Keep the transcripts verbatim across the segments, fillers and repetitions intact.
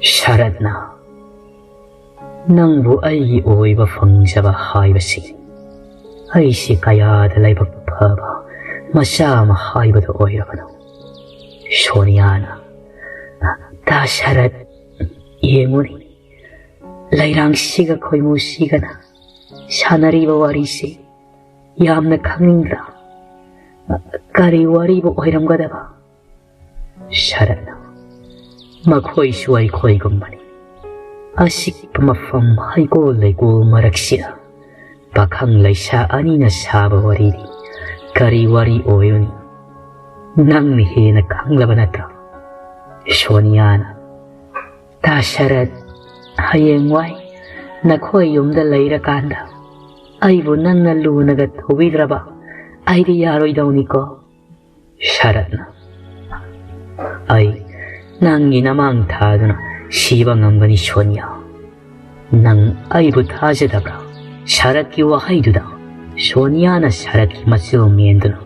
ꯁꯔꯠꯅ, ꯅꯪꯕꯨ ꯑꯩꯒꯤ ꯑꯣꯏꯕ ꯐꯪꯖꯕ ꯍꯥꯏꯕꯁꯤ ꯑꯩꯁꯤ ꯀꯌꯥꯗ ꯂꯥꯏꯕꯛ ꯐꯕ ꯃꯆꯥ ꯑꯃ ꯍꯥꯏꯕꯗꯨ ꯑꯣꯏꯔꯕꯅꯣ? ꯁꯣꯅꯤꯌꯥꯅ, ꯇꯥ ꯁꯔꯠ, ꯌꯦꯡꯉꯨꯅꯦ, ꯂꯩꯔꯥꯡꯁꯤꯒ ꯈꯣꯏꯃꯨꯁꯤꯒꯅ ꯁꯥꯟꯅꯔꯤꯕ ꯋꯥꯔꯤꯁꯤ ꯌꯥꯝꯅ ꯈꯪꯅꯤꯡꯗ꯭ꯔꯥ? ꯀꯔꯤ ꯋꯥꯔꯤꯕꯨ ꯑꯣꯏꯔꯝꯒꯗꯕ? ꯁꯔꯠꯅ, ꯃꯈꯣꯏꯁꯨ ꯑꯩꯈꯣꯏꯒꯨꯝꯕꯅꯤ꯫ ꯑꯆꯤꯛꯄ ꯃꯐꯝ ꯍꯩꯀꯣꯜ ꯂꯩꯀꯣꯜ ꯃꯔꯛꯁꯤꯗ ꯄꯥꯈꯪ ꯂꯩꯁꯥ ꯑꯅꯤꯅ ꯁꯥꯕ ꯋꯥꯔꯤꯗꯤ ꯀꯔꯤ ꯋꯥꯔꯤ ꯑꯣꯏꯔꯨꯅꯤ? ꯅꯪꯅ ꯍꯦꯟꯅ ꯈꯪꯂꯕ ꯅꯠꯇ꯭ꯔꯣ? ꯁꯣꯅꯤꯌꯥꯅ, ꯇꯥ ꯁꯔꯠ, ꯍꯌꯦꯡꯋꯥꯏ ꯅꯈꯣꯏ ꯌꯨꯝꯗ ꯂꯩꯔꯀꯥꯟꯗ ꯑꯩꯕꯨ ꯅꯪꯅ ꯂꯨꯅꯒ ꯇꯧꯕꯤꯗ꯭ꯔꯕ ꯑꯩꯗꯤ ꯌꯥꯔꯣꯏꯗꯧꯅꯤꯀꯣ꯫ ꯁꯔꯠꯅ, ꯑꯩ ꯅꯪꯒꯤ ꯅꯃꯥꯡ ꯊꯥꯗꯨꯅ ꯁꯤꯕ ꯉꯝꯒꯅꯤ ꯁꯣꯅꯤꯌꯥ꯫ ꯅꯪ ꯑꯩꯕꯨ ꯊꯥꯖꯗꯕ꯭ꯔꯥ? ꯁꯔꯠꯀꯤ ꯋꯥꯍꯩꯗꯨꯗ ꯁꯣꯅꯤꯌꯥꯅ ꯁꯔꯠꯀꯤ ꯃꯆꯨ ꯃꯦꯟꯗꯨꯅ,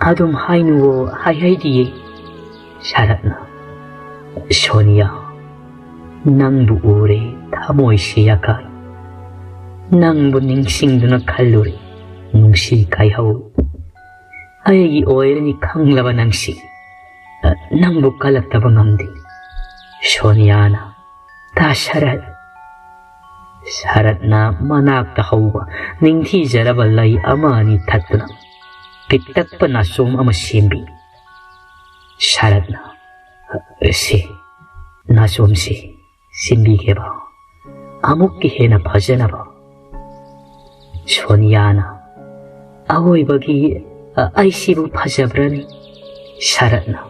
ꯑꯗꯨꯝ ꯍꯥꯏꯅꯨꯋꯣ, ꯍꯥꯏꯍꯩꯗꯤꯌꯦ꯫ ꯁꯔꯠꯅ, ꯁꯣꯅꯤꯌꯥ, ꯅꯪꯕꯨ ꯎꯔꯦ ꯊꯃꯣꯏꯁꯤ ꯌꯥꯀꯥꯏ꯫ ꯅꯪꯕꯨ ꯅꯤꯡꯁꯤꯡꯗꯨꯅ ꯈꯜꯂꯨꯔꯦ ꯅꯨꯡꯁꯤ ꯀꯥꯏꯍꯧ꯫ ꯑꯩꯒꯤ ꯑꯣꯏꯔꯅꯤ ꯈꯪꯂꯕ ꯅꯪꯁꯤ, ꯅꯪꯕꯨ ꯀꯜꯂꯛꯇꯕ ꯉꯝꯗꯦ꯫ ꯁꯣꯅꯤꯌꯥꯅ, ꯇꯥ ꯁꯔꯠ꯫ ꯁꯔꯠꯅ ꯃꯅꯥꯛꯇ ꯍꯧꯕ ꯅꯤꯡꯊꯤꯖꯔꯕ ꯂꯩ ꯑꯃ ꯑꯅꯤ ꯊꯠꯇꯨꯅ ꯄꯤꯛꯇꯛꯄ ꯅꯥꯆꯣꯝ ꯑꯃ ꯁꯦꯝꯕꯤ꯫ ꯁꯔꯠꯅ, ꯁꯤ ꯅꯥꯆꯣꯝꯁꯤ ꯁꯤꯟꯕꯤꯒꯦꯕ, ꯑꯃꯨꯛꯀ ꯍꯦꯟꯅ ꯐꯖꯅꯕ꯫ ꯁꯣꯅꯤꯌꯥꯅ, ꯑꯋꯣꯏꯕꯒꯤ ꯑꯩꯁꯤꯕꯨ ꯐꯖꯕ꯭ꯔꯅꯤ? ꯁꯔꯠꯅ,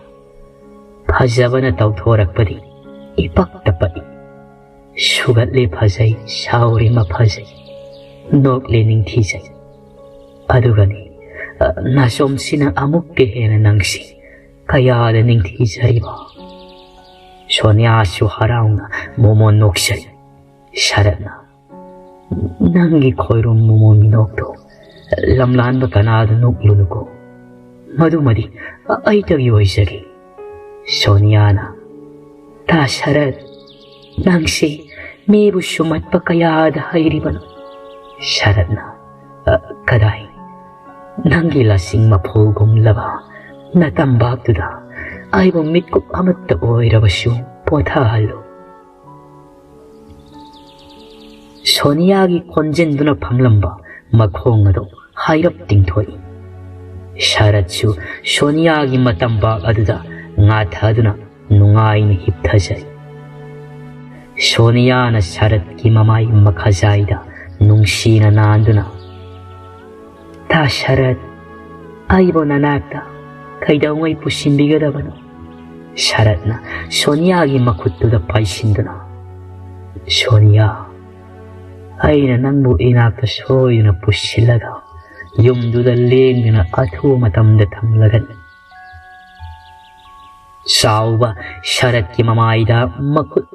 ꯐꯖꯕꯅ ꯇꯧꯊꯣꯔꯛꯄꯗꯤ ꯏꯄꯛꯇ ꯄꯛꯏ꯫ ꯁꯨꯒꯠꯂꯦ ꯐꯖꯩ, ꯁꯥꯎꯔꯦ ꯃꯐꯖꯩ, ꯅꯣꯛꯂꯦ ꯅꯤꯡꯊꯤꯖꯩ꯫ ꯑꯗꯨꯒꯅꯤ, ꯅꯥꯆꯣꯝꯁꯤꯅ ꯑꯃꯨꯛꯀ ꯍꯦꯟꯅ ꯅꯪꯁꯤ ꯀꯌꯥꯗ ꯅꯤꯡꯊꯤꯖꯔꯤꯕ꯫ ꯁꯣꯅꯤꯌꯥꯁꯨ ꯍꯔꯥꯎꯅ ꯃꯣꯃꯣꯟ ꯅꯣꯛꯆꯔꯤ꯫ ꯁꯔꯠꯅ, ꯅꯪꯒꯤ ꯈꯣꯏꯔꯨꯝ ꯃꯣꯃꯣꯟ ꯃꯤꯅꯣꯛꯇꯣ ꯂꯝꯂꯥꯟꯕ ꯀꯅꯥꯗ ꯅꯣꯛꯂꯨꯅꯨꯀꯣ꯫ ꯃꯗꯨꯃꯗꯤ ꯑꯩꯇꯒꯤ ꯑꯣꯏꯖꯒꯦ꯫ ꯁꯣꯅꯤꯌꯥꯅ, ꯇꯥ ꯁꯔꯠ, ꯅꯪꯁꯤ ꯃꯤꯕꯨ ꯁꯨꯝꯍꯠꯄ ꯀꯌꯥꯗ ꯍꯩꯔꯤꯕꯅꯣ꯫ ꯁꯔꯠꯅ, "ꯑ, ꯀꯗꯥꯏ? ꯅꯪꯒꯤ ꯂꯁꯤꯡ ꯃꯐꯨꯜꯒꯨꯝꯂꯕ ꯅꯇꯝꯕꯥꯛꯇꯨꯗ ꯑꯩꯕꯨ ꯃꯤꯠꯀꯨꯞ ꯑꯃꯠꯇ ꯑꯣꯏꯔꯕꯁꯨ ꯄꯣꯊꯥꯍꯜꯂꯨ"꯫ ꯁꯣꯅꯤꯌꯥꯒꯤ ꯈꯣꯟꯖꯦꯜꯗꯨꯅ ꯐꯝꯂꯝꯕ ꯃꯈꯣꯡ ꯑꯗꯨ ꯍꯥꯏꯔꯞ ꯇꯤꯡꯊꯣꯛꯏ꯫ ꯁꯔꯠꯁꯨ ꯁꯣꯅꯤꯌꯥꯒꯤ ꯃꯇꯝꯕꯥꯛ ꯑꯗꯨꯗ ꯉꯥꯊꯗꯨꯅ ꯅꯨꯡꯉꯥꯏꯅ ꯍꯤꯞꯊꯖꯩ꯫ ꯁꯣꯅꯤꯌꯥꯅ ꯁꯔꯠꯀꯤ ꯃꯃꯥꯏ ꯃꯈꯥꯖꯥꯏꯗ ꯅꯨꯡꯁꯤꯅ ꯅꯥꯟꯗꯨꯅ, "ꯇꯥ ꯁꯔꯠ, ꯑꯩꯕꯨ ꯅꯅꯥꯛꯇ ꯀꯩꯗꯧꯉꯩ ꯄꯨꯁꯤꯟꯕꯤꯒꯗꯕꯅꯣ?" ꯁꯔꯠꯅ ꯁꯣꯅꯤꯌꯥꯒꯤ ꯃꯈꯨꯠꯇꯨꯗ ꯄꯥꯏꯁꯤꯟꯗꯨꯅ, "ꯁꯣꯅꯤꯌꯥ, ꯑꯩꯅ ꯅꯪꯕꯨ ꯏꯅꯥꯛꯇ ꯁꯣꯏꯗꯨꯅ ꯄꯨꯁꯤꯜꯂꯒ ꯌꯨꯝꯗꯨꯗ ꯂꯦꯡꯗꯅ ꯑꯊꯨꯕ ꯃꯇꯝꯗ ꯊꯝꯂꯒꯅꯤ"꯫ ꯆꯥꯎꯕ ꯁꯔꯠꯀꯤ ꯃꯃꯥꯏꯗ ꯃꯈꯨꯠ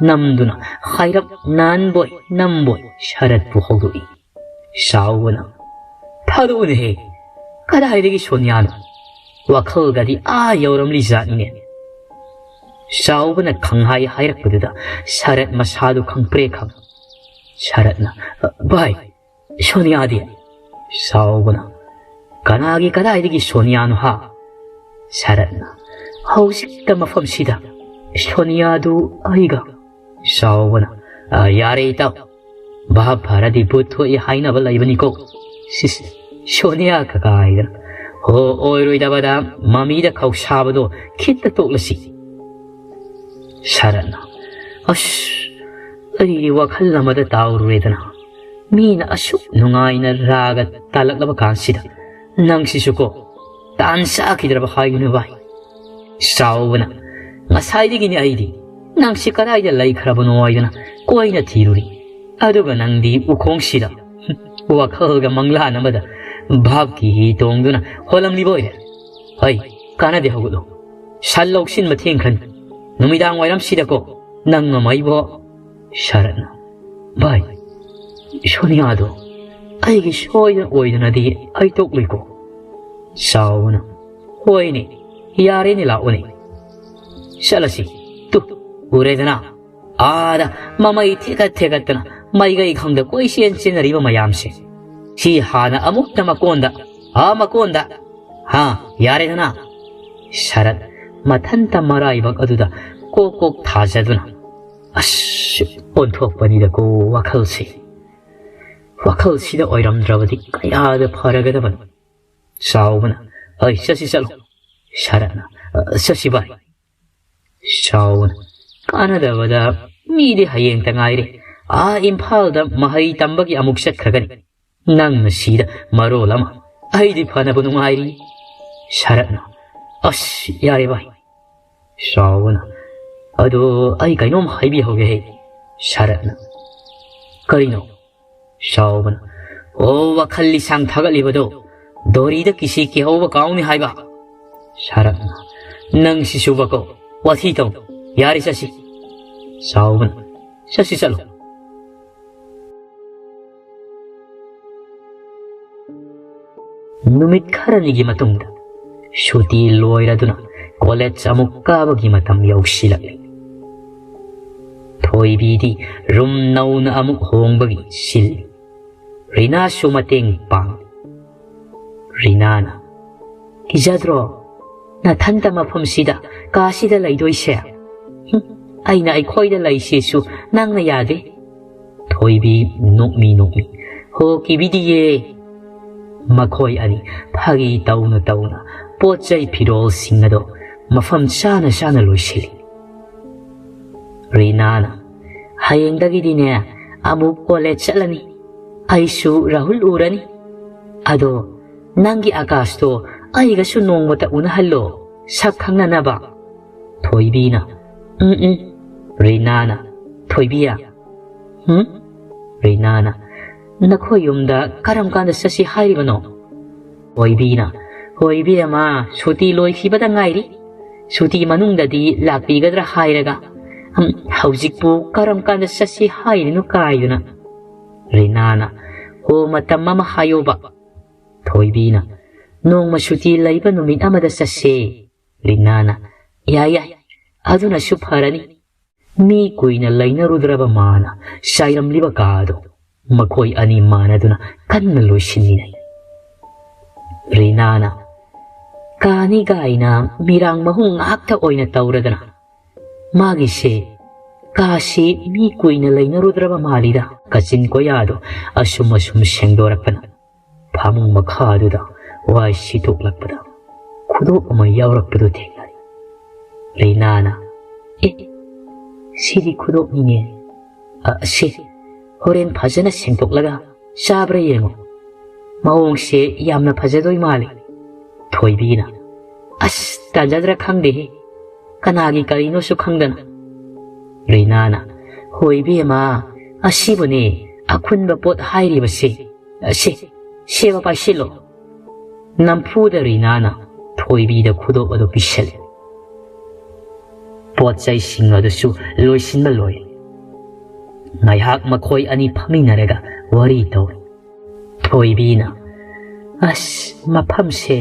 ꯅꯝꯗꯨꯅ ꯍꯥꯏꯔꯞ ꯅꯥꯟꯕꯣꯏ ꯅꯝꯕꯣꯏ ꯁꯔꯠꯄꯨ ꯍꯧꯗꯣꯛꯏ꯫ ꯆꯥꯎꯕꯅ, "ꯊꯥꯗꯣꯛꯎꯅꯦꯍꯦ, ꯀꯗꯥꯏꯗꯒꯤ ꯁꯣꯅꯤꯌꯥꯅꯣ? ꯋꯥꯈꯜꯒꯗꯤ ꯑꯥ ꯌꯧꯔꯝꯂꯤ ꯖꯥꯠꯅꯤꯅꯦ"꯫ ꯆꯥꯎꯕꯅ ꯈꯪꯍꯥꯏ ꯍꯥꯏꯔꯛꯄꯗꯨꯗ ꯁꯔꯠ ꯃꯁꯥꯗꯨ ꯈꯪꯄ꯭ꯔꯦꯛ ꯈꯪ꯫ ꯁꯔꯠꯅ, "ꯚꯥꯏ, ꯁꯣꯅꯤꯌꯥꯗꯤ?" ꯆꯥꯎꯕꯅ, "ꯀꯅꯥꯒꯤ ꯀꯗꯥꯏꯗꯒꯤ ꯁꯣꯅꯤꯌꯥꯅꯣ ꯍꯥ?" ꯁꯔꯠꯅ, "ꯍꯧꯖꯤꯛꯇ ꯃꯐꯝꯁꯤꯗ ꯁꯣꯅꯤꯌꯥꯗꯨ ꯑꯩꯒ"꯫ ꯆꯥꯎꯕꯅ, "ꯑ, ꯌꯥꯔꯦ ꯏꯇꯥꯎ, ꯚꯥꯞ ꯐꯔꯗꯤ ꯚꯨꯠ ꯊꯣꯛꯏ ꯍꯥꯏꯅꯕ ꯂꯩꯕꯅꯤꯀꯣ꯫ ꯁꯤꯁ, ꯁꯣꯅꯤꯌꯥ ꯀꯀꯥ ꯍꯥꯏꯗꯅ꯫ ꯍꯣ, ꯑꯣꯏꯔꯣꯏꯗꯕꯗ ꯃꯃꯤꯗ ꯈꯧꯁꯥꯕꯗꯣ ꯈꯤꯠꯇ ꯇꯣꯛꯂꯁꯤ"꯫ ꯁꯔꯠꯅ, "ꯑꯁ, ꯑꯩꯗꯤ ꯋꯥꯈꯜ ꯑꯃꯗ ꯇꯥꯎꯔꯨꯔꯦꯗꯅ꯫ ꯃꯤꯅ ꯑꯁꯨꯛ ꯅꯨꯡꯉꯥꯏꯅ ꯔꯥꯒ ꯇꯥꯜꯂꯛꯂꯕ ꯀꯥꯟꯁꯤꯗ ꯅꯪꯁꯤꯁꯨꯀꯣ, ꯇꯥꯟ ꯆꯥꯈꯤꯗ꯭ꯔꯕ ꯍꯥꯏꯒꯅꯨ ꯚꯥꯏ"꯫ ꯆꯥꯎꯕꯅ, "ꯉꯁꯥꯏꯗꯒꯤꯅꯤ ꯑꯩꯗꯤ ꯅꯪꯁꯤ ꯀꯗꯥꯏꯗ ꯂꯩꯈ꯭ꯔꯕꯅꯣ ꯍꯥꯏꯗꯅ ꯀꯣꯏꯅ ꯊꯤꯔꯨꯔꯤ꯫ ꯑꯗꯨꯒ ꯅꯪꯗꯤ ꯎꯈꯣꯡꯁꯤꯗ ꯋꯥꯈꯜꯒ ꯃꯪꯂꯥꯟ ꯑꯃꯗ ꯚꯥꯞꯀꯤ ꯍꯤ ꯇꯣꯡꯗꯨꯅ ꯍꯣꯜꯂꯝꯂꯤꯕ ꯑꯣꯏꯔꯦ꯫ ꯍꯩ, ꯀꯥꯟꯅꯗꯦ, ꯍꯧꯒꯠꯂꯨ꯫ ꯁꯟ ꯂꯧꯁꯤꯟꯕ ꯊꯦꯡꯈ꯭ꯔꯅꯤ꯫ ꯅꯨꯃꯤꯗꯥꯡ ꯋꯥꯏꯔꯝꯁꯤꯗꯀꯣ ꯅꯪ ꯑꯃ ꯑꯩꯕꯨ"꯫ ꯁꯔꯠꯅ, "ꯚꯥꯏ, ꯁꯣꯅꯤꯌꯥꯗꯣ ꯑꯩꯒꯤ ꯁꯣꯏꯗꯅ ꯑꯣꯏꯗꯅꯗꯤ ꯑꯩ ꯇꯣꯛꯂꯣꯏꯀꯣ"꯫ ꯆꯥꯎꯕꯅ, "ꯍꯣꯏꯅꯦ, ꯌꯥꯔꯦꯅꯦ, ꯂꯥꯛꯑꯣꯅꯦ, ꯆꯠꯂꯁꯤ"꯫ ꯇꯨ, ꯎꯔꯦꯗꯅ, ꯑꯥꯗ ꯃꯃꯩ ꯊꯦꯀꯠ ꯊꯦꯀꯠꯇꯅ ꯃꯥꯏꯀꯩ ꯈꯪꯗ ꯀꯣꯏꯆꯦꯟ ꯆꯦꯟꯅꯔꯤꯕ ꯃꯌꯥꯝꯁꯦ꯫ ꯁꯤ ꯍꯥꯟꯅ ꯑꯃꯨꯛꯇ ꯃꯀꯣꯟꯗ, ꯑꯥ ꯃꯀꯣꯟꯗ, ꯍꯥ, ꯌꯥꯔꯦꯗꯅ꯫ ꯁꯔꯠ ꯃꯊꯟꯇ ꯃꯔꯥꯏꯕꯛ ꯑꯗꯨꯗ ꯀꯣꯛ ꯀꯣꯛ ꯊꯥꯖꯗꯨꯅ, "ꯑꯁ, ꯑꯣꯟꯊꯣꯛꯄꯅꯤꯗꯀꯣ ꯋꯥꯈꯜꯁꯤ꯫ ꯋꯥꯈꯜꯁꯤꯗ ꯑꯣꯏꯔꯝꯗ꯭ꯔꯕꯗꯤ ꯀꯌꯥꯗ ꯐꯔꯒꯗꯕꯅꯣ"꯫ ꯆꯥꯎꯕꯅ, "ꯑꯩ ꯆꯠꯁꯤ ꯆꯠꯂꯣ"꯫ ꯁꯔꯠꯅ, "ꯑ, ꯆꯠꯁꯤ ꯚꯥꯏ"꯫ ꯆꯥꯎꯕꯅ, "ꯀꯥꯟꯅꯗꯕꯗ ꯃꯤꯗꯤ ꯍꯌꯦꯡꯇ ꯉꯥꯏꯔꯦ꯫ ꯑꯥ ꯏꯝꯐꯥꯜꯗ ꯃꯍꯩ ꯇꯝꯕꯒꯤ ꯑꯃꯨꯛ ꯆꯠꯈ꯭ꯔꯒꯅꯤ꯫ ꯅꯪꯅ ꯁꯤꯗ ꯃꯔꯣꯜ ꯑꯃ꯫ ꯑꯩꯗꯤ ꯐꯅꯕ ꯅꯨꯡꯉꯥꯏꯔꯤ"꯫ ꯁꯔꯠꯅ, "ꯑꯁ, ꯌꯥꯔꯦ ꯚꯥꯏ"꯫ ꯆꯥꯎꯕꯅ, "ꯑꯗꯣ ꯑꯩ ꯀꯩꯅꯣꯝ ꯍꯥꯏꯕꯤꯍꯧꯒꯦ ꯍꯦ"꯫ ꯁꯔꯠꯅ, "ꯀꯔꯤꯅꯣ?" ꯆꯥꯎꯕꯅ, "ꯑꯣ, ꯋꯥꯈꯜ ꯂꯤꯁꯥꯡ ꯊꯥꯒꯠꯂꯤꯕꯗꯣ, ꯗꯣꯔꯤꯗ ꯀꯤꯁꯤ ꯀꯤꯍꯧꯕ ꯀꯥꯎꯅꯤ ꯍꯥꯏꯕ"꯫ ꯁꯔꯠꯅ, "ꯅꯪ ꯁꯤꯁꯨꯕꯀꯣ, ꯋꯥꯊꯤ ꯇꯧ꯫ ꯌꯥꯔꯦ, ꯆꯠꯁꯤ"꯫ ꯆꯥꯎꯕꯅ, "ꯆꯠꯁꯤ, ꯆꯠꯂꯣ"꯫ ꯅꯨꯃꯤꯠ ꯈꯔꯅꯤꯒꯤ ꯃꯇꯨꯡꯗ ꯁꯨꯇꯤ ꯂꯣꯏꯔꯗꯨꯅ ꯀꯣꯂꯦꯖ ꯑꯃꯨꯛ ꯀꯥꯕꯒꯤ ꯃꯇꯝ ꯌꯧꯁꯤꯜꯂꯛꯂꯤ꯫ ꯊꯣꯏꯕꯤꯗꯤ ꯔꯨꯝ ꯅꯧꯅ ꯑꯃꯨꯛ ꯍꯣꯡꯕꯒꯤ ꯁꯤꯜꯂꯤ꯫ ꯔꯤꯅꯥꯁꯨ ꯃꯇꯦꯡ ꯄꯥꯡꯂꯤ꯫ ꯔꯤꯅꯥꯅ, "ꯀꯤꯖꯗ꯭ꯔꯣ? ꯅꯊꯟꯇ ꯃꯐꯝꯁꯤꯗ, ꯀꯥꯁꯤꯗ ꯂꯩꯗꯣꯏꯁꯦ? ꯍꯨꯝ, ꯑꯩꯅ ꯑꯩꯈꯣꯏꯗ ꯂꯩꯁꯤꯁꯨ ꯅꯪꯅ ꯌꯥꯗꯦ"꯫ ꯊꯣꯏꯕꯤ ꯅꯣꯛꯃꯤ ꯅꯣꯛꯃꯤ, "ꯍꯣ, ꯀꯤꯕꯤꯗꯤꯌꯦ"꯫ ꯃꯈꯣꯏ ꯑꯅꯤ ꯐꯥꯒꯤ ꯇꯧꯅ ꯇꯧꯅ ꯄꯣꯠ ꯆꯩ ꯐꯤꯔꯣꯜꯁꯤꯡ ꯑꯗꯣ ꯃꯐꯝ ꯆꯥꯅ ꯆꯥꯅ ꯂꯣꯏꯁꯤꯜꯂꯤ꯫ ꯔꯤꯅꯥꯅ, "ꯍꯌꯦꯡꯗꯒꯤꯗꯤꯅꯦ ꯑꯃꯨꯛ ꯀꯣꯂꯦꯖ ꯆꯠꯂꯅꯤ꯫ ꯑꯩꯁꯨ ꯔꯥꯍꯨꯜ ꯎꯔꯅꯤ꯫ ꯑꯗꯣ ꯅꯪꯒꯤ ꯑꯀꯥꯁꯇꯣ ꯑꯩꯒꯁꯨ ꯅꯣꯡꯃꯇ ꯎꯅꯍꯜꯂꯣ, ꯁꯛ ꯈꯪꯅꯅꯕ"꯫ ꯊꯣꯏꯕꯤꯅ, "ꯎꯝ, ꯎꯝ"꯫ ꯔꯤꯅꯥꯅ, "ꯊꯣꯏꯕꯤꯌꯥ"꯫ "ꯍꯨꯝ?" ꯔꯤꯅꯥꯅ, "ꯅꯈꯣꯏ ꯌꯨꯝꯗ ꯀꯔꯝ ꯀꯥꯟꯗ ꯆꯠꯁꯤ ꯍꯥꯏꯔꯤꯕꯅꯣ?" ꯊꯣꯏꯕꯤꯅ, "ꯍꯣꯏ ꯏꯕꯦꯝꯃ, ꯁꯨꯇꯤ ꯂꯣꯏꯈꯤꯕꯗ ꯉꯥꯏꯔꯤ꯫ ꯁꯨꯇꯤ ꯃꯅꯨꯡꯗꯗꯤ ꯂꯥꯛꯄꯤꯒꯗ꯭ꯔꯥ ꯍꯥꯏꯔꯒ, ꯍꯝ, ꯍꯧꯖꯤꯛꯄꯨ ꯀꯔꯝ ꯀꯥꯟꯗ ꯆꯠꯁꯤ ꯍꯥꯏꯔꯤꯅꯣ ꯀꯥꯏꯗꯅ"꯫ ꯔꯤꯅꯥꯅ, "ꯍꯣ, ꯃꯇꯝ ꯑꯃ ꯍꯥꯏꯌꯣꯕ"꯫ ꯊꯣꯏꯕꯤꯅ, "ꯅꯣꯡꯃ ꯁꯨꯇꯤ ꯂꯩꯕ ꯅꯨꯃꯤꯠ ꯑꯃꯗ ꯆꯠꯁꯦ"꯫ ꯔꯤꯅꯥꯅ, "ꯌꯥꯏ, ꯌꯥꯏ, ꯑꯗꯨꯅꯁꯨ ꯐꯔꯅꯤ"꯫ ꯃꯤ ꯀꯨꯏꯅ ꯂꯩꯅꯔꯨꯗ꯭ꯔꯕ ꯃꯥꯅ ꯆꯥꯏꯔꯝꯂꯤꯕ ꯀꯥ ꯑꯗꯨ ꯃꯈꯣꯏ ꯑꯅꯤ ꯃꯥꯟꯅꯗꯨꯅ ꯀꯟꯅ ꯂꯣꯏꯁꯤꯟꯃꯤꯟꯅꯩ꯫ ꯔꯤꯅꯥꯅ ꯀꯥꯅꯤ ꯀꯥꯏꯅ ꯃꯤꯔꯥꯡ ꯃꯍꯨꯝ ꯉꯥꯛꯇ ꯑꯣꯏꯅ ꯇꯧꯔꯗꯅ, ꯃꯥꯒꯤꯁꯦ ꯀꯥꯁꯤ ꯃꯤ ꯀꯨꯏꯅ ꯂꯩꯅꯔꯨꯗ꯭ꯔꯕ ꯃꯥꯜꯂꯤꯗ꯫ ꯀꯥꯆꯤꯟ ꯀꯣꯌꯥꯗꯣ ꯑꯁꯨꯝ ꯑꯁꯨꯝ ꯁꯦꯡꯗꯣꯔꯛꯄꯅ ꯐꯃꯨꯡ ꯃꯈꯥꯗꯨꯗ ꯋꯥꯏ ꯁꯤꯠꯇꯣꯛꯂꯛꯄꯗ ꯈꯨꯗꯣꯞ ꯑꯃ ꯌꯥꯎꯔꯛꯄꯗꯨ ꯊꯦꯡꯅꯔꯦ꯫ ꯔꯤꯅꯥꯅ, "ꯑꯦ, ꯁꯤꯗꯤ ꯈꯨꯗꯣꯞꯅꯤꯅꯦ꯫ ꯑ, ꯁꯤ ꯍꯣꯔꯦꯟ ꯐꯖꯅ ꯁꯦꯡꯗꯣꯛꯂꯒ ꯆꯥꯕ꯭ꯔꯥ ꯌꯦꯡꯉꯣ꯫ ꯃꯑꯣꯡꯁꯦ ꯌꯥꯝꯅ ꯐꯖꯗꯣꯏ ꯃꯥꯜꯂꯤ꯫" ꯊꯣꯏꯕꯤꯅ, "ꯑꯁ, ꯇꯥꯖꯗ꯭ꯔꯥ ꯈꯪꯗꯦꯍꯦ, ꯀꯅꯥꯒꯤ ꯀꯔꯤꯅꯣꯁꯨ ꯈꯪꯗꯅ꯫" ꯔꯤꯅꯥꯅ, "ꯍꯣꯏ ꯏꯕꯦꯝꯃ, ꯑꯁꯤꯕꯨꯅꯦ ꯑꯈꯨꯟꯕ ꯄꯣꯠ ꯍꯥꯏꯔꯤꯕꯁꯦ꯫ ꯁꯦ, ꯁꯦꯕ ꯄꯥꯏꯁꯤꯜꯂꯣ꯫" ꯅꯝꯐꯨꯗ ꯔꯤꯅꯥꯅ ꯊꯣꯏꯕꯤꯗ ꯈꯨꯗꯣꯞ ꯑꯗꯨ ꯄꯤꯁꯜꯂꯤ꯫ ꯄꯣꯠ ꯆꯩꯁꯤꯡ ꯑꯗꯨꯁꯨ ꯂꯣꯏꯁꯤꯟꯕ ꯂꯣꯏ꯫ ꯉꯥꯏꯍꯥꯛ ꯃꯈꯣꯏ ꯑꯅꯤ ꯐꯝꯃꯤꯟꯅꯔꯒ ꯋꯥꯔꯤ ꯇꯧꯏ꯫ ꯊꯣꯏꯕꯤꯅ, "ꯑꯁ, ꯃꯐꯝꯁꯦ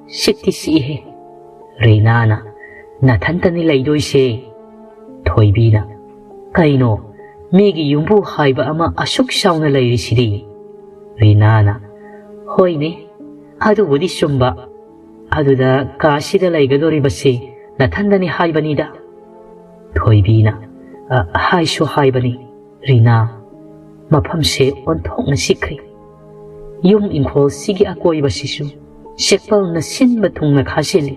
ꯁꯤꯛꯇꯤ ꯁꯤꯛꯏꯍꯦ꯫" ꯔꯤꯅꯥꯅ, "ꯅꯊꯟꯇꯅꯤ ꯂꯩꯗꯣꯏꯁꯦ꯫" ꯊꯣꯏꯕꯤꯅ, "ꯀꯩꯅꯣ, ꯃꯤꯒꯤ ꯌꯨꯝꯕꯨ ꯍꯥꯏꯕ ꯑꯃ ꯑꯁꯨꯛ ꯆꯥꯎꯅ ꯂꯩꯔꯤꯁꯤꯗꯤ?" ꯔꯤꯅꯥꯅ, "ꯍꯣꯏꯅꯦ, ꯑꯗꯨꯕꯨꯗꯤ ꯆꯨꯝꯕ꯫ ꯑꯗꯨꯗ ꯀꯥꯁꯤꯗ ꯂꯩꯒꯗꯣꯔꯤꯕꯁꯤ ꯅꯊꯟꯗꯅꯤ ꯍꯥꯏꯕꯅꯤꯗ꯫" ꯊꯣꯏꯕꯤꯅ, "ꯑ, ꯍꯥꯏꯁꯨ ꯍꯥꯏꯕꯅꯤ, ꯔꯤꯅꯥ, ꯃꯐꯝꯁꯦ ꯑꯣꯟꯊꯣꯛꯅ ꯁꯤꯛꯈ꯭ꯔꯦ꯫ ꯌꯨꯝ ꯏꯪꯈꯣꯜꯁꯤꯒꯤ ꯑꯀꯣꯏꯕꯁꯤꯁꯨ ꯆꯦꯛꯄꯜꯅ ꯁꯤꯟꯕ ꯊꯨꯡꯅ ꯈꯥꯖꯤꯜꯂꯤ꯫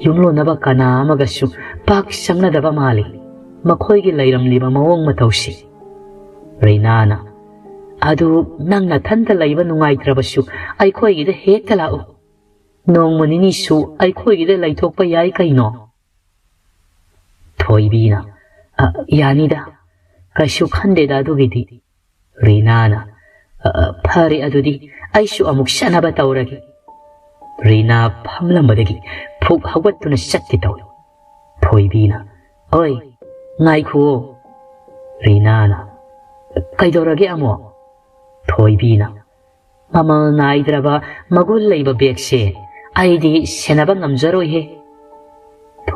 ꯌꯨꯝꯂꯣꯟꯅꯕ ꯀꯅꯥ ꯑꯃꯒꯁꯨ ꯄꯥꯛ ꯆꯪꯅꯗꯕ ꯃꯥꯜꯂꯤ ꯃꯈꯣꯏꯒꯤ ꯂꯩꯔꯝꯂꯤꯕ ꯃꯑꯣꯡ ꯃꯇꯧꯁꯤ꯫" ꯔꯤꯅꯥꯅ, "ꯑꯗꯨ ꯅꯪ ꯅꯊꯟꯇ ꯂꯩꯕ ꯅꯨꯡꯉꯥꯏꯇ꯭ꯔꯕꯁꯨ ꯑꯩꯈꯣꯏꯒꯤꯗ ꯍꯦꯛꯇ ꯂꯥꯛꯎ꯫ ꯅꯣꯡꯃ ꯅꯤꯅꯤꯁꯨ ꯑꯩꯈꯣꯏꯒꯤꯗ ꯂꯩꯊꯣꯛꯄ ꯌꯥꯏ ꯀꯩꯅꯣ?" ꯊꯣꯏꯕꯤꯅ, "ꯑ, ꯌꯥꯅꯤꯗ, ꯀꯩꯁꯨ ꯈꯟꯗꯦꯗ ꯑꯗꯨꯒꯤꯗꯤ꯫" ꯔꯤꯅꯥꯅ, "ꯑ, ꯑ, ꯐꯔꯦ ꯑꯗꯨꯗꯤ, ꯑꯩꯁꯨ ꯑꯃꯨꯛ ꯆꯠꯅꯕ ꯇꯧꯔꯒꯦ꯫" ꯔꯤꯅꯥ ꯐꯝꯂꯝꯕꯗꯒꯤ ꯐꯨꯛ ꯍꯧꯒꯠꯇꯨꯅ ꯆꯠꯀꯦ ꯇꯧꯏ꯫ ꯊꯣꯏꯕꯤꯅ, "ꯑꯣꯏ, ꯉꯥꯏꯈꯨꯑꯣ꯫" ꯔꯤꯅꯥꯅ, "ꯀꯩꯗꯧꯔꯒꯦ ꯑꯃꯨꯛ?" ꯊꯣꯏꯕꯤꯅ, "ꯃꯃꯜ ꯅꯥꯏꯗ꯭ꯔꯕ ꯃꯒꯨꯟ ꯂꯩꯕ ꯕꯦꯒꯁꯦ ꯑꯩꯗꯤ ꯁꯦꯟꯅꯕ ꯉꯝꯖꯔꯣꯏꯍꯦ꯫"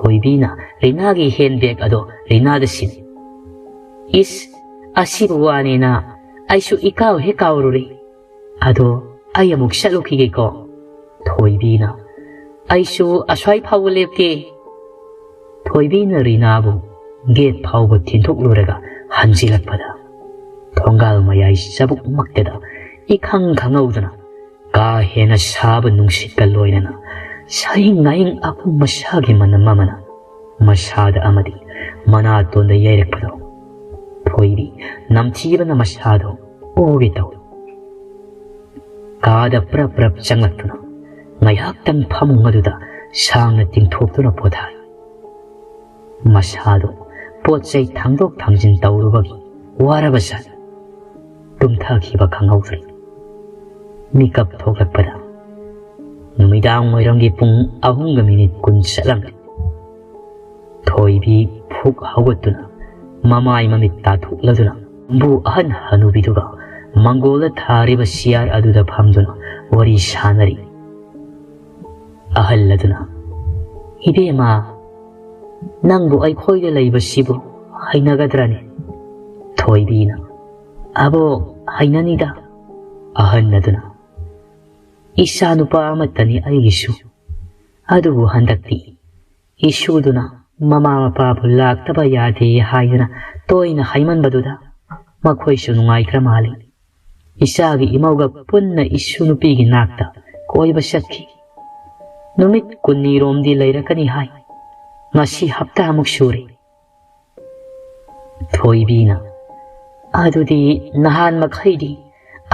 ꯊꯣꯏꯕꯤꯅ ꯔꯤꯅꯥꯒꯤ ꯍꯦꯟ ꯕꯦꯒ ꯑꯗꯣ ꯔꯤꯅꯥꯗ ꯁꯤꯟꯅꯩ꯫ "ꯏꯁ, ꯑꯁꯤꯕꯨ ꯋꯥꯅꯦꯅ ꯑꯩꯁꯨ ꯏꯀꯥꯎ ꯍꯦꯛ ꯀꯥꯎꯔꯨꯔꯦ꯫ ꯑꯗꯣ ꯑꯩ ꯑꯃꯨꯛ ꯆꯠꯂꯨꯈꯤꯒꯦꯀꯣ꯫" ꯊꯣꯏꯕꯤꯅ, "ꯑꯩꯁꯨ ꯑꯁ꯭ꯋꯥꯏ ꯐꯥꯎꯕ ꯂꯦꯞꯀꯦ꯫" ꯊꯣꯏꯕꯤꯅ ꯔꯤꯅꯥꯕꯨ ꯒꯦꯠ ꯐꯥꯎꯕ ꯊꯤꯟꯊꯣꯛꯂꯨꯔꯒ ꯍꯟꯖꯤꯜꯂꯛꯄꯗ, ꯊꯣꯡꯒꯥꯜ ꯃꯌꯥꯏ ꯆꯕꯨꯛꯃꯛꯇꯗ ꯏꯈꯪ ꯈꯪꯍꯧꯗꯅ ꯀꯥ ꯍꯦꯟꯅ ꯁꯥꯕ ꯅꯨꯡꯁꯤꯠꯀ ꯂꯣꯏꯅꯅ ꯁꯥꯍꯤꯡ ꯅꯥꯍꯤꯡ ꯑꯄꯨꯝ ꯃꯁꯥꯒꯤ ꯃꯅꯝ ꯑꯃꯅ ꯃꯁꯥꯗ ꯑꯃꯗꯤ ꯃꯅꯥꯇꯣꯟꯗ ꯌꯩꯔꯛꯄꯗꯣ, ꯊꯣꯏꯕꯤ ꯅꯝꯊꯤꯕꯅ ꯃꯁꯥꯗꯣ ꯑꯣꯒꯦ ꯇꯧꯏ꯫ ꯀꯥꯗ ꯄ꯭ꯔꯞ ꯄ꯭ꯔꯞ ꯆꯪꯂꯛꯇꯨꯅ ꯉꯥꯏꯍꯥꯛꯇꯪ ꯐꯃꯨꯡ ꯑꯗꯨꯗ ꯁꯥꯡꯅ ꯇꯤꯡꯊꯣꯛꯇꯨꯅ ꯄꯣꯊꯥꯏ꯫ ꯃꯁꯥꯗꯣ ꯄꯣꯠ ꯆꯩ ꯊꯥꯡꯗꯣꯛ ꯊꯥꯡꯖꯤꯟ ꯇꯧꯔꯨꯕꯒꯤ ꯋꯥꯔꯕ ꯖꯥꯠꯅꯤ꯫ ꯇꯨꯝꯊꯈꯤꯕ ꯈꯪꯍꯧꯗ꯭ꯔꯦ꯫ ꯃꯤꯀꯞ ꯊꯣꯛꯂꯛꯄꯗ ꯅꯨꯃꯤꯗꯥꯡ ꯋꯥꯏꯔꯝꯒꯤ ꯄꯨꯡ ꯑꯍꯨꯝꯒ ꯃꯤꯅꯤꯠ ꯀꯨꯟ ꯆꯠꯂꯝꯂꯦ꯫ ꯊꯣꯏꯕꯤ ꯐꯨꯛ ꯍꯧꯒꯠꯇꯨꯅ ꯃꯃꯥꯏ ꯃꯃꯤꯠ ꯇꯥꯊꯣꯛꯂꯗꯨꯅ ꯕꯨ ꯑꯍꯟ ꯍꯅꯨꯕꯤꯗꯨꯒ ꯃꯪꯒꯣꯜꯗ ꯊꯥꯔꯤꯕ ꯆꯤꯌꯥꯔ ꯑꯗꯨꯗ ꯐꯝꯗꯨꯅ ꯋꯥꯔꯤ ꯁꯥꯅꯔꯤ꯫ ꯑꯍꯜ ꯑꯗꯨꯅ, "ꯏꯕꯦꯝꯃ, ꯅꯪꯕꯨ ꯑꯩꯈꯣꯏꯗ ꯂꯩꯕꯁꯤꯕꯨ ꯍꯩꯅꯒꯗ꯭ꯔꯅꯦ?" ꯊꯣꯏꯕꯤꯅ, "ꯑꯕꯣ, ꯍꯩꯅꯅꯤꯗ꯫" ꯑꯍꯟ ꯑꯗꯨꯅ, "ꯏꯆꯥ ꯅꯨꯄꯥ ꯑꯃꯠꯇꯅꯤ ꯑꯩꯒꯤꯁꯨ, ꯑꯗꯨꯕꯨ ꯍꯟꯗꯛꯇꯤ ꯏꯁꯨꯗꯨꯅ ꯃꯃꯥ ꯃꯄꯥꯕꯨ ꯂꯥꯛꯇꯕ ꯌꯥꯗꯦ ꯍꯥꯏꯗꯨꯅ ꯇꯣꯏꯅ ꯍꯥꯏꯃꯟꯕꯗꯨꯗ ꯃꯈꯣꯏꯁꯨ ꯅꯨꯡꯉꯥꯏꯇ꯭ꯔ ꯃꯥꯜꯂꯤ꯫ ꯏꯆꯥꯒꯤ ꯏꯃꯧꯒ ꯄꯨꯟꯅ ꯏꯁꯨ ꯅꯨꯄꯤꯒꯤ ꯅꯥꯛꯇ ꯀꯣꯏꯕ ꯆꯠꯈꯤ꯫ ꯅꯨꯃꯤꯠ ꯀꯨꯟꯅꯤꯔꯣꯝꯗꯤ ꯂꯩꯔꯛꯀꯅꯤ ꯍꯥꯏ꯫ ꯉꯁꯤ ꯍꯞꯇꯥꯃꯨꯛ ꯁꯨꯔꯦ꯫" ꯊꯣꯏꯕꯤꯅ, "ꯑꯗꯨꯗꯤ ꯅꯍꯥꯟ ꯃꯈꯩꯗꯤ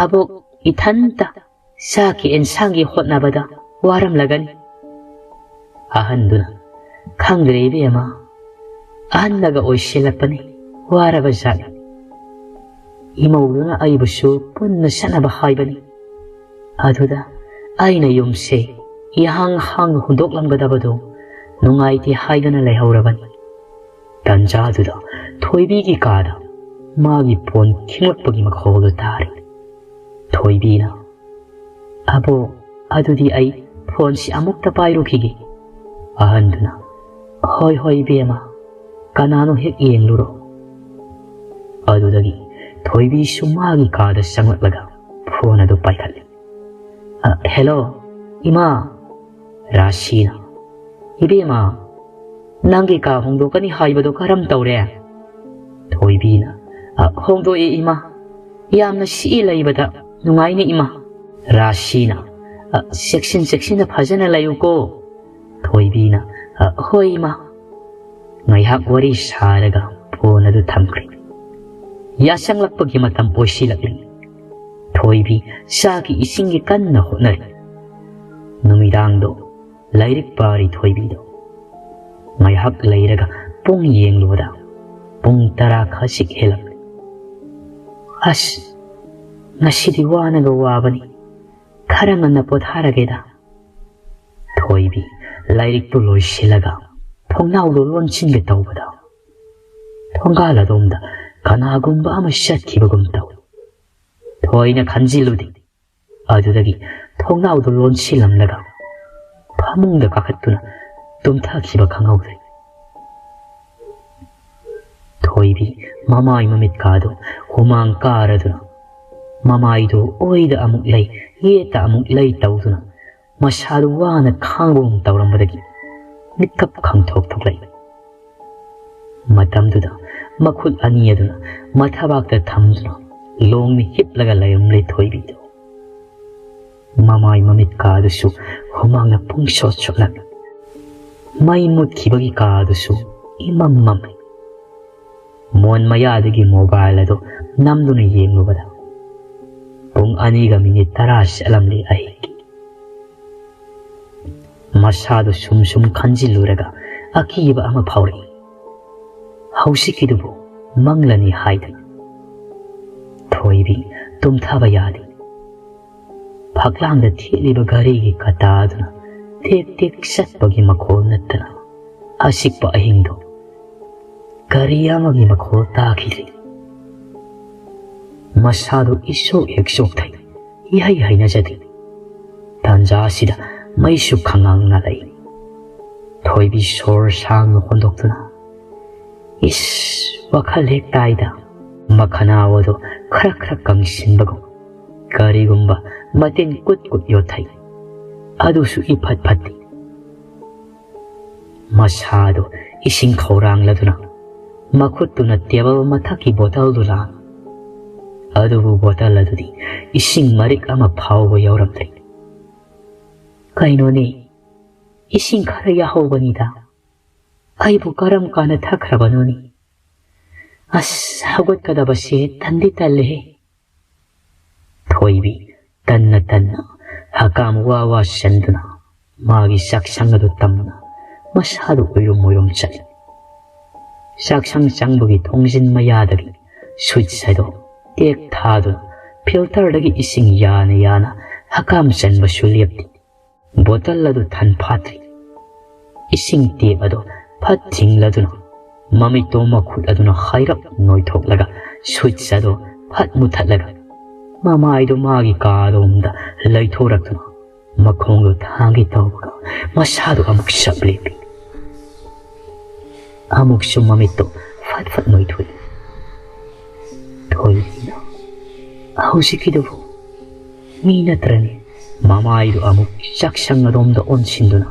ꯑꯕꯣꯛ ꯏꯊꯟꯇ ꯆꯥꯛꯀꯤ ꯑꯦꯟꯁꯥꯡꯒꯤ ꯍꯣꯠꯅꯕꯗ ꯋꯥꯔꯝꯂꯒꯅꯤ꯫" ꯑꯍꯟꯗꯨꯅ, "ꯈꯪꯗ꯭ꯔꯦ ꯏꯕꯦꯝꯃ, ꯑꯍꯟꯅꯒ ꯑꯣꯏꯁꯤꯜꯂꯛꯄꯅꯤ, ꯋꯥꯔꯕ ꯖꯥꯠꯅꯤ꯫ ꯏꯃꯧꯗꯨꯅ ꯑꯩꯕꯨꯁꯨ ꯄꯨꯟꯅ ꯆꯠꯅꯕ ꯍꯥꯏꯕꯅꯤ꯫ ꯑꯗꯨꯗ ꯑꯩꯅ ꯌꯨꯝꯁꯦ ꯏꯍꯥꯡ ꯍꯥꯡꯅ ꯍꯨꯟꯗꯣꯛꯂꯝꯒꯗꯕꯗꯣ ꯅꯨꯡꯉꯥꯏꯇꯦ ꯍꯥꯏꯗꯅ ꯂꯩꯍꯧꯔꯕꯅꯤ꯫" ꯇꯟꯖꯥꯗꯨꯗ ꯊꯣꯏꯕꯤꯒꯤ ꯀꯥꯗ ꯃꯥꯒꯤ ꯐꯣꯟ ꯈꯤꯡꯂꯛꯄꯒꯤ ꯃꯈꯣꯜꯗꯨ ꯇꯥꯔꯤ꯫ ꯊꯣꯏꯕꯤꯅ, "ꯑꯕꯣ, ꯑꯗꯨꯗꯤ ꯑꯩ ꯐꯣꯟꯁꯤ ꯑꯃꯨꯛꯇ ꯄꯥꯏꯔꯨꯈꯤꯒꯦ꯫" ꯑꯍꯟꯗꯨꯅ, "ꯍꯣꯏ, ꯍꯣꯏ, ꯏꯕꯦꯝꯃ, ꯀꯅꯥꯅꯣ ꯍꯦꯛ ꯌꯦꯡꯂꯨꯔꯣ꯫" ꯑꯗꯨꯗꯒꯤ ꯊꯣꯏꯕꯤꯁꯨ ꯃꯥꯒꯤ ꯀꯥꯗ ꯆꯪꯂꯛꯂꯒ ꯐꯣꯟ ꯑꯗꯨ ꯄꯥꯏꯈꯠꯂꯤ꯫ "ꯑ, ꯍꯦꯜꯂꯣ, ꯏꯃꯥ꯫" ꯔꯥꯁꯤꯅ, "ꯏꯕꯦꯝꯃ, ꯅꯪꯒꯤ ꯀꯥ ꯍꯣꯡꯗꯣꯛꯀꯅꯤ ꯍꯥꯏꯕꯗꯣ ꯀꯔꯝ ꯇꯧꯔꯦ?" ꯊꯣꯏꯕꯤꯅ, "ꯑ, ꯍꯣꯡꯗꯣꯛꯑꯦ, ꯏꯃꯥ꯫ ꯌꯥꯝꯅ ꯁꯤꯛꯏ ꯂꯩꯕꯗ ꯅꯨꯡꯉꯥꯏꯅꯦ, ꯏꯃꯥ꯫" ꯔꯥꯁꯤꯅ, "ꯑ, ꯆꯦꯛꯁꯤꯟ ꯆꯦꯛꯁꯤꯟꯅ ꯐꯖꯅ ꯂꯩꯌꯨꯀꯣ꯫" ꯊꯣꯏꯕꯤꯅ, "ꯑ, ꯍꯣꯏ, ꯏꯃꯥ꯫" ꯉꯥꯏꯍꯥꯛ ꯋꯥꯔꯤ ꯁꯥꯔꯒ ꯐꯣꯟ ꯑꯗꯨ ꯊꯝꯈ꯭ꯔꯦ꯫ ꯌꯥꯆꯪꯂꯛꯄꯒꯤ ꯃꯇꯝ ꯑꯣꯏꯁꯤꯜꯂꯛꯂꯤ꯫ ꯊꯣꯏꯕꯤ ꯆꯥꯒꯤ ꯏꯁꯤꯡꯒꯤ ꯀꯟꯅ ꯍꯣꯠꯅꯔꯤ꯫ ꯅꯨꯃꯤꯗꯥꯡꯗꯣ ꯂꯥꯏꯔꯤꯛ ꯄꯥꯔꯤ ꯊꯣꯏꯕꯤꯗꯣ꯫ ꯉꯥꯏꯍꯥꯛ ꯂꯩꯔꯒ ꯄꯨꯡ ꯌꯦꯡꯂꯨꯕꯗ ꯄꯨꯡ ꯇꯔꯥ ꯈꯖꯤꯛ ꯍꯦꯜꯂꯝꯂꯦ꯫ "ꯑꯁ, ꯉꯁꯤꯗꯤ ꯋꯥꯅꯒ ꯋꯥꯕꯅꯤ꯫ ꯈꯔ ꯉꯟꯅ ꯄꯣꯊꯥꯔꯒꯦꯗ꯫" ꯊꯣꯏꯕꯤ ꯂꯥꯏꯔꯤꯛꯇꯨ ꯂꯣꯏꯁꯤꯜꯂꯒ ꯊꯣꯡꯅꯥꯎꯗꯨ ꯂꯣꯟꯁꯤꯟꯒꯦ ꯇꯧꯕꯗ, ꯊꯣꯡꯒꯥꯜ ꯑꯗꯣꯝꯗ ꯀꯅꯥꯒꯨꯝꯕ ꯑꯃ ꯆꯠꯈꯤꯕꯒꯨꯝ ꯇꯧꯏ꯫ ꯊꯣꯏꯅ ꯈꯟꯖꯤꯜꯂꯨꯗꯦ꯫ ꯑꯗꯨꯗꯒꯤ ꯊꯣꯡꯅꯥꯎꯗꯨ ꯂꯣꯟꯁꯤꯜꯂꯝꯂꯒ ꯐꯃꯨꯡꯗ ꯀꯥꯈꯠꯇꯨꯅ ꯇꯨꯝꯊꯈꯤꯕ ꯈꯪꯍꯧꯗ꯭ꯔꯦ꯫ ꯊꯣꯏꯕꯤ ꯃꯃꯥꯏ ꯃꯃꯤꯠꯀꯥꯗꯨ ꯍꯨꯃꯥꯡ ꯀꯥꯔꯗꯨꯅ, ꯃꯃꯥꯏꯗꯨ ꯑꯣꯏꯗ ꯑꯃꯨꯛ ꯂꯩ, ꯌꯦꯠꯇ ꯑꯃꯨꯛ ꯂꯩ ꯇꯧꯗꯨꯅ, ꯃꯁꯥꯗꯨ ꯋꯥꯅ ꯈꯥꯡꯕꯒꯨꯝ ꯇꯧꯔꯝꯕꯗꯒꯤ ꯃꯤꯠꯀꯞ ꯈꯪꯊꯣꯛ ꯊꯣꯛꯂꯛꯏ꯫ ꯃꯇꯝꯗꯨꯗ ꯃꯈꯨꯠ ꯑꯅꯤ ꯑꯗꯨꯅ ꯃꯊꯕꯥꯛꯇ ꯊꯝꯗꯨꯅ ꯂꯣꯡꯅ ꯍꯤꯞꯂꯒ ꯂꯩꯔꯝꯂꯦ ꯊꯣꯏꯕꯤꯗꯨ꯫ ꯃꯃꯥꯏ ꯃꯃꯤꯠ ꯀꯥꯗꯨꯁꯨ ꯍꯨꯃꯥꯡꯅ ꯄꯨꯡꯁꯣꯠ ꯁꯣꯠꯂꯝꯃꯤ꯫ ꯃꯩ ꯃꯨꯠꯈꯤꯕꯒꯤ ꯀꯥꯗꯨꯁꯨ ꯏꯃꯝ ꯃꯝꯃꯤ꯫ ꯃꯣꯟ ꯃꯌꯥꯗꯒꯤ ꯃꯣꯕꯥꯏꯜ ꯑꯗꯨ ꯅꯝꯗꯨꯅ ꯌꯦꯡꯂꯨꯕꯗ ꯄꯨꯡ ꯑꯅꯤꯒ ꯃꯤꯅꯤꯠ ꯇꯔꯥ ꯆꯠꯂꯝꯂꯤ ꯑꯍꯤꯡꯒꯤ꯫ ꯃꯁꯥꯗꯨ ꯁꯨꯝ ꯁꯨꯝ ꯈꯟꯖꯤꯜꯂꯨꯔꯒ ꯑꯀꯤꯕ ꯑꯃ ꯐꯥꯎꯔꯛꯏ꯫ ꯍꯧꯖꯤꯛꯀꯤꯗꯨꯕꯨ ꯃꯪꯂꯅꯤ ꯍꯥꯏꯗꯅ꯫ ꯊꯣꯏꯕꯤ ꯇꯨꯝꯊꯕ ꯌꯥꯗꯦ꯫ ꯐꯛꯂꯥꯡꯗ ꯊꯦꯠꯂꯤꯕ ꯘꯔꯤꯒꯤ ꯀꯇꯥ ꯑꯗꯨꯅ ꯇꯦꯛ ꯇꯦꯛ ꯆꯠꯄꯒꯤ ꯃꯈꯣꯜ ꯅꯠꯇꯅ ꯑꯆꯤꯛꯄ ꯑꯍꯤꯡꯗꯨ ꯒꯥꯔꯤ ꯑꯃꯒꯤ ꯃꯈꯣꯜ ꯇꯥꯈꯤꯗ꯭ꯔꯤ꯫ ꯃꯁꯥꯗꯨ ꯏꯆꯣꯛ ꯍꯦꯛ ꯆꯣꯛꯊꯩ, ꯏꯍꯩ ꯍꯩꯅꯖꯗꯦ꯫ ꯇꯥꯟꯖꯥ ꯑꯁꯤꯗ ꯃꯩꯁꯨ ꯈꯉꯥꯡ ꯉꯥꯜꯂꯛꯏ꯫ ꯊꯣꯏꯕꯤ ꯁꯣꯔ ꯁꯥꯡꯅ ꯍꯣꯟꯗꯣꯛꯇꯨꯅ, "ꯏꯁ, ꯋꯥꯈꯜ ꯍꯦꯛ ꯇꯥꯏꯗ"꯫ ꯃꯈꯅꯥꯎ ꯑꯗꯨ ꯈꯔ ꯈꯔ ꯀꯪꯁꯤꯟꯕꯒꯨꯝ, ꯀꯔꯤꯒꯨꯝꯕ ꯃꯇꯤꯟ ꯀꯨꯠ ꯀꯨꯠ ꯌꯣꯠꯊꯩ꯫ ꯑꯗꯨꯁꯨ ꯏꯐꯠ ꯐꯠꯇꯦ꯫ ꯃꯁꯥꯗꯨ ꯏꯁꯤꯡ ꯈꯧꯔꯥꯡꯂꯗꯨꯅ ꯃꯈꯨꯠꯇꯨꯅ ꯇꯦꯕꯜ ꯃꯊꯛꯀꯤ ꯕꯣꯇꯜꯗꯨ ꯂꯥꯝꯃꯤ꯫ ꯑꯗꯨꯕꯨ ꯕꯣꯇꯜ ꯑꯗꯨꯗꯤ ꯏꯁꯤꯡ ꯃꯔꯤꯛ ꯑꯃ ꯐꯥꯎꯕ ꯌꯥꯎꯔꯝꯗ꯭ꯔꯦ꯫ "ꯀꯩꯅꯣꯅꯦ, ꯏꯁꯤꯡ ꯈꯔ ꯌꯥꯍꯧꯕꯅꯤꯗ꯫ ꯑꯩꯕꯨ ꯀꯔꯝ ꯀꯥꯟꯗ ꯊꯛꯈ꯭ꯔꯕꯅꯣꯅꯦ? ꯑꯁ, ꯍꯧꯒꯠꯀꯗꯕꯁꯦ ꯇꯟꯗꯤ ꯇꯜꯂꯦꯍꯦ"꯫ ꯊꯣꯏꯕꯤ ꯇꯟꯅ ꯇꯟꯅ ꯍꯀꯥꯝ ꯋꯥ ꯋꯥ ꯆꯟꯗꯨꯅ ꯃꯥꯒꯤ ꯆꯥꯛꯁꯪ ꯑꯗꯨ ꯇꯝꯅ ꯃꯁꯥꯗꯨ ꯎꯏꯔꯨꯝ ꯎꯏꯔꯨꯝ ꯆꯠꯂꯤ꯫ ꯆꯥꯛꯁꯪ ꯆꯪꯕꯒꯤ ꯊꯣꯡꯖꯤꯟ ꯃꯌꯥꯗꯒꯤ ꯁ꯭ꯋꯤꯠꯆ ꯑꯗꯨ ꯇꯦꯛ ꯊꯥꯗꯨꯅ ꯐꯤꯜꯇꯔꯗꯒꯤ ꯏꯁꯤꯡ ꯌꯥꯅ ꯌꯥꯅ ꯍꯀꯥꯝ ꯆꯟꯕꯁꯨ ꯂꯦꯞꯇꯦ꯫ ꯕꯣꯇꯜ ꯑꯗꯨ ꯊꯟ ꯐꯥꯠꯇ꯭ꯔꯤ꯫ ꯏꯁꯤꯡ ꯇꯦꯞ ꯑꯗꯨ ꯐꯠ ꯊꯤꯡꯂꯗꯨꯅ ꯃꯃꯤꯠꯇꯣ ꯃꯈꯨꯠ ꯑꯗꯨꯅ ꯍꯥꯏꯔꯞ ꯅꯣꯏꯊꯣꯛꯂꯒ ꯁ꯭ꯋꯤꯠꯆ ꯑꯗꯨ ꯐꯠ ꯃꯨꯊꯠꯂꯒ ꯃꯃꯥꯏꯗꯨ ꯃꯥꯒꯤ ꯀꯥꯗꯣꯝꯗ ꯂꯩꯊꯣꯔꯛꯇꯨꯅ ꯃꯈꯣꯡꯗꯨ ꯊꯥꯡꯒꯦ ꯇꯧꯕꯒ ꯃꯁꯥꯗꯨ ꯑꯃꯨꯛ ꯆꯞ ꯂꯦꯞꯄꯤ꯫ ꯑꯃꯨꯛꯁꯨ ꯃꯃꯤꯠꯇꯨ ꯐꯠ ꯐꯠ ꯅꯣꯏꯊꯣꯛꯏ꯫ ꯊꯣꯏꯕꯤꯅ, "ꯍꯧꯖꯤꯛꯀꯤꯗꯨꯕꯨ ꯃꯤ ꯅꯠꯇ꯭ꯔꯅꯤ?" ꯃꯃꯥꯏꯗꯨ ꯑꯃꯨꯛ ꯆꯥꯛꯁꯪ ꯑꯗꯣꯝꯗ ꯑꯣꯟꯁꯤꯟꯗꯨꯅ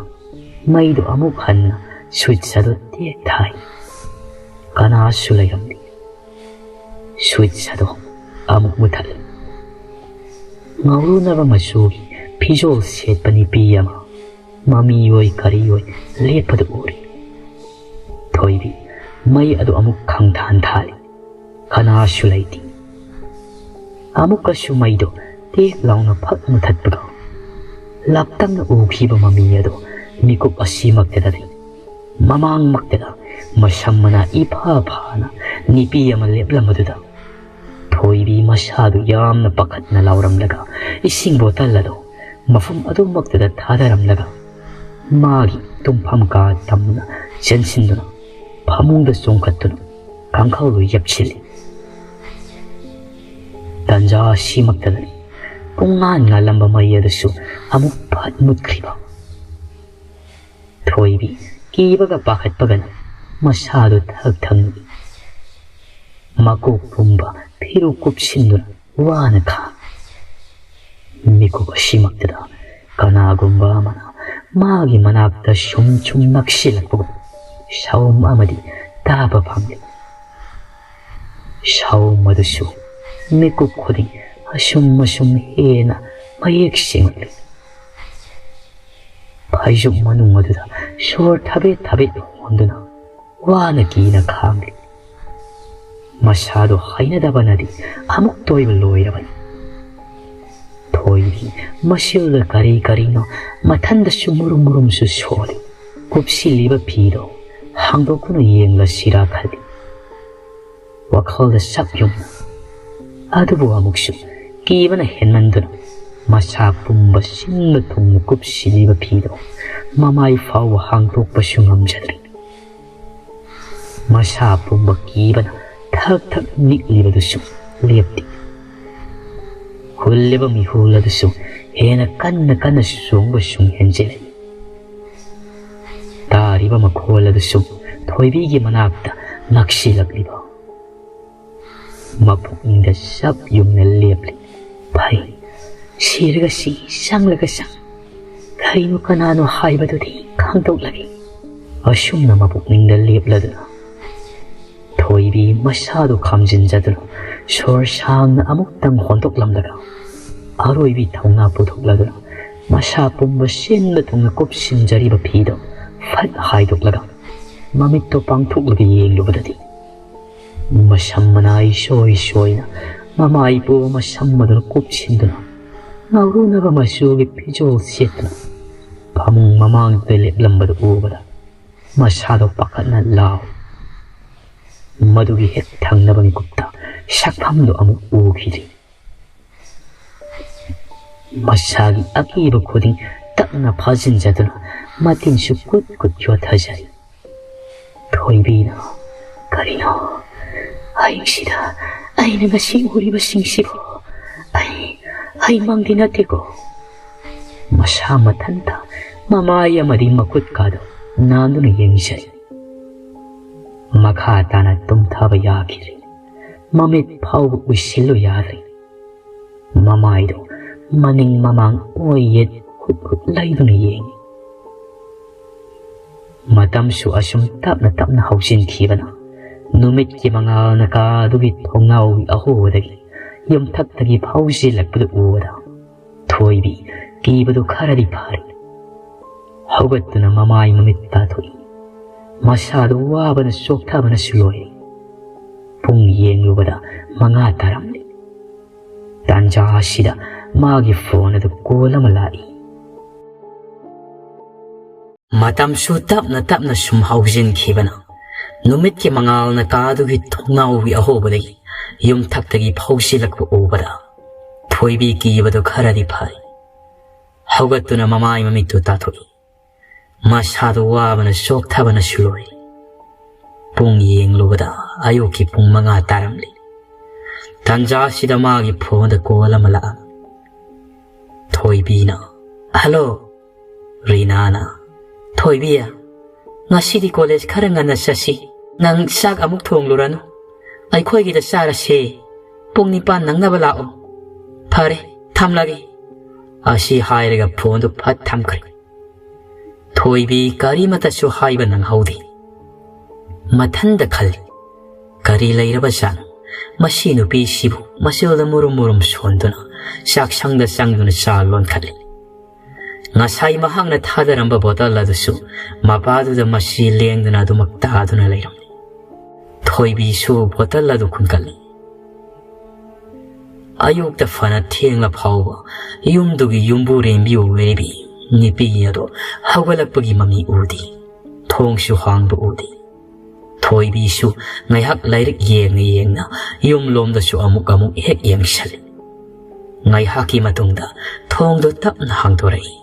ꯃꯩꯗꯨ ꯑꯃꯨꯛ ꯍꯟꯅ ꯁ꯭ꯋꯤꯠꯆ ꯑꯗꯨ ꯇꯦꯛ ꯊꯥꯏ꯫ ꯀꯅꯥꯁꯨ ꯂꯩꯔꯝꯗꯦ꯫ ꯁ꯭ꯋꯤꯠꯆ ꯑꯗꯨ ꯑꯃꯨꯛ ꯃꯨꯊꯠꯂꯤ꯫ ꯉꯧꯔꯨꯅꯕ ꯃꯆꯨꯒꯤ ꯐꯤꯖꯣꯜ ꯁꯦꯠꯄ ꯅꯨꯄꯤ ꯑꯃ ꯃꯃꯤ ꯑꯣꯏ ꯀꯔꯤ ꯑꯣꯏ ꯂꯦꯞꯄꯗꯨ ꯎꯔꯤ꯫ ꯊꯣꯏꯕꯤ ꯃꯩ ꯑꯗꯨ ꯑꯃꯨꯛ ꯈꯪꯊꯥꯟ ꯊꯥꯜꯂꯤ꯫ ꯀꯅꯥꯁꯨ ꯂꯩꯇꯦ꯫ ꯑꯃꯨꯛꯀꯁꯨ ꯃꯩꯗꯨ ꯇꯦꯛ ꯂꯥꯎꯅ ꯐꯠ ꯃꯨꯊꯠꯄꯒ ꯂꯥꯞꯇꯛꯅ ꯎꯈꯤꯕ ꯃꯃꯤ ꯑꯗꯨ ꯃꯤꯀꯨꯞ ꯑꯁꯤꯃꯛꯇꯗꯗꯤ ꯃꯃꯥꯡꯃꯛꯇꯗ ꯃꯁꯝ ꯃꯅꯥ ꯏꯐꯥ ꯐꯥꯅ ꯅꯨꯄꯤ ꯑꯃ ꯂꯦꯞꯂꯝꯕꯗꯨꯗ ꯊꯣꯏꯕꯤ ꯃꯁꯥꯗꯨ ꯌꯥꯝꯅ ꯄꯥꯈꯠꯅ ꯂꯥꯎꯔꯝꯂꯒ ꯏꯁꯤꯡ ꯕꯣꯇꯜ ꯑꯗꯨ ꯃꯐꯝ ꯑꯗꯨꯃꯛꯇꯗ ꯊꯥꯗꯔꯝꯂꯒ ꯃꯥꯒꯤ ꯇꯨꯝꯐꯝ ꯀꯥ ꯇꯝꯅ ꯆꯦꯟꯁꯤꯟꯗꯨꯅ ꯐꯃꯨꯡꯗ ꯆꯣꯡꯈꯠꯇꯨꯅ ꯀꯥꯡꯈꯜꯗꯨ ꯌꯦꯞꯁꯤꯜꯂꯤ꯫ ꯇꯟꯖꯥ ꯑꯁꯤꯃꯛꯇꯗꯅꯤ ꯄꯨꯡꯉꯥꯟ ꯉꯥꯜꯂꯝꯕ ꯃꯩ ꯑꯗꯨꯁꯨ ꯑꯃꯨꯛ ꯐꯠ ꯃꯨꯠꯈ꯭ꯔꯤꯕ꯫ ꯊꯣꯏꯕꯤ ꯀꯤꯕꯒ ꯄꯥꯈꯠꯄꯒꯅ ꯃꯁꯥꯗꯨ ꯊꯛ ꯊꯛ ꯅꯤꯛꯏ꯫ ꯃꯀꯣꯛ ꯄꯨꯝꯕ ꯐꯤꯔꯨꯛ ꯀꯨꯞꯁꯤꯟꯗꯨꯅ ꯋꯥꯅ ꯈꯥꯡꯏ꯫ ꯃꯤꯀꯨꯞ ꯑꯁꯤꯃꯛꯇꯗ ꯀꯅꯥꯒꯨꯝꯕ ꯑꯃꯅ ꯃꯥꯒꯤ ꯃꯅꯥꯛꯇ ꯁꯨꯝ ꯁꯨꯝ ꯅꯛꯁꯤꯜꯂꯛꯄꯒꯨꯝ ꯁꯥꯎꯝ ꯑꯃꯗꯤ ꯇꯥꯕ ꯐꯪꯂꯤ꯫ ꯁꯥꯎꯝ ꯑꯗꯨꯁꯨ ꯃꯤꯀꯨꯞ ꯈꯨꯗꯤꯡ ꯑꯁꯨꯝ ꯑꯁꯨꯝ ꯍꯦꯟꯅ ꯃꯌꯦꯛ ꯁꯦꯡꯂꯛꯂꯤ꯫ ꯐꯩꯖꯨꯞ ꯃꯅꯨꯡ ꯑꯗꯨꯗ ꯁꯣꯔ ꯊꯕꯦꯠ ꯊꯕꯦꯠ ꯍꯣꯟꯗꯨꯅ ꯋꯥꯅ ꯀꯤꯅ ꯈꯥꯡꯂꯤ꯫ ꯃꯁꯥꯗꯣ ꯍꯩꯅꯗꯕꯅꯗꯤ ꯑꯃꯨꯛꯇ ꯑꯣꯏꯕ ꯂꯣꯏꯔꯕꯅꯤ꯫ ꯊꯣꯏꯕꯤ ꯃꯁꯤꯜꯗ ꯀꯔꯤ ꯀꯔꯤꯅꯣ ꯃꯊꯟꯗꯁꯨ ꯃꯨꯔꯨꯝ ꯃꯨꯔꯨꯝꯁꯨ ꯁꯣꯜꯂꯤ꯫ ꯀꯨꯞꯁꯤꯜꯂꯤꯕ ꯐꯤꯗꯣ ꯍꯥꯡꯗꯣꯛꯇꯨꯅ ꯌꯦꯡꯂꯁꯤꯔꯥ ꯈꯜꯂꯤ꯫ ꯋꯥꯈꯜꯗ ꯆꯞ ꯌꯨꯡꯅ꯫ ꯑꯗꯨꯕꯨ ꯑꯃꯨꯛꯁꯨ ꯀꯤꯕꯅ ꯍꯦꯟꯃꯟꯗꯨꯅ ꯃꯁꯥ ꯄꯨꯝꯕ ꯁꯤꯟꯕ ꯊꯨꯡꯅ ꯀꯨꯞꯁꯤꯜꯂꯤꯕ ꯐꯤꯗꯣ ꯃꯃꯥꯏ ꯐꯥꯎꯕ ꯍꯥꯡꯗꯣꯛꯄꯁꯨ ꯉꯝꯖꯗ꯭ꯔꯤ꯫ ꯃꯁꯥ ꯄꯨꯝꯕ ꯀꯤꯕꯅ ꯊꯛ ꯊꯛ ꯅꯤꯛꯂꯤꯕꯗꯨꯁꯨ ꯂꯦꯞꯇꯦ꯫ ꯍꯨꯜꯂꯤꯕ ꯃꯤꯍꯨꯜ ꯑꯗꯨꯁꯨ ꯍꯦꯟꯅ ꯀꯟꯅ ꯀꯟꯅ ꯆꯣꯡꯕ ꯁꯨꯝ ꯍꯦꯟꯖꯤꯜꯂꯛꯏ꯫ ꯇꯥꯔꯤꯕ ꯃꯈꯣꯜ ꯑꯗꯨꯁꯨ ꯊꯣꯏꯕꯤꯒꯤ ꯃꯅꯥꯛꯇ ꯅꯛꯁꯤꯜꯂꯛꯂꯤꯕ꯫ ꯃꯄꯨꯛꯅꯤꯡꯗ ꯆꯞ ꯌꯨꯡꯅ ꯂꯦꯞꯂꯤ꯫ ꯐꯩ, ꯁꯤꯔꯒ ꯁꯤ, ꯆꯪꯂꯒ ꯆꯪ꯫ ꯀꯩꯅꯣ ꯀꯅꯥꯅꯣ ꯍꯥꯏꯕꯗꯨꯗꯤ ꯈꯪꯗꯣꯛꯂꯒꯦ꯫ ꯑꯁꯨꯝꯅ ꯃꯄꯨꯛꯅꯤꯡꯗ ꯂꯦꯞꯂꯗꯨꯅ ꯊꯣꯏꯕꯤ ꯃꯁꯥꯗꯨ ꯈꯥꯝꯖꯤꯟꯖꯗꯨꯅ ꯁꯣꯔ ꯁꯥꯡꯅ ꯑꯃꯨꯛꯇꯪ ꯍꯣꯟꯗꯣꯛꯂꯝꯂꯒ ꯑꯔꯣꯏꯕꯤ ꯊꯧꯅꯥ ꯄꯨꯊꯣꯛꯂꯗꯨꯅ ꯃꯁꯥ ꯄꯨꯝꯕ ꯁꯤꯟꯕ ꯊꯨꯡꯅ ꯀꯨꯞꯁꯤꯟꯖꯔꯤꯕ ꯐꯤꯗꯣ ꯐꯠ ꯍꯥꯏꯗꯣꯛꯂꯒ ꯃꯃꯤꯠꯇꯣ ꯄꯥꯡꯊꯣꯛꯂꯒ ꯌꯦꯡꯂꯨꯕꯗꯗꯤ ꯃꯁꯝ ꯃꯅꯥ ꯏꯁꯣꯏ ꯁꯣꯏꯅ ꯃꯃꯥꯏ ꯄꯨꯝꯕ ꯃꯁꯝ ꯑꯗꯨꯅ ꯀꯨꯞꯁꯤꯟꯗꯨꯅ ꯉꯧꯔꯨꯅꯕ ꯃꯆꯨꯒꯤ ꯐꯤꯖꯣꯜ ꯁꯦꯠꯇꯨꯅ ꯐꯃꯨꯡ ꯃꯃꯥꯡꯗꯨꯗ ꯂꯦꯞꯂꯝꯕꯗꯨ ꯎꯕꯗ ꯃꯁꯥꯗꯣ ꯄꯥꯈꯠꯅ ꯂꯥꯎꯏ꯫ ꯃꯗꯨꯒꯤ ꯍꯦꯛ ꯊꯪꯅꯕ ꯃꯤꯀꯨꯞꯇ ꯁꯛꯐꯝꯗꯨ ꯑꯃꯨꯛ ꯎꯈꯤꯗ꯭ꯔꯤ꯫ ꯃꯁꯥꯒꯤ ꯑꯀꯤꯕ ꯈꯨꯗꯤꯡ ꯇꯞꯅ ꯐꯥꯖꯤꯟꯖꯗꯨꯅ ꯃꯇꯤꯟꯁꯨ ꯀꯨꯠ ꯀꯨꯠ ꯌꯣꯠꯊꯖꯔꯤ꯫ ꯊꯣꯏꯕꯤꯅ, "ꯀꯔꯤꯅꯣ? ꯑꯍꯤꯡꯁꯤꯗ ꯑꯩꯅ ꯉꯁꯤ ꯎꯔꯤꯕꯁꯤꯡꯁꯤꯕꯨ? ꯑꯩ, ꯑꯩ ꯃꯪꯗꯤ ꯅꯠꯇꯦꯀꯣ?" ꯃꯁꯥ ꯃꯊꯟꯇ ꯃꯃꯥꯏ ꯑꯃꯗꯤ ꯃꯈꯨꯠꯀꯥꯗꯨ ꯅꯥꯟꯗꯨꯅ ꯌꯦꯡꯖꯩ꯫ ꯃꯈꯥ ꯇꯥꯅ ꯇꯨꯝꯊꯕ ꯌꯥꯈꯤꯗ꯭ꯔꯦ꯫ ꯃꯃꯤꯠ ꯐꯥꯎꯕ ꯎꯏꯁꯤꯜꯂꯨ ꯌꯥꯗ꯭ꯔꯦ꯫ ꯃꯃꯥꯏꯗꯨ ꯃꯅꯤꯡ ꯃꯃꯥꯡ ꯑꯣꯏ ꯌꯦꯠ ꯍꯨꯠ ꯍꯨꯠ ꯂꯩꯗꯨꯅ ꯌꯦꯡꯏ꯫ ꯃꯇꯝꯁꯨ ꯑꯁꯨꯝ ꯇꯞꯅ ꯇꯞꯅ ꯍꯧꯖꯤꯟꯈꯤꯕꯅ, ꯅꯨꯃꯤꯠꯀꯤ ꯃꯉꯥꯜꯅ ꯀꯥꯗꯨꯒꯤ ꯊꯣꯡꯅꯥꯎꯒꯤ ꯑꯍꯣꯕꯗꯒꯤ ꯌꯨꯝꯊꯛꯇꯒꯤ ꯐꯥꯎꯖꯤꯜꯂꯛꯄꯗꯨ ꯎꯕꯗ, ꯊꯣꯏꯕꯤ ꯀꯤꯕꯗꯨ ꯈꯔꯗꯤ ꯐꯥꯔꯤ꯫ ꯍꯧꯒꯠꯇꯨꯅ ꯃꯃꯥꯏ ꯃꯃꯤꯠ ꯇꯥꯊꯣꯛꯏ꯫ ꯃꯁꯥꯗꯨ ꯋꯥꯕꯅ ꯆꯣꯛꯊꯕꯅꯁꯨ ꯂꯣꯏꯔꯦ꯫ ꯄꯨꯡ ꯌꯦꯡꯂꯨꯕꯗ ꯃꯉꯥ ꯇꯥꯔꯝꯂꯦ꯫ ꯇꯥꯟꯖꯥ ꯑꯁꯤꯗ ꯃꯥꯒꯤ ꯐꯣꯟ ꯑꯗꯨ ꯀꯣꯜ ꯑꯃ ꯂꯥꯛꯏ꯫ ꯃꯇꯝꯁꯨ ꯇꯞꯅ ꯇꯞꯅ ꯁꯨꯝ ꯍꯧꯖꯤꯟꯈꯤꯕꯅ, ꯅꯨꯃꯤꯠꯀꯤ ꯃꯉꯥꯜꯅ ꯀꯥꯗꯨꯒꯤ ꯊꯣꯡꯅꯥꯎꯒꯤ ꯑꯍꯣꯕꯗꯒꯤ ꯌꯨꯝꯊꯛꯇꯒꯤ ꯐꯥꯎꯁꯤꯜꯂꯛꯄ ꯎꯕꯗ, ꯊꯣꯏꯕꯤ ꯀꯤꯕꯗꯨ ꯈꯔꯗꯤ ꯐꯥꯔꯤ꯫ ꯍꯧꯒꯠꯇꯨꯅ ꯃꯃꯥꯏ ꯃꯃꯤꯠꯇꯨ ꯇꯥꯊꯣꯛꯏ꯫ ꯃꯁꯥꯗꯨ ꯋꯥꯕꯅ ꯆꯣꯛꯊꯕꯅꯁꯨ ꯂꯣꯏꯔꯦ꯫ ꯄꯨꯡ ꯌꯦꯡꯂꯨꯕꯗ ꯑꯌꯨꯛꯀꯤ ꯄꯨꯡ ꯃꯉꯥ ꯇꯥꯔꯝꯂꯦ꯫ ꯇꯥꯟꯖꯥ ꯑꯁꯤꯗ ꯃꯥꯒꯤ ꯐꯣꯟꯗ ꯀꯣꯜ ꯑꯃ ꯂꯥꯛꯑꯝꯃꯤ꯫ ꯊꯣꯏꯕꯤꯅ, "ꯍꯜꯂꯣ!" ꯔꯤꯅꯥꯅ, "ꯊꯣꯏꯕꯤ, ꯉꯁꯤꯗꯤ ꯀꯣꯂꯦꯖ ꯈꯔ ꯉꯟꯅ ꯆꯠꯁꯤ꯫ ꯅꯪ ꯆꯥꯛ ꯑꯃꯨꯛ ꯊꯣꯡꯂꯨꯔꯅꯨ꯫ ꯑꯩꯈꯣꯏꯒꯤꯗ ꯆꯥꯔꯁꯦ꯫ ꯄꯨꯡ ꯅꯤꯄꯥꯟ ꯅꯪꯅꯕ ꯂꯥꯛꯑꯣ꯫ ꯐꯔꯦ, ꯊꯝꯂꯒꯦ꯫" ꯑꯁꯤ ꯍꯥꯏꯔꯒ ꯐꯣꯟꯗꯨ ꯐꯠ ꯊꯝꯈ꯭ꯔꯦ꯫ ꯊꯣꯏꯕꯤ ꯀꯔꯤꯃꯇꯁꯨ ꯍꯥꯏꯕ ꯅꯪꯍꯧꯗꯦ꯫ ꯃꯊꯟꯗ ꯈꯜꯂꯤ, "ꯀꯔꯤ ꯂꯩꯔꯕꯖꯥꯠꯅꯣ? ꯃꯁꯤ ꯅꯨꯄꯤꯁꯤꯕꯨ ꯃꯆꯤꯜꯗ ꯃꯨꯔꯨꯝ ꯃꯨꯔꯨꯝ ꯁꯣꯟꯗꯨꯅ ꯆꯥꯛꯁꯪꯗ ꯆꯪꯗꯨꯅ ꯆꯥ ꯂꯣꯟꯈꯠꯂꯤ꯫" ꯉꯁꯥꯏ ꯃꯍꯥꯛꯅ ꯊꯥꯗꯔꯝꯕ ꯕꯣꯇꯜ ꯑꯗꯨꯁꯨ ꯃꯄꯥꯗꯨꯗ ꯃꯁꯤ ꯂꯦꯡꯗꯅ ꯑꯗꯨꯃꯛ ꯇꯥꯗꯨꯅ ꯂꯩꯔꯝꯂꯤ꯫ ꯊꯣꯏꯕꯤꯁꯨ ꯕꯣꯇꯜ ꯑꯗꯨ ꯈꯨꯟꯒꯠꯂꯤ꯫ ꯑꯌꯨꯛꯇ ꯐꯅ ꯊꯦꯡꯂ ꯐꯥꯎꯕ ꯌꯨꯝꯗꯨꯒꯤ ꯌꯨꯝꯕꯨꯔꯦꯝꯕꯤ ꯑꯣꯏꯔꯤꯕꯤ ꯅꯨꯄꯤ ꯑꯗꯣ ꯍꯧꯒꯠꯂꯛꯄꯒꯤ ꯃꯃꯤ ꯎꯗꯦ꯫ ꯊꯣꯡꯁꯨ ꯍꯥꯡꯕ ꯎꯗꯦ꯫ ꯊꯣꯏꯕꯤꯁꯨ ꯉꯥꯏꯍꯥꯛ ꯂꯥꯏꯔꯤꯛ ꯌꯦꯡꯅ ꯌꯦꯡꯅ ꯌꯨꯝꯂꯣꯝꯗꯁꯨ ꯑꯃꯨꯛ ꯑꯃꯨꯛ ꯍꯦꯛ ꯌꯦꯡꯁꯜꯂꯤ꯫ ꯉꯥꯏꯍꯥꯛꯀꯤ ꯃꯇꯨꯡꯗ ꯊꯣꯡꯗꯣ ꯇꯞꯅ ꯍꯥꯡꯗꯣꯔꯛꯏ꯫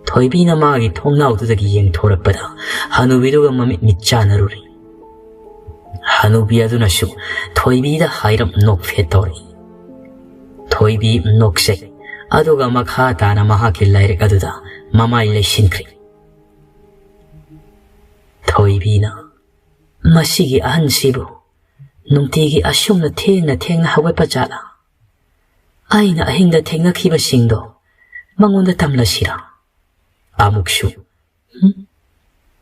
ꯊꯣꯏꯕꯤꯅ ꯃꯥꯒꯤ ꯊꯣꯡꯅꯥꯎꯗꯨꯗꯒꯤ ꯌꯦꯡꯊꯣꯔꯛꯄꯗ ꯍꯅꯨꯕꯤꯗꯨꯒ ꯃꯃꯤꯠ ꯃꯤꯠ ꯆꯥꯟꯅꯔꯨꯔꯦ꯫ ꯍꯅꯨꯕꯤ ꯑꯗꯨꯅꯁꯨ ꯊꯣꯏꯕꯤꯗ ꯍꯥꯏꯔꯞ ꯅꯣꯛꯐꯦꯠ ꯇꯧꯔꯛꯏ꯫ ꯊꯣꯏꯕꯤ ꯅꯣꯛꯆꯩ, ꯑꯗꯨꯒ ꯃꯈꯥ ꯇꯥꯅ ꯃꯍꯥꯛꯀꯤ ꯂꯥꯏꯔꯤꯛ ꯑꯗꯨꯗ ꯃꯃꯥꯏ ꯂꯩꯁꯤꯟꯈ꯭ꯔꯦ꯫ ꯊꯣꯏꯕꯤꯅ, "ꯃꯁꯤꯒꯤ ꯑꯍꯟꯁꯤꯕꯨ ꯅꯨꯡꯇꯤꯒꯤ ꯑꯁꯨꯝꯅ ꯊꯦꯡꯅ ꯊꯦꯡꯅ ꯍꯧꯒꯠꯄ ꯖꯥꯠꯂꯥ? ꯑꯩꯅ ꯑꯍꯤꯡꯗ ꯊꯦꯡꯅꯈꯤꯕꯁꯤꯡꯗꯣ ꯃꯉꯣꯟꯗ ꯇꯝꯂꯁꯤꯔꯥ?" ꯑꯃꯨꯛꯁꯨ, "ꯍꯨꯝ?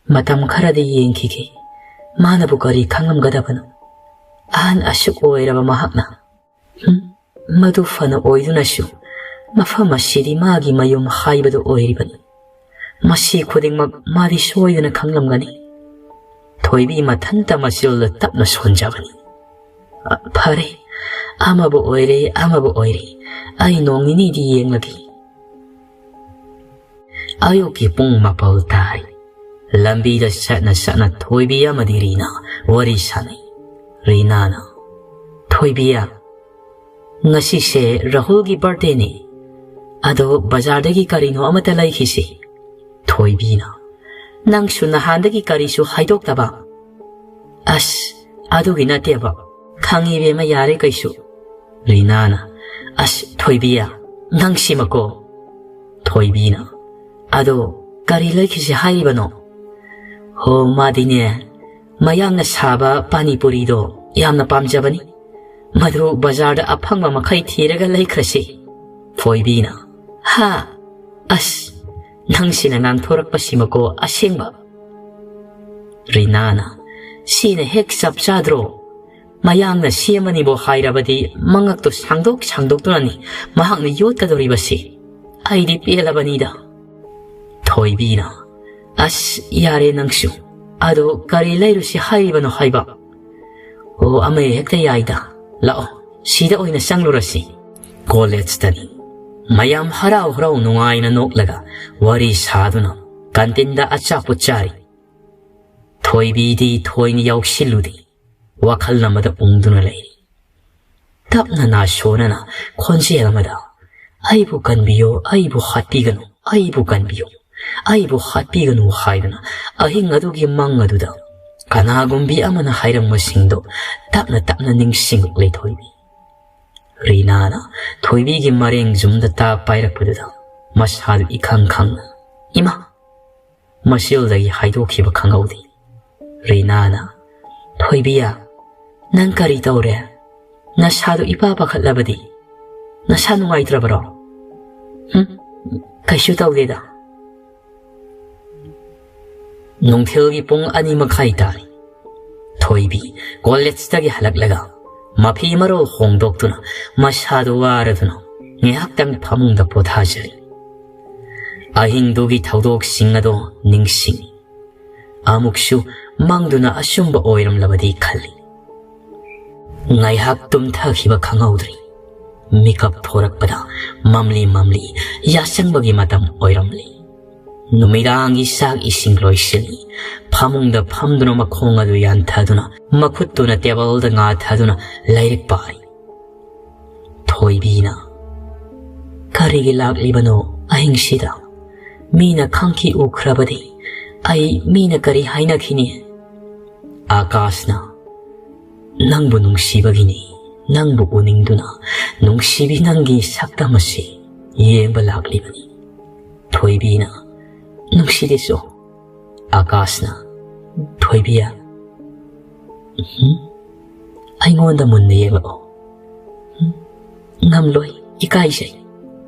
ꯃꯇꯝ ꯈꯔꯗꯤ ꯌꯦꯡꯈꯤꯒꯦ꯫ ꯃꯥꯅꯕꯨ ꯀꯔꯤ ꯈꯪꯂꯝꯒꯗꯕꯅꯣ? ꯑꯍꯟ ꯑꯁꯨꯛ ꯑꯣꯏꯔꯕ ꯃꯍꯥꯛꯅ꯫ ꯍꯨꯝ? ꯃꯗꯨ ꯐꯅ ꯑꯣꯏꯗꯨꯅꯁꯨ, ꯃꯐꯝ ꯑꯁꯤꯗꯤ ꯃꯥꯒꯤ ꯃꯌꯨꯝ ꯍꯥꯏꯕꯗꯨ ꯑꯣꯏꯔꯤꯕꯅꯤ꯫ ꯃꯁꯤ ꯈꯨꯗꯤꯡꯃꯛ ꯃꯥꯗꯤ ꯁꯣꯏꯗꯅ ꯈꯪꯂꯝꯒꯅꯤ꯫" ꯊꯣꯏꯕꯤ ꯃꯊꯟꯇ ꯃꯆꯤꯜꯗ ꯇꯞꯅ ꯁꯣꯟꯖꯕꯅꯤ꯫ "ꯑ, ꯐꯔꯦ, ꯑꯃꯕꯨ ꯑꯣꯏꯔꯦ, ꯑꯃꯕꯨ ꯑꯣꯏꯔꯦ, ꯑꯩ ꯅꯣꯡ ꯅꯤꯅꯤꯗꯤ ꯌꯦꯡꯂꯒꯦ꯫" ꯑꯌꯨꯛꯀꯤ ꯄꯨꯡ ꯃꯥꯄꯜ ꯇꯥꯔꯦ꯫ ꯂꯝꯕꯤꯗ ꯆꯠꯅ ꯆꯠꯅ ꯊꯣꯏꯕꯤ ꯑꯃꯗꯤ ꯔꯤꯅꯥ ꯋꯥꯔꯤ ꯁꯥꯟꯅꯩ꯫ ꯔꯤꯅꯥꯅ, "ꯊꯣꯏꯕꯤꯌꯥ, ꯉꯁꯤꯁꯦ ꯔꯥꯍꯨꯜꯒꯤ ꯕꯥꯔꯗꯦꯅꯤ꯫ ꯑꯗꯣ ꯕꯖꯥꯔꯗꯒꯤ ꯀꯔꯤꯅꯣ ꯑꯃꯠꯇ ꯂꯩꯈꯤꯁꯤ꯫" ꯊꯣꯏꯕꯤꯅ, "ꯅꯪꯁꯨ ꯅꯍꯥꯟꯗꯒꯤ ꯀꯔꯤꯁꯨ ꯍꯥꯏꯗꯣꯛꯇꯕ?" "ꯑꯁ, ꯑꯗꯨꯒꯤ ꯅꯠꯇꯦꯕ꯫ ꯈꯪꯉꯤ ꯏꯕꯦꯝꯃ, ꯌꯥꯔꯦ ꯀꯩꯁꯨ꯫" ꯔꯤꯅꯥꯅ, "ꯑꯁ, ꯊꯣꯏꯕꯤꯌꯥ, ꯅꯪꯁꯤꯃꯀꯣ꯫" ꯊꯣꯏꯕꯤꯅ, "ꯑꯗꯣ ꯀꯔꯤ ꯂꯩꯈꯤꯁꯤ ꯍꯥꯏꯔꯤꯕꯅꯣ?" "ꯍꯣ, ꯃꯥꯗꯤꯅꯦ, ꯃꯌꯥꯡꯅ ꯁꯥꯕ ꯄꯥꯅꯤꯄꯨꯔꯤꯗꯣ ꯌꯥꯝꯅ ꯄꯥꯝꯖꯕꯅꯤ꯫ ꯃꯗꯨ ꯕꯖꯥꯔꯗ ꯑꯐꯪꯕ ꯃꯈꯩ ꯊꯤꯔꯒ ꯂꯩꯈ꯭ꯔꯁꯤ꯫" ꯊꯣꯏꯕꯤꯅ, "ꯍꯥ? ꯑꯁ, ꯅꯪꯁꯤꯅ ꯉꯥꯡꯊꯣꯔꯛꯄꯁꯤꯃꯀꯣ ꯑꯁꯦꯡꯕ꯫" ꯔꯤꯅꯥꯅ, "ꯁꯤꯅ ꯍꯦꯛ ꯆꯞ ꯆꯥꯗ꯭ꯔꯣ? ꯃꯌꯥꯡꯅ ꯁꯦꯝꯃꯅꯤꯕꯨ ꯍꯥꯏꯔꯕꯗꯤ ꯃꯉꯛꯇꯣ ꯁꯥꯡꯗꯣꯛ ꯁꯥꯡꯗꯣꯛꯇꯨꯅꯅꯤ ꯃꯍꯥꯛꯅ ꯌꯣꯠꯀꯗꯧꯔꯤꯕꯁꯤ꯫ ꯑꯩꯗꯤ ꯄꯦꯜꯂꯕꯅꯤꯗ꯫" ꯊꯣꯏꯕꯤꯅ, "ꯑꯁ, ꯌꯥꯔꯦ ꯅꯪꯁꯨ꯫ ꯑꯗꯣ ꯀꯔꯤ ꯂꯩꯔꯨꯁꯤ ꯍꯥꯏꯔꯤꯕꯅꯣ ꯍꯥꯏꯕ?" "ꯑꯣ, ꯑꯃ ꯍꯦꯛꯇ ꯌꯥꯏꯗ꯫ ꯂꯥꯛꯑꯣ, ꯁꯤꯗ ꯑꯣꯏꯅ ꯆꯪꯂꯨꯔꯁꯤ꯫" ꯀꯣꯂꯦꯖꯇꯅꯤ꯫ ꯃꯌꯥꯝ ꯍꯔꯥꯎ ꯍꯔꯥꯎ ꯅꯨꯡꯉꯥꯏꯅ ꯅꯣꯛꯂꯒ ꯋꯥꯔꯤ ꯁꯥꯗꯨꯅ ꯀꯥꯟꯇꯤꯟꯗ ꯑꯆꯥꯄꯣꯠ ꯆꯥꯔꯤ꯫ ꯊꯣꯏꯕꯤꯗꯤ ꯊꯣꯏꯅ ꯌꯥꯎꯁꯤꯜꯂꯨꯗꯦ꯫ ꯋꯥꯈꯜ ꯑꯃꯗ ꯎꯪꯗꯨꯅ ꯂꯩꯔꯤ꯫ ꯇꯞꯅ ꯅꯥꯁꯣꯅꯅ ꯈꯣꯟꯖꯦꯜ ꯑꯃꯗ, "ꯑꯩꯕꯨ ꯀꯟꯕꯤꯌꯨ, ꯑꯩꯕꯨ ꯍꯥꯠꯄꯤꯒꯅꯨ, ꯑꯩꯕꯨ ꯀꯟꯕꯤꯌꯨ, ꯑꯩꯕꯨ ꯍꯥꯠꯄꯤꯒꯅꯨ" ꯍꯥꯏꯗꯨꯅ ꯑꯍꯤꯡ ꯑꯗꯨꯒꯤ ꯃꯪ ꯑꯗꯨꯗ ꯀꯅꯥꯒꯨꯝꯕꯤ ꯑꯃꯅ ꯍꯥꯏꯔꯝꯕꯁꯤꯡꯗꯣ ꯇꯞꯅ ꯇꯞꯅ ꯅꯤꯡꯁꯤꯡꯂꯛꯂꯦ ꯊꯣꯏꯕꯤ꯫ ꯔꯤꯅꯥꯅ ꯊꯣꯏꯕꯤꯒꯤ ꯃꯔꯦꯡ ꯖꯨꯝꯗ ꯇꯥ ꯄꯥꯏꯔꯛꯄꯗꯨꯗ ꯃꯁꯥꯗꯨ ꯏꯈꯪ ꯈꯪꯅ "ꯏꯃꯥ!" ꯃꯁꯤꯜꯗꯒꯤ ꯍꯥꯏꯗꯣꯛꯈꯤꯕ ꯈꯪꯍꯧꯗꯦ꯫ ꯔꯤꯅꯥꯅ, "ꯊꯣꯏꯕꯤꯌꯥ, ꯅꯪ ꯀꯔꯤ ꯇꯧꯔꯦ? ꯅꯁꯥꯗꯨ ꯏꯄꯥ ꯄꯥꯈꯠꯂꯕꯗꯤ? ꯅꯁꯥ ꯅꯨꯡꯉꯥꯏꯇ꯭ꯔꯕꯔꯣ?" "ꯍꯨꯝ, ꯀꯩꯁꯨ ꯇꯧꯗꯦꯗ꯫" ꯅꯨꯡꯊꯤꯜꯒꯤ ꯄꯨꯡ ꯑꯅꯤ ꯃꯈꯥꯏ ꯇꯥꯔꯤ꯫ ꯊꯣꯏꯕꯤ ꯀꯣꯂꯦꯖꯇꯒꯤ ꯍꯜꯂꯛꯂꯒ ꯃꯐꯤ ꯃꯔꯣꯜ ꯍꯣꯡꯗꯣꯛꯇꯨꯅ ꯃꯁꯥꯗꯨ ꯋꯥꯔꯗꯨꯅ ꯉꯥꯏꯍꯥꯛꯇꯪ ꯐꯃꯨꯡꯗ ꯄꯣꯊꯥꯖꯔꯤ꯫ ꯑꯍꯤꯡꯗꯨꯒꯤ ꯊꯧꯗꯣꯛꯁꯤꯡ ꯑꯗꯣ ꯅꯤꯡꯁꯤꯡꯉꯤ꯫ ꯑꯃꯨꯛꯁꯨ ꯃꯪꯗꯨꯅ ꯑꯆꯨꯝꯕ ꯑꯣꯏꯔꯝꯂꯕꯗꯤ ꯈꯜꯂꯤ꯫ ꯉꯥꯏꯍꯥꯛ ꯇꯨꯝꯊꯈꯤꯕ ꯈꯪꯍꯧꯗ꯭ꯔꯤ꯫ ꯃꯤꯀꯞ ꯊꯣꯔꯛꯄꯗ ꯃꯝꯂꯤ ꯃꯝꯂꯤ ꯌꯥꯆꯪꯕꯒꯤ ꯃꯇꯝ ꯑꯣꯏꯔꯝꯂꯤ꯫ ꯅꯨꯃꯤꯗꯥꯡꯒꯤ ꯆꯥꯛ ꯏꯁꯤꯡ ꯂꯣꯏꯁꯤꯜꯂꯤ꯫ ꯐꯃꯨꯡꯗ ꯐꯝꯗꯨꯅ ꯃꯈꯣꯡ ꯑꯗꯨ ꯌꯥꯟꯊꯗꯨꯅ, ꯃꯈꯨꯠꯇꯨꯅ ꯇꯦꯕꯜꯗ ꯉꯥꯊꯗꯨꯅ ꯂꯥꯏꯔꯤꯛ ꯄꯥꯔꯤ꯫ ꯊꯣꯏꯕꯤꯅ, "ꯀꯔꯤꯒꯤ ꯂꯥꯛꯂꯤꯕꯅꯣ ꯑꯍꯤꯡꯁꯤꯗ? ꯃꯤꯅ ꯈꯪꯈꯤ ꯎꯈ꯭ꯔꯕꯗꯤ ꯑꯩ ꯃꯤꯅ ꯀꯔꯤ ꯍꯥꯏꯅꯈꯤꯅꯤ?" ꯑꯥꯀꯥꯁꯅ, "ꯅꯪꯕꯨ ꯅꯨꯡꯁꯤꯕꯒꯤꯅꯤ, ꯅꯪꯕꯨ ꯎꯅꯤꯡꯗꯨꯅ, ꯅꯨꯡꯁꯤꯕꯤ ꯅꯪꯒꯤ ꯁꯛꯇꯝ ꯑꯁꯤ ꯌꯦꯡꯕ ꯂꯥꯛꯂꯤꯕꯅꯤ꯫" ꯊꯣꯏꯕꯤꯅ, "ꯅꯨꯡꯁꯤꯗꯦꯁꯨ꯫" ꯑꯥꯀꯥꯁꯅ, "ꯊꯣꯏꯕꯤꯌꯥ, ꯎꯝ? ꯑꯩꯉꯣꯟꯗ ꯃꯨꯟꯅ ꯌꯦꯡꯂꯛꯑꯣ꯫ ꯎꯝ? ꯉꯝꯂꯣꯏ, ꯏꯀꯥꯏꯖꯩ꯫"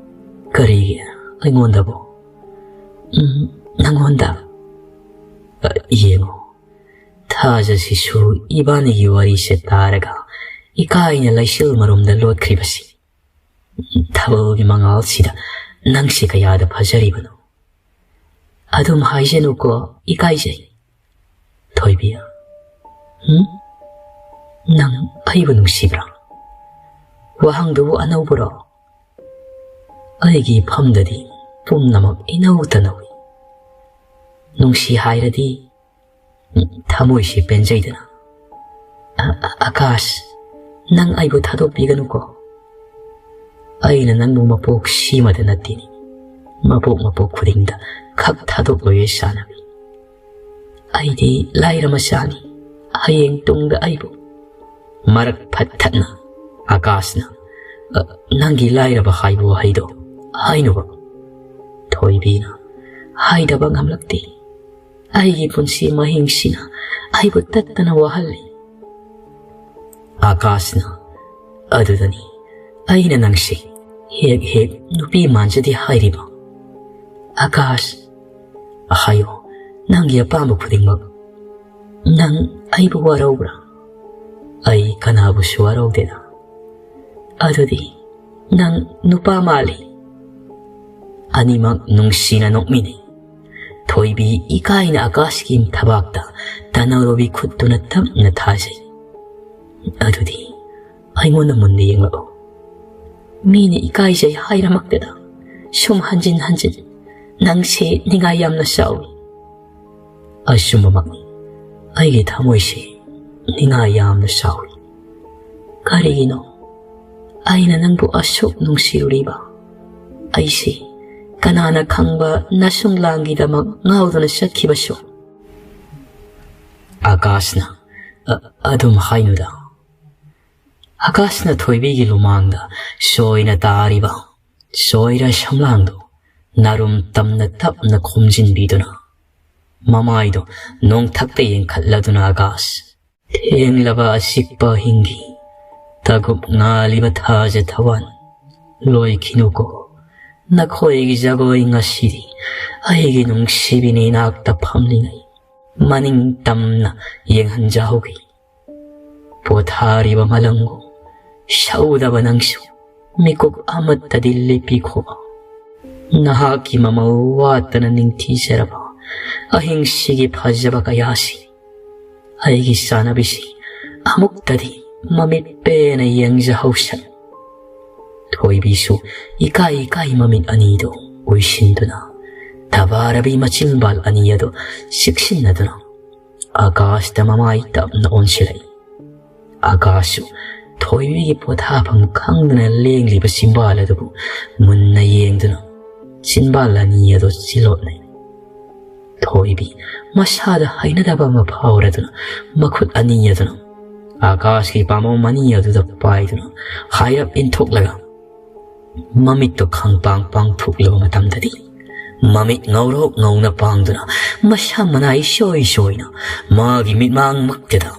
"ꯀꯔꯤꯒꯤ ꯑꯩꯉꯣꯟꯗꯕꯨ?" "ꯎꯝ, ꯅꯪꯉꯣꯟꯗ꯫ ꯑ, ꯌꯦꯡꯉꯣ, ꯊꯥꯖꯁꯤꯁꯨ ꯏꯕꯥꯅꯤꯒꯤ ꯋꯥꯔꯤꯁꯦ ꯇꯥꯔꯒ ꯏꯀꯥꯏꯅ ꯂꯩꯆꯤꯜ ꯃꯔꯨꯝꯗ ꯂꯣꯠꯈ꯭ꯔꯤꯕꯁꯤ꯫ ꯊꯥꯕꯜꯒꯤ ꯃꯉꯥꯜꯁꯤꯗ ꯅꯪꯁꯦ ꯀꯌꯥꯗ ꯐꯖꯔꯤꯕꯅꯣ꯫ ꯑꯗꯨꯝ ꯍꯥꯏꯖꯅꯨꯀꯣ, ꯏꯀꯥꯏꯖꯩ꯫" "ꯊꯣꯏꯕꯤ, ꯎꯝ? ꯅꯪ ꯑꯩꯕꯨ ꯅꯨꯡꯁꯤꯕ꯭ꯔꯥ? ꯋꯥꯍꯪꯗꯨꯕꯨ ꯑꯅꯧꯕꯔꯣ? ꯑꯩꯒꯤ ꯏꯐꯝꯗꯗꯤ ꯄꯨꯝꯅꯃꯛ ꯏꯅꯧ ꯇꯅꯧꯏ꯫ ꯅꯨꯡꯁꯤ ꯍꯥꯏꯔꯗꯤ ꯊꯃꯣꯏꯁꯤ ꯄꯦꯟꯖꯩꯗꯅ꯫ ꯑ-, ꯑ-, ꯑꯀꯥꯁ, ꯅꯪ ꯑꯩꯕꯨ ꯊꯥꯗꯣꯛꯄꯤꯒꯅꯨꯀꯣ꯫ ꯑꯩꯅ ꯅꯪꯕꯨ ꯃꯄꯣꯛ ꯁꯤꯃꯗ ꯅꯠꯇꯦꯅꯦ, ꯃꯄꯣꯛ ꯃꯄꯣꯛ ꯈꯨꯗꯤꯡꯗ ꯈꯛ ꯊꯥꯗꯣꯛꯂꯣꯏꯌꯦ ꯁꯥꯟꯅꯕꯤ꯫ ꯑꯩꯗꯤ ꯂꯥꯏꯔ ꯃꯆꯥꯅꯤ, ꯍꯌꯦꯡ ꯇꯨꯡꯗ ꯑꯩꯕꯨ꯫" ꯃꯔꯛ ꯐꯠ ꯊꯠꯅ ꯑꯀꯥꯁꯅ, "ꯑ, ꯅꯪꯒꯤ ꯂꯥꯏꯔꯕ ꯍꯥꯏꯕ ꯋꯥꯍꯩꯗꯣ ꯍꯥꯏꯅꯨꯕ꯫" ꯊꯣꯏꯕꯤꯅ, ꯍꯥꯏꯗꯕ ꯉꯝꯂꯛꯇꯦ꯫ ꯑꯩꯒꯤ ꯄꯨꯟꯁꯤ ꯃꯍꯤꯡꯁꯤꯅ ꯑꯩꯕꯨ ꯇꯠꯇꯅ ꯋꯥꯍꯜꯂꯤ꯫ ꯑꯥꯀꯥꯁꯅ, "ꯑꯗꯨꯗꯅꯤ ꯑꯩꯅ ꯅꯪꯁꯦ ꯍꯦꯛ ꯍꯦꯛ ꯅꯨꯄꯤ ꯃꯥꯟꯖꯗꯦ ꯍꯥꯏꯔꯤꯕ"꯫ "ꯑꯥꯀꯥꯁ, ꯍꯥꯏꯌꯣ, ꯅꯪꯒꯤ ꯑꯄꯥꯝꯕ ꯈꯨꯗꯤꯡꯃꯛ꯫ ꯅꯪ ꯑꯩꯕꯨ ꯋꯥꯔꯧꯕ꯭ꯔꯥ?" "ꯑꯩ ꯀꯅꯥꯕꯨꯁꯨ ꯋꯥꯔꯧꯗꯦꯗ"꯫ "ꯑꯗꯨꯗꯤ ꯅꯪ ꯅꯨꯄꯥ ꯃꯥꯜꯂꯤ"꯫ ꯑꯅꯤꯃꯛ ꯅꯨꯡꯁꯤꯅ ꯅꯣꯛꯃꯤꯟꯅꯩ꯫ ꯊꯣꯏꯕꯤ ꯏꯀꯥꯏꯅ ꯑꯥꯀꯥꯁꯀꯤ ꯊꯕꯥꯛꯇ ꯇꯅꯧꯔꯨꯕꯤ ꯈꯨꯠꯇꯨꯅ ꯇꯞꯅ ꯊꯥꯖꯩ꯫ "ꯑꯗꯨꯗꯤ ꯑꯩꯉꯣꯟꯗ ꯃꯨꯟꯅ ꯌꯦꯡꯂꯛꯎ꯫ ꯃꯤꯅ ꯏꯀꯥꯏꯖꯩ ꯍꯥꯏꯔꯃꯛꯇꯗ ꯁꯨꯝ ꯍꯟꯖꯤꯟ ꯍꯟꯖꯤꯟ ꯅꯪꯁꯦ ꯅꯤꯡꯉꯥꯏ ꯌꯥꯝꯅ ꯆꯥꯎꯏ"꯫ "ꯑꯆꯨꯝꯕꯃꯛꯅꯤ, ꯑꯩꯒꯤ ꯊꯃꯣꯏꯁꯦ ꯅꯤꯡꯉꯥꯏ ꯌꯥꯝꯅ ꯆꯥꯎꯏ꯫ ꯀꯔꯤꯒꯤꯅꯣ ꯑꯩꯅ ꯅꯪꯕꯨ ꯑꯁꯨꯛ ꯅꯨꯡꯁꯤꯔꯨꯔꯤꯕ? ꯑꯩꯁꯦ ꯀꯅꯥꯅ ꯈꯪꯕ ꯅꯁꯨꯡ ꯂꯥꯡꯒꯤꯗꯃꯛ ꯉꯥꯎꯗꯨꯅ ꯆꯠꯈꯤꯕꯁꯨ"꯫ ꯑꯥꯀꯥꯁꯅ, "ꯑ-, ꯑꯗꯨꯝ ꯍꯥꯏꯅꯨꯗ"꯫ ꯑꯥꯀꯥꯁꯅ ꯊꯣꯏꯕꯤꯒꯤ ꯂꯨꯃꯥꯡꯗ ꯆꯣꯏꯅ ꯇꯥꯔꯤꯕ ꯆꯣꯏꯔ ꯁꯝꯂꯥꯡꯗꯨ ꯅꯥꯔꯨꯝ ꯇꯝꯅ ꯇꯞꯅ ꯈꯣꯝꯖꯤꯟꯕꯤꯗꯨꯅ, ꯃꯃꯥꯏꯗꯨ ꯅꯣꯡꯊꯛꯇ ꯌꯦꯡꯈꯠꯂꯗꯨꯅ ꯑꯥꯀꯥꯁ, "ꯊꯦꯡꯂꯕ ꯑꯆꯤꯛꯄ ꯑꯍꯤꯡꯒꯤ ꯇꯒꯨꯞ ꯉꯥꯜꯂꯤꯕ ꯊꯥꯖ ꯊꯋꯥꯟ, ꯂꯣꯏꯈꯤꯅꯨꯀꯣ ꯅꯈꯣꯏꯒꯤ ꯖꯒꯣꯏ꯫ ꯉꯁꯤꯗꯤ ꯑꯩꯒꯤ ꯅꯨꯡꯁꯤꯕꯤꯅ ꯏꯅꯥꯛꯇ ꯐꯝꯂꯤꯉꯩ ꯃꯅꯤꯡ ꯇꯝꯅ ꯌꯦꯡꯍꯟꯖꯍꯧꯒꯦ"꯫ ꯄꯣꯊꯥꯔꯤꯕ ꯃꯂꯪꯒꯨ ꯁꯧꯗꯕ ꯅꯪꯁꯨ ꯃꯤꯀꯨꯞ ꯑꯃꯠꯇꯗꯤ ꯂꯦꯞꯄꯤꯈꯣ꯫ ꯅꯍꯥꯛꯀꯤ ꯃꯃꯧ ꯋꯥꯠꯇꯅ ꯅꯤꯡꯊꯤꯖꯔꯕ ꯑꯍꯤꯡꯁꯤꯒꯤ ꯐꯖꯕ ꯀꯌꯥꯁꯤ ꯑꯩꯒꯤ ꯆꯥꯟꯅꯕꯤꯁꯤ ꯑꯃꯨꯛꯇꯗꯤ ꯃꯃꯤꯠ ꯄꯦꯟꯅ ꯌꯦꯡꯖꯍꯧꯁꯅꯨ꯫ ꯊꯣꯏꯕꯤꯁꯨ ꯏꯀꯥꯏ ꯏꯀꯥꯏ ꯃꯃꯤꯠ ꯑꯅꯤꯗꯨ ꯎꯏꯁꯤꯟꯗꯨꯅ, ꯊꯕꯥꯔꯕꯤ ꯃꯆꯤꯟꯕꯥꯜ ꯑꯅꯤ ꯑꯗꯨ ꯆꯤꯛꯁꯤꯟꯅꯗꯨꯅ ꯑꯥꯀꯥꯁꯇ ꯃꯃꯥꯏ ꯇꯞꯅ ꯑꯣꯟꯁꯤꯜꯂꯛꯏ꯫ ꯑꯥꯀꯥꯁꯁꯨ ꯊꯣꯏꯕꯤꯒꯤ ꯄꯣꯊꯥꯐꯝ ꯈꯪꯗꯅ ꯂꯦꯡꯂꯤꯕ ꯆꯤꯟꯕꯥꯜ ꯑꯗꯨꯕꯨ ꯃꯨꯟꯅ ꯌꯦꯡꯗꯨꯅ ꯆꯤꯟꯕꯥꯜ ꯑꯅꯤ ꯑꯗꯨ ꯆꯤꯜꯂꯣꯠꯅꯩ꯫ ꯊꯣꯏꯕꯤ ꯃꯁꯥꯗ ꯍꯩꯅꯗꯕ ꯑꯃ ꯐꯥꯎꯔꯗꯨꯅ ꯃꯈꯨꯠ ꯑꯅꯤ ꯑꯗꯨꯅ ꯑꯥꯀꯥꯁꯀꯤ ꯄꯥꯝꯕꯣꯝ ꯑꯅꯤ ꯑꯗꯨꯗ ꯄꯥꯏꯗꯨꯅ ꯍꯥꯏꯔꯞ ꯏꯟꯊꯣꯛꯂꯒ ꯃꯃꯤꯠꯇꯨ ꯈꯪꯄꯥꯡ ꯄꯥꯡꯊꯣꯛꯂꯕ ꯃꯇꯝꯗꯗꯤ ꯃꯃꯤꯠ ꯉꯧꯔꯣꯛ ꯉꯧꯅ ꯄꯥꯡꯗꯨꯅ, ꯃꯁꯝ ꯃꯅꯥ ꯏꯁꯣꯏ ꯁꯣꯏꯅ ꯃꯥꯒꯤ ꯃꯤꯠꯃꯥꯡꯃꯛꯇꯗ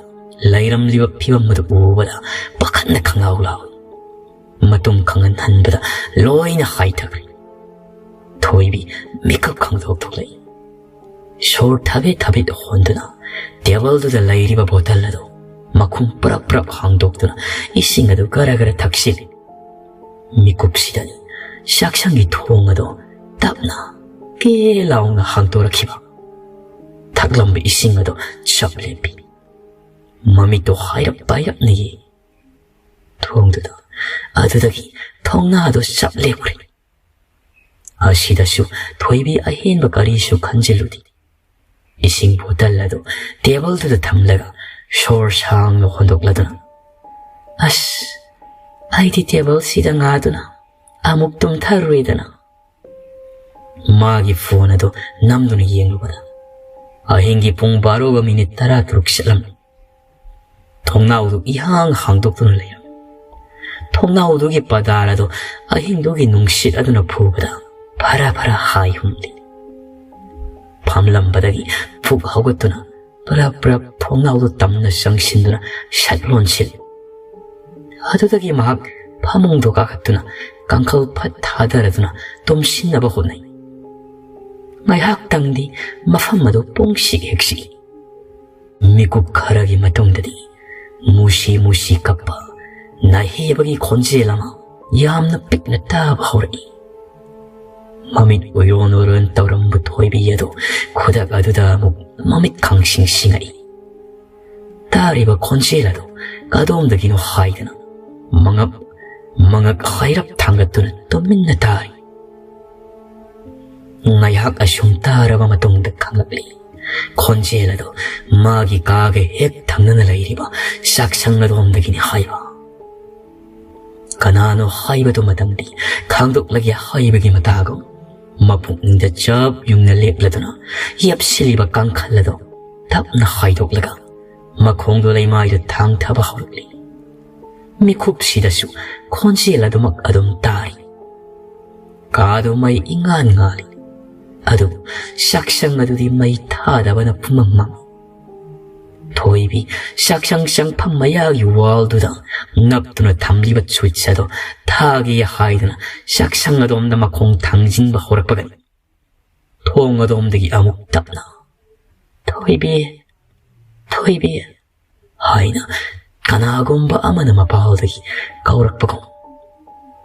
ꯂꯩꯔꯝꯂꯤꯕ ꯐꯤꯕꯝ ꯑꯗꯨ ꯎꯕꯗ ꯄꯥꯈꯠꯅ ꯈꯪꯂꯥꯎ ꯂꯥꯎꯏ꯫ ꯃꯇꯨꯝ ꯈꯪꯍꯟꯍꯟꯕꯗ ꯂꯣꯏꯅ ꯍꯥꯏꯊꯈ꯭ꯔꯦ꯫ ꯊꯣꯏꯕꯤ ꯃꯤꯀꯞ ꯈꯪꯗꯣꯛ ꯊꯣꯛꯂꯛꯏ꯫ ꯁꯣꯔ ꯊꯕꯦꯠ ꯊꯕꯦꯠ ꯍꯣꯟꯗꯨꯅ ꯇꯦꯕꯜꯗꯨꯗ ꯂꯩꯔꯤꯕ ꯕꯣꯇꯜ ꯑꯗꯨ ꯃꯈꯨꯝ ꯄ꯭ꯔꯞ ꯄ꯭ꯔꯞ ꯍꯥꯡꯗꯣꯛꯇꯨꯅ ꯏꯁꯤꯡ ꯑꯗꯨ ꯒꯔ ꯒꯔ ꯊꯛꯆꯤꯜꯂꯤ꯫ ꯃꯤꯀꯨꯞꯁꯤꯗꯅꯤ ꯆꯥꯛꯁꯪꯒꯤ ꯊꯣꯡ ꯑꯗꯣ ꯇꯞꯅ ꯀꯦ ꯂꯥꯎꯅ ꯍꯥꯡꯗꯣꯔꯛꯈꯤꯕ꯫ ꯊꯛꯂꯝꯕ ꯏꯁꯤꯡ ꯑꯗꯣ ꯆꯞ ꯂꯦꯞꯄꯤ꯫ ꯃꯃꯤꯠꯇꯣ ꯍꯥꯏꯔꯞ ꯄꯥꯏꯔꯞꯅ ꯌꯦꯡꯏ꯫ ꯊꯣꯡꯗꯨꯗ ꯑꯗꯨꯗꯒꯤ ꯊꯣꯡꯅꯥꯗꯣ ꯆꯞ ꯂꯦꯞꯈ꯭ꯔꯦ꯫ ꯑꯁꯤꯗꯁꯨ ꯊꯣꯏꯕꯤ ꯑꯍꯦꯟꯕ ꯀꯔꯤꯁꯨ ꯈꯟꯖꯤꯜꯂꯨꯗꯦ꯫ ꯏꯁꯤꯡ ꯕꯣꯇꯜ ꯑꯗꯨ ꯇꯦꯕꯜꯗꯨꯗ ꯊꯝꯂꯒ ꯁꯣꯔ ꯁꯥꯡꯅ ꯍꯣꯟꯗꯣꯛꯂꯗꯨꯅ, "ꯑꯁ, ꯑꯩꯗꯤ ꯇꯦꯕꯜꯁꯤꯗ ꯉꯥꯗꯨꯅ ꯑꯃꯨꯛ ꯇꯨꯝꯊꯔꯨꯔꯦꯗꯅ꯫" ꯃꯥꯒꯤ ꯐꯣꯟ ꯑꯗꯨ ꯅꯝꯗꯨꯅ ꯌꯦꯡꯂꯨꯕꯗ ꯑꯍꯤꯡꯒꯤ ꯄꯨꯡ ꯕꯥꯔꯣꯒ ꯃꯤꯅꯤꯠ ꯇꯔꯥ ꯇꯔꯨꯛ ꯆꯠꯂꯝꯃꯤ꯫ ꯊꯣꯡꯅꯥꯎꯗꯨ ꯏꯍꯥꯡ ꯍꯥꯡꯗꯣꯛꯇꯨꯅ ꯂꯩꯔꯝꯃꯤ꯫ ꯊꯣꯡꯅꯥꯎꯗꯨꯒꯤ ꯄꯗꯥꯔ ꯑꯗꯨ ꯑꯍꯤꯡꯗꯨꯒꯤ ꯅꯨꯡꯁꯤꯠ ꯑꯗꯨꯅ ꯐꯨꯕꯗ ꯐꯔꯥ ꯐꯔꯥ ꯍꯥꯏ ꯍꯨꯝꯂꯤ꯫ ꯐꯝꯂꯝꯕꯗꯒꯤ ꯐꯨꯛ ꯍꯧꯒꯠꯇꯨꯅ ꯄ꯭ꯔꯞ ꯄ꯭ꯔꯞ ꯊꯣꯡꯅꯥꯎꯗꯨ ꯇꯝꯅ ꯆꯪꯁꯤꯟꯗꯨꯅ ꯁꯠ ꯂꯣꯟꯁꯤꯜꯂꯤ꯫ ꯑꯗꯨꯗꯒꯤ ꯃꯍꯥꯛ ꯐꯃꯨꯡꯗꯣ ꯀꯥꯈꯠꯇꯨꯅ ꯀꯥꯡꯈꯜ ꯐꯠ ꯊꯥꯗꯔꯗꯨꯅ ꯇꯨꯝꯁꯤꯟꯅꯕ ꯍꯣꯠꯅꯩ꯫ ꯉꯥꯏꯍꯥꯛꯇꯪꯗꯤ ꯃꯐꯝ ꯑꯗꯨ ꯄꯨꯡꯁꯤꯛ ꯍꯦꯛ ꯁꯤꯛꯏ꯫ ꯃꯤꯀꯨꯞ ꯈꯔꯒꯤ ꯃꯇꯨꯡꯗꯗꯤ ꯃꯨꯁꯤ ꯃꯨꯁꯤ ꯀꯞꯄ ꯅꯥꯍꯦꯕꯒꯤ ꯈꯣꯟꯖꯦꯜ ꯑꯃ ꯌꯥꯝꯅ ꯄꯤꯛꯅ ꯇꯥꯕ ꯍꯧꯔꯛꯏ꯫ ꯃꯃꯤꯠ ꯎꯏꯔꯣꯟ ꯎꯏꯔꯣꯟ ꯇꯧꯔꯝꯕ ꯊꯣꯏꯕꯤ ꯑꯗꯨ ꯈꯨꯗꯛ ꯑꯗꯨꯗ ꯑꯃꯨꯛ ꯃꯃꯤꯠ ꯈꯪꯁꯤꯡ ꯁꯤꯡꯉꯛꯏ꯫ ꯇꯥꯔꯤꯕ ꯈꯣꯟꯖꯦꯜ ꯑꯗꯨ ꯀꯗꯣꯝꯗꯒꯤꯅꯣ ꯍꯥꯏꯗꯅ ꯃꯉꯛ ꯃꯉꯛ ꯍꯥꯏꯔꯞ ꯊꯥꯡꯒꯠꯇꯨꯅ ꯇꯨꯃꯤꯟꯅ ꯇꯥꯔꯤ꯫ ꯉꯥꯏꯍꯥꯛ ꯑꯁꯨꯝ ꯇꯥꯔꯕ ꯃꯇꯨꯡꯗ ꯈꯪꯂꯛꯂꯤ, ꯈꯣꯟꯖꯦꯜ ꯑꯗꯨ ꯃꯥꯒꯤ ꯀꯥꯒ ꯍꯦꯛ ꯊꯪꯅꯅ ꯂꯩꯔꯤꯕ ꯆꯥꯛꯁꯪ ꯑꯗꯣꯝꯗꯒꯤꯅꯤ ꯍꯥꯏꯕ꯫ ꯀꯅꯥꯅꯣ ꯍꯥꯏꯕꯗꯨ ꯃꯇꯝꯗꯤ ꯈꯥꯡꯗꯣꯛꯂꯒꯦ ꯍꯥꯏꯕꯒꯤ ꯃꯇꯥꯒꯨꯝ ꯃꯄꯨꯛꯅꯤꯡꯗ ꯆꯞ ꯌꯨꯡꯅ ꯂꯦꯞꯂꯗꯨꯅ ꯌꯦꯞꯁꯤꯜꯂꯤꯕ ꯀꯥꯡꯈꯜ ꯑꯗꯨ ꯇꯞꯅ ꯍꯥꯏꯗꯣꯛꯂꯒ ꯃꯈꯣꯡꯗꯣ ꯂꯩꯃꯥꯏꯗ ꯊꯥꯡꯊꯕ ꯍꯧꯔꯛꯂꯤ꯫ ꯃꯤꯀꯨꯞꯁꯤꯗꯁꯨ ꯈꯣꯟꯖꯦꯜ ꯑꯗꯨꯃꯛ ꯑꯗꯨꯝ ꯇꯥꯔꯤ꯫ ꯀꯥꯗꯨ ꯃꯩ ꯏꯉꯥꯟ ꯉꯥꯜꯂꯤ꯫ ꯑꯗꯨꯕꯨ ꯆꯥꯛꯁꯪ ꯑꯗꯨꯗꯤ ꯃꯩ ꯊꯥꯗꯕꯅ ꯄꯨꯝꯃꯝ ꯃꯝꯃꯤ꯫ ꯊꯣꯏꯕꯤ ꯆꯥꯛꯁꯪ ꯆꯪꯐꯝ ꯃꯌꯥꯒꯤ wallꯗꯨꯗ ꯅꯞꯇꯨꯅ ꯊꯝꯂꯤꯕ switch ꯑꯗꯨ ꯊꯥꯒꯦ ꯍꯥꯏꯗꯨꯅ ꯆꯥꯛꯁꯪ ꯑꯗꯣꯝꯗ ꯃꯈꯣꯡ ꯊꯥꯡꯖꯤꯟꯕ ꯍꯧꯔꯛꯄꯒꯅꯤ ꯊꯣꯡ ꯑꯗꯣꯝꯗꯒꯤ ꯑꯃꯨꯛ ꯇꯞꯅ, "ꯊꯣꯏꯕꯤ, ꯊꯣꯏꯕꯤ" ꯍꯥꯏꯅ ꯀꯅꯥꯒꯨꯝꯕ ꯑꯃꯅ ꯃꯄꯥꯜꯗꯒꯤ ꯀꯧꯔꯛꯄꯒꯨꯝ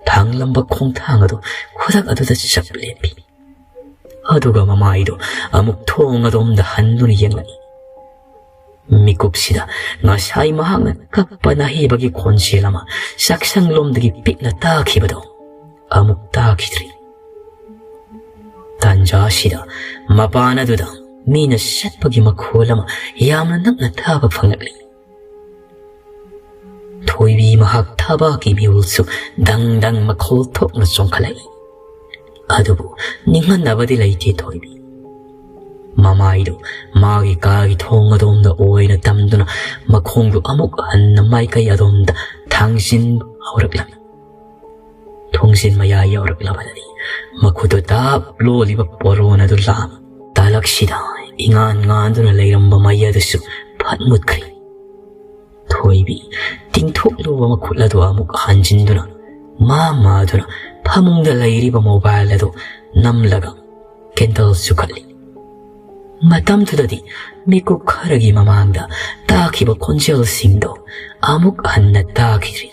ꯊꯥꯡꯂꯝꯕ ꯈꯣꯡꯊꯥꯡ ꯑꯗꯨ ꯈꯨꯗꯛ ꯑꯗꯨꯗ ꯆꯞ ꯂꯦꯞꯄꯤ꯫ ꯑꯗꯨꯒ ꯃꯃꯥꯏꯗꯨ ꯑꯃꯨꯛ ꯊꯣꯡ ꯑꯗꯣꯝꯗ ꯍꯟꯗꯨꯅ ꯌꯦꯡꯂꯛꯏ꯫ ꯃꯤꯀꯨꯞꯁꯤꯗ ꯉꯁꯥꯏ ꯃꯍꯥꯛꯅ ꯀꯞꯄ ꯅꯥꯍꯩꯕꯒꯤ ꯈꯣꯟꯖꯦꯜ ꯑꯃ ꯆꯥꯛꯁꯪꯂꯣꯝꯗꯒꯤ ꯄꯤꯛꯅ ꯇꯥꯈꯤꯕꯗꯨ ꯑꯃꯨꯛ ꯇꯥꯈꯤꯗ꯭ꯔꯤ꯫ ꯇꯥꯟꯖꯥ ꯑꯁꯤꯗ ꯃꯄꯥꯟ ꯑꯗꯨꯗ ꯃꯤꯅ ꯆꯠꯄꯒꯤ ꯃꯈꯣꯜ ꯑꯃ ꯌꯥꯝꯅ ꯅꯛꯅ ꯇꯥꯕ ꯐꯪꯂꯛꯂꯤ꯫ ꯊꯣꯏꯕꯤ ꯃꯍꯥꯛ ꯊꯕꯥꯛꯀꯤ ꯃꯤꯍꯨꯜꯁꯨ ꯗꯪ ꯗꯪ ꯃꯈꯣꯜ ꯊꯣꯛꯅ ꯆꯣꯡꯈꯠꯂꯛꯏ꯫ ꯑꯗꯨꯕꯨ ꯅꯤꯡꯍꯟꯅꯕꯗꯤ ꯂꯩꯇꯦ ꯊꯣꯏꯕꯤ꯫ ꯃꯃꯥꯏꯗꯨ ꯃꯥꯒꯤ ꯀꯥꯒꯤ ꯊꯣꯡ ꯑꯗꯣꯝꯗ ꯑꯣꯏꯅ ꯇꯝꯗꯨꯅ ꯃꯈꯣꯡꯗꯨ ꯑꯃꯨꯛ ꯍꯟꯅ ꯃꯥꯏꯀꯩ ꯑꯗꯣꯝꯗ ꯊꯥꯡꯖꯤꯟꯕ ꯍꯧꯔꯛꯂꯝꯃꯤ꯫ ꯊꯣꯡꯖꯤꯟ ꯃꯌꯥ ꯌꯧꯔꯛꯂꯕꯗꯗꯤ ꯃꯈꯨꯠꯇꯨ ꯇꯥꯞ ꯂꯣꯜꯂꯤꯕ ꯄꯣꯔꯣꯟ ꯑꯗꯨ ꯂꯥꯝꯃꯤ꯫ ꯇꯥꯂꯛꯁꯤꯗ ꯏꯉꯥꯟ ꯉꯥꯟꯗꯨꯅ ꯂꯩꯔꯝꯕ ꯃꯩ ꯑꯗꯨꯁꯨ ꯐꯠ ꯃꯨꯠꯈ꯭ꯔꯦ꯫ ꯊꯣꯏꯕꯤ ꯇꯤꯡꯊꯣꯛꯂꯨꯕ ꯃꯈꯨꯠ ꯑꯗꯨ ꯑꯃꯨꯛ ꯍꯟꯖꯤꯟꯗꯨꯅ ꯃꯥ ꯃꯥꯗꯨꯅ ꯐꯃꯨꯡꯗ ꯂꯩꯔꯤꯕ mobile ꯑꯗꯨ ꯅꯝꯂꯒ candle ꯆꯨꯈꯠꯂꯤ꯫ ꯃꯇꯝꯗꯨꯗꯗꯤ ꯃꯤꯀꯨꯞ ꯈꯔꯒꯤ ꯃꯃꯥꯡꯗ ꯇꯥꯈꯤꯕ ꯈꯣꯟꯖꯦꯜꯁꯤꯡꯗꯣ ꯑꯃꯨꯛ ꯍꯟꯅ ꯇꯥꯈꯤꯗ꯭ꯔꯤ꯫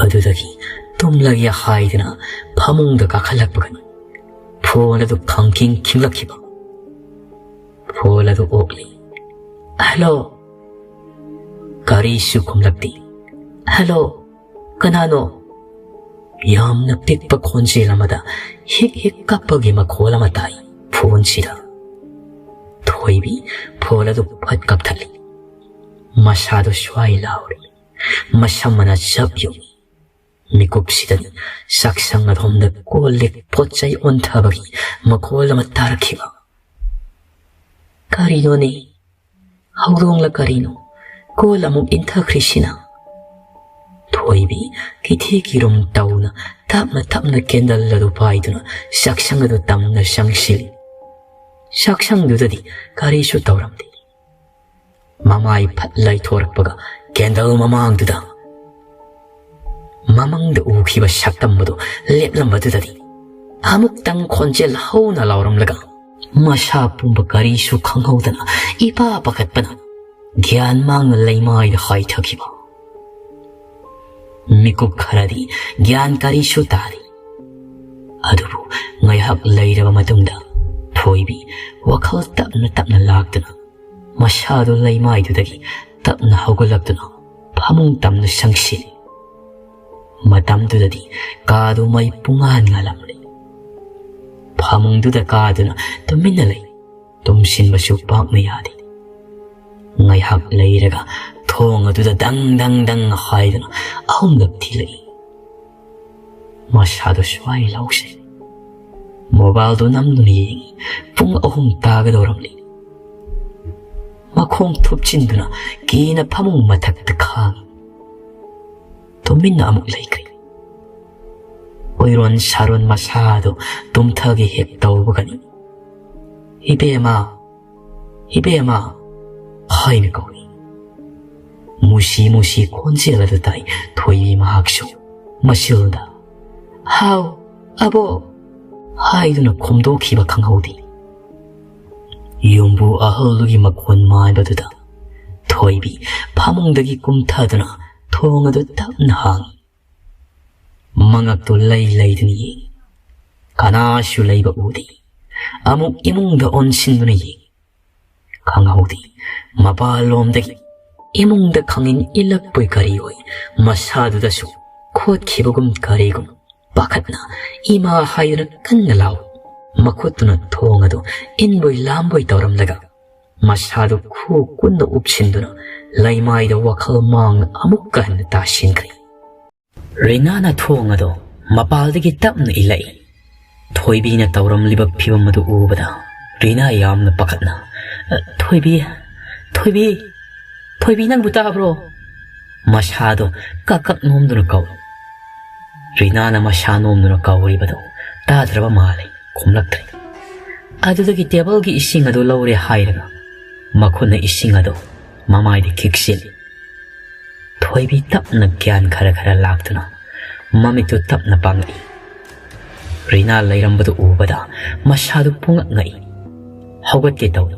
ꯑꯗꯨꯗꯒꯤ ꯇꯨꯝꯂꯒꯦ ꯍꯥꯏꯗꯨꯅ ꯐꯃꯨꯡꯗ ꯀꯥꯈꯠꯂꯛꯄꯒꯅꯤ phone ꯑꯗꯨ ꯈꯪꯈꯤꯡ ꯈꯤꯡꯂꯛꯈꯤꯕ꯫ Phone ꯑꯗꯨ ꯑꯣꯛꯂꯤ꯫ "Hello?" ꯀꯔꯤꯁꯨ ꯈꯨꯝꯂꯛꯇꯦ꯫ "Hello? ꯀꯅꯥꯅꯣ?" ꯌꯥꯝꯅ ꯄꯤꯛꯄ ꯈꯣꯟꯖꯦꯜ ꯑꯃꯗ ꯍꯤꯛ ꯍꯤꯛ ꯀꯞꯄꯒꯤ ꯃꯈꯣꯜ ꯑꯃ ꯇꯥꯏ phoneꯁꯤꯗ꯫ ꯊꯣꯏꯕꯤ phone ꯑꯗꯨ ꯐꯠ ꯀꯛꯊꯠꯂꯤ꯫ ꯃꯁꯥꯗꯨ ꯁ꯭ꯋꯥꯏ ꯂꯥꯎꯔꯤ꯫ ꯃꯁꯝ ꯃꯅꯥ ꯆꯞ ꯌꯨꯡꯏ꯫ ꯃꯤꯀꯨꯞꯁꯤꯗꯅꯤ ꯆꯥꯛꯁꯪ ꯑꯗꯣꯝꯗ ꯀꯣꯜ ꯂꯤꯛ ꯄꯣꯠ ꯆꯩ ꯑꯣꯟꯊꯕꯒꯤ ꯃꯈꯣꯜ ꯑꯃ ꯇꯥꯔꯛꯈꯤꯕ꯫ "ꯀꯔꯤꯅꯣꯅꯦ? ꯍꯧꯗꯣꯡꯂ ꯀꯔꯤꯅꯣ? ꯀꯣꯜ ꯑꯃꯨꯛ ꯏꯟꯊꯈ꯭ꯔꯤꯁꯤꯅ?" ꯊꯣꯏꯕꯤ ꯀꯤꯊꯤ ꯀꯤꯔꯨꯝ ꯇꯧꯅ ꯇꯞꯅ ꯇꯞꯅ candle ꯑꯗꯨ ꯄꯥꯏꯗꯨꯅ ꯆꯥꯛꯁꯪ ꯑꯗꯨ ꯇꯝꯅ ꯆꯪꯁꯤꯜꯂꯤ꯫ ꯆꯥꯛꯁꯪꯗꯨꯗꯗꯤ ꯀꯔꯤꯁꯨ ꯇꯧꯔꯝꯗꯦ꯫ ꯃꯃꯥꯏ ꯐꯠ ꯂꯩꯊꯣꯔꯛꯄꯒ candle ꯃꯃꯥꯡꯗꯨꯗ ꯃꯃꯪꯗ ꯎꯈꯤꯕ ꯁꯛꯇꯝ ꯑꯗꯨ ꯂꯦꯞꯂꯝꯕꯗꯨꯗꯗꯤ ꯑꯃꯨꯛꯇꯪ ꯈꯣꯟꯖꯦꯜ ꯍꯧꯅ ꯂꯥꯎꯔꯝꯂꯒ ꯃꯁꯥ ꯄꯨꯝꯕ ꯀꯔꯤꯁꯨ ꯈꯪꯍꯧꯗꯅ ꯏꯄꯥ ꯄꯥꯈꯠꯄꯅ ꯒ꯭ꯌꯥꯟ ꯃꯥꯡꯅ ꯂꯩꯃꯥꯏꯗ ꯍꯥꯏꯊꯈꯤꯕ꯫ ꯃꯤꯀꯨꯞ ꯈꯔꯗꯤ ꯒ꯭ꯌꯥꯟ ꯀꯔꯤꯁꯨ ꯇꯥꯗꯦ꯫ ꯑꯗꯨꯕꯨ ꯉꯥꯏꯍꯥꯛ ꯂꯩꯔꯕ ꯃꯇꯨꯡꯗ ꯊꯣꯏꯕꯤ ꯋꯥꯈꯜ ꯇꯞꯅ ꯇꯞꯅ ꯂꯥꯛꯇꯨꯅ ꯃꯁꯥꯗꯨ ꯂꯩꯃꯥꯏꯗꯨꯗꯒꯤ ꯇꯞꯅ ꯍꯧꯒꯠꯂꯛꯇꯨꯅ ꯐꯃꯨꯡ ꯇꯝꯅ ꯆꯪꯁꯤꯜꯂꯤ꯫ ꯃꯇꯝꯗꯨꯗꯗꯤ ꯀꯥꯗꯨ ꯃꯩ ꯄꯨꯡꯉꯥꯟ ꯉꯥꯜꯂꯝꯂꯤ꯫ ꯐꯃꯨꯡꯗꯨꯗ ꯀꯥꯗꯨꯅ ꯇꯨꯃꯤꯟꯅ ꯂꯩ꯫ ꯇꯨꯝꯁꯤꯟꯕꯁꯨ ꯄꯥꯛꯅ ꯌꯥꯗꯦ꯫ ꯉꯥꯏꯍꯥꯛ ꯂꯩꯔꯒ ꯊꯣꯡ ꯑꯗꯨꯗ ꯗꯪ ꯗꯪ ꯗꯪ ꯍꯥꯏꯗꯨꯅ ꯑꯍꯨꯝꯂꯛ ꯊꯤꯜꯂꯛꯏ꯫ ꯃꯁꯥꯗꯣ ꯁ꯭ꯋꯥꯏ ꯂꯧꯁꯦ꯫ ꯃꯣꯕꯥꯏꯜꯗꯣ ꯅꯝꯗꯨꯅ ꯌꯦꯡꯉꯤ꯫ ꯄꯨꯡ ꯑꯍꯨꯝ ꯇꯥꯒꯗꯧꯔꯝꯂꯤ꯫ ꯃꯈꯣꯡ ꯊꯨꯞꯆꯤꯟꯗꯨꯅ ꯀꯤꯅ ꯐꯃꯨꯡ ꯃꯊꯛꯇ ꯈꯥꯡꯉꯤ꯫ ꯇꯨꯃꯤꯟꯅ ꯑꯃꯨꯛ ꯂꯩꯈ꯭ꯔꯦ꯫ ꯑꯣꯏꯔꯣꯟ ꯁꯥꯔꯣꯟ ꯃꯁꯥꯗꯣ ꯇꯨꯝꯊꯒꯦ ꯍꯦꯛ ꯇꯧꯕꯒꯅꯤ, "ꯏꯕꯦꯝꯃ, ꯏꯕꯦꯝꯃ" ꯍꯥꯏꯅ ꯀꯧꯏ꯫ ꯃꯨꯁꯤ ꯃꯨꯁꯤ ꯈꯣꯟꯖꯦꯜ ꯑꯗꯨ ꯇꯥꯏ ꯊꯣꯏꯕꯤ ꯃꯍꯥꯛꯁꯨ꯫ ꯃꯁꯤꯜꯗ, "ꯍꯥꯎ, ꯑꯕꯣ" ꯍꯥꯏꯗꯨꯅ ꯈꯣꯝꯗꯣꯛꯈꯤꯕ ꯈꯪꯍꯧꯗꯦ꯫ ꯌꯨꯝꯕꯨ ꯑꯍꯜꯗꯨꯒꯤ ꯃꯈꯣꯟ ꯃꯥꯏꯕꯗꯨꯗ ꯊꯣꯏꯕꯤ ꯐꯃꯨꯡꯗꯒꯤ ꯀꯨꯝꯊꯗꯨꯅ ꯊꯣꯡ ꯑꯗꯨ ꯇꯞꯅ ꯍꯥꯡꯏ꯫ ꯃꯉꯛꯇꯨ ꯂꯩ ꯂꯩꯗꯨꯅ ꯌꯦꯡꯏ꯫ ꯀꯅꯥꯁꯨ ꯂꯩꯕ ꯎꯗꯦ꯫ ꯑꯃꯨꯛ ꯏꯃꯨꯡꯗ ꯑꯣꯟꯁꯤꯟꯗꯨꯅ ꯌꯦꯡꯏ꯫ ꯈꯪꯍꯧꯗꯦ꯫ ꯃꯄꯥꯟꯂꯣꯝꯗꯒꯤ ꯏꯃꯨꯡꯗ ꯈꯪꯏꯟ ꯏꯜꯂꯛꯄꯣꯏ ꯀꯔꯤꯑꯣꯏ ꯃꯁꯥꯗꯨꯗꯁꯨ ꯈꯣꯠꯈꯤꯕꯒꯨꯝ ꯀꯔꯤꯒꯨꯝ ꯄꯥꯈꯠꯅ "ꯏꯃꯥ" ꯍꯥꯏꯗꯨꯅ ꯀꯟꯅ ꯂꯥꯎ꯫ ꯃꯈꯨꯠꯇꯨꯅ ꯊꯣꯡ ꯑꯗꯨ ꯏꯟꯕꯣꯏ ꯂꯥꯝꯕꯣꯏ ꯇꯧꯔꯝꯂꯒ ꯃꯁꯥꯗꯨ ꯈꯨ ꯀꯨꯟꯅ ꯎꯞꯁꯤꯟꯗꯨꯅ ꯂꯩꯃꯥꯏꯗ ꯋꯥꯈꯜ ꯃꯥꯡꯅ ꯑꯃꯨꯛꯀ ꯍꯟꯅ ꯇꯥꯁꯤꯟꯈ꯭ꯔꯦ꯫ ꯔꯤꯅꯥꯅ ꯊꯣꯡ ꯑꯗꯨ ꯃꯄꯥꯜꯗꯒꯤ ꯇꯞꯅ ꯏꯜꯂꯛꯏ꯫ ꯊꯣꯏꯕꯤꯅ ꯇꯧꯔꯝꯂꯤꯕ ꯐꯤꯕꯝ ꯑꯗꯨ ꯎꯕꯗ ꯔꯤꯅꯥ ꯌꯥꯝꯅ ꯄꯥꯈꯠꯅ, "ꯑ, ꯊꯣꯏꯕꯤ, ꯊꯣꯏꯕꯤ, ꯊꯣꯏꯕꯤ, ꯅꯪꯕꯨ ꯇꯥꯕ꯭ꯔꯣ?" ꯃꯁꯥꯗꯣ ꯀꯛ ꯀꯛ ꯅꯣꯝꯗꯨꯅ ꯀꯧꯏ꯫ ꯔꯤꯅꯥꯅ ꯃꯁꯥ ꯅꯣꯝꯗꯨꯅ ꯀꯧꯔꯤꯕꯗꯨ ꯇꯥꯗ꯭ꯔꯕ ꯃꯥꯜꯂꯦ, ꯈꯨꯝꯂꯛꯇ꯭ꯔꯦ꯫ ꯑꯗꯨꯗꯒꯤ ꯇꯦꯕꯜꯒꯤ ꯏꯁꯤꯡ ꯑꯗꯨ ꯂꯧꯔꯦ ꯍꯥꯏꯔꯒ ꯃꯈꯨꯠꯅ ꯏꯁꯤꯡ ꯑꯗꯨ ꯃꯃꯥꯏꯗ ꯈꯤꯛꯆꯤꯜꯂꯤ꯫ ꯊꯣꯏꯕꯤ ꯇꯞꯅ ꯒ꯭ꯌꯥꯟ ꯈꯔ ꯈꯔ ꯂꯥꯛꯇꯨꯅ ꯃꯃꯤꯠꯇꯨ ꯇꯞꯅ ꯄꯥꯡꯂꯛꯏ꯫ ꯔꯤꯅꯥ ꯂꯩꯔꯝꯕꯗꯨ ꯎꯕꯗ ꯃꯁꯥꯗꯨ ꯄꯨꯡꯉꯛ ꯉꯛꯏ꯫ ꯍꯧꯒꯠꯀꯦ ꯇꯧꯏ,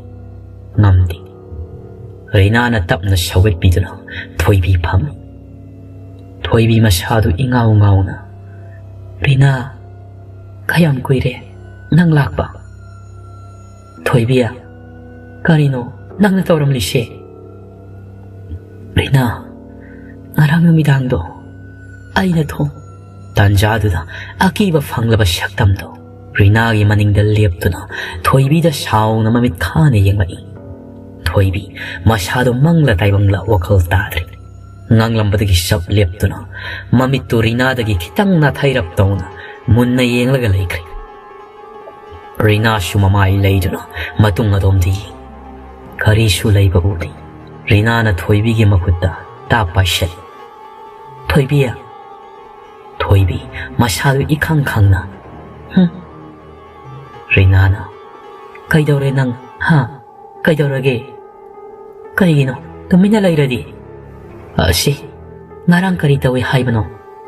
ꯉꯝꯗꯦ꯫ ꯔꯤꯅꯥꯅ ꯇꯞꯅ ꯁꯧꯒꯠꯄꯤꯗꯨꯅ ꯊꯣꯏꯕꯤ ꯐꯝꯃꯤ꯫ ꯊꯣꯏꯕꯤ ꯃꯁꯥꯗꯨ ꯏꯉꯥꯎ ꯉꯥꯎꯅ, "ꯔꯤꯅꯥ, ꯀꯌꯥꯝ ꯀꯨꯏꯔꯦ ꯅꯪ ꯂꯥꯛꯄ?" "ꯊꯣꯏꯕꯤ, ꯀꯔꯤꯅꯣ ꯅꯪꯅ ꯇꯧꯔꯝꯂꯤꯁꯦ?" "ꯔꯤꯅꯥ, ꯉꯔꯥꯡ ꯅꯨꯃꯤꯗꯥꯡꯗꯣ ꯑꯩꯅ ꯊꯣꯡ..." ꯇꯥꯟꯖꯥꯗꯨꯗ ꯑꯀꯤꯕ ꯐꯪꯂꯕ ꯁꯛꯇꯝꯗꯣ ꯔꯤꯅꯥꯒꯤ ꯃꯅꯤꯡꯗ ꯂꯦꯞꯇꯨꯅ ꯊꯣꯏꯕꯤꯗ ꯁꯥꯎꯅ ꯃꯃꯤꯠ ꯈꯥꯅ ꯌꯦꯡꯂꯛꯏ꯫ ꯊꯣꯏꯕꯤ ꯃꯁꯥꯗꯣ ꯃꯪꯂ ꯇꯥꯏꯕꯪꯂ ꯋꯥꯈꯜ ꯇꯥꯗ꯭ꯔꯦ꯫ ꯉꯥꯡꯂꯝꯕꯗꯒꯤ ꯆꯞ ꯂꯦꯞꯇꯨꯅ ꯃꯃꯤꯠꯇꯨ ꯔꯤꯅꯥꯗꯒꯤ ꯈꯤꯇꯪ ꯅꯥꯊꯩꯔꯞ ꯇꯧꯅ ꯃꯨꯟꯅ ꯌꯦꯡꯂꯒ ꯂꯩꯈ꯭ꯔꯦ꯫ ꯔꯤꯅꯥꯁꯨ ꯃꯃꯥꯏ ꯂꯩꯗꯨꯅ ꯃꯇꯨꯡ ꯑꯗꯣꯝꯗ ꯌꯦꯡ꯫ ꯀꯔꯤꯁꯨ ꯂꯩꯕ ꯎꯗꯦ꯫ ꯔꯤꯅꯥꯅ ꯊꯣꯏꯕꯤꯒꯤ ꯃꯈꯨꯠꯇ ꯇꯥꯞ ꯄꯥꯏꯁꯜꯂꯤ꯫ "ꯊꯣꯏꯕꯤ!" ꯊꯣꯏꯕꯤ ꯃꯁꯥꯗꯨ ꯏꯈꯪ ꯈꯪꯅ, "ꯍꯨꯝ?" ꯔꯤꯅꯥꯅ, "ꯀꯩꯗꯧꯔꯦ ꯅꯪ, ꯍꯥ? ꯀꯩꯗꯧꯔꯒꯦ? ꯀꯩꯒꯤꯅꯣ ꯇꯨꯃꯤꯟꯅ ꯂꯩꯔꯗꯤ?" "ꯑꯁꯤ, ꯉꯔꯥꯡ ꯀꯔꯤ ꯇꯧꯏ ꯍꯥꯏꯕꯅꯣ?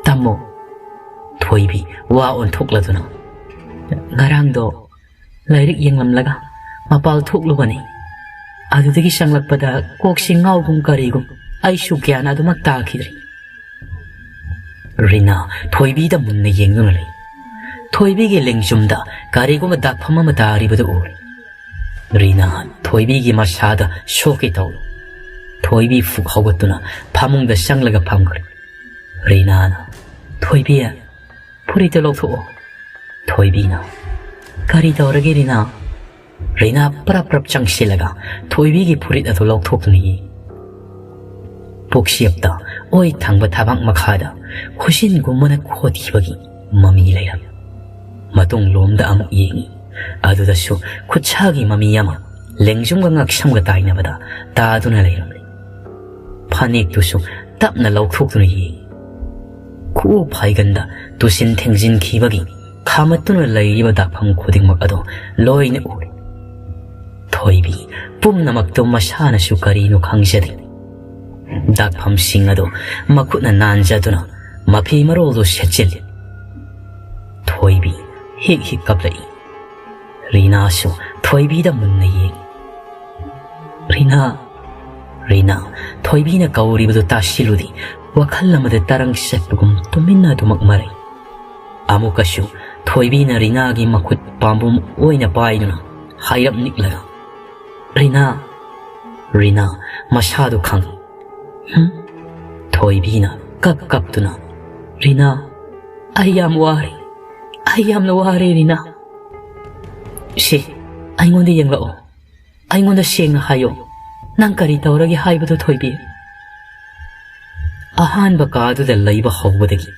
ꯇꯝꯃꯣ꯫" ꯊꯣꯏꯕꯤ ꯋꯥ ꯑꯣꯟꯊꯣꯛꯂꯗꯨꯅ, "ꯉꯔꯥꯡꯗꯣ ꯂꯥꯏꯔꯤꯛ ꯌꯦꯡꯂꯝꯂꯒ ꯃꯄꯥꯜ ꯊꯣꯛꯂꯨꯕꯅꯤ꯫ ꯑꯗꯨꯗꯒꯤ ꯆꯪꯂꯛꯄꯗ ꯀꯣꯛꯁꯤ ꯉꯥꯎꯒꯨꯝ ꯀꯔꯤꯒꯨꯝ, ꯑꯩꯁꯨ ꯒ꯭ꯌꯥꯟ ꯑꯗꯨꯃꯛ ꯇꯥꯈꯤꯗ꯭ꯔꯦ꯫" ꯔꯤꯅꯥ ꯊꯣꯏꯕꯤꯗ ꯃꯨꯟꯅ ꯌꯦꯡꯗꯨꯅ ꯂꯩ꯫ ꯊꯣꯏꯕꯤꯒꯤ ꯂꯦꯡꯖꯨꯝꯗ ꯀꯔꯤꯒꯨꯝꯕ ꯗꯥꯛꯐꯝ ꯑꯃ ꯇꯥꯔꯤꯕꯗꯨ ꯎꯔꯦ꯫ ꯔꯤꯅꯥ ꯊꯣꯏꯕꯤꯒꯤ ꯃꯁꯥꯗ ꯁꯣꯛꯀꯦ ꯇꯧꯏ꯫ ꯊꯣꯏꯕꯤ ꯐꯨꯛ ꯍꯧꯒꯠꯇꯨꯅ ꯐꯃꯨꯡꯗ ꯆꯪꯂꯒ ꯐꯝꯈ꯭ꯔꯦ꯫ ꯔꯤꯅꯥꯅ, "ꯊꯣꯏꯕꯤ, ꯐꯨꯔꯤꯠꯇꯨ ꯂꯧꯊꯣꯛꯑꯣ꯫" ꯊꯣꯏꯕꯤꯅ, "ꯀꯔꯤ ꯇꯧꯔꯒꯦ ꯔꯤꯅꯥ?" ꯔꯤꯅꯥ ꯄ꯭ꯔꯞ ꯄ꯭ꯔꯞ ꯆꯪꯁꯤꯜꯂꯒ ꯊꯣꯏꯕꯤꯒꯤ ꯐꯨꯔꯤꯠ ꯑꯗꯨ ꯂꯧꯊꯣꯛꯇꯨꯅ ꯌꯦꯡꯉꯤ꯫ ꯄꯨꯛꯁꯦꯞꯇ ꯑꯣꯏ ꯊꯪꯕ ꯊꯕꯥꯛ ꯃꯈꯥꯗ ꯈꯨꯖꯤꯟꯒꯨꯝꯕꯅ ꯈꯣꯠꯈꯤꯕꯒꯤ ꯃꯃꯤ ꯂꯩꯔꯝꯃꯤ꯫ ꯃꯇꯨꯡ ꯂꯣꯝꯗ ꯑꯃꯨꯛ ꯌꯦꯡꯉꯤ꯫ ꯑꯗꯨꯗꯁꯨ ꯈꯨꯠꯁꯥꯒꯤ ꯃꯃꯤ ꯑꯃ ꯂꯦꯡꯖꯨꯝꯒ ꯉꯛꯁꯝꯒ ꯇꯥꯏꯅꯕꯗ ꯇꯥꯗꯨꯅ ꯂꯩꯔꯝꯂꯤ꯫ ꯐꯅꯦꯛꯇꯨꯁꯨ ꯇꯞꯅ ꯂꯧꯊꯣꯛꯇꯨꯅ ꯌꯦꯡꯉꯤ꯫ ꯈꯨꯎ ꯐꯥꯏꯒꯟꯗ ꯇꯨꯁꯤꯟ ꯊꯤꯡꯖꯤꯟꯈꯤꯕꯒꯤ ꯈꯥꯃꯠꯇꯨꯅ ꯂꯩꯔꯤꯕ ꯗꯥꯛꯐꯝ ꯈꯨꯗꯤꯡꯃꯛ ꯑꯗꯨ ꯂꯣꯏꯅ ꯎꯔꯦ꯫ ꯊꯣꯏꯕꯤ ꯄꯨꯝꯅꯃꯛꯇꯨ ꯃꯁꯥꯅꯁꯨ ꯀꯔꯤꯅꯣ ꯈꯪꯖꯗꯦ꯫ ꯗꯥꯛꯐꯝꯁꯤꯡ ꯑꯗꯨ ꯃꯈꯨꯠꯅ ꯅꯥꯟꯖꯗꯨꯅ ꯃꯐꯤ ꯃꯔꯣꯜꯗꯨ ꯁꯦꯠꯆꯤꯜꯂꯤ꯫ ꯊꯣꯏꯕꯤ ꯍꯤꯛ ꯍꯤꯛ ꯀꯞꯂꯛꯏ꯫ ꯔꯤꯅꯥꯁꯨ ꯊꯣꯏꯕꯤꯗ ꯃꯨꯟꯅ ꯌꯦꯡꯏ꯫ "ꯔꯤꯅꯥ, ꯔꯤꯅꯥ," ꯊꯣꯏꯕꯤꯅ ꯀꯧꯔꯤꯕꯗꯨ ꯇꯥꯁꯤꯜꯂꯨꯗꯦ꯫ ꯋꯥꯈꯜ ꯑꯃꯗ ꯇꯔꯪ ꯆꯠꯄꯒꯨꯝ ꯇꯨꯃꯤꯟꯅ ꯑꯗꯨꯃꯛ ꯃꯔꯩ꯫ ꯑꯃꯨꯛꯀꯁꯨ ꯊꯣꯏꯕꯤꯅ ꯔꯤꯅꯥꯒꯤ ꯃꯈꯨꯠ ꯄꯥꯝꯕꯣꯝ ꯑꯣꯏꯅ ꯄꯥꯏꯗꯨꯅ ꯍꯥꯏꯔꯞ ꯅꯤꯛꯂꯒ, "ꯔꯤꯅꯥ, ꯔꯤꯅꯥ," ꯃꯁꯥꯗꯨ ꯈꯪꯏ꯫ ꯍꯨꯝ? ꯊꯣꯏꯕꯤꯅ ꯀꯞ ꯀꯞꯇꯨꯅ, "ꯔꯤꯅꯥ, ꯑꯩ ꯌꯥꯝ ꯋꯥꯔꯦ꯫ ꯑꯩ ꯌꯥꯝꯅ ꯋꯥꯔꯦ, ꯔꯤꯅꯥ꯫ ꯁꯤ, ꯑꯩꯉꯣꯟꯗ ꯌꯦꯡꯂꯛꯑꯣ꯫ ꯑꯩꯉꯣꯟꯗ ꯁꯦꯡꯅ ꯍꯥꯏꯌꯣ꯫ ꯅꯪ ꯀꯔꯤ ꯇꯧꯔꯒꯦ ꯍꯥꯏꯕꯗꯨ, ꯊꯣꯏꯕꯤ?" ꯑꯍꯥꯟꯕ ꯀꯥꯗꯨꯗ ꯂꯩꯕ ꯍꯧꯕꯗꯒꯤ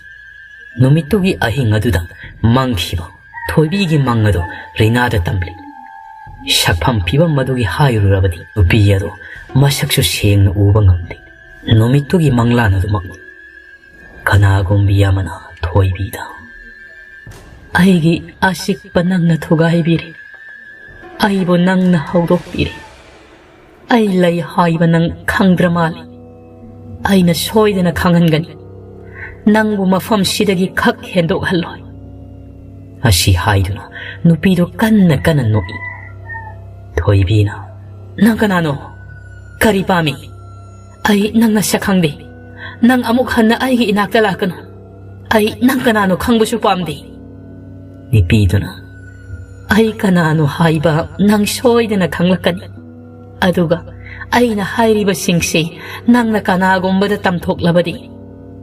ꯅꯨꯃꯤꯠꯇꯨꯒꯤ ꯑꯍꯤꯡ ꯑꯗꯨꯗ ꯃꯪꯈꯤꯕ ꯊꯣꯏꯕꯤꯒꯤ ꯃꯪ ꯑꯗꯨ ꯔꯤꯅꯥꯗ ꯇꯝꯂꯤ꯫ ꯁꯛꯐꯝ ꯐꯤꯕꯝ ꯑꯗꯨꯒꯤ ꯍꯥꯏꯔꯨꯔꯕꯗꯤ ꯅꯨꯄꯤ ꯑꯗꯨ ꯃꯁꯛꯁꯨ ꯁꯦꯡꯅ ꯎꯕ ꯉꯝꯗꯦ꯫ ꯅꯨꯃꯤꯠꯇꯨꯒꯤ ꯃꯪꯂꯥꯟ ꯑꯗꯨꯃꯛ ꯀꯅꯥꯒꯨꯝꯕꯤ ꯑꯃꯅ ꯊꯣꯏꯕꯤꯗ, "ꯑꯩꯒꯤ ꯑꯆꯤꯛꯄ ꯅꯪꯅ ꯊꯨꯒꯥꯏꯕꯤꯔꯦ꯫ ꯑꯩꯕꯨ ꯅꯪꯅ ꯍꯧꯗꯣꯛꯄꯤꯔꯦ꯫ ꯑꯩ ꯂꯩ ꯍꯥꯏꯕ ꯅꯪ ꯈꯪꯗ꯭ꯔ ꯃꯥꯜꯂꯤ꯫ ꯑꯩꯅ ꯁꯣꯏꯗꯅ ꯈꯪꯍꯟꯒꯅꯤ꯫ ꯅꯪꯕꯨ ꯃꯐꯝꯁꯤꯗꯒꯤ ꯈꯛ ꯍꯦꯟꯗꯣꯛꯍꯜꯂꯣꯏ"꯫ ꯑꯁꯤ ꯍꯥꯏꯗꯨꯅ ꯅꯨꯄꯤꯗꯨ ꯀꯟꯅ ꯀꯟꯅ ꯅꯣꯛꯏ꯫ ꯊꯣꯏꯕꯤꯅ, "ꯅꯪ ꯀꯅꯥꯅꯣ? ꯀꯔꯤ ꯄꯥꯝꯃꯤ? ꯑꯩ ꯅꯪ ꯅꯁꯛ ꯈꯪꯗꯦ꯫ ꯅꯪ ꯑꯃꯨꯛ ꯍꯟꯅ ꯑꯩꯒꯤ ꯏꯅꯥꯛꯇ ꯂꯥꯛꯀꯅꯨ꯫ ꯑꯩ ꯅꯪ ꯀꯅꯥꯅꯣ ꯈꯪꯕꯁꯨ ꯄꯥꯝꯗꯦ"꯫ ꯅꯨꯄꯤꯗꯨꯅ, "ꯑꯩ ꯀꯅꯥꯅꯣ ꯍꯥꯏꯕ ꯅꯪ ꯁꯣꯏꯗꯅ ꯈꯪꯂꯛꯀꯅꯤ꯫ ꯑꯗꯨꯒ ꯑꯩꯅ ꯍꯥꯏꯔꯤꯕꯁꯤꯡꯁꯤ ꯅꯪꯅ ꯀꯅꯥꯒꯨꯝꯕꯗ ꯇꯝꯊꯣꯛꯂꯕꯗꯤ,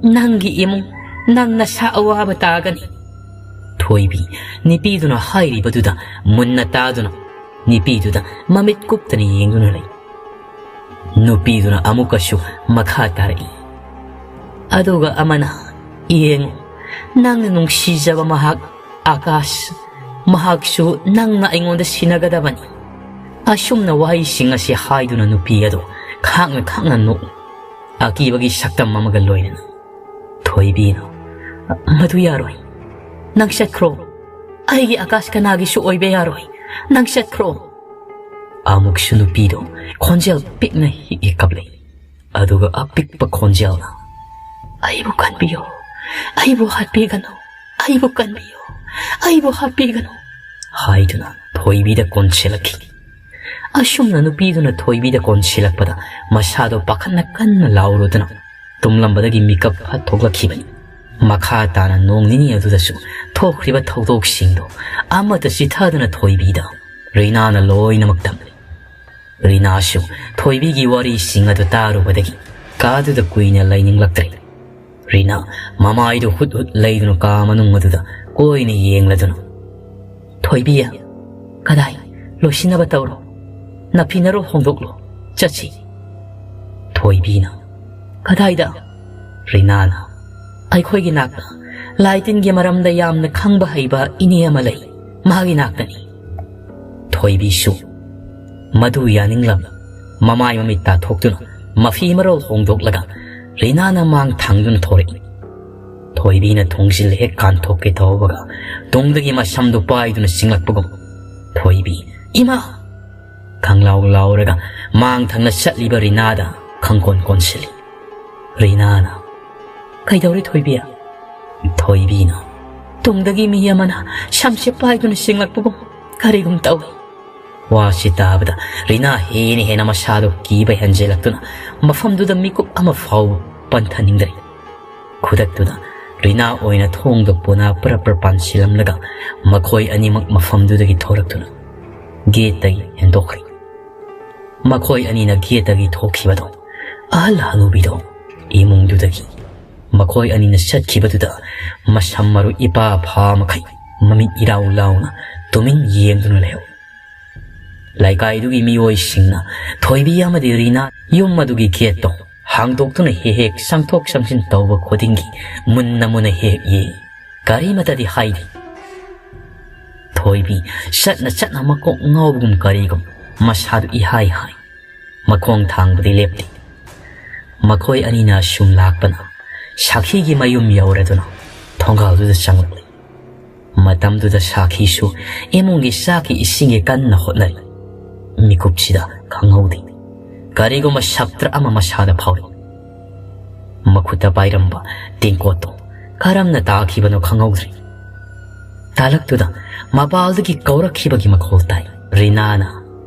ꯅꯪꯒꯤ ꯏꯃꯨꯡ, ꯅꯪ ꯅꯁꯥ ꯑꯋꯥꯕ ꯇꯥꯒꯅꯤ"꯫ ꯊꯣꯏꯕꯤ ꯅꯨꯄꯤꯗꯨꯅ ꯍꯥꯏꯔꯤꯕꯗꯨꯗ ꯃꯨꯟꯅ ꯇꯥꯗꯨꯅ ꯅꯨꯄꯤꯗꯨꯗ ꯃꯃꯤꯠ ꯀꯨꯞꯇꯅ ꯌꯦꯡꯗꯨꯅ ꯂꯩ꯫ ꯅꯨꯄꯤꯗꯨꯅ ꯑꯃꯨꯛꯀꯁꯨ ꯃꯈꯥ ꯇꯥꯔꯛꯏ꯫ ꯑꯗꯨꯒ ꯑꯃꯅ, "ꯌꯦꯡꯉꯨ, ꯅꯪꯅ ꯅꯨꯡꯁꯤꯖꯕ ꯃꯍꯥꯛ ꯑꯥꯀꯥꯁ, ꯃꯍꯥꯛꯁꯨ ꯅꯪꯅ ꯑꯩꯉꯣꯟꯗ ꯁꯤꯟꯅꯒꯗꯕꯅꯤ"꯫ ꯑꯁꯨꯝꯅ ꯋꯥꯍꯩꯁꯤꯡ ꯑꯁꯤ ꯍꯥꯏꯗꯨꯅ ꯅꯨꯄꯤ ꯑꯗꯨ ꯈꯥꯡꯅ ꯈꯥꯡꯅ ꯅꯣꯛꯏ꯫ ꯑꯀꯤꯕꯒꯤ ꯁꯛꯇꯝ ꯑꯃꯒ ꯂꯣꯏꯅꯅ ꯊꯣꯏꯕꯤꯅ, "ꯃꯗꯨ ꯌꯥꯔꯣꯏ꯫ ꯅꯪ ꯆꯠꯈ꯭ꯔꯣ꯫ ꯑꯩꯒꯤ ꯑꯀꯥꯁ ꯀꯅꯥꯒꯤꯁꯨ ꯑꯣꯏꯕ ꯌꯥꯔꯣꯏ꯫ ꯅꯪ ꯆꯠꯈ꯭ꯔꯣ꯫" ꯑꯃꯨꯛꯁꯨ ꯅꯨꯄꯤꯗꯣ ꯈꯣꯟꯖꯦꯜ ꯄꯤꯛꯅ ꯍꯤꯛ ꯍꯤꯛ ꯀꯞꯂꯛꯏ꯫ ꯑꯗꯨꯒ ꯑꯄꯤꯛꯄ ꯈꯣꯟꯖꯦꯜꯅ, "ꯑꯩꯕꯨ ꯀꯟꯕꯤꯌꯨ, ꯑꯩꯕꯨ ꯍꯥꯠꯄꯤꯒꯅꯨ, ꯑꯩꯕꯨ ꯀꯟꯕꯤꯌꯨ, ꯑꯩꯕꯨ ꯍꯥꯠꯄꯤꯒꯅꯨ" ꯍꯥꯏꯗꯨꯅ ꯊꯣꯏꯕꯤꯗ ꯀꯣꯟꯁꯤꯜꯂꯛꯈꯤ꯫ ꯑꯁꯨꯝꯅ ꯅꯨꯄꯤꯗꯨꯅ ꯊꯣꯏꯕꯤꯗ ꯀꯣꯟꯁꯤꯜꯂꯛꯄꯗ ꯃꯁꯥꯗꯣ ꯄꯥꯈꯠꯅ ꯀꯟꯅ ꯂꯥꯎꯔꯨꯗꯨꯅ ꯇꯨꯝꯂꯝꯕꯗꯒꯤ ꯃꯤꯀꯞ ꯐꯠ ꯊꯣꯛꯂꯛꯈꯤꯕꯅꯤ꯫ ꯃꯈꯥ ꯇꯥꯅ ꯅꯣꯡ ꯅꯤꯅꯤ ꯑꯗꯨꯗꯁꯨ ꯊꯣꯛꯈ꯭ꯔꯤꯕ ꯊꯧꯗꯣꯛꯁꯤꯡꯗꯣ ꯑꯃꯠꯇ ꯆꯤꯊꯗꯨꯅ ꯊꯣꯏꯕꯤꯗ ꯔꯤꯅꯥꯅ ꯂꯣꯏꯅꯃꯛ ꯇꯝꯂꯤ꯫ ꯔꯤꯅꯥꯁꯨ ꯊꯣꯏꯕꯤꯒꯤ ꯋꯥꯔꯤꯁꯤꯡ ꯑꯗꯨ ꯇꯥꯔꯨꯕꯗꯒꯤ ꯀꯥꯗꯨꯗ ꯀꯨꯏꯅ ꯂꯩꯅꯤꯡꯂꯛꯇ꯭ꯔꯦ꯫ ꯔꯤꯅꯥ ꯃꯃꯥꯏꯗꯨ ꯍꯨꯠ ꯍꯨꯠ ꯂꯩꯗꯨꯅ ꯀꯥ ꯃꯅꯨꯡ ꯑꯗꯨꯗ ꯀꯣꯏꯅ ꯌꯦꯡꯂꯗꯨꯅ, "ꯊꯣꯏꯕꯤ, ꯀꯗꯥꯏ? ꯂꯣꯏꯁꯤꯟꯅꯕ ꯇꯧꯔꯣ꯫ ꯅꯐꯤꯅꯔꯣ ꯍꯣꯡꯗꯣꯛꯂꯣ꯫ ꯆꯠꯁꯤ꯫" ꯊꯣꯏꯕꯤꯅ, "ꯀꯗꯥꯏꯗ?" ꯔꯤꯅꯥꯅ, "ꯑꯩꯈꯣꯏꯒꯤ ꯅꯥꯛꯇ ꯂꯥꯏ ꯇꯤꯟꯒꯤ ꯃꯔꯝꯗ ꯌꯥꯝꯅ ꯈꯪꯕ ꯍꯩꯕ ꯏꯅꯦ ꯑꯃ ꯂꯩ꯫ ꯃꯥꯒꯤ ꯅꯥꯛꯇꯅꯤ꯫" ꯊꯣꯏꯕꯤꯁꯨ ꯃꯗꯨ ꯌꯥꯅꯤꯡꯂꯝ ꯃꯃꯥꯏ ꯃꯃꯤꯠ ꯇꯥꯊꯣꯛꯇꯨꯅ ꯃꯐꯤ ꯃꯔꯣꯜ ꯍꯣꯡꯗꯣꯛꯂꯒ ꯔꯤꯅꯥꯅ ꯃꯥꯡ ꯊꯥꯡꯗꯨꯅ ꯊꯣꯔꯛꯏ꯫ ꯊꯣꯏꯕꯤꯅ ꯊꯣꯡꯖꯤꯜ ꯍꯦꯛ ꯀꯥꯟꯊꯣꯛꯀꯦ ꯇꯧꯕꯒ ꯇꯨꯡꯗꯒꯤ ꯃꯁꯝꯗꯨ ꯄꯥꯏꯗꯨꯅ ꯆꯤꯡꯂꯛꯄꯒꯨꯝ ꯊꯣꯏꯕꯤ, "ꯏꯃꯥ!" ꯈꯪꯂꯥꯎ ꯂꯥꯎꯔꯒ ꯃꯥꯡ ꯊꯪꯅ ꯆꯠꯂꯤꯕ ꯔꯤꯅꯥꯗ ꯈꯪꯀꯣꯟ ꯀꯣꯟꯁꯤꯜꯂꯤ꯫ ꯔꯤꯅꯥꯅ, "ꯀꯩꯗꯧꯔꯦ ꯊꯣꯏꯕꯤ?" ꯊꯣꯏꯕꯤꯅ, "ꯇꯨꯡꯗꯒꯤ ꯃꯤ ꯑꯃꯅ ꯁꯝꯁꯦ ꯄꯥꯏꯗꯨꯅ ꯆꯤꯡꯂꯛꯄꯒꯨꯝ ꯀꯔꯤꯒꯨꯝ ꯇꯧꯏ꯫" ꯋꯥꯁꯤ ꯇꯥꯕꯗ ꯔꯤꯅꯥ ꯍꯦꯟꯅ ꯍꯦꯟꯅ ꯃꯁꯥꯗꯨ ꯀꯤꯕ ꯍꯦꯟꯖꯤꯜꯂꯛꯇꯨꯅ ꯃꯐꯝꯗꯨꯗ ꯃꯤꯀꯨꯞ ꯑꯃ ꯐꯥꯎꯕ ꯄꯟꯊꯅꯤꯡꯗ꯭ꯔꯦ꯫ ꯈꯨꯗꯛꯇꯨꯗ ꯔꯤꯅꯥ ꯑꯣꯏꯅ ꯊꯣꯡꯗꯣ ꯄꯨꯅꯥ ꯄ꯭ꯔꯞ ꯄ꯭ꯔꯞ ꯄꯥꯟꯁꯤꯜꯂꯝꯂꯒ ꯃꯈꯣꯏ ꯑꯅꯤꯃꯛ ꯃꯐꯝꯗꯨꯗꯒꯤ ꯊꯣꯔꯛꯇꯨꯅ ꯒꯦꯠꯇꯒꯤ ꯍꯦꯟꯗꯣꯛꯈ꯭ꯔꯦ꯫ ꯃꯈꯣꯏ ꯑꯅꯤꯅ ꯒꯦꯠꯇꯒꯤ ꯊꯣꯛꯈꯤꯕꯗꯣ ꯑꯍꯜ ꯍꯅꯨꯕꯤꯗꯣ ꯏꯃꯨꯡꯗꯨꯗꯒꯤ ꯃꯈꯣꯏ ꯑꯅꯤꯅ ꯆꯠꯈꯤꯕꯗꯨꯗ ꯃꯁꯝ ꯃꯔꯨ ꯏꯄꯥ ꯐꯥ ꯃꯈꯩ ꯃꯃꯤꯠ ꯏꯔꯥꯎ ꯂꯥꯎꯅ ꯇꯨꯃꯤꯟ ꯌꯦꯡꯗꯨꯅ ꯂꯩꯍꯧꯏ꯫ ꯂꯩꯀꯥꯏꯗꯨꯒꯤ ꯃꯤꯑꯣꯏꯁꯤꯡꯅ ꯊꯣꯏꯕꯤ ꯑꯃꯗꯤ ꯔꯤꯅꯥ ꯌꯨꯝ ꯑꯗꯨꯒꯤ ꯒꯦꯠꯇꯣ ꯍꯥꯡꯗꯣꯛꯇꯨꯅ ꯍꯦꯛ ꯍꯦꯛ ꯆꯪꯊꯣꯛ ꯆꯪꯁꯤꯟ ꯇꯧꯕ ꯈꯨꯗꯤꯡꯒꯤ ꯃꯨꯟꯅ ꯃꯨꯟꯅ ꯍꯦꯛ ꯌꯦꯡꯏ꯫ ꯀꯔꯤꯃꯇꯗꯤ ꯍꯥꯏꯗꯦ꯫ ꯊꯣꯏꯕꯤ ꯆꯠꯅ ꯆꯠꯅ ꯃꯀꯣꯛ ꯉꯥꯎꯕꯒꯨꯝ ꯀꯔꯤꯒꯨꯝ ꯃꯁꯥꯗꯨ ꯏꯍꯥꯏ ꯍꯥꯏ꯫ ꯃꯈꯣꯡ ꯊꯥꯡꯕꯗꯤ ꯂꯦꯞꯇꯦ꯫ ꯃꯈꯣꯏ ꯑꯅꯤꯅ ꯁꯨꯝ ꯂꯥꯛꯄꯅ ꯁꯈꯤꯒꯤ ꯃꯌꯨꯝ ꯌꯧꯔꯗꯨꯅ ꯊꯣꯡꯒꯥꯜꯗꯨꯗ ꯆꯪꯂꯛꯂꯤ꯫ ꯃꯇꯝꯗꯨꯗ ꯁꯥꯈꯤꯁꯨ ꯏꯃꯨꯡꯒꯤ ꯆꯥꯛꯀꯤ ꯏꯁꯤꯡꯒꯤ ꯀꯟꯅ ꯍꯣꯠꯅꯔꯤ꯫ ꯃꯤꯀꯨꯞꯁꯤꯗ ꯈꯪꯍꯧꯗꯦ, ꯀꯔꯤꯒꯨꯝꯕ ꯁꯞꯇ꯭ꯔ ꯑꯃ ꯃꯁꯥꯗ ꯐꯥꯎꯔꯤ꯫ ꯃꯈꯨꯠꯇ ꯄꯥꯏꯔꯝꯕ ꯇꯦꯡꯀꯣꯠꯇꯣ ꯀꯔꯝꯅ ꯇꯥꯈꯤꯕꯅꯣ ꯈꯪꯍꯧꯗ꯭ꯔꯦ꯫ ꯇꯥꯂꯛꯇꯨꯗ ꯃꯄꯥꯜꯗꯒꯤ ꯀꯧꯔꯛꯈꯤꯕꯒꯤ ꯃꯈꯣꯜ ꯇꯥꯏ꯫ ꯔꯤꯅꯥꯅ,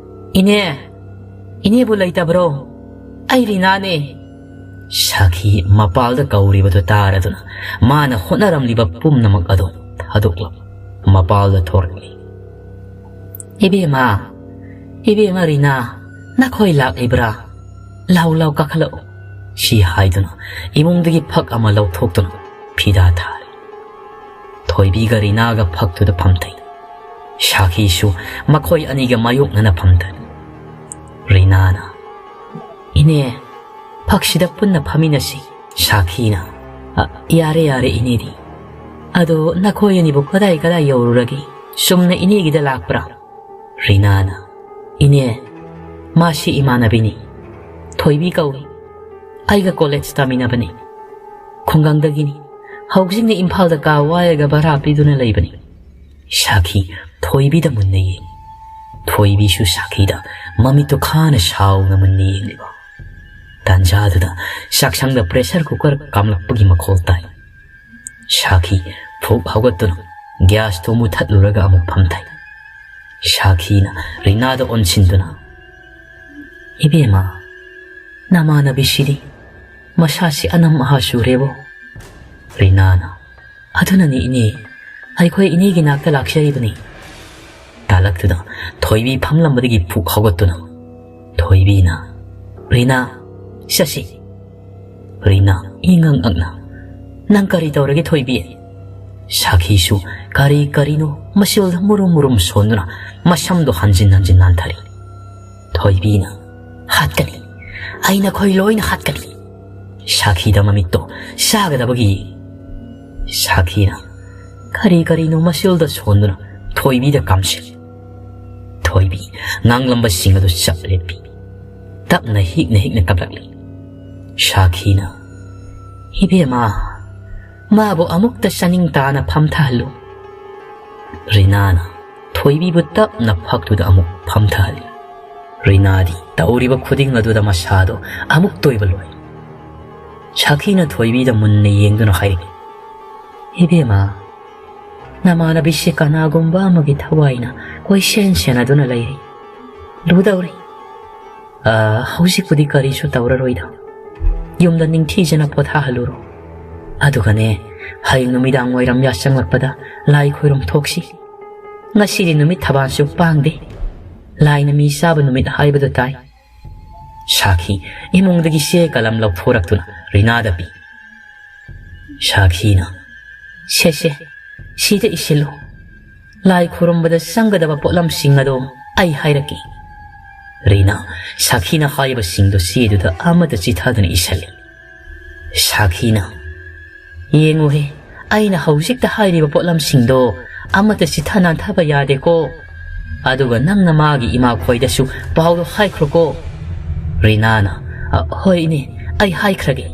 "ꯏꯅꯦ, ꯏꯅꯦꯕꯨ ꯂꯩꯇꯕ꯭ꯔꯣ? ꯑꯩ ꯔꯤꯅꯥꯅꯦ꯫" ꯁꯥꯈꯤ ꯃꯄꯥꯜꯗ ꯀꯧꯔꯤꯕꯗꯨ ꯇꯥꯔꯗꯨꯅ ꯃꯥꯅ ꯍꯣꯠꯅꯔꯝꯂꯤꯕ ꯄꯨꯝꯅꯃꯛ ꯑꯗꯨ ꯊꯥꯗꯣꯛꯂꯒ ꯃꯄꯥꯜꯗ ꯊꯣꯔꯛꯂꯤ꯫ "ꯏꯕꯦꯝꯃ, ꯏꯕꯦꯝꯃ ꯔꯤꯅꯥ, ꯅꯈꯣꯏ ꯂꯥꯛꯂꯤꯕ꯭ꯔꯥ? ꯂꯥꯎ, ꯂꯥꯎ, ꯀꯥꯈꯠꯂꯛꯎ," ꯁꯤ ꯍꯥꯏꯗꯨꯅ ꯏꯃꯨꯡꯗꯒꯤ ꯐꯛ ꯑꯃ ꯂꯧꯊꯣꯛꯇꯨꯅ ꯐꯤꯗꯥ ꯊꯥꯔꯦ꯫ ꯊꯣꯏꯕꯤꯒ ꯔꯤꯅꯥꯒ ꯐꯛꯇꯨꯗ ꯐꯝꯊꯩ꯫ ꯁꯥꯈꯤꯁꯨ ꯃꯈꯣꯏ ꯑꯅꯤꯒ ꯃꯥꯌꯣꯛꯅꯅ ꯐꯝꯊꯔꯤ꯫ ꯔꯤꯅꯥꯅ, "ꯏꯅꯦ, ꯐꯛꯁꯤꯗ ꯄꯨꯟꯅ ꯐꯝꯃꯤꯟꯅꯁꯤ꯫" ꯁꯥꯈꯤꯅ, "ꯑ, ꯌꯥꯔꯦ, ꯌꯥꯔꯦ, ꯏꯅꯦꯗꯤ꯫ ꯑꯗꯣ ꯅꯈꯣꯏ ꯑꯅꯤꯕꯨ ꯀꯗꯥꯏ ꯀꯗꯥꯏ ꯌꯧꯔꯨꯔꯒꯦ? ꯆꯨꯝꯅ ꯏꯅꯦꯒꯤꯗ ꯂꯥꯛꯄ꯭ꯔꯥ?" ꯔꯤꯅꯥꯅ, "ꯏꯅꯦ, ꯃꯥꯁꯤ ꯏꯃꯥꯟꯅꯕꯤꯅꯤ꯫ ꯊꯣꯏꯕꯤ ꯀꯧꯏ꯫ ꯑꯩꯒ ꯀꯣꯂꯦꯖ ꯇꯥꯃꯤꯟꯅꯕꯅꯤ꯫ ꯈꯨꯡꯒꯪꯗꯒꯤꯅꯤ꯫ ꯍꯧꯖꯤꯛꯅ ꯏꯝꯐꯥꯜꯗ ꯀꯥ ꯋꯥꯏꯔꯒ ꯚꯔꯥ ꯄꯤꯗꯨꯅ ꯂꯩꯕꯅꯤ꯫" ꯁꯥꯈꯤ ꯊꯣꯏꯕꯤꯗ ꯃꯨꯟꯅ ꯌꯦꯡꯉꯤ꯫ ꯊꯣꯏꯕꯤꯁꯨ ꯁꯥꯈꯤꯗ ꯃꯃꯤꯠꯇꯨ ꯈꯥꯅ ꯁꯥꯎꯅ ꯃꯨꯟꯅ ꯌꯦꯡꯂꯤꯕ꯫ ꯇꯥꯟꯖꯥꯗꯨꯗ ꯆꯥꯛꯁꯪꯗ ꯄ꯭ꯔꯦꯁꯔ ꯀꯨꯀꯔ ꯀꯥꯝꯂꯛꯄꯒꯤ ꯃꯈꯣꯜ ꯇꯥꯏ꯫ ꯁꯥꯈꯤ ꯐꯨꯛ ꯍꯧꯒꯠꯇꯨꯅ ꯒ꯭ꯌꯥꯁꯇꯨ ꯃꯨꯊꯠꯂꯨꯔꯒ ꯑꯃꯨꯛ ꯐꯝꯊꯩ꯫ ꯁꯥꯈꯤꯅ ꯔꯤꯅꯥꯗ ꯑꯣꯟꯁꯤꯟꯗꯨꯅ, "ꯏꯕꯦꯝꯃ, ꯅꯃꯥꯟꯅꯕꯤꯁꯤꯗꯤ ꯃꯁꯥꯁꯤ ꯑꯅꯝ ꯑꯍꯥ ꯆꯨꯔꯦꯕꯣ?" ꯔꯤꯅꯥꯅ, "ꯑꯗꯨꯅꯅꯤ ꯏꯅꯦ, ꯑꯩꯈꯣꯏ ꯏꯅꯦꯒꯤ ꯅꯥꯛꯇ ꯂꯥꯛꯆꯔꯤꯕꯅꯤ꯫" ꯇꯥꯂꯛꯇꯨꯗ ꯊꯣꯏꯕꯤ ꯐꯝꯂꯝꯕꯗꯒꯤ ꯐꯨꯛ ꯍꯧꯒꯠꯇꯨꯅ ꯊꯣꯏꯕꯤꯅ, "ꯔꯤꯅꯥ, ꯆꯠꯁꯤ꯫" ꯔꯤꯅꯥ ꯏꯉꯛ ꯉꯛꯅ, "ꯅꯪ ꯀꯔꯤ ꯇꯧꯔꯒꯦ ꯊꯣꯏꯕꯤ?" ꯁꯥꯈꯤꯁꯨ ꯀꯔꯤ ꯀꯔꯤꯅꯣ ꯃꯆꯤꯜꯗ ꯃꯨꯔꯨꯝ ꯃꯨꯔꯨꯝ ꯁꯣꯟꯗꯨꯅ ꯃꯁꯝꯗꯣ ꯍꯟꯖꯤꯟ ꯍꯟꯖꯤꯟ ꯅꯥꯟꯊꯔꯤ꯫ ꯊꯣꯏꯕꯤꯅ, "ꯍꯥꯠꯀꯅꯤ, ꯑꯩ ꯅꯈꯣꯏ ꯂꯣꯏꯅ ꯍꯥꯠꯀꯅꯤ꯫" ꯁꯥꯈꯤꯗ ꯃꯃꯤꯠꯇꯣ ꯆꯥꯒꯗꯕꯒꯤ꯫ ꯁꯥꯈꯤꯅ ꯀꯔꯤ ꯀꯔꯤꯅꯣ ꯃꯆꯤꯜꯗ ꯁꯣꯟꯗꯨꯅ ꯊꯣꯏꯕꯤꯗ ꯀꯥꯝꯁꯤꯜꯂꯤ꯫ ꯊꯣꯏꯕꯤ ꯉꯥꯡꯂꯝꯕꯁꯤꯡ ꯑꯗꯨ ꯆꯞ ꯂꯦꯞꯄꯤ꯫ ꯇꯞꯅ ꯍꯤꯛꯅ ꯍꯤꯛꯅ ꯀꯞꯂꯛꯂꯤ꯫ ꯁꯥꯈꯤꯅ, "ꯏꯕꯦꯝꯃ, ꯃꯥꯕꯨ ꯑꯃꯨꯛꯇ ꯆꯥꯅꯤꯡ ꯇꯥꯅ ꯐꯝꯊꯍꯜꯂꯨ꯫ ꯔꯤꯅꯥꯅ ꯊꯣꯏꯕꯤꯕꯨ ꯇꯞꯅ ꯐꯛꯇꯨꯗ ꯑꯃꯨꯛ ꯐꯝꯊꯍꯜꯂꯤ꯫ ꯔꯤꯅꯥꯗꯤ ꯇꯧꯔꯤꯕ ꯈꯨꯗꯤꯡ ꯑꯗꯨꯗ ꯃꯁꯥꯗꯣ ꯑꯃꯨꯛꯇ ꯑꯣꯏꯕ ꯂꯣꯏ꯫ ꯁꯥꯈꯤꯅ ꯊꯣꯏꯕꯤꯗ ꯃꯨꯟꯅ ꯌꯦꯡꯗꯨꯅ ꯍꯥꯏꯔꯛꯏ, "ꯏꯕꯦꯝꯃ, ꯅꯃꯥꯟꯅꯕꯤꯁꯦ ꯀꯅꯥꯒꯨꯝꯕ ꯑꯃꯒꯤ ꯊꯋꯥꯏꯅ ꯀꯣꯏꯁꯦꯟ ꯁꯦꯟꯅꯗꯨꯅ ꯂꯩꯔꯤ꯫ ꯂꯨꯗꯧꯔꯤ꯫ ꯑ, ꯍꯧꯖꯤꯛꯄꯨꯗꯤ ꯀꯔꯤꯁꯨ ꯇꯧꯔꯔꯣꯏꯗ꯫ ꯌꯨꯝꯗ ꯅꯤꯡꯊꯤꯖꯅ ꯄꯣꯊꯥꯍꯜꯂꯨꯔꯣ꯫ ꯑꯗꯨꯒꯅꯦ, ꯍꯌꯦꯡ ꯅꯨꯃꯤꯗꯥꯡ ꯋꯥꯏꯔꯝ ꯌꯥꯆꯪꯂꯛꯄꯗ ꯂꯥꯏ ꯈꯣꯏꯔꯨꯝ ꯊꯣꯛꯁꯤ꯫ ꯉꯁꯤꯗꯤ ꯅꯨꯃꯤꯠ ꯊꯕꯥꯜꯁꯨ ꯄꯥꯡꯗꯦ꯫ ꯂꯥꯏꯅ ꯃꯤ ꯆꯥꯕ ꯅꯨꯃꯤꯠ ꯍꯥꯏꯕꯗꯨ ꯇꯥꯏ꯫" ꯁꯥꯈꯤ ꯏꯃꯨꯡꯗꯒꯤ ꯆꯦ ꯀꯂꯝ ꯂꯧꯊꯣꯔꯛꯇꯨꯅ ꯔꯤꯅꯥꯗ ꯄꯤ꯫ ꯁꯥꯈꯤꯅ, "ꯁꯦ, ꯁꯦ, ꯁꯤꯗ ꯏꯁꯤꯜꯂꯨ꯫ ꯂꯥꯏ ꯈꯨꯔꯨꯝꯕꯗ ꯆꯪꯒꯗꯕ ꯄꯣꯠꯂꯝꯁꯤꯡ ꯑꯗꯣ ꯑꯩ ꯍꯥꯏꯔꯛꯀꯦ꯫" ꯔꯤꯅꯥ ꯁꯥꯈꯤꯅ ꯍꯥꯏꯕꯁꯤꯡꯗꯣ ꯆꯦꯗꯨꯗ ꯑꯃꯗ ꯆꯤꯊꯗꯨꯅ ꯏꯁꯜꯂꯤ꯫ ꯁꯥꯈꯤꯅ, "ꯌꯦꯡꯉꯨꯍꯦ, ꯑꯩꯅ ꯍꯧꯖꯤꯛꯇ ꯍꯥꯏꯔꯤꯕ ꯄꯣꯠꯂꯝꯁꯤꯡꯗꯣ ꯑꯃꯠꯇ ꯆꯤꯊ ꯅꯥꯟꯊꯕ ꯌꯥꯗꯦꯀꯣ꯫ ꯑꯗꯨꯒ ꯅꯪꯅ ꯃꯥꯒꯤ ꯏꯃꯥ ꯈꯣꯏꯗꯁꯨ ꯄꯥꯎꯗꯣ ꯍꯥꯏꯈ꯭ꯔꯣꯀꯣ꯫" ꯔꯤꯅꯥꯅ, "ꯑ, ꯍꯣꯏ ꯏꯅꯦ, ꯑꯩ ꯍꯥꯏꯈ꯭ꯔꯒꯦ꯫"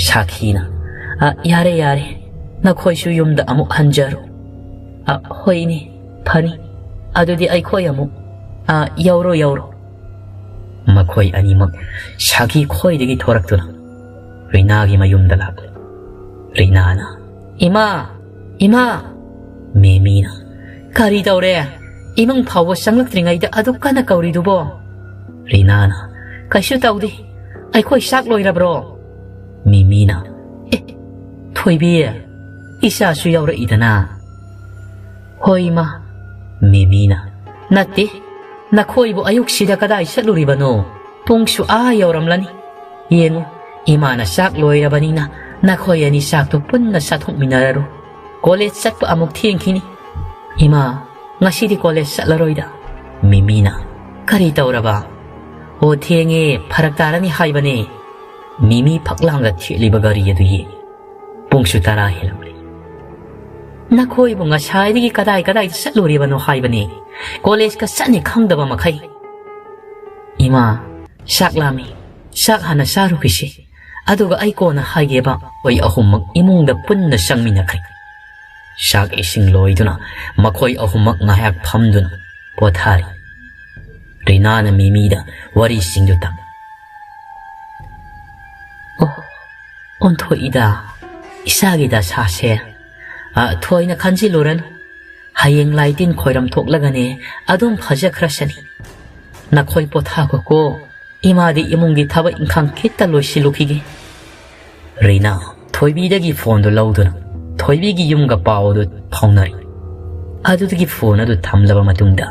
ꯁꯥꯈꯤꯅ, "ꯑ, ꯌꯥꯔꯦ, ꯌꯥꯔꯦ, ꯅꯈꯣꯏꯁꯨ ꯌꯨꯝꯗ ꯑꯃꯨꯛ ꯍꯟꯖꯔꯣ꯫" "ꯑ, ꯍꯣꯏ ꯏꯅꯦ, ꯐꯅꯤ꯫ ꯑꯗꯨꯗꯤ ꯑꯩꯈꯣꯏ ꯑꯃꯨꯛ, ꯑ, ꯌꯧꯔꯣ, ꯌꯧꯔꯣ꯫" ꯃꯈꯣꯏ ꯑꯅꯤꯃꯛ ꯁꯥꯈꯤ ꯈꯣꯏꯗꯒꯤ ꯊꯣꯔꯛꯇꯨꯅ ꯔꯤꯅꯥꯒꯤ ꯃꯌꯨꯝꯗ ꯂꯥꯛꯂꯦ꯫ ꯔꯤꯅꯥꯅ, "ꯏꯃꯥ! ꯏꯃꯥ!" ꯃꯦꯃꯤꯅ, "ꯀꯔꯤ ꯇꯧꯔꯦ? ꯏꯃꯨꯡ ꯐꯥꯎꯕ ꯆꯪꯂꯛꯇ꯭ꯔꯤꯉꯩꯗ ꯑꯗꯨꯛ ꯀꯟꯅ ꯀꯧꯔꯤꯗꯨꯕꯣ?" ꯔꯤꯅꯥꯅ, "ꯀꯩꯁꯨ ꯇꯧꯗꯦ꯫ ꯑꯩꯈꯣꯏ ꯆꯥꯛ ꯂꯣꯏꯔꯕ꯭ꯔꯣ?" ꯃꯦꯃꯤꯅ, "ꯑꯦ, ꯊꯣꯏꯕꯤ, ꯏꯆꯥꯁꯨ ꯌꯥꯎꯔꯛꯏꯗꯅ꯫" "ꯍꯣꯏ, ꯏꯃꯥ꯫" ꯃꯦꯃꯤꯅ, "ꯅꯠꯇꯦ, ꯅꯈꯣꯏꯕꯨ ꯑꯌꯨꯛꯁꯤꯗ ꯀꯗꯥꯏ ꯆꯠꯂꯨꯔꯤꯕꯅꯣ? ꯄꯨꯡꯁꯨ ꯑꯥ ꯌꯧꯔꯝꯂꯅꯤ꯫ ꯌꯦꯡꯉꯨ, ꯏꯃꯥꯅ ꯆꯥꯛ ꯂꯣꯏꯔꯕꯅꯤꯅ ꯅꯈꯣꯏ ꯑꯅꯤ ꯆꯥꯛꯇꯨ ꯄꯨꯟꯅ ꯆꯥꯊꯣꯛꯃꯤꯟꯅꯔꯔꯣ꯫ ꯀꯣꯂꯦꯖ ꯆꯠꯄ ꯑꯃꯨꯛ ꯊꯦꯡꯈꯤꯅꯤ꯫" "ꯏꯃꯥ, ꯉꯁꯤꯗꯤ ꯀꯣꯂꯦꯖ ꯆꯠꯂꯔꯣꯏꯗ꯫" ꯃꯦꯃꯤꯅ, "ꯀꯔꯤ ꯇꯧꯔꯕ?" "ꯑꯣ, ꯊꯦꯡꯉꯦ, ꯐꯔꯛ ꯇꯥꯔꯅꯤ ꯍꯥꯏꯕꯅꯦ꯫" ꯃꯦꯃꯤ ꯐꯛꯂꯥꯡꯗ ꯊꯦꯠꯂꯤꯕ ꯘꯔꯤ ꯑꯗꯨ ꯌꯦꯡꯉꯤ꯫ ꯄꯨꯡꯁꯨ ꯇꯔꯥ ꯍꯦꯜꯂꯝꯂꯦ꯫ "ꯅꯈꯣꯏꯕꯨ ꯉꯁꯥꯏꯗꯒꯤ ꯀꯗꯥꯏ ꯀꯗꯥꯏꯗ ꯆꯠꯂꯨꯔꯤꯕꯅꯣ ꯍꯥꯏꯕꯅꯦ? ꯀꯣꯂꯦꯖꯀ ꯆꯠꯅꯤ ꯈꯪꯗꯕ ꯃꯈꯩ꯫" "ꯏꯃꯥ, ꯆꯥꯛ ꯂꯥꯝꯃꯤ꯫ ꯆꯥꯛ ꯍꯥꯟꯅ ꯆꯥꯔꯨꯈꯤꯁꯤ꯫ ꯑꯗꯨꯒ ꯑꯩ ꯀꯣꯟꯅ ꯍꯥꯏꯒꯦꯕ꯫ ꯃꯈꯣꯏ ꯑꯍꯨꯝꯃꯛ ꯏꯃꯨꯡꯗ ꯄꯨꯟꯅ ꯆꯪꯃꯤꯟꯅꯈ꯭ꯔꯦ꯫ ꯆꯥꯛ ꯏꯁꯤꯡ ꯂꯣꯏꯗꯨꯅ ꯃꯈꯣꯏ ꯑꯍꯨꯝꯃꯛ ꯉꯥꯏꯍꯥꯛ ꯐꯝꯗꯨꯅ ꯄꯣꯊꯥꯔꯤ꯫ ꯔꯤꯅꯥꯅ ꯃꯤꯃꯤꯗ ꯋꯥꯔꯤꯁꯤꯡꯗꯨ ꯇꯝꯃꯤ꯫ "ꯑꯣ, ꯑꯣꯟꯊꯣꯛꯏꯗ ꯏꯆꯥꯒꯤ ꯗꯁꯥꯁꯦ꯫ ꯑ, ꯊꯣꯏꯅ ꯈꯟꯖꯤꯜꯂꯨꯔꯅꯨ꯫ ꯍꯌꯦꯡ ꯂꯥꯏ ꯇꯤꯟ ꯈꯣꯏꯔꯝ ꯊꯣꯛꯂꯒꯅꯦ ꯑꯗꯨꯝ ꯐꯖꯈ꯭ꯔꯁꯅꯤ꯫ ꯅꯈꯣꯏ ꯄꯣꯊꯥꯈꯣꯀꯣ, ꯏꯃꯥꯗꯤ ꯏꯃꯨꯡꯒꯤ ꯊꯕꯛ ꯏꯪꯈꯥꯡ ꯈꯤꯠꯇ ꯂꯣꯏꯁꯤꯜꯂꯨꯈꯤꯒꯦ꯫" ꯔꯤꯅꯥ ꯊꯣꯏꯕꯤꯗꯒꯤ ꯐꯣꯟꯗꯨ ꯂꯧꯗꯨꯅ ꯊꯣꯏꯕꯤꯒꯤ ꯌꯨꯝꯒ ꯄꯥꯎ ꯑꯗꯨ ꯐꯥꯎꯅꯔꯤ꯫ ꯑꯗꯨꯗꯒꯤ ꯐꯣꯟ ꯑꯗꯨ ꯊꯝꯂꯕ ꯃꯇꯨꯡꯗ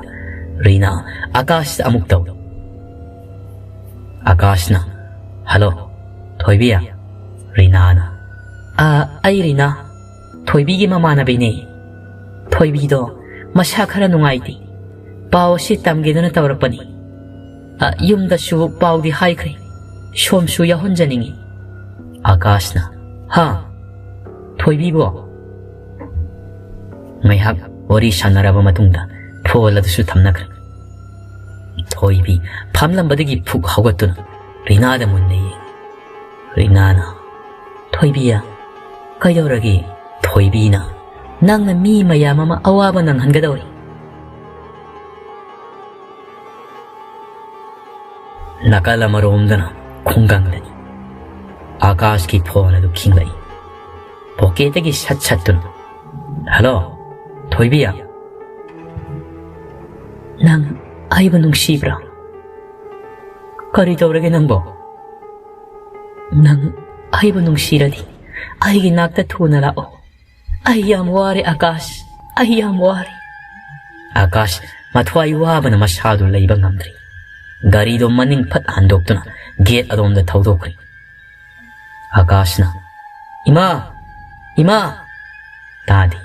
ꯔꯤꯅꯥ ꯑꯀꯥꯁꯇ ꯑꯃꯨꯛ ꯇꯧꯏ꯫ ꯑꯀꯥꯁꯅ, "ꯍꯜꯂꯣ, ꯊꯣꯏꯕꯤ?" ꯔꯤꯅꯥꯅ, "ꯑ, ꯑꯩ ꯔꯤꯅꯥ, ꯊꯣꯏꯕꯤꯒꯤ ꯃꯃꯥꯟꯅꯕꯤꯅꯦ꯫ ꯊꯣꯏꯕꯤꯗꯣ ꯃꯁꯥ ꯈꯔ ꯅꯨꯡꯉꯥꯏꯇꯦ꯫ ꯄꯥꯎ ꯑꯁꯤ ꯇꯝꯒꯦꯗꯅ ꯇꯧꯔꯛꯄꯅꯤ꯫ ꯑ, ꯌꯨꯝꯗꯁꯨ ꯄꯥꯎꯗꯤ ꯍꯥꯏꯈ꯭ꯔꯦ꯫ ꯁꯣꯝꯁꯨ ꯌꯥꯎꯍꯟꯖꯅꯤꯡꯉꯤ꯫" ꯑꯀꯥꯁꯅ, "ꯍꯥ? ꯊꯣꯏꯕꯤꯕꯣ?" ꯉꯥꯏꯍꯥꯛ ꯋꯥꯔꯤ ꯁꯥꯟꯅꯔꯕ ꯃꯇꯨꯡꯗ ꯐꯣꯟ ꯑꯗꯨꯁꯨ ꯊꯝꯅꯈ꯭ꯔꯦ꯫ ꯊꯣꯏꯕꯤ ꯐꯝꯂꯝꯕꯗꯒꯤ ꯐꯨꯛ ꯍꯧꯒꯠꯇꯨꯅ ꯔꯤꯅꯥꯗ ꯃꯨꯟꯅ ꯌꯦꯡꯉꯤ꯫ ꯔꯤꯅꯥꯅ, "ꯊꯣꯏꯕꯤ, ꯀꯩꯗꯧꯔꯒꯦ?" ꯊꯣꯏꯕꯤꯅ, "ꯅꯪꯅ ꯃꯤ ꯃꯌꯥꯝ ꯑꯃ ꯑꯋꯥꯕ ꯅꯪꯍꯟꯒꯗꯧꯔꯤ꯫" ꯅꯥꯀꯜ ꯑꯃꯔꯣꯝꯗꯅ ꯈꯨꯡꯒꯪꯗꯅꯤ꯫ ꯑꯀꯥꯁꯀꯤ ꯐꯣꯟ ꯑꯗꯨ ꯈꯤꯡꯂꯛꯏ꯫ ꯄꯣꯀꯦꯠꯇꯒꯤ ꯁꯠ ꯁꯠꯇꯨꯅ, "ꯍꯜꯂꯣ, ꯊꯣꯏꯕꯤ?" "ꯅꯪ ꯑꯩꯕꯨ ꯅꯨꯡꯁꯤꯕ꯭ꯔꯥ?" "ꯀꯔꯤ ꯇꯧꯔꯒꯦ ꯅꯪꯕꯣ?" "ꯅꯪ ꯑꯩꯕꯨ ꯅꯨꯡꯁꯤꯔꯗꯤ ꯑꯩꯒꯤ ꯅꯥꯛꯇ ꯊꯨꯅ ꯂꯥꯛꯑꯣ꯫ ꯑꯩ ꯌꯥꯝ ꯋꯥꯔꯦ ꯑꯀꯥꯁ, ꯑꯩ ꯌꯥꯝ ꯋꯥꯔꯦ꯫" ꯑꯀꯥꯁ ꯃꯊ꯭ꯋꯥꯏ ꯋꯥꯕꯅ ꯃꯁꯥꯗꯨ ꯂꯩꯕ ꯉꯝꯗ꯭ꯔꯦ꯫ ꯒꯥꯔꯤꯗꯣ ꯃꯅꯤꯡ ꯐꯠ ꯍꯟꯗꯣꯛꯇꯨꯅ ꯒꯦꯠ ꯑꯗꯣꯝꯗ ꯊꯧꯗꯣꯛꯈ꯭ꯔꯦ꯫ ꯑꯀꯥꯁꯅ, "ꯏꯃꯥ! ꯏꯃꯥ!" ꯇꯥꯗꯦ꯫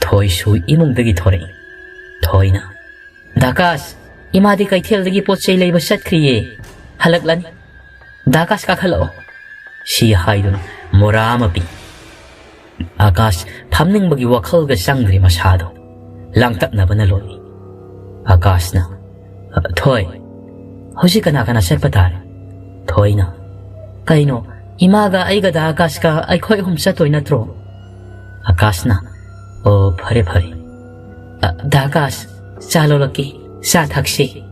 ꯊꯣꯏꯁꯨ ꯏꯃꯨꯡꯗꯒꯤ ꯊꯣꯔꯛꯏ꯫ ꯊꯣꯏꯅ, "ꯗꯥꯀꯥꯁ, ꯏꯃꯥꯗꯤ ꯀꯩꯊꯦꯜꯗꯒꯤ ꯄꯣꯠ ꯆꯩ ꯂꯩꯕ ꯆꯠꯈ꯭ꯔꯤꯌꯦ, ꯍꯜꯂꯛꯂꯅꯤ꯫ ꯗꯥꯀꯥꯁ, ꯀꯥꯈꯠꯂꯛꯑꯣ꯫" ꯁꯤ ꯍꯥꯏꯗꯨꯅ ꯃꯣꯔꯥ ꯑꯃ ꯄꯤ꯫ ꯑꯀꯥꯁ ꯐꯝꯅꯤꯡꯕꯒꯤ ꯋꯥꯈꯜꯒ ꯆꯪꯗ꯭ꯔꯤ ꯃꯁꯥꯗꯣ꯫ ꯂꯥꯡꯇꯛꯅꯕꯅ ꯂꯣꯏꯔꯦ꯫ ꯑꯀꯥꯁꯅ, "ꯊꯣꯏ, ꯍꯧꯖꯤꯛ ꯀꯅꯥ ꯀꯅꯥ ꯆꯠꯄ ꯇꯥꯔꯦ?" ꯊꯣꯏꯅ, "ꯀꯩꯅꯣ, ꯏꯃꯥꯒ ꯑꯩꯒ ꯗꯥ ꯑꯀꯥꯁꯀ ꯑꯩꯈꯣꯏ ꯑꯍꯨꯝ ꯆꯠꯇꯣꯏ ꯅꯠꯇ꯭ꯔꯣ?" ꯑꯀꯥꯁꯅ, "ꯑꯣ, ꯐꯔꯦ, ꯐꯔꯦ꯫ ꯑ, ꯗꯥ ꯑꯀꯥꯁ, ꯆꯥ ꯂꯣꯜꯂꯛꯀꯦ, ꯆꯥ ꯊꯛꯁꯤ꯫"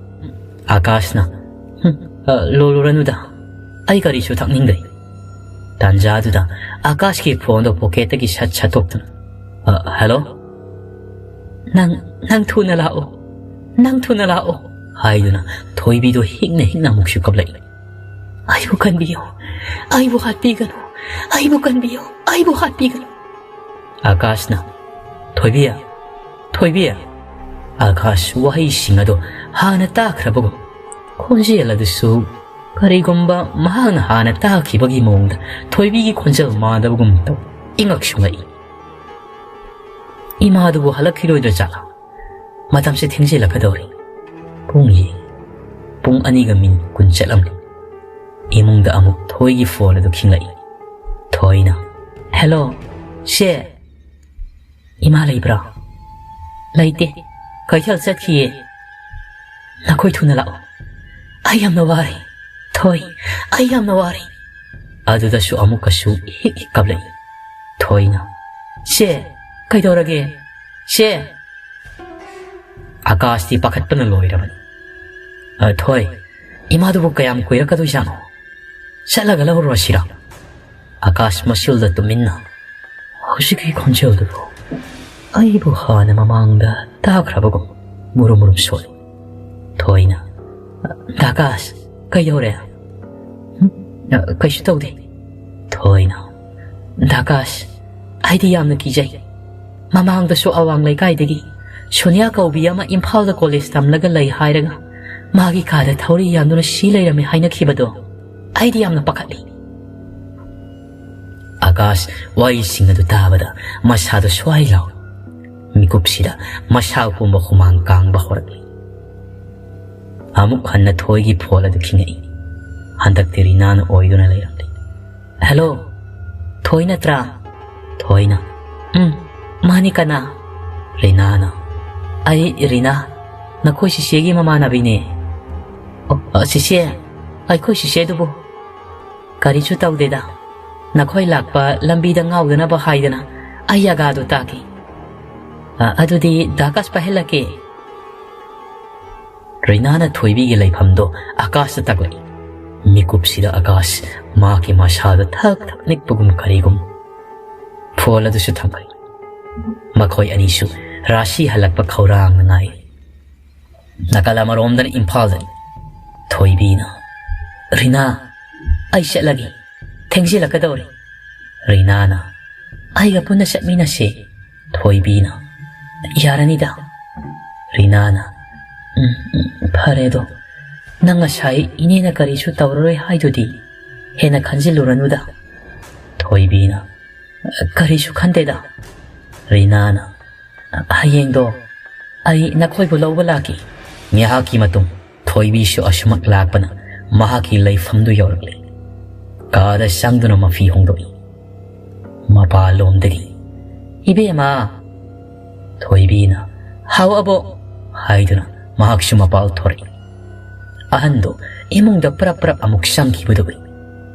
ꯑꯀꯥꯁꯅ, "ꯍꯨꯝ, ꯑ, ꯂꯣꯜꯂꯨꯔꯅꯨꯗ, ꯑꯩ ꯀꯔꯤꯁꯨ ꯊꯛꯅꯤꯡꯗ꯭ꯔꯦ꯫" ꯇꯥꯟꯖꯥꯗꯨꯗ ꯑꯀꯥꯁꯀꯤ ꯐꯣꯟꯗꯣ ꯄꯣꯀꯦꯠꯇꯒꯤ ꯁꯠ ꯁꯠꯇꯣꯛꯇꯨꯅ, "ꯑ, ꯍꯦꯜꯂꯣ?" "ꯅꯪ, ꯅꯪ ꯊꯨꯅ ꯂꯥꯛꯑꯣ, ꯅꯪ ꯊꯨꯅ ꯂꯥꯛꯑꯣ," ꯍꯥꯏꯗꯨꯅ ꯊꯣꯏꯕꯤꯗꯣ ꯍꯤꯛꯅ ꯍꯤꯛꯅ ꯑꯃꯨꯛꯁꯨ ꯀꯞꯂꯛꯏ꯫ "ꯑꯩꯕꯨ ꯀꯟꯕꯤꯌꯨ, ꯑꯩꯕꯨ ꯍꯥꯠꯄꯤꯒꯅꯨ, ꯑꯩꯕꯨ ꯀꯟꯕꯤꯌꯨ, ꯑꯩꯕꯨ ꯍꯥꯠꯄꯤꯒꯅꯨ꯫" ꯑꯀꯥꯁꯅ, "ꯊꯣꯏꯕꯤ, ꯊꯣꯏꯕꯤ꯫" ꯑꯀꯥꯁ ꯋꯥꯍꯩꯁꯤꯡ ꯑꯗꯣ ꯍꯥꯟꯅ ꯇꯥꯈ꯭ꯔꯕꯒꯨꯝ, ꯈꯣꯟꯖꯦꯜ ꯑꯗꯨꯁꯨ ꯀꯔꯤꯒꯨꯝꯕ ꯃꯍꯥꯛꯅ ꯍꯥꯟꯅ ꯇꯥꯈꯤꯕꯒꯤ ꯃꯑꯣꯡꯗ ꯊꯣꯏꯕꯤꯒꯤ ꯈꯣꯟꯖꯦꯜ ꯃꯥꯟꯗꯕꯒꯨꯝ ꯇꯧ ꯏꯉꯛꯁꯨ ꯉꯛꯏ꯫ ꯏꯃꯥꯗꯨꯕꯨ ꯍꯜꯂꯛꯈꯤꯔꯣꯏꯗ꯭ꯔ ꯖꯥꯠꯂꯥ? ꯃꯇꯝꯁꯦ ꯊꯦꯡꯖꯤꯜꯂꯛꯀꯗꯧꯔꯤ꯫ ꯄꯨꯡ ꯌꯦꯡ, ꯄꯨꯡ ꯑꯅꯤꯒ ꯃꯤꯅꯤꯠ ꯀꯨꯟ ꯆꯠꯂꯝꯂꯦ꯫ ꯏꯃꯨꯡꯗ ꯑꯃꯨꯛ ꯊꯣꯏꯒꯤ ꯐꯣꯟ ꯑꯗꯨ ꯈꯤꯡꯂꯛꯏ꯫ ꯊꯣꯏꯅ, "ꯍꯦꯜꯂꯣ, ꯁꯦ, ꯏꯃꯥ ꯂꯩꯕ꯭ꯔꯥ?" "ꯂꯩꯇꯦ, ꯀꯩꯊꯦꯜ ꯆꯠꯈꯤꯌꯦ꯫" "ꯅꯈꯣꯏ ꯊꯨꯅ ꯂꯥꯛꯑꯣ, ꯑꯩ ꯌꯥꯝꯅ ꯋꯥꯔꯦ꯫ ꯊꯣꯏ, ꯑꯩ ꯌꯥꯝꯅ ꯋꯥꯔꯦ꯫" ꯑꯗꯨꯗꯁꯨ ꯑꯃꯨꯛꯀꯁꯨ ꯍꯤꯛ ꯍꯤꯛ ꯀꯞꯂꯛꯏ꯫ ꯊꯣꯏꯅ, "ꯁꯦ, ꯀꯩꯗꯧꯔꯒꯦ? ꯁꯦ!" ꯑꯀꯥꯁꯇꯤ ꯄꯥꯈꯠꯄꯅ ꯂꯣꯏꯔꯕꯅꯤ꯫ "ꯑ, ꯊꯣꯏ, ꯏꯃꯥꯗꯨꯕꯨ ꯀꯌꯥꯝ ꯀꯨꯏꯔꯛꯀꯗꯣꯏꯖꯥꯠꯅꯣ? ꯆꯠꯂꯒ ꯂꯧꯔꯨꯔꯁꯤꯔꯥ?" ꯑꯀꯥꯁ ꯃꯁꯤꯜꯗ ꯇꯨꯃꯤꯟꯅ, ꯍꯧꯖꯤꯛꯀꯤ ꯈꯣꯟꯖꯦꯜꯗꯨꯕꯨ ꯑꯩꯕꯨ ꯍꯥꯟꯅ ꯃꯃꯥꯡꯗ ꯇꯥꯈ꯭ꯔꯕꯒꯨꯝ ꯃꯨꯔꯨꯝ ꯃꯨꯔꯨꯝ ꯁꯣꯜꯂꯤ꯫ ꯊꯣꯏꯅ, "ꯗꯥꯀꯥꯁ, ꯀꯩꯗꯧꯔꯦ?" "ꯍꯨꯝ? ꯑ, ꯀꯩꯁꯨ ꯇꯧꯗꯦ꯫" ꯊꯣꯏꯅ, "ꯗꯥꯀꯥꯁ, ꯑꯩꯗꯤ ꯌꯥꯝꯅ ꯀꯤꯖꯩ꯫ ꯃꯃꯥꯡꯗꯁꯨ ꯑꯋꯥꯡ ꯂꯩꯀꯥꯏꯗꯒꯤ ꯁꯣꯅꯤꯌꯥ ꯀꯧꯕꯤ ꯑꯃ ꯏꯝꯐꯥꯜꯗ ꯀꯣꯂꯦꯖ ꯇꯝꯂꯒ ꯂꯩ ꯍꯥꯏꯔꯒ ꯃꯥꯒꯤ ꯀꯥꯗ ꯊꯧꯔꯤ ꯌꯥꯟꯗꯨꯅ ꯁꯤ ꯂꯩꯔꯝꯃꯦ ꯍꯥꯏꯅꯈꯤꯕꯗꯣ, ꯑꯩꯗꯤ ꯌꯥꯝꯅ ꯄꯥꯈꯠꯂꯤ꯫" ꯑꯀꯥꯁ ꯋꯥꯍꯩꯁꯤꯡ ꯑꯗꯨ ꯇꯥꯕꯗ ꯃꯁꯥꯗꯨ ꯁ꯭ꯋꯥꯏ ꯂꯥꯎꯏ꯫ ꯃꯤꯀꯨꯞꯁꯤꯗ ꯃꯁꯥ ꯄꯨꯝꯕ ꯍꯨꯃꯥꯡ ꯀꯥꯡꯕ ꯍꯧꯔꯛꯂꯤ꯫ ꯑꯃꯨꯛ ꯍꯟꯅ ꯊꯣꯏꯒꯤ ꯐꯣꯟ ꯑꯗꯨ ꯈꯤꯡꯉꯛꯏ꯫ ꯍꯟꯗꯛꯇꯤ ꯔꯤꯅꯥꯅ ꯑꯣꯏꯗꯨꯅ ꯂꯩꯔꯝꯂꯦ꯫ "ꯍꯦꯜꯂꯣ, ꯊꯣꯏ ꯅꯠꯇ꯭ꯔꯥ?" ꯊꯣꯏꯅ, "ꯎꯝ, ꯃꯥꯅꯤ, ꯀꯅꯥ?" ꯔꯤꯅꯥꯅ, "ꯑꯩ ꯔꯤꯅꯥ, ꯅꯈꯣꯏ ꯆꯤꯆꯦꯒꯤ ꯃꯃꯥꯟꯅꯕꯤꯅꯦ꯫" "ꯑꯣ, ꯑ, ꯆꯤꯆꯦ, ꯑꯩꯈꯣꯏ ꯆꯤꯆꯦꯗꯨꯕꯨ?" "ꯀꯔꯤꯁꯨ ꯇꯧꯗꯦꯗ, ꯅꯈꯣꯏ ꯂꯥꯛꯄ ꯂꯝꯕꯤꯗ ꯉꯥꯎꯗꯅꯕ ꯍꯥꯏꯗꯅ ꯑꯩ ꯑꯒꯥꯗꯣ ꯇꯥꯛꯀꯦ꯫ ꯑ, ꯑꯗꯨꯗꯤ ꯗꯥ ꯑꯀꯥꯁ ꯄꯥꯏꯍꯜꯂꯛꯀꯦ꯫" ꯔꯤꯅꯥꯅ ꯊꯣꯏꯕꯤꯒꯤ ꯂꯩꯐꯝꯗꯣ ꯑꯀꯥꯁꯇ ꯇꯥꯛꯂꯛꯏ꯫ ꯃꯤꯀꯨꯞꯁꯤꯗ ꯑꯀꯥꯁ ꯃꯍꯥꯛꯀꯤ ꯃꯁꯥꯗ ꯊꯛ ꯊꯛ ꯅꯤꯛꯄꯒꯨꯝ ꯀꯔꯤꯒꯨꯝ꯫ ꯐꯣꯟ ꯑꯗꯨꯁꯨ ꯊꯝꯈ꯭ꯔꯦ꯫ ꯃꯈꯣꯏ ꯑꯅꯤꯁꯨ ꯔꯥꯁꯤ ꯍꯜꯂꯛꯄ ꯈꯧꯔꯥꯡꯅ ꯉꯥꯏꯔꯤ꯫ ꯅꯥꯀꯜ ꯑꯃꯔꯣꯝꯗꯅ ꯏꯝꯐꯥꯜꯗꯅꯤ꯫ ꯊꯣꯏꯕꯤꯅ, "ꯔꯤꯅꯥ, ꯑꯩ ꯆꯠꯂꯒꯦ꯫ ꯊꯦꯡꯖꯤꯜꯂꯛꯀꯗꯧꯔꯦ꯫" ꯔꯤꯅꯥꯅ, "ꯑꯩꯒ ꯄꯨꯟꯅ ꯆꯠꯃꯤꯟꯅꯁꯦ꯫" ꯊꯣꯏꯕꯤꯅ, "ꯌꯥꯔꯅꯤꯗ꯫" ꯔꯤꯅꯥꯅ, "ꯎꯝ, ꯎꯝ, ꯐꯔꯦ ꯑꯗꯣ꯫ ꯅꯪ ꯉꯁꯥꯏ ꯏꯅꯦꯅ ꯀꯔꯤꯁꯨ ꯇꯧꯔꯔꯣꯏ ꯍꯥꯏꯗꯨꯗꯤ ꯍꯦꯟꯅ ꯈꯟꯖꯤꯜꯂꯨꯔꯅꯨꯗ꯫" ꯊꯣꯏꯕꯤꯅ, "ꯀꯔꯤꯁꯨ ꯈꯟꯗꯦꯗ꯫" ꯔꯤꯅꯥꯅ, "ꯍꯌꯦꯡꯗꯣ ꯑꯩ ꯅꯈꯣꯏꯕꯨ ꯂꯧꯕ ꯂꯥꯛꯀꯦ꯫" ꯉꯥꯏꯍꯥꯛꯀꯤ ꯃꯇꯨꯡ ꯊꯣꯏꯕꯤꯁꯨ ꯑꯁꯨꯃꯛ ꯂꯥꯛꯄꯅ ꯃꯍꯥꯛꯀꯤ ꯂꯩꯐꯝꯗꯨ ꯌꯧꯔꯛꯂꯤ꯫ ꯀꯥꯗ ꯆꯪꯗꯨꯅ ꯃꯐꯤ ꯍꯣꯡꯗꯣꯛꯏ꯫ ꯃꯄꯥꯟꯂꯣꯝꯗꯒꯤ, "ꯏꯕꯦꯝꯃ!" ꯊꯣꯏꯕꯤꯅ, "ꯍꯥꯎ ꯑꯕꯣꯛ!" ꯍꯥꯏꯗꯨꯅ ꯃꯍꯥꯛꯁꯨ ꯃꯄꯥꯜ ꯊꯣꯔꯛꯏ꯫ ꯑꯍꯟꯗꯣ ꯏꯃꯨꯡꯗ ꯄ꯭ꯔꯞ ꯄ꯭ꯔꯞ ꯑꯃꯨꯛ ꯆꯪꯈꯤꯕꯗꯨ ꯎꯏ꯫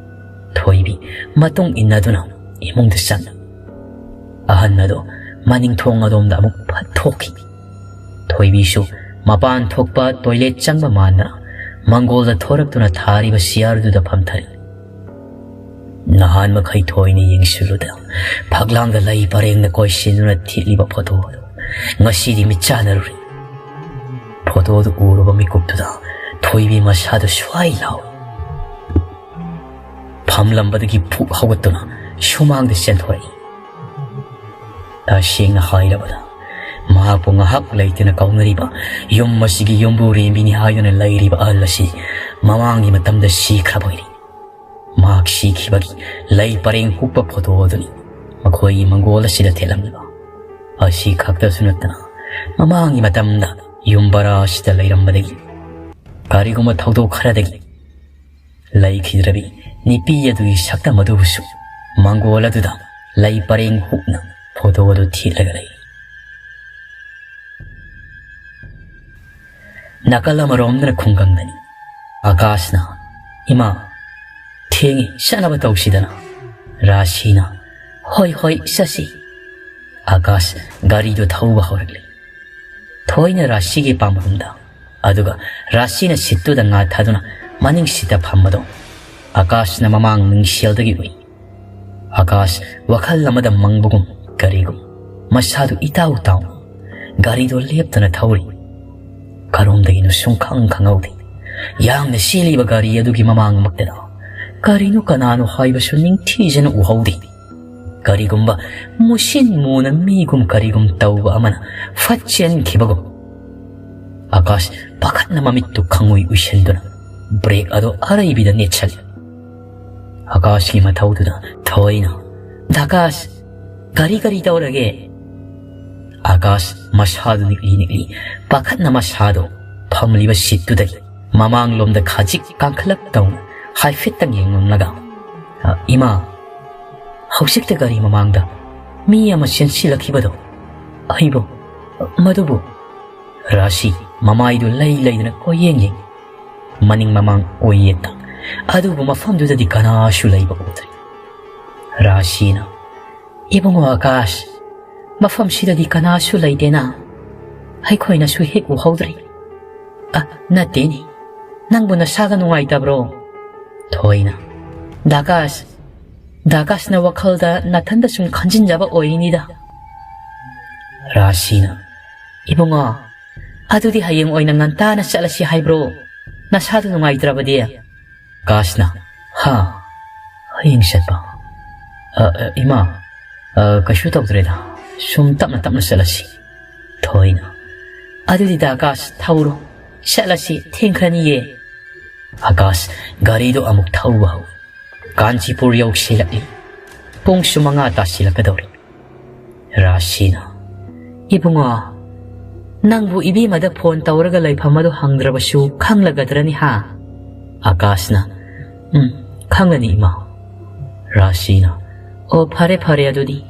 ꯊꯣꯏꯕꯤ ꯃꯇꯨꯡ ꯏꯟꯅꯗꯨꯅ ꯏꯃꯨꯡꯗ ꯆꯪꯏ꯫ ꯑꯍꯟ ꯑꯗꯣ ꯃꯅꯤꯡ ꯊꯣꯡ ꯑꯗꯣꯝꯗ ꯑꯃꯨꯛ ꯐꯠ ꯊꯣꯛꯈꯤ꯫ ꯊꯣꯏꯕꯤꯁꯨ ꯃꯄꯥꯟ ꯊꯣꯛꯄ ꯇꯣꯏꯂꯦꯠ ꯆꯪꯕ ꯃꯥꯟꯗꯅ ꯃꯪꯒꯣꯜꯗ ꯊꯣꯔꯛꯇꯨꯅ ꯊꯥꯔꯤꯕ ꯆꯤꯌꯔꯗꯨꯗ ꯐꯝꯊꯔꯤ꯫ ꯅꯍꯥꯟ ꯃꯈꯩ ꯊꯣꯏꯅ ꯌꯦꯡꯁꯤꯜꯂꯨꯗ ꯐꯛꯂꯥꯡꯗ ꯂꯩ ꯄꯔꯦꯡꯅ ꯀꯣꯏꯁꯤꯟꯗꯨꯅ ꯊꯦꯠꯂꯤꯕ ꯐꯣꯇꯣ ꯑꯗꯨ ꯉꯁꯤꯗꯤ ꯃꯤꯠ ꯆꯥꯅꯔꯨꯔꯦ꯫ ꯐꯣꯇꯣꯗꯨ ꯎꯔꯨꯕ ꯃꯤꯀꯨꯞꯇꯨꯗ ꯊꯣꯏꯕꯤ ꯃꯁꯥꯗꯨ ꯁ꯭ꯋꯥꯏ ꯂꯥꯎꯏ꯫ ꯐꯝꯂꯝꯕꯗꯒꯤ ꯐꯨꯛ ꯍꯧꯒꯠꯇꯨꯅ ꯁꯨꯃꯥꯡꯗ ꯆꯦꯟꯊꯣꯔꯛꯏ꯫ ꯇꯁꯦꯡꯅ ꯍꯥꯏꯔꯕꯗ, ꯃꯍꯥꯛꯄꯨ ꯉꯥꯏꯍꯥꯛ ꯂꯩꯇꯅ ꯀꯧꯅꯔꯤꯕ ꯌꯨꯝ ꯑꯁꯤꯒꯤ ꯌꯨꯝꯕꯨꯔꯦꯝꯕꯤꯅꯤ ꯍꯥꯏꯗꯨꯅ ꯂꯩꯔꯤꯕ ꯑꯍꯜ ꯑꯁꯤ ꯃꯃꯥꯡꯒꯤ ꯃꯇꯝꯗ ꯁꯤꯈ꯭ꯔꯕ ꯑꯣꯏꯔꯤ꯫ ꯃꯍꯥꯛ ꯁꯤꯈꯤꯕꯒꯤ ꯂꯩ ꯄꯔꯦꯡ ꯍꯨꯛꯄ ꯐꯣꯇꯣ ꯑꯗꯨꯅꯤ ꯃꯈꯣꯏꯒꯤ ꯃꯪꯒꯣꯜ ꯑꯁꯤꯗ ꯊꯦꯠꯂꯝꯂꯤꯕ꯫ ꯑꯁꯤ ꯈꯛꯇꯁꯨ ꯅꯠꯇꯅ, ꯃꯃꯥꯡꯒꯤ ꯃꯇꯝꯗ ꯌꯨꯝ ꯕꯔꯥ ꯑꯁꯤꯗ ꯂꯩꯔꯝꯕꯗꯒꯤ ꯀꯔꯤꯒꯨꯝꯕ ꯊꯧꯗꯣꯛ ꯈꯔꯗꯒꯤ ꯂꯩꯈꯤꯗ꯭ꯔꯕꯤ ꯅꯨꯄꯤ ꯑꯗꯨꯒꯤ ꯁꯛꯇꯝ ꯑꯗꯨꯕꯨꯁꯨ ꯃꯪꯒꯣꯜ ꯑꯗꯨꯗ ꯂꯩ ꯄꯔꯦꯡ ꯍꯨꯛꯅ ꯐꯣꯇꯣ ꯑꯗꯨ ꯊꯦꯠꯂꯒ ꯂꯩ꯫ ꯅꯥꯀꯜ ꯑꯃꯔꯣꯝꯗꯅ ꯈꯨꯡꯒꯪꯗꯅꯤ꯫ ꯑꯀꯥꯁꯅ, "ꯏꯃꯥ, "ꯊꯦꯡꯉꯤ, ꯆꯠꯅꯕ ꯇꯧꯁꯤꯗꯅ꯫" ꯔꯥꯁꯤꯅ, "ꯍꯣꯏ, ꯍꯣꯏ, ꯆꯠꯁꯤ꯫" ꯑꯥꯀꯥꯁ ꯒꯥꯔꯤꯗꯨ ꯊꯧꯕ ꯍꯧꯔꯛꯂꯦ꯫ ꯊꯣꯏꯅ ꯔꯥꯁꯤꯒꯤ ꯄꯥꯝꯕꯔꯣꯝꯗ, ꯑꯗꯨꯒ ꯔꯥꯁꯤꯅ ꯁꯤꯠꯇꯨꯗ ꯉꯥ ꯊꯥꯗꯨꯅ ꯃꯅꯤꯡ ꯁꯤꯠꯇ ꯐꯝꯕꯗꯣ ꯑꯥꯀꯥꯁꯅ ꯃꯃꯥꯡ ꯃꯤꯡꯁꯦꯜꯗꯒꯤ ꯎꯏ꯫ ꯑꯥꯀꯥꯁ ꯋꯥꯈꯜ ꯑꯃꯗ ꯃꯪꯕꯒꯨꯝ, ꯀꯔꯤꯒꯨꯝ ꯃꯁꯥꯗꯨ ꯏꯇꯥꯎ ꯇꯥꯎ ꯒꯥꯔꯤꯗꯨ ꯂꯦꯞꯇꯅ ꯊꯧꯔꯤ꯫ ꯀꯔꯣꯝꯗꯒꯤꯅꯣ ꯁꯨꯡꯈꯪ ꯈꯪꯍꯧꯗꯦ꯫ ꯌꯥꯡꯅ ꯆꯦꯜꯂꯤꯕ ꯒꯥꯔꯤ ꯑꯗꯨꯒꯤ ꯃꯃꯥꯡꯃꯛꯇꯗ ꯀꯔꯤꯅꯣ ꯀꯅꯥꯅꯣ ꯍꯥꯏꯕꯁꯨ ꯅꯤꯡꯊꯤꯖꯅ ꯎꯍꯧꯗꯦ꯫ ꯀꯔꯤꯒꯨꯝꯕ ꯃꯨꯁꯤꯟ ꯃꯨꯅ ꯃꯤꯒꯨꯝ ꯀꯔꯤꯒꯨꯝ ꯇꯧꯕ ꯑꯃꯅ ꯐꯠ ꯆꯦꯟꯈꯤꯕꯒꯨꯝ꯫ ꯑꯥꯀꯥꯁ ꯄꯥꯈꯠꯅ ꯃꯃꯤꯠꯇꯨ ꯈꯪꯎꯏ ꯎꯏꯁꯤꯟꯗꯨꯅ ꯕ꯭ꯔꯦꯛ ꯑꯗꯨ ꯑꯔꯩꯕꯤꯗ ꯅꯦꯠꯁꯜꯂꯤ꯫ ꯑꯥꯀꯥꯁꯀꯤ ꯃꯊꯧꯗꯨꯗ ꯊꯣꯏꯅ, "ꯗꯥꯀꯥꯁ, ꯒꯥꯔꯤ ꯀꯔꯤ ꯇꯧꯔꯒꯦ?" ꯑꯥꯀꯥꯁ ꯃꯁꯥꯗꯨ ꯅꯤꯛꯂꯤ ꯅꯤꯛꯂꯤ ꯄꯥꯈꯠꯅ ꯃꯁꯥꯗꯨ ꯐꯝꯂꯤꯕ ꯁꯤꯠꯇꯨꯗꯒꯤ ꯃꯃꯥꯡꯂꯣꯝꯗ ꯈꯖꯤꯛ ꯀꯥꯡꯈꯠꯂꯞ ꯇꯧꯅ ꯍꯥꯏꯐꯦꯠꯇꯪ ꯌꯦꯡꯂꯝꯂꯒ, "ꯑ, ꯏꯃꯥ, ꯍꯧꯖꯤꯛꯇ ꯒꯥꯔꯤ ꯃꯃꯥꯡꯗ ꯃꯤ ꯑꯃ ꯆꯦꯟꯁꯤꯜꯂꯛꯈꯤꯕꯗꯣ, ꯑꯩꯕꯨ, ꯃꯗꯨꯕꯨ?" ꯔꯥꯁꯤ ꯃꯃꯥꯏꯗꯨ ꯂꯩ ꯂꯩꯗꯅ ꯀꯣꯏꯌꯦꯡ ꯌꯦꯡꯉꯤ꯫ ꯃꯅꯤꯡ ꯃꯃꯥꯡ ꯑꯣꯏ ꯌꯦꯠꯇ, ꯑꯗꯨꯕꯨ ꯃꯐꯝꯗꯨꯗꯗꯤ ꯀꯅꯥꯁꯨ ꯂꯩꯕ ꯎꯗ꯭ꯔꯦ꯫ ꯔꯥꯁꯤꯅ, "ꯏꯕꯨꯡꯉꯣ ꯑꯥꯀꯥꯁ, ꯃꯐꯝꯁꯤꯗꯗꯤ ꯀꯅꯥꯁꯨ ꯂꯩꯇꯦꯅ, ꯑꯩꯈꯣꯏꯅꯁꯨ ꯍꯦꯛ ꯎꯍꯧꯗ꯭ꯔꯦ꯫" "ꯑ, ꯅꯠꯇꯦꯅꯦ, ꯅꯪꯕꯨ ꯅꯁꯥꯒ ꯅꯨꯡꯉꯥꯏꯇꯕ꯭ꯔꯣ?" ꯊꯣꯏꯅ, "ꯗꯥꯀꯥꯁ, ꯗꯥꯀꯥꯁꯅ ꯋꯥꯈꯜꯗ ꯅꯥꯊꯟꯗ ꯁꯨꯝ ꯈꯟꯖꯤꯟꯖꯕ ꯑꯣꯏꯔꯤꯅꯤꯗ꯫" ꯔꯥꯁꯤꯅ, "ꯏꯕꯨꯡꯉꯣ, ꯑꯗꯨꯗꯤ ꯍꯌꯦꯡ ꯑꯣꯏꯅ ꯉꯟꯇꯥꯅ ꯆꯠꯂꯁꯤ ꯍꯥꯏꯕ꯭ꯔꯣ, ꯅꯁꯥꯗꯨ ꯅꯨꯡꯉꯥꯏꯇ꯭ꯔꯕꯗꯤ?" ꯀꯥꯁꯅ, "ꯍꯥ? ꯍꯌꯦꯡ ꯆꯠꯄ? ꯑ, ꯑ, ꯏꯃꯥ, ꯑ, ꯀꯩꯁꯨ ꯇꯧꯗ꯭ꯔꯦꯗ꯫ ꯁꯨꯝ ꯇꯞꯅ ꯇꯞꯅ ꯆꯠꯂꯁꯤ꯫" ꯊꯣꯏꯅ, "ꯑꯗꯨꯗꯤ ꯗꯥ ꯀꯥꯁ, ꯊꯧꯔꯣ꯫ ꯆꯠꯂꯁꯤ, ꯊꯦꯡꯈ꯭ꯔꯅꯤꯌꯦ꯫" ꯑꯥꯀꯥꯁ ꯒꯥꯔꯤꯗꯨ ꯑꯃꯨꯛ ꯊꯧꯕ ꯍꯧꯏ꯫ ꯀꯥꯟꯆꯤꯄꯨꯔ ꯌꯧꯁꯤꯜꯂꯛꯂꯤ꯫ ꯄꯨꯡꯁꯨ ꯃꯉꯥ ꯇꯥꯁꯤꯜꯂꯛꯀꯗꯧꯔꯦ꯫ ꯔꯥꯁꯤꯅ, "ꯏꯕꯨꯡꯉꯣ, ꯅꯪꯕꯨ ꯏꯕꯦꯝꯃꯗ ꯐꯣꯟ ꯇꯧꯔꯒ ꯂꯩꯐꯝ ꯑꯗꯨ ꯍꯪꯗ꯭ꯔꯕꯁꯨ ꯈꯪꯂꯒꯗ꯭ꯔꯅꯤ ꯍꯥ?" ꯑꯥꯀꯥꯁꯅ, "ꯎꯝ, ꯈꯪꯂꯅꯤ ꯏꯃꯥ꯫" ꯔꯥꯁꯤꯅ, "ꯑꯣ, ꯐꯔꯦ ꯐꯔꯦ ꯑꯗꯨꯗꯤ꯫"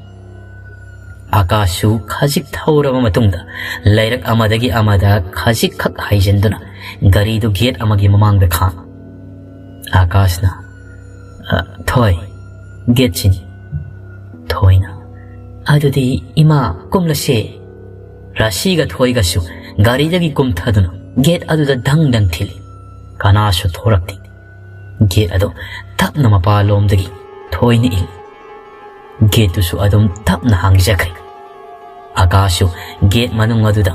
ꯑꯥꯀꯥꯁꯁꯨ ꯈꯖꯤꯛ ꯊꯧꯔꯕ ꯃꯇꯨꯡꯗ ꯂꯩꯔꯛ ꯑꯃꯗꯒꯤ ꯑꯃꯗ ꯈꯖꯤꯛꯈꯛ ꯍꯥꯏꯖꯤꯟꯗꯨꯅ ꯒꯥꯔꯤꯗꯨ ꯒꯦꯠ ꯑꯃꯒꯤ ꯃꯃꯥꯡꯗ ꯈꯥꯝ꯫ ꯑꯥꯀꯥꯁꯅ, "ꯑ, ꯊꯣꯏ, ꯒꯦꯠꯁꯤꯅꯤ꯫" ꯊꯣꯏꯅ, "ꯑꯗꯨꯗꯤ ꯏꯃꯥ, ꯀꯨꯝꯂꯁꯦ꯫" ꯔꯥꯁꯤꯒ ꯊꯣꯏꯒꯁꯨ ꯒꯥꯔꯤꯗꯒꯤ ꯀꯨꯝꯊꯗꯨꯅ ꯒꯦꯠ ꯑꯗꯨꯗ ꯙꯪ ꯙꯪ ꯊꯤꯜꯂꯤ꯫ ꯀꯅꯥꯁꯨ ꯊꯣꯔꯛꯇꯦ꯫ ꯒꯦꯠ ꯑꯗꯨ ꯇꯞꯅ ꯃꯄꯥꯟꯂꯣꯝꯗꯒꯤ ꯊꯣꯏꯅ ꯏꯜꯂꯤ꯫ ꯒꯦꯠꯇꯨꯁꯨ ꯑꯗꯨꯝ ꯇꯞꯅ ꯍꯥꯡꯖꯈ꯭ꯔꯦ꯫ ꯑꯀꯥꯁꯁꯨ ꯒꯦꯠ ꯃꯅꯨꯡ ꯑꯗꯨꯗ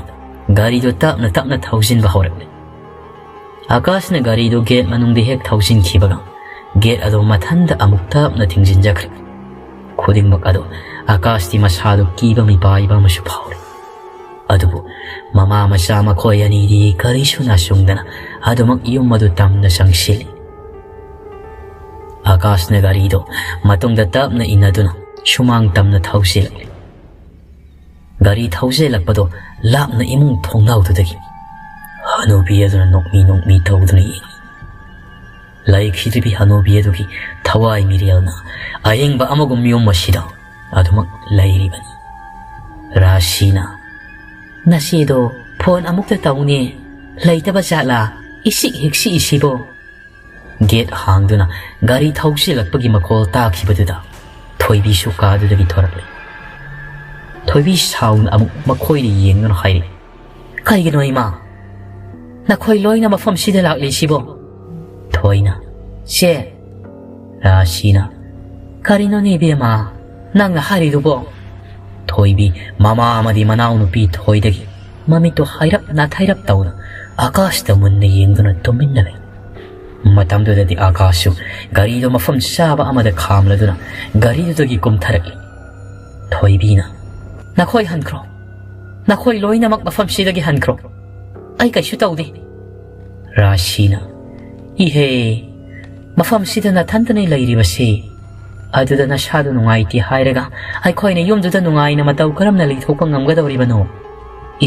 ꯒꯥꯔꯤꯗꯨ ꯇꯞꯅ ꯇꯞꯅ ꯊꯧꯖꯤꯟꯕ ꯍꯧꯔꯛꯂꯦ꯫ ꯑꯀꯥꯁꯅ ꯒꯥꯔꯤꯗꯨ ꯒꯦꯠ ꯃꯅꯨꯡꯗ ꯍꯦꯛ ꯊꯧꯖꯤꯟꯈꯤꯕꯒ, ꯒꯦꯠ ꯑꯗꯨ ꯃꯊꯟꯗ ꯑꯃꯨꯛ ꯇꯞꯅ ꯊꯤꯡꯖꯤꯟꯖꯈ꯭ꯔꯦ꯫ ꯈꯨꯗꯤꯡꯃꯛ ꯑꯗꯨ ꯑꯀꯥꯁꯇꯤ ꯃꯁꯥꯗꯨ ꯀꯤꯕ ꯃꯤꯄꯥꯏꯕ ꯑꯃꯁꯨ ꯐꯥꯎꯔꯦ꯫ ꯑꯗꯨꯕꯨ ꯃꯃꯥ ꯃꯆꯥ ꯃꯈꯣꯏ ꯑꯅꯤꯗꯤ ꯀꯔꯤꯁꯨ ꯅꯥꯆꯨꯡꯗꯅ ꯑꯗꯨꯃꯛ ꯌꯨꯝ ꯑꯗꯨ ꯇꯝꯅ ꯆꯪꯁꯤꯜꯂꯤ꯫ ꯑꯀꯥꯁꯅ ꯒꯥꯔꯤꯗꯨ ꯃꯇꯨꯡꯗ ꯇꯞꯅ ꯏꯟꯅꯗꯨꯅ ꯁꯨꯃꯥꯡ ꯇꯝꯅ ꯊꯧꯖꯤꯜꯂꯛꯂꯤ꯫ ꯒꯥꯔꯤ ꯊꯧꯖꯤꯜꯂꯛꯄꯗꯣ ꯂꯥꯞꯅ ꯏꯃꯨꯡ ꯊꯣꯡꯅꯥꯎꯗꯨꯗꯒꯤ ꯍꯅꯨꯕꯤ ꯑꯗꯨꯅ ꯅꯣꯛꯃꯤ ꯅꯣꯛꯃꯤ ꯇꯧꯗꯨꯅ ꯌꯦꯡꯏ꯫ ꯂꯩꯈꯤꯗ꯭ꯔꯤꯕꯤ ꯍꯅꯨꯕꯤ ꯑꯗꯨꯒꯤ ꯊꯋꯥꯏ ꯃꯤꯔꯦꯜꯅ ꯑꯌꯦꯡꯕ ꯑꯃꯒꯨꯝ ꯌꯨꯝ ꯑꯁꯤꯗ ꯑꯗꯨꯃꯛ ꯂꯩꯔꯤꯕꯅꯤ꯫ ꯔꯥꯁꯤꯅ, "ꯅꯆꯦꯗꯣ ꯐꯣꯟ ꯑꯃꯨꯛꯇ ꯇꯧꯅꯦ, ꯂꯩꯇꯕ ꯖꯥꯠꯂꯥ? ꯏꯁꯤꯛ ꯍꯦꯛ ꯁꯤꯛꯏꯁꯤꯕꯣ?" ꯒꯦꯠ ꯍꯥꯡꯗꯨꯅ ꯒꯥꯔꯤ ꯊꯧꯖꯤꯜꯂꯛꯄꯒꯤ ꯃꯈꯣꯜ ꯇꯥꯈꯤꯕꯗꯨꯗ ꯊꯣꯏꯕꯤꯁꯨ ꯀꯥꯗꯨꯗꯒꯤ ꯊꯣꯔꯛꯂꯦ꯫ ꯊꯣꯏꯕꯤ ꯁꯥꯎꯅ ꯑꯃꯨꯛ ꯃꯈꯣꯏꯗ ꯌꯦꯡꯗꯨꯅ ꯍꯥꯏꯔꯛꯏ, "ꯀꯩꯒꯤꯅꯣ ꯏꯃꯥ? ꯅꯈꯣꯏ ꯂꯣꯏꯅ ꯃꯐꯝꯁꯤꯗ ꯂꯥꯛꯂꯤꯁꯤꯕꯣ?" ꯊꯣꯏꯅ, "ꯆꯦ꯫" ꯔꯥꯁꯤꯅ, "ꯀꯔꯤꯅꯣꯅꯦ ꯏꯕꯦꯝꯃ ꯅꯪꯅ ꯍꯥꯏꯔꯤꯗꯨꯕꯣ?" ꯊꯣꯏꯕꯤ ꯃꯃꯥ ꯑꯃꯗꯤ ꯃꯅꯥꯎꯅꯨꯄꯤ ꯊꯣꯏꯗꯒꯤ ꯃꯃꯤꯠꯇꯨ ꯍꯥꯏꯔꯞ ꯅꯥꯊꯩꯔꯞ ꯇꯧꯅ ꯑꯀꯥꯁꯇ ꯃꯨꯟꯅ ꯌꯦꯡꯗꯨꯅ ꯇꯨꯃꯤꯟꯅ ꯂꯩ꯫ ꯃꯇꯝꯗꯨꯗꯗꯤ ꯑꯀꯥꯁꯁꯨ ꯒꯥꯔꯤꯗꯨ ꯃꯐꯝ ꯆꯥꯕ ꯑꯃꯗ ꯈꯥꯝꯂꯗꯨꯅ ꯒꯥꯔꯤꯗꯨꯗꯒꯤ ꯀꯨꯝꯊꯔꯛꯏ꯫ ꯊꯣꯏꯕꯤꯅ, "ꯅꯈꯣꯏ ꯍꯟꯈ꯭ꯔꯣ, ꯅꯈꯣꯏ ꯂꯣꯏꯅꯃꯛ ꯃꯐꯝꯁꯤꯗꯒꯤ ꯍꯟꯈ꯭ꯔꯣ, ꯑꯩ ꯀꯩꯁꯨ ꯇꯧꯗꯦ꯫" ꯔꯥꯁꯤꯅ, "ꯏꯍꯦ, ꯃꯐꯝꯁꯤꯗ ꯅꯊꯟꯇꯅꯤ ꯂꯩꯔꯤꯕꯁꯤ꯫ ꯑꯗꯨꯗ ꯅꯁꯥꯗꯨ ꯅꯨꯡꯉꯥꯏꯇꯦ ꯍꯥꯏꯔꯒ ꯑꯩꯈꯣꯏꯅ ꯌꯨꯝꯗꯨꯗ ꯅꯨꯡꯉꯥꯏꯅ ꯃꯇꯧ ꯀꯔꯝꯅ ꯂꯩꯊꯣꯛꯄ ꯉꯝꯒꯗꯧꯔꯤꯕꯅꯣ?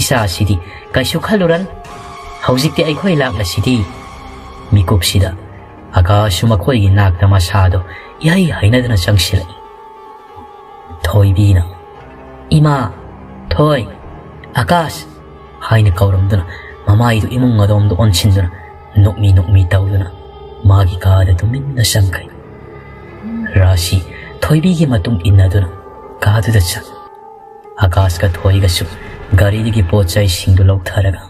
ꯏꯆꯥꯁꯤꯗꯤ ꯀꯩꯁꯨ ꯈꯜꯂꯨꯔꯅꯨ꯫ ꯍꯧꯖꯤꯛꯇꯤ ꯑꯩꯈꯣꯏ ꯂꯥꯛꯂꯁꯤꯗꯤ꯫" ꯃꯤꯀꯨꯞꯁꯤꯗ ꯑꯀꯥꯁꯁꯨ ꯃꯈꯣꯏꯒꯤ ꯅꯥꯛꯇ ꯃꯁꯥꯗꯣ ꯏꯍꯩ ꯍꯩꯅꯗꯅ ꯆꯪꯁꯤꯜꯂꯛꯏ꯫ ꯊꯣꯏꯕꯤꯅ, "ꯏꯃꯥ, ꯊꯣꯏ, ꯑꯀꯥꯁ" ꯍꯥꯏꯅ ꯀꯧꯔꯝꯗꯨꯅ ꯃꯃꯥꯏꯗꯨ ꯏꯃꯨꯡ ꯑꯗꯣꯝꯗ ꯑꯣꯟꯁꯤꯟꯗꯨꯅ ꯅꯣꯛꯃꯤ ꯅꯣꯛꯃꯤ ꯇꯧꯗꯨꯅ ꯃꯥꯒꯤ ꯀꯥꯗ ꯇꯨꯃꯤꯟꯅ ꯆꯪꯈ꯭ꯔꯦ꯫ ꯔꯥꯁꯤ ꯊꯣꯏꯕꯤꯒꯤ ꯃꯇꯨꯡ ꯏꯟꯅꯗꯨꯅ ꯀꯥꯗꯨꯗ ꯆꯪꯉꯤ꯫ ꯑꯀꯥꯁꯀ ꯊꯣꯏꯒꯁꯨ ꯒꯥꯔꯤꯗꯒꯤ ꯄꯣꯠ ꯆꯩꯁꯤꯡꯗꯨ ꯂꯧꯊꯔꯒ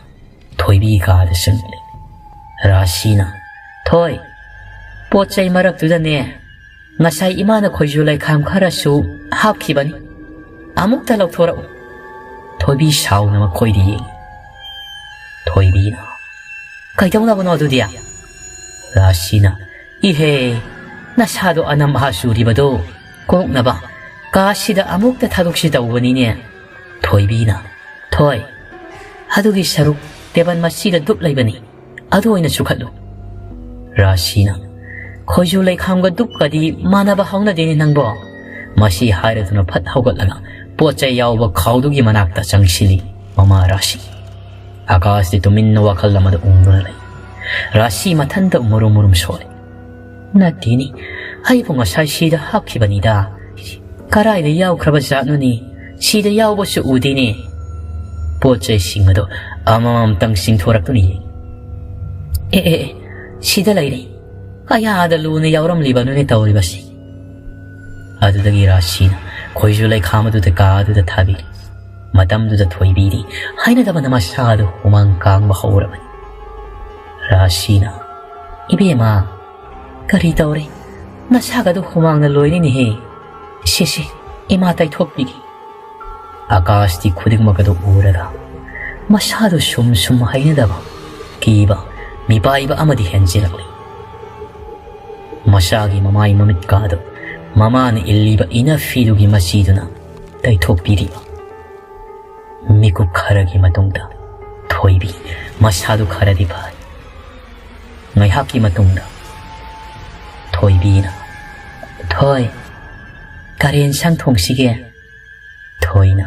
ꯊꯣꯏꯕꯤ ꯀꯥꯗ ꯆꯪꯂꯦ꯫ ꯔꯥꯁꯤꯅ, "ꯊꯣꯏ, ꯄꯣꯠ ꯆꯩ ꯃꯔꯛꯇꯨꯗꯅꯦ, ꯉꯁꯥꯏ ꯏꯃꯥꯅ ꯈꯣꯏꯖꯨ ꯂꯩꯈꯥꯝ ꯈꯔꯁꯨ ꯍꯥꯞꯈꯤꯕꯅꯤ꯫ ꯑꯃꯨꯛꯇ ꯂꯧꯊꯣꯔꯛꯎ꯫" ꯊꯣꯏꯕꯤ ꯁꯥꯎꯅ ꯃꯈꯣꯏꯗ ꯌꯦꯡꯉꯤ꯫ ꯊꯣꯏꯕꯤꯅ, "ꯀꯩꯗꯧꯅꯕꯅꯣ ꯑꯗꯨꯗꯤ?" ꯔꯥꯁꯤꯅ, "ꯏꯍꯦ, ꯅꯁꯥꯗꯣ ꯑꯅꯝ ꯑꯍꯥ ꯆꯨꯔꯤꯕꯗꯣ ꯀꯣꯛꯅꯕ ꯀꯥꯁꯤꯗ ꯑꯃꯨꯛꯇ ꯊꯥꯗꯣꯛꯁꯤ ꯇꯧꯕꯅꯤꯅꯦ꯫" ꯊꯣꯏꯕꯤꯅ, "ꯊꯣꯏ, ꯑꯗꯨꯒꯤ ꯁꯔꯨꯛ ꯇꯦꯕꯜ ꯃꯁꯤꯗ ꯗꯨꯞ ꯂꯩꯕꯅꯤ, ꯑꯗꯨ ꯑꯣꯏꯅ ꯆꯨꯈꯠꯂꯨ꯫" ꯔꯥꯁꯤꯅ, "ꯈꯣꯏꯖꯨ ꯂꯩꯈꯥꯝꯒ ꯗꯨꯞꯀꯗꯤ ꯃꯥꯟꯅꯕ ꯍꯧꯅꯗꯦꯅꯦ ꯅꯪꯕꯣ꯫" ꯃꯁꯤ ꯍꯥꯏꯔꯗꯨꯅ ꯐꯠ ꯍꯧꯒꯠꯂꯒ ꯄꯣꯠ ꯆꯩ ꯌꯥꯎꯕ ꯈꯥꯎꯗꯨꯒꯤ ꯃꯅꯥꯛꯇ ꯆꯪꯁꯤꯜꯂꯤ ꯃꯃꯥ ꯔꯥꯁꯤ꯫ ꯑꯀꯥꯁꯇꯤ ꯇꯨꯃꯤꯟꯅ ꯋꯥꯈꯜ ꯑꯃꯗ ꯎꯪꯗꯨꯅ ꯂꯩ꯫ ꯔꯥꯁꯤ ꯃꯊꯟꯇ ꯃꯨꯔꯨꯝ ꯃꯨꯔꯨꯝ ꯁꯣꯜꯂꯤ꯫ "ꯅꯠꯇꯦꯅꯦ, ꯑꯩꯕꯨ ꯉꯁꯥꯏ ꯁꯤꯗ ꯍꯥꯞꯈꯤꯕꯅꯤꯗ꯫ ꯀꯔꯥꯏꯗ ꯌꯥꯎꯈ꯭ꯔꯕ ꯖꯥꯠꯅꯣꯅꯦ? ꯁꯤꯗ ꯌꯥꯎꯕꯁꯨ ꯎꯗꯦꯅꯦ꯫" ꯄꯣꯠ ꯆꯩꯁꯤꯡ ꯑꯗꯨ ꯑꯃꯃꯝꯇꯪ ꯆꯤꯡꯊꯣꯔꯛꯇꯨꯅ ꯌꯦꯡꯉꯤ꯫ "ꯑꯦ, ꯑꯦ, ꯑꯦ, ꯁꯤꯗ ꯂꯩꯔꯦ꯫ ꯀꯌꯥꯗ ꯂꯨꯅ ꯌꯥꯎꯔꯝꯂꯤꯕꯅꯣꯅꯦ ꯇꯧꯔꯤꯕꯁꯤ?" ꯑꯗꯨꯗꯒꯤ ꯔꯥꯁꯤꯅ ꯈꯣꯏꯖꯨ ꯂꯩꯈꯥꯝ ꯑꯗꯨꯗ ꯀꯥ ꯑꯗꯨꯗ ꯊꯥꯕꯤꯔꯤ꯫ ꯃꯇꯝꯗꯨꯗ ꯊꯣꯏꯕꯤꯗꯤ ꯍꯩꯅꯗꯕꯅ ꯃꯁꯥꯗꯨ ꯍꯨꯃꯥꯡ ꯀꯥꯡꯕ ꯍꯧꯔꯕꯅꯤ꯫ ꯔꯥꯁꯤꯅ, "ꯏꯕꯦꯝꯃ, ꯀꯔꯤ ꯇꯧꯔꯦ? ꯅꯁꯥꯒꯗꯨ ꯍꯨꯃꯥꯡꯅ ꯂꯣꯏꯔꯦꯅꯦꯍꯦ꯫ ꯁꯦ, ꯁꯦ, ꯏꯃꯥ ꯇꯩꯊꯣꯛꯄꯤꯒꯦ꯫" ꯑꯀꯥꯁꯇꯤ ꯈꯨꯗꯤꯡꯃꯛ ꯑꯗꯨ ꯎꯔꯒ ꯃꯁꯥꯗꯨ ꯁꯨꯝ ꯁꯨꯝ ꯍꯩꯅꯗꯕ, ꯀꯤꯕ, ꯃꯤꯄꯥꯏꯕ ꯑꯃꯗꯤ ꯍꯦꯟꯖꯤꯜꯂꯛꯂꯤ꯫ ꯃꯁꯥꯒꯤ ꯃꯃꯥꯏ ꯃꯃꯤꯠꯀꯥꯗꯨ ꯃꯃꯥꯅ ꯏꯜꯂꯤꯕ ꯏꯅꯐꯤꯗꯨꯒꯤ ꯃꯆꯤꯗꯨꯅ ꯇꯩꯊꯣꯛꯄꯤꯔꯤꯕ꯫ ꯃꯤꯀꯨꯞ ꯈꯔꯒꯤ ꯃꯇꯨꯡꯗ ꯊꯣꯏꯕꯤ ꯃꯁꯥꯗꯨ ꯈꯔꯗꯤ ꯐꯔꯦ꯫ ꯉꯥꯏꯍꯥꯛꯀꯤ ꯃꯇꯨꯡꯗ ꯊꯣꯏꯕꯤꯅ, "ꯊꯣꯏ, ꯀꯔꯤ ꯌꯦꯟꯁꯥꯡ ꯊꯣꯡꯁꯤꯒꯦ?" ꯊꯣꯏꯅ,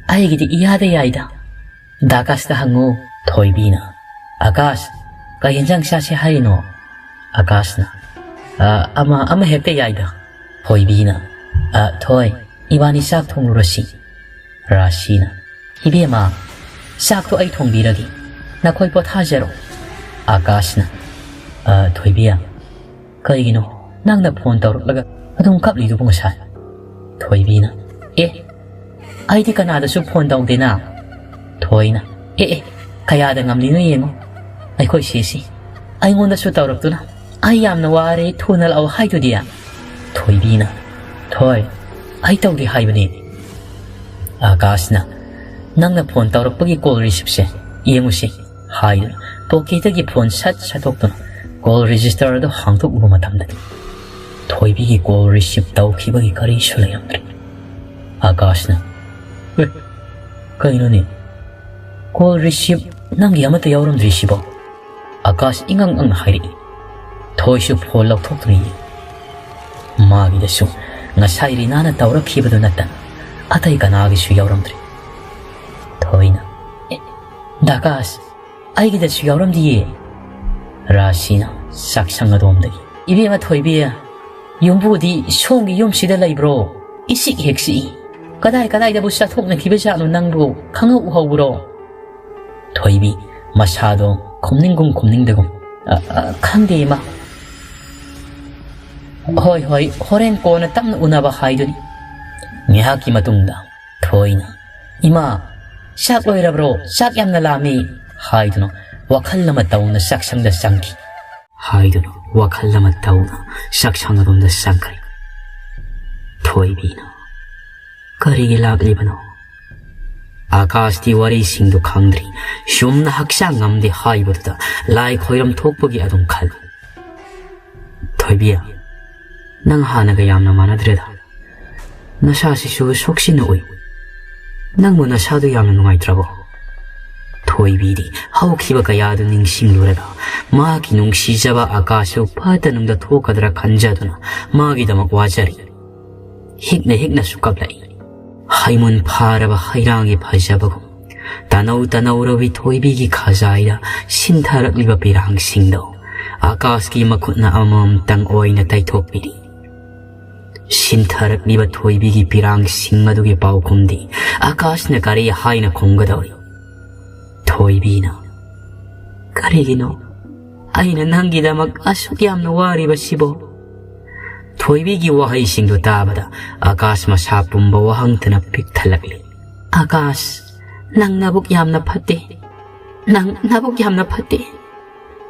"ꯑꯩꯒꯤꯗꯤ ꯏꯌꯥꯗ ꯌꯥꯏꯗ꯫ ꯗꯥꯀꯥꯁꯇ ꯍꯪꯉꯨ꯫" ꯊꯣꯏꯕꯤꯅ, "ꯑꯀꯥꯁ, ꯀꯩ ꯌꯦꯟꯁꯥꯡ ꯆꯥꯁꯦ ꯍꯥꯏꯔꯤꯅꯣ?" ꯑꯀꯥꯁꯅ, "ꯑ, ꯑꯃ, ꯑꯃ ꯍꯦꯛꯇ ꯌꯥꯏꯗ꯫" ꯊꯣꯏꯕꯤꯅ, "ꯑ, ꯊꯣꯏ, ꯏꯕꯥꯅꯤ ꯆꯥꯛ ꯊꯣꯡꯂꯨꯔꯁꯤ꯫" ꯔꯥꯁꯤꯅ, "ꯏꯕꯦꯝꯃ, ꯆꯥꯛꯇꯣ ꯑꯩ ꯊꯣꯡꯕꯤꯔꯒꯦ, ꯅꯈꯣꯏ ꯄꯣꯊꯥꯖꯔꯣ꯫" ꯑꯀꯥꯁꯅ, "ꯑ, ꯊꯣꯏꯕꯤ, ꯀꯩꯒꯤꯅꯣ? ꯅꯪꯅ ꯐꯣꯟ ꯇꯧꯔꯛꯂꯒ ꯑꯗꯨꯝ ꯀꯞꯂꯤꯗꯨꯕꯨ ꯉꯁꯥꯏ?" ꯊꯣꯏꯕꯤꯅ, "ꯑꯦ, ꯑꯩꯗꯤ ꯀꯅꯥꯗꯁꯨ ꯐꯣꯟ ꯇꯧꯗꯦꯅ꯫" ꯊꯣꯏꯅ, "ꯑꯦ ꯑꯦ, ꯀꯌꯥꯗ ꯉꯝꯂꯤꯅꯣ ꯌꯦꯡꯉꯣ꯫ ꯑꯩꯈꯣꯏ ꯁꯤꯁꯤ ꯑꯩꯉꯣꯟꯗꯁꯨ ꯇꯧꯔꯛꯇꯨꯅ ꯑꯩ ꯌꯥꯝꯅ ꯋꯥꯔꯦ, ꯊꯨꯅ ꯂꯥꯛꯑꯣ ꯍꯥꯏꯗꯨꯗꯤ꯫" ꯊꯣꯏꯕꯤꯅ, "ꯊꯣꯏ, ꯑꯩ ꯇꯧꯗꯦ ꯍꯥꯏꯕꯅꯦ꯫" ꯑꯥꯀꯥꯁꯅ, "ꯅꯪꯅ ꯐꯣꯟ ꯇꯧꯔꯛꯄꯒꯤ ꯀꯣꯜ ꯔꯤꯁꯤꯞꯁꯦ ꯌꯦꯡꯉꯨꯁꯤ" ꯍꯥꯏꯗꯨꯅ ꯄꯣꯀꯦꯠꯇꯒꯤ ꯐꯣꯟ ꯁꯠ ꯁꯠꯇꯣꯛꯇꯨꯅ ꯀꯣꯜ ꯔꯦꯖꯤꯁꯇꯔ ꯑꯗꯨ ꯍꯥꯡꯗꯣꯛꯂꯨꯕ ꯃꯇꯝꯗꯗꯤ ꯊꯣꯏꯕꯤꯒꯤ ꯀꯣꯜ ꯔꯤꯁꯤꯞ ꯇꯧꯈꯤꯕꯒꯤ ꯀꯔꯤꯁꯨ ꯂꯩꯔꯝꯗ꯭ꯔꯦ꯫ ꯑꯥꯀꯥꯁꯅ, "ꯑꯦ, ꯀꯩꯅꯣꯅꯦ? ꯀꯣꯜ ꯔꯤꯁꯤꯞ ꯅꯪꯒꯤ ꯑꯃꯠꯇ ꯌꯥꯎꯔꯝꯗ꯭ꯔꯤꯁꯤꯕꯣ?" ꯑꯥꯀꯥꯁ ꯏꯉꯪ ꯉꯪꯅ ꯍꯥꯏꯔꯛꯏ꯫ ꯊꯣꯏꯁꯨ ꯐꯣꯟ ꯂꯧꯊꯣꯛꯇꯨꯅ ꯌꯦꯡꯉꯤ꯫ ꯃꯥꯒꯤꯗꯁꯨ ꯉꯁꯥꯏ ꯔꯤꯅꯥꯅ ꯇꯧꯔꯛꯈꯤꯕꯗꯨ ꯅꯠꯇꯅ ꯑꯇꯩ ꯀꯅꯥꯒꯤꯁꯨ ꯌꯥꯎꯔꯝꯗ꯭ꯔꯦ꯫ ꯊꯣꯏꯅ, "ꯑꯦ, ꯗꯥꯀꯥꯁ, ꯑꯩꯒꯤꯗꯁꯨ ꯌꯥꯎꯔꯝꯗꯤꯌꯦ꯫" ꯔꯥꯁꯤꯅ ꯆꯥꯛꯁꯪ ꯑꯗꯣꯝꯗꯒꯤ, "ꯏꯕꯦꯝꯃ ꯊꯣꯏꯕꯤ, ꯌꯨꯝꯕꯨꯗꯤ ꯁꯣꯝꯒꯤ ꯌꯨꯝꯁꯤꯗ ꯂꯩꯕ꯭ꯔꯣ? ꯏꯆꯤꯛ ꯍꯦꯛ ꯆꯤꯛꯏ꯫ ꯀꯗꯥꯏ ꯀꯗꯥꯏꯗꯕꯨ ꯆꯠꯊꯣꯛꯅꯈꯤꯕꯖꯥꯠꯅꯣ ꯅꯪꯕꯨ? ꯈꯪꯍꯧ ꯎꯍꯧꯕ꯭ꯔꯣ?" ꯊꯣꯏꯕꯤ ꯃꯁꯥꯗꯣ ꯈꯨꯝꯅꯤꯡꯒꯨꯝ ꯈꯨꯝꯅꯤꯡꯗꯒꯨꯝ, "ꯑ, ꯑ, ꯈꯪꯗꯦ, ꯏꯃꯥ꯫ ꯍꯣꯏ, ꯍꯣꯏ, ꯍꯣꯔꯦꯟ ꯀꯣꯟꯅ ꯇꯞꯅ ꯎꯅꯕ ꯍꯥꯏꯗꯨꯅꯤ꯫" ꯉꯥꯏꯍꯥꯛꯀꯤ ꯃꯇꯨꯡꯗ ꯊꯣꯏꯅ, "ꯏꯃꯥ, ꯆꯥꯛ ꯂꯣꯏꯔꯕ꯭ꯔꯣ? ꯆꯥꯛ ꯌꯥꯝꯅ ꯂꯥꯝꯃꯤ," ꯍꯥꯏꯗꯨꯅ ꯋꯥꯈꯜ ꯑꯃ ꯇꯧꯅ ꯆꯥꯛꯁꯪꯗ ꯆꯪꯈꯤ꯫ ꯍꯥꯏꯗꯨꯅ ꯋꯥꯈꯜ ꯑꯃ ꯇꯧꯅ ꯆꯥꯛꯁꯪ ꯑꯗꯣꯝꯗ ꯆꯪꯈ꯭ꯔꯦ꯫ ꯊꯣꯏꯕꯤꯅ, "ꯀꯔꯤꯒꯤ ꯂꯥꯛꯂꯤꯕꯅꯣ?" ꯑꯥꯀꯥꯁꯇꯤ ꯋꯥꯔꯤꯁꯤꯡꯗꯨ ꯈꯪꯗ꯭ꯔꯤ꯫ ꯆꯨꯝꯅ ꯍꯛꯆꯥꯡ ꯉꯝꯗꯦ ꯍꯥꯏꯕꯗꯨꯗ ꯂꯥꯏ ꯈꯣꯏꯔꯝ ꯊꯣꯛꯄꯒꯤ ꯑꯗꯨꯝ ꯈꯜꯂꯤ꯫ "ꯊꯣꯏꯕꯤ, ꯅꯪ ꯍꯥꯟꯅꯒ ꯌꯥꯝꯅ ꯃꯥꯟꯅꯗ꯭ꯔꯦꯗ꯫ ꯅꯁꯥꯁꯤꯁꯨ ꯁꯣꯛꯁꯤꯟꯅ ꯎꯏ꯫ ꯅꯪꯕꯨ ꯅꯁꯥꯗꯨ ꯌꯥꯝꯅ ꯅꯨꯡꯉꯥꯏꯇ꯭ꯔꯕꯣ?" ꯊꯣꯏꯕꯤꯗꯤ ꯍꯧꯈꯤꯕ ꯀꯌꯥꯗꯨ ꯅꯤꯡꯁꯤꯡꯂꯨꯔꯒ ꯃꯍꯥꯛꯀꯤ ꯅꯨꯡꯁꯤꯖꯕ ꯑꯥꯀꯥꯁꯁꯨ ꯐꯠꯇ ꯅꯨꯡꯗ ꯊꯣꯛꯀꯗ꯭ꯔꯥ ꯈꯟꯖꯗꯨꯅ ꯃꯥꯒꯤꯗꯃꯛ ꯋꯥꯖꯔꯤ꯫ ꯍꯤꯛꯅ ꯍꯤꯛꯅꯁꯨ ꯀꯞꯂꯛꯏ꯫ ꯍꯩꯃꯨꯟ ꯐꯥꯔꯕ ꯍꯩꯔꯥꯡꯒꯤ ꯐꯖꯕꯒꯨꯝ ꯇꯅꯧ ꯇꯅꯧꯔꯕꯤ ꯊꯣꯏꯕꯤꯒꯤ ꯈꯖꯥꯏꯗ ꯁꯤꯟꯊꯔꯛꯂꯤꯕ ꯄꯤꯔꯥꯡꯁꯤꯡꯗꯣ ꯑꯥꯀꯥꯁꯀꯤ ꯃꯈꯨꯠꯅ ꯑꯃꯃꯝꯇꯪ ꯑꯣꯏꯅ ꯇꯩꯊꯣꯛꯄꯤꯔꯤ꯫ ꯁꯤꯟꯊꯔꯛꯂꯤꯕ ꯊꯣꯏꯕꯤꯒꯤ ꯄꯤꯔꯥꯡꯁꯤꯡ ꯑꯗꯨꯒꯤ ꯄꯥꯎꯈꯨꯝꯗꯤ ꯑꯥꯀꯥꯁꯅ ꯀꯔꯤ ꯍꯥꯏꯅ ꯈꯨꯝꯒꯗꯧꯔꯤ? ꯊꯣꯏꯕꯤꯅ, "ꯀꯔꯤꯒꯤꯅꯣ ꯑꯩꯅ ꯅꯪꯒꯤꯗꯃꯛ ꯑꯁꯨꯛ ꯌꯥꯝꯅ ꯋꯥꯔꯤꯕꯁꯤꯕꯣ? ꯊꯣꯏꯕꯤꯒꯤ ꯋꯥꯍꯩꯁꯤꯡꯗꯨ ꯇꯥꯕꯗ ꯑꯀꯥꯁ ꯃꯁꯥ ꯄꯨꯝꯕ ꯋꯥꯍꯪꯇꯅ ꯄꯤꯛ ꯊꯜꯂꯛꯂꯤ꯫ "ꯑꯀꯥꯁ, ꯅꯪ ꯅꯕꯨꯛ ꯌꯥꯝꯅ ꯐꯠꯇꯦ꯫ ꯅꯪ ꯅꯕꯨꯛ ꯌꯥꯝꯅ ꯐꯠꯇꯦ"꯫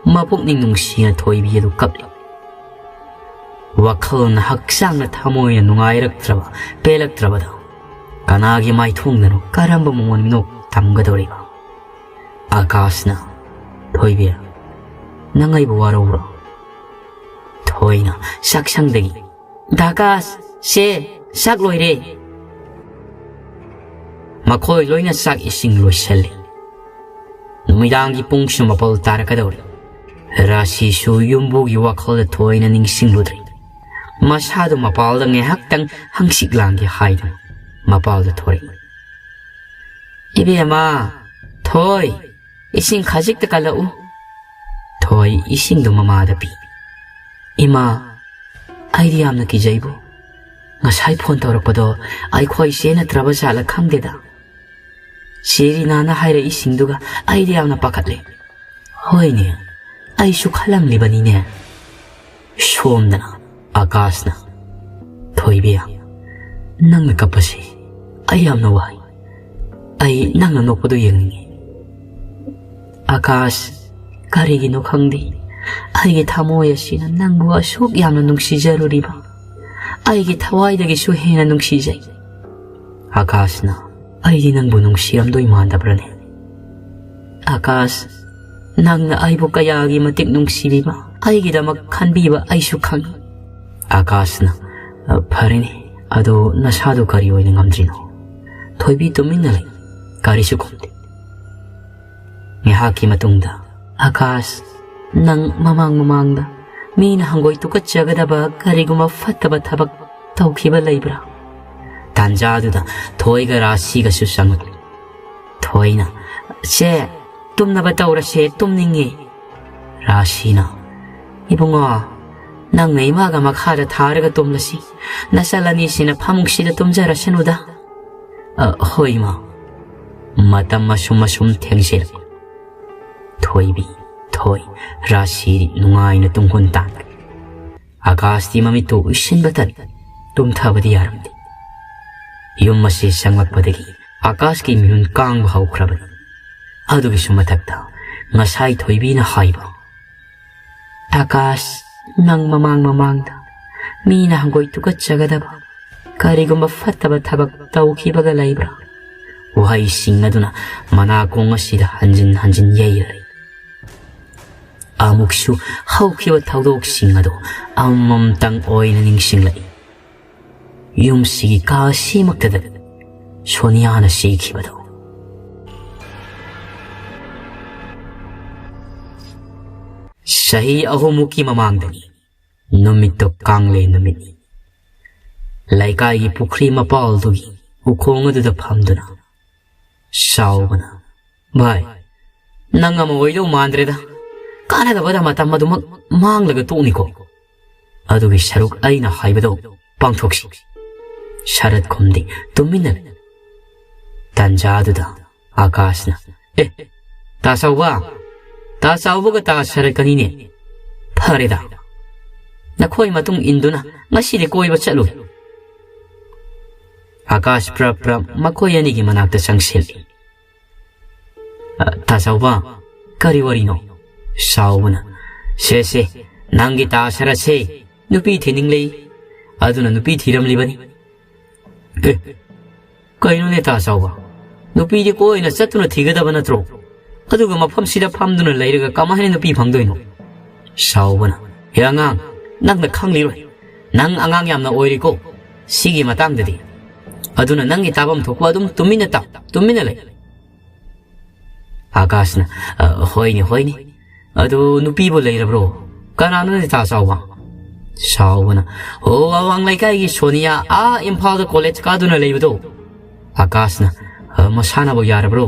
ꯃꯄꯨꯛꯅꯤꯡ ꯅꯨꯡꯁꯤꯅ ꯊꯣꯏꯕꯤ ꯑꯗꯨ ꯀꯞꯂꯤ꯫ ꯋꯥꯈꯜꯅ ꯍꯛꯆꯥꯡꯅ ꯊꯃꯣꯏꯅ ꯅꯨꯡꯉꯥꯏꯔꯛꯇ꯭ꯔꯕ, ꯄꯦꯜꯂꯛꯇ꯭ꯔꯕꯗ ꯀꯅꯥꯒꯤ ꯃꯥꯏꯊꯣꯡꯗꯅꯣ ꯀꯔꯝꯕ ꯃꯃꯣꯟ ꯃꯤꯅꯣꯛ ꯇꯝꯒꯗꯧꯔꯤꯕ? ꯑꯀꯥꯁꯅ, "ꯊꯣꯏꯕꯤ, ꯅꯪ ꯑꯩꯕꯨ ꯋꯥꯔꯧꯕ꯭ꯔꯣ?" ꯊꯣꯏꯅ ꯆꯥꯛꯁꯪꯗꯒꯤ, "ꯗꯥꯀꯥꯁ, ꯁꯦ, ꯆꯥꯛ ꯂꯣꯏꯔꯦ"꯫ ꯃꯈꯣꯏ ꯂꯣꯏꯅ ꯆꯥꯛ ꯏꯁꯤꯡ ꯂꯣꯏꯁꯜꯂꯤ꯫ ꯅꯨꯃꯤꯗꯥꯡꯒꯤ ꯄꯨꯡꯁꯨ ꯃꯥꯄꯜ ꯇꯥꯔꯛꯀꯗꯧꯔꯦ꯫ ꯔꯥꯁꯤꯁꯨ ꯌꯨꯝꯕꯨꯒꯤ ꯋꯥꯈꯜꯗ ꯊꯣꯏꯅ ꯅꯤꯡꯁꯤꯡꯂꯨꯗ꯭ꯔꯦ꯫ ꯃꯁꯥꯗꯨ ꯃꯄꯥꯜꯗ ꯉꯥꯏꯍꯥꯛꯇꯪ ꯍꯪꯆꯤꯠ ꯂꯥꯡꯒꯦ ꯍꯥꯏꯗꯨꯅ ꯃꯄꯥꯜꯗ ꯊꯣꯔꯛꯏ꯫ "ꯏꯕꯦꯝꯃ, ꯊꯣꯏ, ꯏꯁꯤꯡ ꯈꯖꯤꯛꯇ ꯀꯜꯂꯛꯎ"꯫ ꯊꯣꯏ ꯏꯁꯤꯡꯗꯨ ꯃꯃꯥꯗ ꯄꯤ꯫ "ꯏꯃꯥ, ꯑꯩꯗꯤ ꯌꯥꯝꯅ ꯀꯤꯖꯩꯕꯨ꯫ ꯉꯁꯥꯏ ꯐꯣꯟ ꯇꯧꯔꯛꯄꯗꯣ ꯑꯩꯈꯣꯏ ꯆꯦ ꯅꯠꯇ꯭ꯔꯕ ꯖꯥꯠꯂ ꯈꯪꯗꯦꯗ꯫ ꯆꯦ ꯔꯤꯅꯥꯅ ꯍꯥꯏꯔꯛꯏꯁꯤꯡꯗꯨꯒ ꯑꯩꯗꯤ ꯌꯥꯝꯅ ꯄꯥꯈꯠꯂꯦ"꯫ "ꯍꯣꯏꯅꯦ, ꯑꯩꯁꯨ ꯈꯜꯂꯝꯂꯤꯕꯅꯤꯅꯦ"꯫ ꯁꯣꯝꯗꯅ ꯑꯀꯥꯁꯅ, "ꯊꯣꯏꯕꯤ, ꯅꯪꯅ ꯀꯞꯄꯁꯤ ꯑꯩ ꯌꯥꯝꯅ ꯋꯥꯏ꯫ ꯑꯩ ꯅꯪꯅ ꯅꯣꯛꯄꯗꯨ ꯌꯦꯡꯅꯤꯡꯉꯤ"꯫ "ꯑꯀꯥꯁ, ꯀꯔꯤꯒꯤꯅꯣ ꯈꯪꯗꯦ, ꯑꯩꯒꯤ ꯊꯃꯣꯏ ꯑꯁꯤꯅ ꯅꯪꯕꯨ ꯑꯁꯨꯛ ꯌꯥꯝꯅ ꯅꯨꯡꯁꯤꯖꯔꯨꯔꯤꯕ, ꯑꯩꯒꯤ ꯊꯋꯥꯏꯗꯒꯤꯁꯨ ꯍꯦꯟꯅ ꯅꯨꯡꯁꯤꯖꯩ"꯫ ꯑꯀꯥꯁꯅ, "ꯑꯩꯗꯤ ꯅꯪꯕꯨ ꯅꯨꯡꯁꯤꯔꯝꯗꯣꯏ ꯃꯥꯟꯗꯕ꯭ꯔꯅꯦ? ꯑꯀꯥꯁ, ꯅꯪꯅ ꯑꯩꯕꯨ ꯀꯌꯥꯒꯤ ꯃꯇꯤꯛ ꯅꯨꯡꯁꯤꯕꯤꯕ, ꯑꯩꯒꯤꯗꯃꯛ ꯈꯟꯕꯤꯕ ꯑꯩꯁꯨ ꯈꯪꯏ"꯫ ꯑꯀꯥꯁꯅ, "ꯐꯔꯦꯅꯦ, ꯑꯗꯣ ꯅꯁꯥꯗꯣ ꯀꯔꯤ ꯑꯣꯏꯅ ꯉꯝꯗ꯭ꯔꯤꯅꯣ?" ꯊꯣꯏꯕꯤ ꯇꯨꯃꯤꯟꯅ ꯂꯩ, ꯀꯔꯤꯁꯨ ꯈꯨꯝꯗꯦ꯫ ꯉꯥꯏꯍꯥꯛꯀꯤ ꯃꯇꯨꯡꯗ, "ꯑꯀꯥꯁ, ꯅꯪ ꯃꯃꯥꯡ ꯃꯃꯥꯡꯗ ꯃꯤꯅ ꯍꯪꯒꯣꯏ ꯇꯨꯀꯠꯆꯒꯗꯕ ꯀꯔꯤꯒꯨꯝꯕ ꯐꯠꯇꯕ ꯊꯕꯛ ꯇꯧꯈꯤꯕ ꯂꯩꯕ꯭ꯔꯥ?" ꯇꯥꯟꯖꯥꯗꯨꯗ ꯊꯣꯏꯒ ꯔꯥꯁꯤꯒꯁꯨ ꯆꯪꯂꯛꯂꯤ꯫ ꯊꯣꯏꯅ, "ꯁꯦ, ꯇꯨꯝꯅꯕ ꯇꯧꯔꯁꯦ, ꯇꯨꯝꯅꯤꯡꯉꯦ"꯫ ꯔꯥꯁꯤꯅ, "ꯏꯕꯨꯡꯉꯣ, ꯅꯪꯅ ꯏꯃꯥꯒ ꯃꯈꯥꯗ ꯊꯥꯔꯒ ꯇꯨꯝꯂꯁꯤ, ꯅꯆꯜ ꯑꯅꯤꯁꯤꯅ ꯐꯃꯨꯡꯁꯤꯗ ꯇꯨꯝꯖꯔꯁꯅꯨꯗ"꯫ "ꯑ, ꯍꯣꯏ, ꯏꯃꯥ"꯫ ꯃꯇꯝ ꯑꯁꯨꯝ ꯑꯁꯨꯝ ꯊꯦꯡꯖꯤꯜꯂꯛꯏ꯫ ꯊꯣꯏꯕꯤ, ꯊꯣꯏ, ꯔꯥꯁꯤꯗꯤ ꯅꯨꯡꯉꯥꯏꯅ ꯇꯨꯡꯍꯨꯟ ꯇꯥꯟꯈ꯭ꯔꯦ꯫ ꯑꯥꯀꯥꯁꯇꯤ ꯃꯃꯤꯠꯇꯨ ꯎꯏꯁꯤꯟꯕꯇ ꯇꯨꯝꯊꯕꯗꯤ ꯌꯥꯔꯝꯗꯦ꯫ ꯌꯨꯝ ꯑꯁꯤ ꯆꯪꯂꯛꯄꯗꯒꯤ ꯑꯥꯀꯥꯁꯀꯤ ꯃꯤꯍꯨꯟ ꯀꯥꯡꯕ ꯍꯧꯈ꯭ꯔꯕꯅꯤ꯫ ꯑꯗꯨꯒꯤꯁꯨ ꯃꯊꯛꯇ ꯉꯁꯥꯏ ꯊꯣꯏꯕꯤꯅ ꯍꯥꯏꯕ, "ꯑꯥꯀꯥꯁ, ꯅꯪ ꯃꯃꯥꯡ ꯃꯃꯥꯡꯗ ꯃꯤꯅ ꯍꯪꯒꯣꯏ ꯇꯨꯀꯠꯆꯒꯗꯕ ꯀꯔꯤꯒꯨꯝꯕ ꯐꯠꯇꯕ ꯊꯕꯛ ꯇꯧꯈꯤꯕꯒ ꯂꯩꯕ꯭ꯔꯥ?" ꯋꯥꯍꯩꯁꯤꯡ ꯑꯗꯨꯅ ꯃꯅꯥꯀꯣꯡ ꯑꯁꯤꯗ ꯍꯟꯖꯤꯟ ꯍꯟꯖꯤꯟ ꯌꯩꯔꯦ꯫ ꯑꯃꯨꯛꯁꯨ ꯍꯧꯈꯤꯕ ꯊꯧꯗꯣꯛꯁꯤꯡ ꯑꯗꯨ ꯑꯃꯃꯝꯇꯪ ꯑꯣꯏꯅ ꯅꯤꯡꯁꯤꯡꯂꯛꯏ꯫ ꯌꯨꯝꯁꯤꯒꯤ ꯀꯥ ꯑꯁꯤꯃꯛꯇꯗ ꯁꯣꯅꯤꯌꯥꯅ ꯁꯤꯈꯤꯕꯗꯨ꯫ ꯆꯍꯤ ꯑꯍꯨꯝꯃꯨꯛꯀꯤ ꯃꯃꯥꯡꯗꯅꯤ꯫ ꯅꯨꯃꯤꯠꯇꯨ ꯀꯥꯡꯂꯦꯟ ꯅꯨꯃꯤꯠꯅꯤ꯫ ꯂꯩꯀꯥꯏꯒꯤ ꯄꯨꯈ꯭ꯔꯤ ꯃꯄꯥꯜꯗꯨꯒꯤ ꯎꯈꯣꯡ ꯑꯗꯨꯗ ꯐꯝꯗꯨꯅ ꯆꯥꯎꯕꯅ, "ꯚꯥꯏ, ꯅꯪ ꯑꯃ ꯑꯣꯏꯗꯧ ꯃꯥꯟꯗ꯭ꯔꯦꯗ꯫ ꯀꯥꯟꯅꯗꯕꯗ ꯃꯇꯝ ꯑꯗꯨꯃꯛ ꯃꯥꯡꯂꯒ ꯇꯣꯛꯅꯤꯀꯣ꯫ ꯑꯗꯨꯒꯤ ꯁꯔꯨꯛ ꯑꯩꯅ ꯍꯥꯏꯕꯗꯣ ꯄꯥꯡꯊꯣꯛꯁꯤ꯫" ꯁꯔꯠ ꯈꯨꯝꯗꯦ, ꯇꯨꯃꯤꯟꯅ ꯂꯩ꯫ ꯇꯟꯖꯥꯗꯨꯗ ꯑꯥꯀꯥꯁꯅ, "ꯑꯦ, ꯇꯥ ꯆꯥꯎꯕ, ꯇꯥ ꯆꯥꯎꯕꯒ ꯇꯥ ꯁꯔꯠꯀꯅꯤꯅꯦ꯫ ꯐꯔꯦꯗ, ꯅꯈꯣꯏ ꯃꯇꯨꯡ ꯏꯟꯗꯨꯅ ꯉꯁꯤꯗꯤ ꯀꯣꯏꯕ ꯆꯠꯂꯨꯏ꯫" ꯑꯥꯀꯥꯁ ꯄ꯭ꯔꯞ ꯄ꯭ꯔꯞ ꯃꯈꯣꯏ ꯑꯅꯤꯒꯤ ꯃꯅꯥꯛꯇ ꯆꯪꯁꯤꯜꯂꯤ꯫ "ꯑ, ꯇꯥ ꯆꯥꯎꯕ, ꯀꯔꯤ ꯋꯥꯔꯤꯅꯣ?" ꯆꯥꯎꯕꯅ, "ꯁꯦ ꯁꯦ, ꯅꯪꯒꯤ ꯇꯥ ꯁꯔꯠꯁꯦ ꯅꯨꯄꯤ ꯊꯤꯅꯤꯡꯂꯦ, ꯑꯗꯨꯅ ꯅꯨꯄꯤ ꯊꯤꯔꯝꯂꯤꯕꯅꯤ꯫" "ꯑꯦ, ꯀꯩꯅꯣꯅꯦ ꯇꯥ ꯆꯥꯎꯕ? ꯅꯨꯄꯤꯗꯤ ꯀꯣꯏꯅ ꯆꯠꯇꯨꯅ ꯊꯤꯒꯗꯕ ꯅꯠꯇ꯭ꯔꯣ? ꯑꯗꯨꯒ ꯃꯐꯝꯁꯤꯗ ꯐꯝꯗꯨꯅ ꯂꯩꯔꯒ ꯀꯃꯥꯏꯅ ꯅꯨꯄꯤ ꯐꯪꯗꯣꯏꯅꯣ?" ꯆꯥꯎꯕꯅ, "ꯍꯦ ꯑꯉꯥꯡ, ꯅꯪꯅ ꯈꯪꯂꯤꯔꯣꯏ꯫ ꯅꯪ ꯑꯉꯥꯡ ꯌꯥꯝꯅ ꯑꯣꯏꯔꯤꯀꯣ ꯁꯤꯒꯤ ꯃꯇꯥꯡꯗꯗꯤ꯫ ꯑꯗꯨꯅ ꯅꯪꯒꯤ ꯇꯥꯐꯝ ꯊꯣꯛꯄ ꯑꯗꯨꯝ ꯇꯨꯃꯤꯟꯅ ꯇꯥꯎ, ꯇꯨꯃꯤꯟꯅ ꯂꯩ꯫" ꯑꯥꯀꯥꯁꯅ, "ꯑ, ꯍꯣꯏꯅꯦ, ꯍꯣꯏꯅꯦ꯫ ꯑꯗꯨ ꯅꯨꯄꯤꯕꯨ ꯂꯩꯔꯕ꯭ꯔꯣ? ꯀꯅꯥꯅꯣꯅꯦ ꯇꯥ ꯆꯥꯎꯕ?" ꯆꯥꯎꯕꯅ, "ꯑꯣ, ꯑꯋꯥꯡ ꯂꯩꯀꯥꯏꯒꯤ ꯁꯣꯅꯤꯌꯥ, ꯑꯥ ꯏꯝꯐꯥꯜꯗ ꯀꯣꯂꯦꯖ ꯀꯥꯗꯨꯅ ꯂꯩꯕꯗꯣ꯫" ꯑꯥꯀꯥꯁꯅ, "ꯑ, ꯃꯁꯥꯅꯕꯨ ꯌꯥꯔꯕ꯭ꯔꯣ?"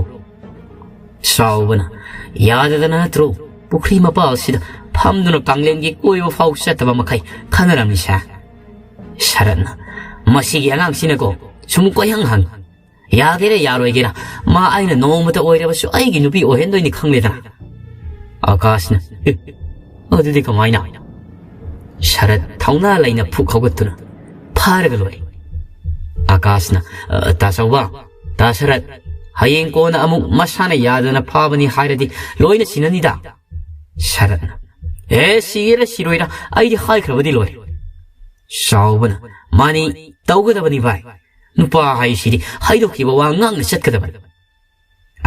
ꯆꯥꯎꯕꯅ, "ꯌꯥꯗꯗꯅ ꯅꯠꯇ꯭ꯔꯣ ꯄꯨꯈ꯭ꯔꯤ ꯃꯄꯥꯜꯁꯤꯗ ꯐꯝꯗꯨꯅ ꯀꯥꯡꯂꯦꯟꯒꯤ ꯀꯣꯏꯕ ꯐꯥꯎ ꯆꯠꯇꯕ ꯃꯈꯩ ꯈꯟꯅꯔꯝꯃꯤꯁꯦ?" ꯁꯔꯠꯅ, "ꯃꯁꯤꯒꯤ ꯑꯉꯥꯡꯁꯤꯅꯀꯣ ꯁꯨꯝ ꯀꯣꯏꯍꯪ ꯍꯪ꯫ ꯌꯥꯒꯦꯔꯥ ꯌꯥꯔꯣꯏꯒꯦꯔꯥ, ꯃꯥ ꯑꯩꯅ ꯅꯣꯡꯃꯇ ꯑꯣꯏꯔꯕꯁꯨ ꯑꯩꯒꯤ ꯅꯨꯄꯤ ꯑꯣꯏꯍꯟꯗꯣꯏꯅꯤ ꯈꯪꯂꯦꯗꯅ꯫" ꯑꯥꯀꯥꯁꯅ, "ꯑꯦ, ꯑꯗꯨꯗꯤ ꯀꯃꯥꯏꯅ?" ꯁꯔꯠ ꯊꯧꯅꯥ ꯂꯩꯅ ꯐꯨꯛ ꯍꯧꯒꯠꯇꯨꯅ ꯐꯥꯔꯒ ꯂꯣꯏꯔꯦ꯫ ꯑꯀꯥꯁꯅ, "ꯑ, ꯇꯥ ꯆꯥꯎꯕ, ꯇꯥ ꯁꯔꯠ, ꯍꯌꯦꯡ ꯀꯣꯟꯅ ꯑꯃꯨꯛ ꯃꯁꯥꯅ ꯌꯥꯗꯅ ꯐꯥꯕꯅꯤ ꯍꯥꯏꯔꯗꯤ ꯂꯣꯏꯅ ꯁꯤꯅꯅꯤꯗ꯫" ꯁꯔꯠꯅ, "ꯑꯦ, ꯁꯤꯒꯦꯔꯥ ꯁꯤꯔꯣꯏꯔꯥ, ꯑꯩꯗꯤ ꯍꯥꯏꯈ꯭ꯔꯕꯗꯤ ꯂꯣꯏꯔꯦ꯫" ꯆꯥꯎꯕꯅ, "ꯃꯥꯅꯤ, ꯇꯧꯒꯗꯕꯅꯤ ꯚꯥꯏ꯫ ꯅꯨꯄꯥ ꯍꯥꯏꯁꯤꯗꯤ ꯍꯥꯏꯗꯣꯛꯈꯤꯕ ꯋꯥ ꯉꯥꯡꯅ ꯆꯠꯀꯗꯕꯅꯤ꯫"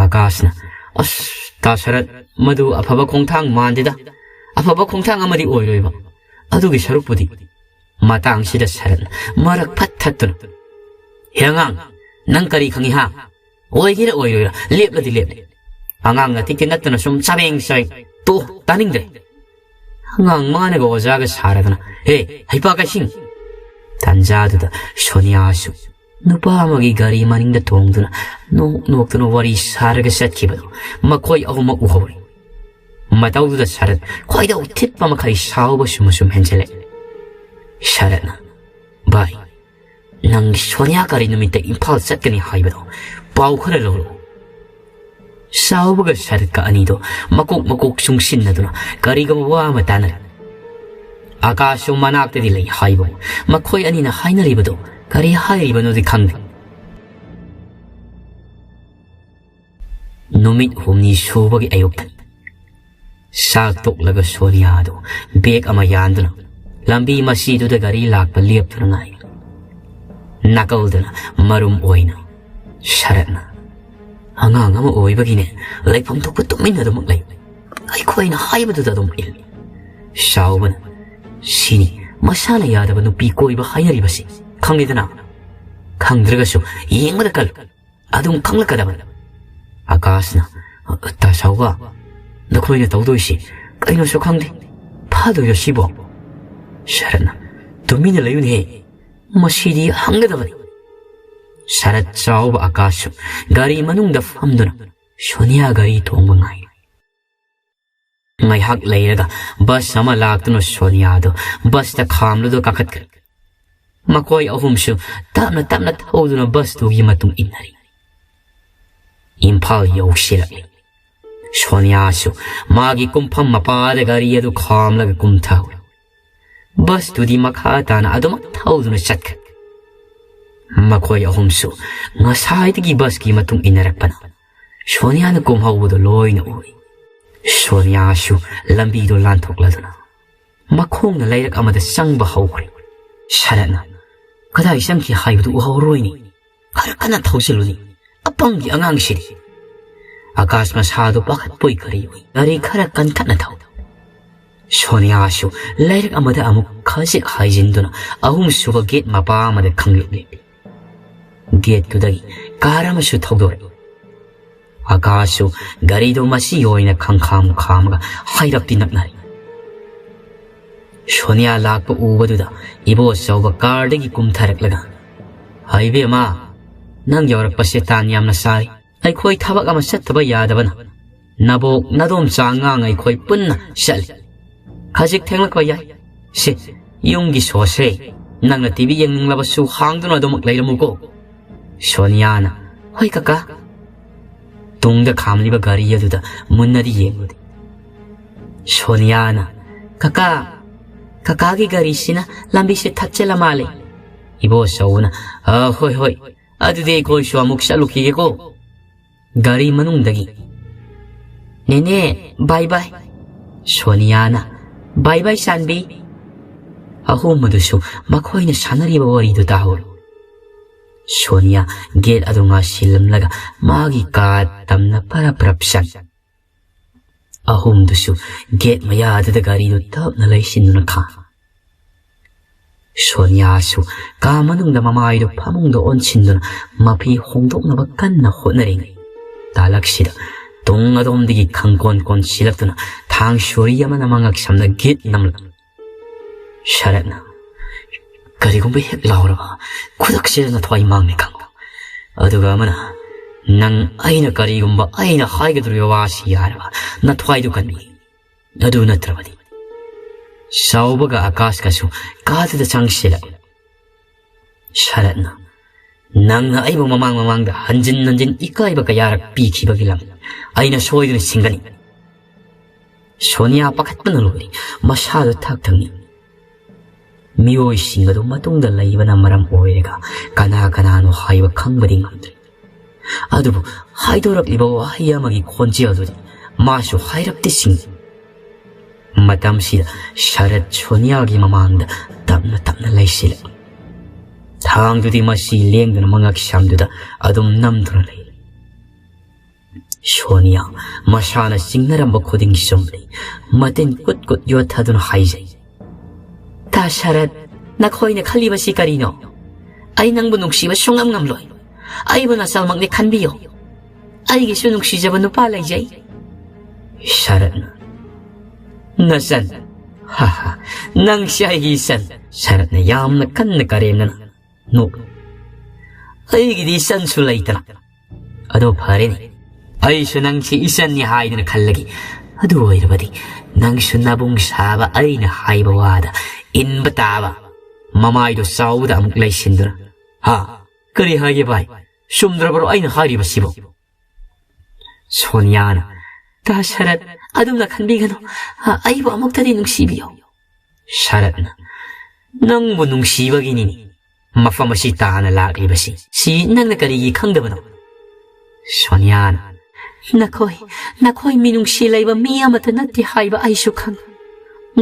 ꯑꯀꯥꯁꯅ, "ꯑꯁ, ꯇꯥ ꯁꯔꯠ, ꯃꯗꯨ ꯑꯐꯕ ꯈꯣꯡꯊꯥꯡ ꯃꯥꯟꯗꯦꯗ꯫ ꯑꯐꯕ ꯈꯣꯡꯊꯥꯡ ꯑꯃꯗꯤ ꯑꯣꯏꯔꯣꯏꯕ꯫ ꯑꯗꯨꯒꯤ ꯁꯔꯨꯛꯄꯨꯗꯤ꯫" ꯃꯇꯥꯡꯁꯤꯗ ꯁꯔꯠꯅ ꯃꯔꯛ ꯐꯠ ꯊꯠꯇꯨꯅ, "ꯍꯦ ꯑꯉꯥꯡ, ꯅꯪ ꯀꯔꯤ ꯈꯪꯉꯤ ꯍꯥ? ꯑꯣꯏꯒꯦꯔꯥ ꯑꯣꯏꯔꯣꯏꯔꯥ, ꯂꯦꯞꯂꯗꯤ ꯂꯦꯞꯂꯦ꯫ ꯑꯉꯥꯡ ꯑꯇꯤꯛꯇꯤ ꯅꯠꯇꯅ ꯁꯨꯝ ꯆꯥꯕꯦꯡ ꯆꯥꯕꯦꯡ꯫ ꯇꯣ, ꯇꯥꯅꯤꯡꯗ꯭ꯔꯦ꯫ ꯑꯉꯥꯡ ꯃꯥꯅꯒ ꯑꯣꯖꯥꯒ ꯁꯥꯔꯗꯅ꯫ ꯍꯦ, ꯍꯩꯄꯥ ꯀꯩꯁꯤꯡ!" ꯇꯥꯟꯖꯥꯗꯨꯗ ꯁꯣꯅꯤꯌꯥꯁꯨ ꯅꯨꯄꯥ ꯑꯃꯒꯤ ꯒꯥꯔꯤ ꯃꯅꯤꯡꯗ ꯇꯣꯡꯗꯨꯅ ꯅꯣꯛ ꯅꯣꯛꯇꯨꯅ ꯋꯥꯔꯤ ꯁꯥꯔꯒ ꯆꯠꯈꯤꯕꯗꯨ ꯃꯈꯣꯏ ꯑꯍꯨꯝꯃꯛ ꯎꯍꯧꯔꯤ꯫ ꯃꯇꯧꯗꯨꯗ ꯁꯔꯠ ꯈꯣꯏꯗꯧ ꯊꯤꯠꯄ ꯃꯈꯩ ꯁꯥꯎꯕ ꯁꯨꯝ ꯁꯨꯝ ꯍꯦꯟꯖꯤꯜꯂꯛꯑꯦ꯫ ꯁꯔꯠꯅ, "ꯚꯥꯏ, ꯅꯪ ꯁꯣꯅꯤꯌꯥ ꯀꯔꯤ ꯅꯨꯃꯤꯠꯇ ꯏꯝꯐꯥꯜ ꯆꯠꯀꯅꯤ ꯍꯥꯏꯕꯗꯣ ꯄꯥꯎ ꯈꯔ ꯂꯧꯔꯛꯎ꯫" ꯆꯥꯎꯕꯒ ꯁꯔꯠꯀ ꯑꯅꯤꯗꯣ ꯃꯀꯣꯛ ꯃꯀꯣꯛ ꯆꯨꯡꯁꯤꯟꯅꯗꯨꯅ ꯀꯔꯤꯒꯨꯝꯕ ꯋꯥ ꯑꯃ ꯇꯥꯅꯔꯦ꯫ ꯑꯀꯥꯁꯁꯨ ꯃꯅꯥꯛꯇꯗꯤ ꯂꯩ ꯍꯥꯏꯕ ꯃꯈꯣꯏ ꯑꯅꯤꯅ ꯍꯥꯏꯅꯔꯤꯕꯗꯣ ꯀꯔꯤ ꯍꯥꯏꯔꯤꯕꯅꯣꯗꯤ ꯈꯪꯗꯦ꯫ ꯅꯨꯃꯤꯠ ꯍꯨꯝꯅꯤ ꯁꯨꯕꯒꯤ ꯑꯌꯨꯛꯇꯅꯤ꯫ ꯆꯥꯛ ꯇꯣꯛꯂꯒ ꯁꯣꯅꯤꯌꯥꯗꯨ ꯕꯦꯒ ꯑꯃ ꯌꯥꯟꯗꯨꯅ ꯂꯝꯕꯤ ꯃꯁꯤꯗꯨꯗ ꯒꯥꯔꯤ ꯂꯥꯛꯄ ꯂꯦꯞꯇꯨꯅ ꯉꯥꯏ꯫ ꯅꯥꯀꯜꯗꯅ ꯃꯔꯨꯝ ꯑꯣꯏꯅ ꯁꯔꯠꯅ, "ꯑꯉꯥꯡ ꯑꯃ ꯑꯣꯏꯕꯒꯤꯅꯦ, ꯂꯩꯐꯝ ꯊꯣꯛꯄ ꯇꯨꯃꯤꯟꯅ ꯑꯗꯨꯃꯛ ꯂꯩ꯫ ꯑꯩꯈꯣꯏꯅ ꯍꯥꯏꯕꯗꯨꯗ ꯑꯗꯨꯝ ꯏꯜꯂꯤ꯫" ꯆꯥꯎꯕꯅ, "ꯁꯤꯅꯤ ꯃꯁꯥꯅ ꯌꯥꯗꯕ ꯅꯨꯄꯤ ꯀꯣꯏꯕ ꯍꯥꯏꯅꯔꯤꯕꯁꯤ, ꯈꯪꯉꯤꯗꯅ? ꯈꯪꯗ꯭ꯔꯒꯁꯨ ꯌꯦꯡꯕꯗ ꯀꯜꯂꯨ, ꯑꯗꯨꯝ ꯈꯪꯂꯛꯀꯗꯕꯅꯤ꯫" ꯑꯀꯥꯁꯅ, "ꯇꯥ ꯆꯥꯎꯕ, ꯅꯈꯣꯏꯅ ꯇꯧꯗꯣꯏꯁꯤ ꯀꯩꯅꯣꯁꯨ ꯈꯪꯗꯦ, ꯐꯥꯗꯣꯏꯔꯣ ꯁꯤꯕꯣ?" ꯁꯔꯠꯅ, "ꯇꯨꯃꯤꯟꯅ ꯂꯩꯌꯨꯅꯦꯍꯦ, ꯃꯁꯤꯗꯤ ꯍꯪꯒꯗꯕꯅꯤ꯫" ꯁꯔꯠ, ꯆꯥꯎꯕ, ꯑꯀꯥꯁꯁꯨ ꯒꯥꯔꯤ ꯃꯅꯨꯡꯗ ꯐꯝꯗꯨꯅ ꯁꯣꯅꯤꯌꯥ ꯒꯥꯔꯤ ꯇꯣꯡꯕ ꯉꯥꯏꯔꯤ꯫ ꯉꯥꯏꯍꯥꯛ ꯂꯩꯔꯒ ꯕꯁ ꯑꯃ ꯂꯥꯛꯇꯨꯅ ꯁꯣꯅꯤꯌꯥꯗꯨ ꯕꯁꯇ ꯈꯥꯝꯂꯗꯨꯅ ꯀꯥꯈꯠꯈ꯭ꯔꯦ꯫ ꯃꯈꯣꯏ ꯑꯍꯨꯝꯁꯨ ꯇꯞꯅ ꯇꯞꯅ ꯊꯧꯗꯨꯅ ꯕꯁꯇꯨꯒꯤ ꯃꯇꯨꯡ ꯏꯟꯅꯔꯤ꯫ ꯏꯝꯐꯥꯜ ꯌꯧꯁꯤꯜꯂꯛꯂꯤ꯫ ꯁꯣꯅꯤꯌꯥꯁꯨ ꯃꯥꯒꯤ ꯀꯨꯝꯐꯝ ꯃꯄꯥꯗ ꯒꯥꯔꯤ ꯑꯗꯨ ꯈꯥꯝꯂꯒ ꯀꯨꯝꯊꯍꯧꯏ꯫ ꯕꯁꯇꯨꯗꯤ ꯃꯈꯥ ꯇꯥꯅ ꯑꯗꯨꯃꯛ ꯊꯧꯗꯨꯅ ꯆꯠꯈ꯭ꯔꯦ꯫ ꯃꯈꯣꯏ ꯑꯍꯨꯝꯁꯨ ꯉꯁꯥꯏꯗꯒꯤ ꯕꯁꯀꯤ ꯃꯇꯨꯡ ꯏꯟꯅꯔꯛꯄꯅ ꯁꯣꯅꯤꯌꯥꯅ ꯀꯨꯝꯍꯧꯕꯗꯨ ꯂꯣꯏꯅ ꯎꯏ꯫ ꯁꯣꯅꯤꯌꯥꯁꯨ ꯂꯝꯕꯤꯗꯨ ꯂꯥꯟꯊꯣꯛꯂꯗꯨꯅ ꯃꯈꯣꯡꯅ ꯂꯩꯔꯛ ꯑꯃꯗ ꯆꯪꯕ ꯍꯧꯈ꯭ꯔꯦ꯫ ꯁꯔꯠꯅ, "ꯀꯗꯥꯏ ꯆꯪꯈꯤ ꯍꯥꯏꯕꯗꯨ ꯎꯍꯧꯔꯣꯏꯅꯦ꯫ ꯈꯔ ꯀꯟꯅ ꯊꯧꯖꯤꯜꯂꯨꯅꯦ꯫ ꯑꯄꯪꯒꯤ ꯑꯉꯥꯡꯁꯤꯗꯤ꯫" ꯑꯀꯥꯁ ꯃꯁꯥꯗꯨ ꯄꯥꯈꯠꯄꯣꯏ ꯀꯔꯤꯑꯣꯏ ꯒꯥꯔꯤ ꯈꯔ ꯀꯟꯈꯠꯅ ꯊꯧ꯫ ꯁꯣꯅꯤꯌꯥꯁꯨ ꯂꯩꯔꯛ ꯑꯃꯗ ꯑꯃꯨꯛ ꯈꯖꯤꯛ ꯍꯥꯏꯖꯤꯟꯗꯨꯅ ꯑꯍꯨꯝꯁꯨꯕ ꯒꯦꯠ ꯃꯄꯥ ꯑꯃꯗ ꯈꯪꯂꯦꯞ ꯂꯦꯞꯄꯤ꯫ ꯒꯦꯠꯇꯨꯗꯒꯤ ꯀꯥꯔ ꯑꯃꯁꯨ ꯊꯧꯗꯣꯔꯛꯏ꯫ ꯑꯀꯥꯁꯁꯨ ꯒꯥꯔꯤꯗꯨ ꯃꯆꯤ ꯑꯣꯏꯅ ꯈꯪꯈꯥꯝ ꯈꯥꯝꯃꯒ ꯍꯥꯏꯔꯞꯇꯤ ꯅꯛꯅꯔꯦ꯫ ꯁꯣꯅꯤꯌꯥ ꯂꯥꯛꯄ ꯎꯕꯗꯨꯗ ꯏꯕꯣꯆꯧꯕ ꯀꯥꯔꯗꯒꯤ ꯀꯨꯝꯊꯔꯛꯂꯒ, "ꯍꯩꯕꯦꯝꯃ, ꯅꯪ ꯌꯧꯔꯛꯄꯁꯦ ꯇꯥꯟ ꯌꯥꯝꯅ ꯆꯥꯔꯦ꯫ ꯑꯩꯈꯣꯏ ꯊꯕꯛ ꯑꯃ ꯆꯠꯇꯕ ꯌꯥꯗꯕꯅ ꯅꯕꯣꯛ ꯅꯗꯣꯝꯆꯥ ꯑꯉꯥꯡ ꯑꯩꯈꯣꯏ ꯄꯨꯟꯅ ꯆꯠꯂꯤ꯫ ꯈꯖꯤꯛ ꯊꯦꯡꯂꯛꯄ ꯌꯥꯏ꯫ ꯁꯦ, ꯌꯨꯝꯒꯤ ꯁꯣꯁꯦ, ꯅꯪꯅ ꯇꯤꯚꯤ ꯌꯦꯡꯅꯤꯡꯂꯕꯁꯨ ꯍꯥꯡꯗꯨꯅ ꯑꯗꯨꯃꯛ ꯂꯩꯔꯝꯃꯨꯀꯣ꯫" ꯁꯣꯅꯤꯌꯥꯅ, "ꯍꯣꯏ ꯀꯀꯥ꯫" ꯇꯨꯡꯗ ꯈꯥꯝꯂꯤꯕ ꯒꯥꯔꯤ ꯑꯗꯨꯗ ꯃꯨꯟꯅꯗꯤ ꯌꯦꯡꯂꯨꯗꯦ꯫ ꯁꯣꯅꯤꯌꯥꯅ, "ꯀꯀꯥ, ꯀꯀꯥꯒꯤ ꯒꯥꯔꯤꯁꯤꯅ ꯂꯝꯕꯤꯁꯦ ꯊꯠꯆꯜꯂ ꯃꯥꯜꯂꯦ꯫" ꯏꯕꯣꯆꯧꯕꯅ, "ꯑ, ꯍꯣꯏ, ꯍꯣꯏ, ꯑꯗꯨꯗꯤ ꯑꯩꯈꯣꯏꯁꯨ ꯑꯃꯨꯛ ꯆꯠꯂꯨꯈꯤꯒꯦꯀꯣ꯫" ꯒꯥꯔꯤ ꯃꯅꯨꯡꯗꯒꯤ, "ꯅꯦꯅꯦ, ꯕꯥꯏ ꯕꯥꯏ꯫" ꯁꯣꯅꯤꯌꯥꯅ, "ꯕꯥꯏ ꯕꯥꯏ ꯆꯥꯟꯕꯤ꯫" ꯑꯍꯨꯝ ꯑꯗꯨꯁꯨ ꯃꯈꯣꯏꯅ ꯁꯥꯟꯅꯔꯤꯕ ꯋꯥꯔꯤꯗꯨ ꯇꯥꯍꯧꯔꯤ꯫ ꯁꯣꯅꯤꯌꯥ ꯒꯦꯠ ꯑꯗꯨ ꯉꯥꯁꯤꯜꯂꯝꯂꯒ ꯃꯥꯒꯤ ꯀꯥ ꯇꯝꯅ ꯄꯔꯞ ꯄꯔꯞ ꯆꯪ꯫ ꯑꯍꯨꯝꯗꯨꯁꯨ ꯒꯦꯠ ꯃꯌꯥꯗꯨꯗ ꯒꯥꯔꯤꯗꯨ ꯇꯞꯅ ꯂꯩꯁꯤꯟꯗꯨꯅ ꯈꯥꯝ꯫ ꯁꯣꯅꯤꯌꯥꯁꯨ ꯀꯥ ꯃꯅꯨꯡꯗ ꯃꯃꯥꯏꯗꯨ ꯐꯃꯨꯡꯗ ꯑꯣꯟꯁꯤꯟꯗꯨꯅ ꯃꯐꯤ ꯍꯣꯡꯗꯣꯛꯅꯕ ꯀꯟꯅ ꯍꯣꯠꯅꯔꯤꯉꯩ, ꯇꯥꯂꯛꯁꯤꯗ ꯇꯨꯡ ꯑꯗꯣꯝꯗꯒꯤ ꯈꯪꯀꯣꯟ ꯀꯣꯟꯁꯤꯜꯂꯛꯇꯨꯅ ꯊꯥꯡ ꯁꯣꯔꯤ ꯑꯃꯅ ꯃꯉꯛ ꯁꯝꯅ ꯒꯤꯠ ꯅꯝꯂꯛ꯫ ꯁꯔꯠꯅ, "ꯀꯔꯤꯒꯨꯝꯕ ꯍꯦꯛ ꯂꯥꯎꯔꯕ, ꯈꯨꯗꯛꯁꯤꯗ ꯅꯊ꯭ꯋꯥꯏ ꯃꯥꯡꯅꯤ ꯈꯪꯉꯨ꯫ ꯑꯗꯨꯒ ꯑꯃꯅ, ꯅꯪ ꯑꯩꯅ ꯀꯔꯤꯒꯨꯝꯕ ꯑꯩꯅ ꯍꯥꯏꯒꯗꯧꯔꯤꯕ ꯋꯥꯁꯤ ꯌꯥꯔꯕ, ꯅꯊ꯭ꯋꯥꯏꯗꯨ ꯀꯟꯕꯤ꯫ ꯑꯗꯨ ꯅꯠꯇ꯭ꯔꯕꯗꯤ꯫" ꯆꯥꯎꯕꯒ ꯑꯀꯥꯁꯀꯁꯨ ꯀꯥꯗꯨꯗ ꯆꯪꯁꯤꯜꯂꯛ꯫ ꯁꯔꯠꯅ, "ꯅꯪꯅ ꯑꯩꯕꯨ ꯃꯃꯥꯡ ꯃꯃꯥꯡꯗ ꯍꯟꯖꯤꯟ ꯍꯟꯖꯤꯟ ꯏꯀꯥꯏꯕ ꯀꯌꯥꯔꯛ ꯄꯤꯈꯤꯕꯒꯤ ꯂꯝ ꯑꯩꯅ ꯁꯣꯏꯗꯅ ꯁꯤꯡꯒꯅꯤ꯫" ꯁꯣꯅꯤꯌꯥ ꯄꯥꯈꯠꯄꯅ ꯂꯣꯏꯔꯦ꯫ ꯃꯁꯥꯗꯨ ꯊꯛ ꯊꯛꯅꯤ꯫ ꯃꯤꯑꯣꯏꯁꯤꯡ ꯑꯗꯨ ꯃꯇꯨꯡꯗ ꯂꯩꯕꯅ ꯃꯔꯝ ꯑꯣꯏꯔꯒ ꯀꯅꯥ ꯀꯅꯥꯅꯣ ꯍꯥꯏꯕ ꯈꯪꯕꯗꯤ ꯉꯝꯗ꯭ꯔꯦ꯫ ꯑꯗꯨꯕꯨ ꯍꯥꯏꯗꯣꯔꯛꯂꯤꯕ ꯋꯥꯍꯩ ꯑꯃꯒꯤ ꯈꯣꯟꯖꯦꯜꯗꯨꯗꯤ ꯃꯥꯁꯨ ꯍꯥꯏꯔꯞꯇꯤ ꯁꯤꯡꯉꯤ꯫ ꯃꯇꯝꯁꯤꯗ ꯁꯔꯠ ꯁꯣꯅꯤꯌꯥꯒꯤ ꯃꯃꯥꯡꯗ ꯇꯞꯅ ꯇꯞꯅ ꯂꯩꯁꯤꯜꯂꯛꯏ꯫ ꯊꯥꯡꯗꯨꯗꯤ ꯃꯁꯤ ꯂꯦꯡꯗꯅ ꯃꯉꯛ ꯁꯝꯗꯨꯗ ꯑꯗꯨꯝ ꯅꯝꯗꯨꯅ ꯂꯩꯔꯤ꯫ ꯁꯣꯅꯤꯌꯥ ꯃꯁꯥꯅ ꯆꯤꯡꯅꯔꯝꯕ ꯈꯨꯗꯤꯡ ꯆꯨꯝꯂꯤ꯫ ꯃꯇꯤꯟ ꯀꯨꯠ ꯀꯨꯠ ꯌꯣꯠꯊꯗꯨꯅ ꯍꯥꯏꯖꯩ, "ꯇꯥ ꯁꯔꯠ, ꯅꯈꯣꯏꯅ ꯈꯜꯂꯤꯕꯁꯤ ꯀꯔꯤꯅꯣ? ꯑꯩ ꯅꯪꯕꯨ ꯅꯨꯡꯁꯤꯕ ꯁꯨꯡꯉꯝ ꯉꯝꯂꯣꯏ꯫ ꯑꯩꯕꯨ ꯅꯆꯜꯃꯛꯅꯤ ꯈꯟꯕꯤꯌꯨ꯫ ꯑꯩꯒꯤꯁꯨ ꯅꯨꯡꯁꯤꯖꯕ ꯅꯨꯄꯥ ꯂꯩꯖꯩ꯫" ꯁꯔꯠꯅ, "ꯅꯆꯟ? ꯍꯥ ꯍꯥ, ꯅꯪꯁꯤ ꯑꯩꯒꯤ ꯏꯆꯟ?" ꯁꯔꯠꯅ ꯌꯥꯝꯅ ꯀꯟꯅ ꯀꯔꯦꯝꯅꯅ ꯅꯣꯛꯏ꯫ "ꯑꯩꯒꯤꯗꯤ ꯏꯆꯟꯁꯨ ꯂꯩꯇꯅ꯫" "ꯑꯗꯣ ꯐꯔꯦꯅꯦ, ꯑꯩꯁꯨ ꯅꯪꯁꯤ ꯏꯆꯟꯅꯤ ꯍꯥꯏꯗꯅ ꯈꯜꯂꯒꯦ꯫ ꯑꯗꯨ ꯑꯣꯏꯔꯕꯗꯤ ꯅꯪꯁꯨ ꯅꯕꯨꯡ ꯁꯥꯕ ꯑꯩꯅ ꯍꯥꯏꯕ ꯋꯥꯗ ꯏꯟꯕ ꯇꯥꯕ꯫" ꯃꯃꯥꯏꯗꯣ ꯆꯥꯎꯕꯗ ꯑꯃꯨꯛ ꯂꯩꯁꯤꯟꯗꯨꯅ, "ꯍꯥ? ꯀꯔꯤ ꯍꯥꯏꯒꯦ ꯚꯥꯏ? ꯆꯨꯝꯗ꯭ꯔꯕ꯭ꯔꯣ ꯑꯩꯅ ꯍꯥꯏꯔꯤꯕꯁꯤꯕꯨ?" ꯁꯣꯅꯤꯌꯥꯅ, "ꯇꯥ ꯁꯔꯠ, ꯑꯗꯨꯝꯅ ꯈꯟꯕꯤꯒꯅꯨ꯫ ꯑ, ꯑꯩꯕꯨ ꯑꯃꯨꯛꯇꯗꯤ ꯅꯨꯡꯁꯤꯕꯤꯌꯨ꯫" ꯁꯔꯠꯅ, "ꯅꯪꯕꯨ ꯅꯨꯡꯁꯤꯕꯒꯤꯅꯤꯅꯦ ꯃꯐꯝ ꯑꯁꯤ ꯇꯥꯅ ꯂꯥꯛꯂꯤꯕꯁꯤ꯫ ꯁꯤ ꯅꯪꯅ ꯀꯔꯤꯒꯤ ꯈꯪꯗꯕꯅꯣ?" ꯁꯣꯅꯤꯌꯥꯅ, "ꯅꯈꯣꯏ, ꯅꯈꯣꯏ ꯃꯤꯅꯨꯡꯁꯤ ꯂꯩꯕ ꯃꯤ ꯑꯃꯠꯇ ꯅꯠꯇꯦ ꯍꯥꯏꯕ ꯑꯩꯁꯨ ꯈꯪ꯫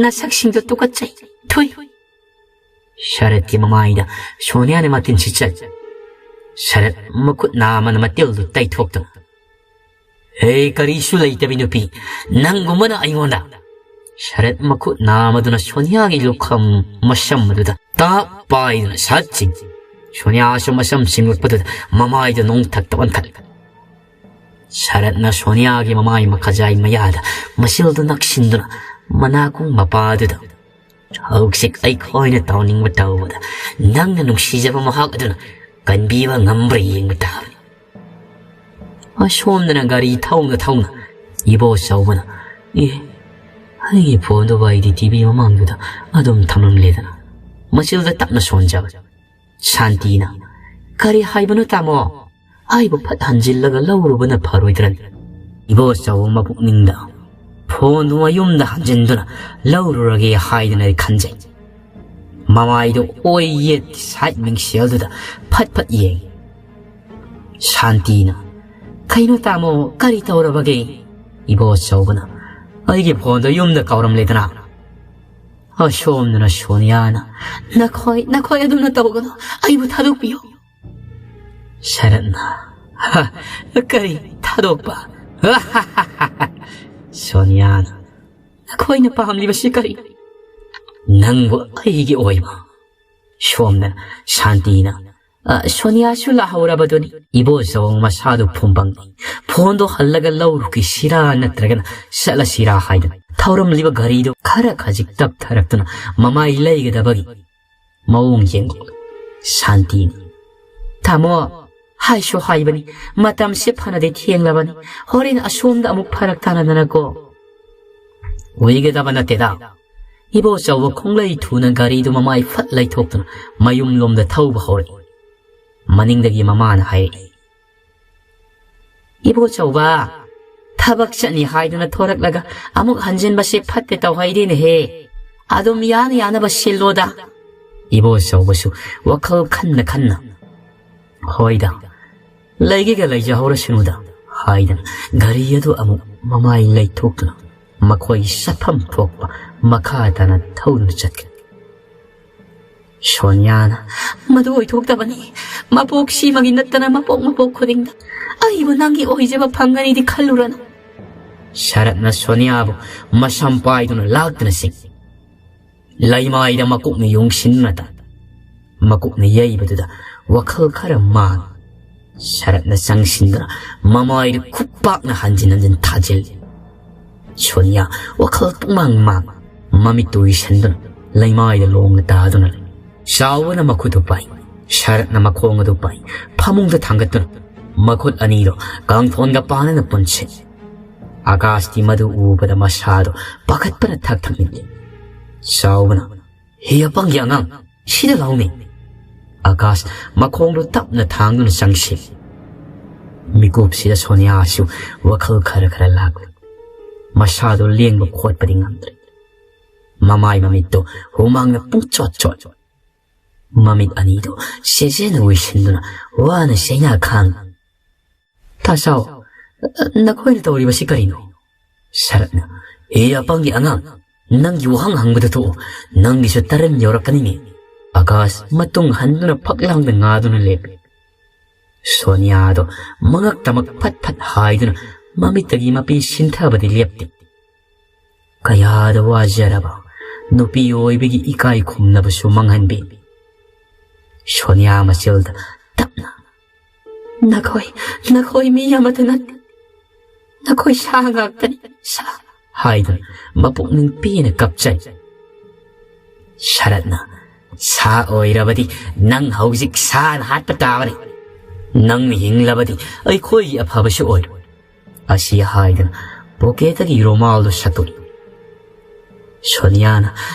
ꯅꯁꯛꯁꯤꯡꯗꯣ ꯇꯨꯀꯠꯆꯩ, ꯊꯨꯏ꯫" ꯁꯔꯠꯀꯤ ꯃꯃꯥꯏꯗ ꯁꯣꯅꯤꯌꯥꯅ ꯃꯇꯤꯟ ꯁꯤꯠꯆꯠ꯫ ꯁꯔꯠ ꯃꯈꯨꯠ ꯅꯥꯝꯃꯅ ꯃꯇꯤꯜꯗꯨ ꯇꯩꯊꯣꯛꯇꯨꯅ, "ꯍꯦ, ꯀꯔꯤꯁꯨ ꯂꯩꯇꯕꯤ ꯅꯨꯄꯤ, ꯅꯪꯒꯨꯝꯕꯅ ꯑꯩꯉꯣꯟꯗ!" ꯁꯔꯠ ꯃꯈꯨꯠ ꯅꯥꯝꯃꯗꯨꯅ ꯁꯣꯅꯤꯌꯥꯒꯤ ꯂꯨꯈꯝ ꯃꯁꯝ ꯑꯗꯨꯗ ꯇꯥꯞ ꯄꯥꯏꯗꯨꯅ ꯁꯠ ꯆꯤꯡ꯫ ꯁꯣꯅꯤꯌꯥꯁꯨ ꯃꯁꯝ ꯁꯤꯡꯂꯛꯄꯗꯨꯗ ꯃꯃꯥꯏꯗꯨ ꯅꯣꯡꯊꯛꯇ ꯑꯣꯟꯈꯠꯂꯦ꯫ ꯁꯔꯠꯅ ꯁꯣꯅꯤꯌꯥꯒꯤ ꯃꯃꯥꯏ ꯃꯈꯖꯥꯏ ꯃꯌꯥꯗ ꯃꯁꯤꯜꯗꯨ ꯅꯛꯁꯤꯟꯗꯨꯅ ꯃꯅꯥꯀꯣꯡ ꯃꯄꯥꯗꯨꯗ, "ꯍꯧꯖꯤꯛ ꯑꯩꯈꯣꯏꯅ ꯇꯧꯅꯤꯡꯕ ꯇꯧꯕꯗ ꯅꯪꯅ ꯅꯨꯡꯁꯤꯖꯕ ꯃꯍꯥꯛ ꯑꯗꯨꯅ ꯀꯟꯕꯤꯕ ꯉꯝꯕ꯭ꯔꯥ ꯌꯦꯡꯕ ꯇꯥꯕꯅꯤ꯫" ꯑꯁꯣꯝꯗꯅ ꯒꯥꯔꯤ ꯊꯧꯅ ꯊꯧꯅ ꯏꯕꯣꯆꯧꯕꯅ, "ꯑꯦ, ꯑꯩꯒꯤ ꯐꯣꯟꯗꯨꯕꯨ ꯑꯩꯗꯤ ꯇꯤ ꯚꯤ ꯃꯃꯥꯡꯗꯨꯗ ꯑꯗꯨꯝ ꯊꯝꯂꯝꯂꯦꯗꯅ꯫" ꯃꯁꯤꯜꯗ ꯇꯞꯅ ꯁꯣꯟꯖꯕ꯫ ꯁꯥꯟꯇꯤꯅ, "ꯀꯔꯤ ꯍꯥꯏꯕꯅꯣ ꯇꯥꯃꯣ? ꯑꯩꯕꯨ ꯐꯠ ꯍꯟꯖꯤꯜꯂꯒ ꯂꯧꯔꯨꯕꯅ ꯐꯔꯣꯏꯗ꯭ꯔꯅꯤ?" ꯏꯕꯣꯆꯧꯕ ꯃꯄꯨꯛꯅꯤꯡꯗ, "ꯐꯣꯟꯗꯨ ꯃꯌꯨꯝꯗ ꯍꯟꯖꯤꯟꯗꯨꯅ ꯂꯧꯔꯨꯔꯒꯦ" ꯍꯥꯏꯗꯅ ꯈꯟꯖꯩ꯫ ꯃꯃꯥꯏꯗꯨ ꯑꯣꯏ ꯌꯦꯠꯀꯤ ꯁꯥꯏꯠ ꯃꯤꯡꯁꯦꯜꯗꯨꯗ ꯐꯠ ꯐꯠ ꯌꯦꯡꯉꯤ꯫ ꯁꯥꯟꯇꯤꯅ, "ꯀꯩꯅꯣ ꯇꯥꯃꯣ, ꯀꯔꯤ ꯇꯧꯔꯕꯒꯦ?" ꯏꯕꯣꯆꯧꯕꯅ, "ꯑꯩꯒꯤ ꯐꯣꯟꯗꯣ ꯌꯨꯝꯗ ꯀꯥꯎꯔꯝꯂꯦꯗꯅ꯫" ꯑꯁꯣꯝꯗꯅ ꯁꯣꯅꯤꯌꯥꯅ, "ꯅꯈꯣꯏ, ꯅꯈꯣꯏ ꯑꯗꯨꯅ ꯇꯧꯒꯅꯨ, ꯑꯩꯕꯨ ꯊꯥꯗꯣꯛꯄꯤꯌꯨ꯫" ꯁꯔꯠꯅ, "ꯍ, ꯀꯔꯤ ꯊꯥꯗꯣꯛꯄ?" ꯁꯣꯅꯤꯌꯥꯅ, "ꯅꯈꯣꯏꯅ ꯄꯥꯝꯂꯤꯕꯁꯤ ꯀꯔꯤ?" "ꯅꯪꯕꯨ ꯑꯩꯒꯤ ꯑꯣꯏꯕ꯫" ꯁꯣꯝꯗ ꯁꯥꯟꯇꯤꯅ, "ꯑ, ꯁꯣꯅꯤꯌꯥꯁꯨ ꯂꯥꯛꯍꯧꯔꯕꯗꯨꯅꯤ꯫" ꯏꯕꯣꯆꯧ ꯃꯁꯥꯗꯨ ꯐꯨꯝꯕꯪꯅꯤ꯫ ꯐꯣꯟꯗꯣ ꯍꯜꯂꯒ ꯂꯧꯔꯨꯈꯤꯁꯤꯔꯥ ꯅꯠꯇ꯭ꯔꯒꯅ ꯆꯠꯂꯁꯤꯔꯥ ꯍꯥꯏꯗꯅ ꯊꯧꯔꯝꯂꯤꯕ ꯒꯥꯔꯤꯗꯨ ꯈꯔ ꯈꯖꯤꯛ ꯇꯞꯊꯔꯛꯇꯨꯅ ꯃꯃꯥꯏ ꯂꯩꯒꯗꯕꯒꯤ ꯃꯑꯣꯡ ꯌꯦꯡꯂꯛꯂꯤ꯫ ꯁꯥꯟꯇꯤꯅ, "ꯇꯥꯃꯣ, ꯍꯥꯏꯁꯨ ꯍꯥꯏꯕꯅꯤ, ꯃꯇꯝꯁꯦ ꯐꯅꯗꯤ ꯊꯦꯡꯂꯕꯅꯤ, ꯍꯣꯔꯦꯟ ꯑꯁꯣꯝꯗ ꯑꯃꯨꯛ ꯐꯔꯛ ꯇꯥꯅꯗꯅꯀꯣ꯫" "ꯑꯣꯏꯒꯗꯕ ꯅꯠꯇꯦꯗ꯫" ꯏꯕꯣꯆꯧꯕ ꯈꯣꯡꯂꯩ ꯊꯨꯅ ꯒꯥꯔꯤꯗꯨ ꯃꯃꯥꯏ ꯐꯠ ꯂꯩꯊꯣꯛꯇꯨꯅ ꯃꯌꯨꯝꯂꯣꯝꯗ ꯊꯧꯕ ꯍꯧꯔꯛꯏ꯫ ꯃꯅꯤꯡꯗꯒꯤ ꯃꯃꯥꯅ ꯍꯥꯏꯔꯛꯏ, "ꯏꯕꯣꯆꯧꯕ, ꯊꯕꯛ ꯆꯠꯅꯤ ꯍꯥꯏꯗꯨꯅ ꯊꯣꯔꯛꯂꯒ ꯑꯃꯨꯛ ꯍꯟꯖꯤꯟꯕꯁꯦ ꯐꯠꯇꯦ ꯇꯧꯍꯩꯗꯦꯅꯦꯍꯦ꯫ ꯑꯗꯨꯝ ꯌꯥꯅ ꯌꯥꯅꯕ ꯁꯤꯜꯂꯣꯗ꯫" ꯏꯕꯣꯆꯧꯕꯁꯨ ꯋꯥꯈꯜ ꯈꯟꯅ ꯈꯟꯅ, "ꯍꯣꯏꯗ, ꯂꯩꯒꯦꯒ ꯂꯩꯖꯍꯧꯔꯁꯅꯨꯗ" ꯍꯥꯏꯗꯅ ꯒꯥꯔꯤ ꯑꯗꯨ ꯑꯃꯨꯛ ꯃꯃꯥꯏ ꯂꯩꯊꯣꯛꯇꯨꯅ ꯃꯈꯣꯏꯒꯤ ꯆꯠꯐꯝ ꯊꯣꯛꯄ ꯃꯈꯥ ꯇꯥꯅ ꯊꯧꯗꯨꯅ ꯆꯠꯈꯤ꯫ ꯁꯣꯅꯤꯌꯥꯅ, "ꯃꯗꯨ ꯑꯣꯏꯊꯣꯛꯇꯕꯅꯤ꯫ ꯃꯄꯣꯛ ꯁꯤꯃꯒꯤ ꯅꯠꯇꯅ ꯃꯄꯣꯛ ꯃꯄꯣꯛ ꯈꯨꯗꯤꯡꯗ ꯑꯩꯕꯨ ꯅꯪꯒꯤ ꯑꯣꯏꯖꯕ ꯐꯪꯒꯅꯤꯗꯤ ꯈꯜꯂꯨꯔꯅꯨ꯫" ꯁꯔꯠꯅ ꯁꯣꯅꯤꯌꯥꯕꯨ ꯃꯁꯝ ꯄꯥꯏꯗꯨꯅ ꯂꯥꯛꯇꯨꯅ ꯆꯤꯡ꯫ ꯂꯩꯃꯥꯏꯗ ꯃꯀꯣꯛꯅ ꯌꯨꯡꯁꯤꯟꯗꯨꯅ ꯇꯥ꯫ ꯃꯀꯣꯛꯅ ꯌꯩꯕꯗꯨꯗ ꯋꯥꯈꯜ ꯈꯔ ꯃꯥꯡ꯫ ꯁꯔꯠꯅ ꯆꯪꯁꯤꯟꯗꯨꯅ ꯃꯃꯥꯏꯗ ꯈꯨꯄꯥꯛꯅ ꯍꯟꯖꯤꯟ ꯍꯟꯖꯤꯟ ꯊꯥꯖꯤꯜꯂꯤ꯫ ꯁꯣꯅꯤꯌꯥ ꯋꯥꯈꯜ ꯄꯨꯡꯃꯥꯡ ꯃꯥꯡ, ꯃꯃꯤꯠꯇꯨ ꯎꯏꯁꯟꯗꯨꯅ ꯂꯩꯃꯥꯏꯗ ꯂꯣꯡꯅ ꯇꯥꯗꯨꯅ ꯂꯩ꯫ ꯆꯥꯎꯕꯅ ꯃꯈꯨꯠꯇꯨ ꯄꯥꯏ, ꯁꯔꯠꯅ ꯃꯈꯣꯡ ꯑꯗꯨ ꯄꯥꯏ, ꯐꯃꯨꯡꯗ ꯊꯥꯡꯒꯠꯇꯨꯅ ꯃꯈꯨꯠ ꯑꯅꯤꯗꯨ ꯀꯥꯡꯊꯣꯟꯒ ꯄꯥꯅꯅ ꯄꯨꯟꯁꯤꯜꯂꯤ꯫ ꯑꯥꯀꯥꯁꯇꯤ ꯃꯗꯨ ꯎꯕꯗ ꯃꯁꯥꯗꯨ ꯄꯥꯈꯠꯄꯅ ꯊꯛ ꯊꯛ ꯅꯤꯛꯂꯤ꯫ ꯆꯥꯎꯕꯅ, "ꯍꯦ ꯑꯄꯪꯒꯤ ꯑꯉꯥꯡ, ꯁꯤꯗ ꯂꯥꯎꯅꯦ!" ꯑꯥꯀꯥꯁ ꯃꯈꯣꯡꯗꯨ ꯇꯞꯅ ꯊꯥꯡꯗꯨꯅ ꯆꯪꯁꯤ꯫ ꯃꯤꯀꯨꯞꯁꯤꯗ ꯁꯣꯅꯤꯌꯥꯁꯨ ꯋꯥꯈꯜ ꯈꯔ ꯈꯔ ꯂꯥꯛꯂꯤ꯫ ꯃꯁꯥꯗꯨ ꯂꯦꯡꯕ ꯈꯣꯠꯄꯗꯤ ꯉꯝꯗ꯭ꯔꯦ꯫ ꯃꯃꯥꯏ ꯃꯃꯤꯠꯇꯣ ꯍꯨꯃꯥꯡꯅ ꯄꯨꯡꯆꯣꯠ ꯆꯣꯠ꯫ ꯃꯃꯤꯠ ꯑꯅꯤꯗꯣ ꯁꯦꯖꯦꯅ ꯎꯏꯁꯤꯟꯗꯨꯅ ꯋꯥꯅ ꯆꯩꯅꯥ ꯈꯥꯡ꯫ "ꯇꯥꯆꯥꯎ, ꯅꯈꯣꯏꯅ ꯇꯧꯔꯤꯕꯁꯤ ꯀꯔꯤꯅꯣ?" ꯁꯔꯠꯅ, "ꯍꯦ ꯑꯄꯪꯒꯤ ꯑꯉꯥꯡ, ꯅꯪꯒꯤ ꯋꯥꯍꯪ ꯍꯪꯕꯗ ꯊꯣꯛꯎ, ꯅꯪꯒꯤꯁꯨ ꯇꯔꯟ ꯌꯧꯔꯛꯀꯅꯤꯅꯦ꯫" ꯑꯀꯥꯁ ꯃꯇꯨꯡ ꯍꯟꯗꯨꯅ ꯐꯛꯂꯥꯡꯗ ꯉꯥꯗꯨꯅ ꯂꯦꯞꯄꯤ꯫ ꯁꯣꯅꯤꯌꯥꯗꯣ ꯃꯉꯛ ꯇꯃꯛ ꯐꯠ ꯐꯠ ꯍꯥꯏꯗꯨꯅ ꯃꯃꯤꯠꯇꯒꯤ ꯃꯄꯤ ꯁꯤꯟꯊꯕꯗꯤ ꯂꯦꯞꯇꯦ꯫ ꯀꯌꯥꯗ ꯋꯥꯖꯔꯕ ꯅꯨꯄꯤ ꯑꯣꯏꯕꯒꯤ ꯏꯀꯥꯏ ꯈꯨꯝꯅꯕꯁꯨ ꯃꯥꯡꯍꯟꯕꯤ꯫ ꯁꯣꯅꯤꯌꯥ ꯃꯆꯤꯜꯗ ꯇꯞꯅ, "ꯅꯈꯣꯏ, ꯅꯈꯣꯏ ꯃꯤ ꯑꯃꯠꯇ ꯅꯠꯇꯦ꯫ ꯅꯈꯣꯏ ꯁꯥ ꯉꯥꯛꯇꯅꯤ, ꯁꯥ," ꯍꯥꯏꯗꯨꯅ ꯃꯄꯨꯛꯅꯤꯡ ꯄꯦꯟꯅ ꯀꯞꯆꯩ꯫ ꯁꯔꯠꯅ, "ꯁꯥ ꯑꯣꯏꯔꯕꯗꯤ ꯅꯪ ꯍꯧꯖꯤꯛ ꯁꯥꯅ ꯍꯥꯠꯄ ꯇꯥꯕꯅꯤ꯫ ꯅꯪꯅ ꯍꯤꯡꯂꯕꯗꯤ ꯑꯩꯈꯣꯏꯒꯤ ꯑꯐꯕꯁꯨ ꯑꯣꯏꯔꯣꯏ꯫" ꯑꯁꯤ ꯍꯥꯏꯗꯨꯅ ꯄꯣꯀꯦꯠꯇꯒꯤ ꯔꯨꯃꯥꯜꯗꯨ ꯁꯠꯇꯣꯛꯏ꯫ ꯁꯣꯅꯤꯌꯥꯅ,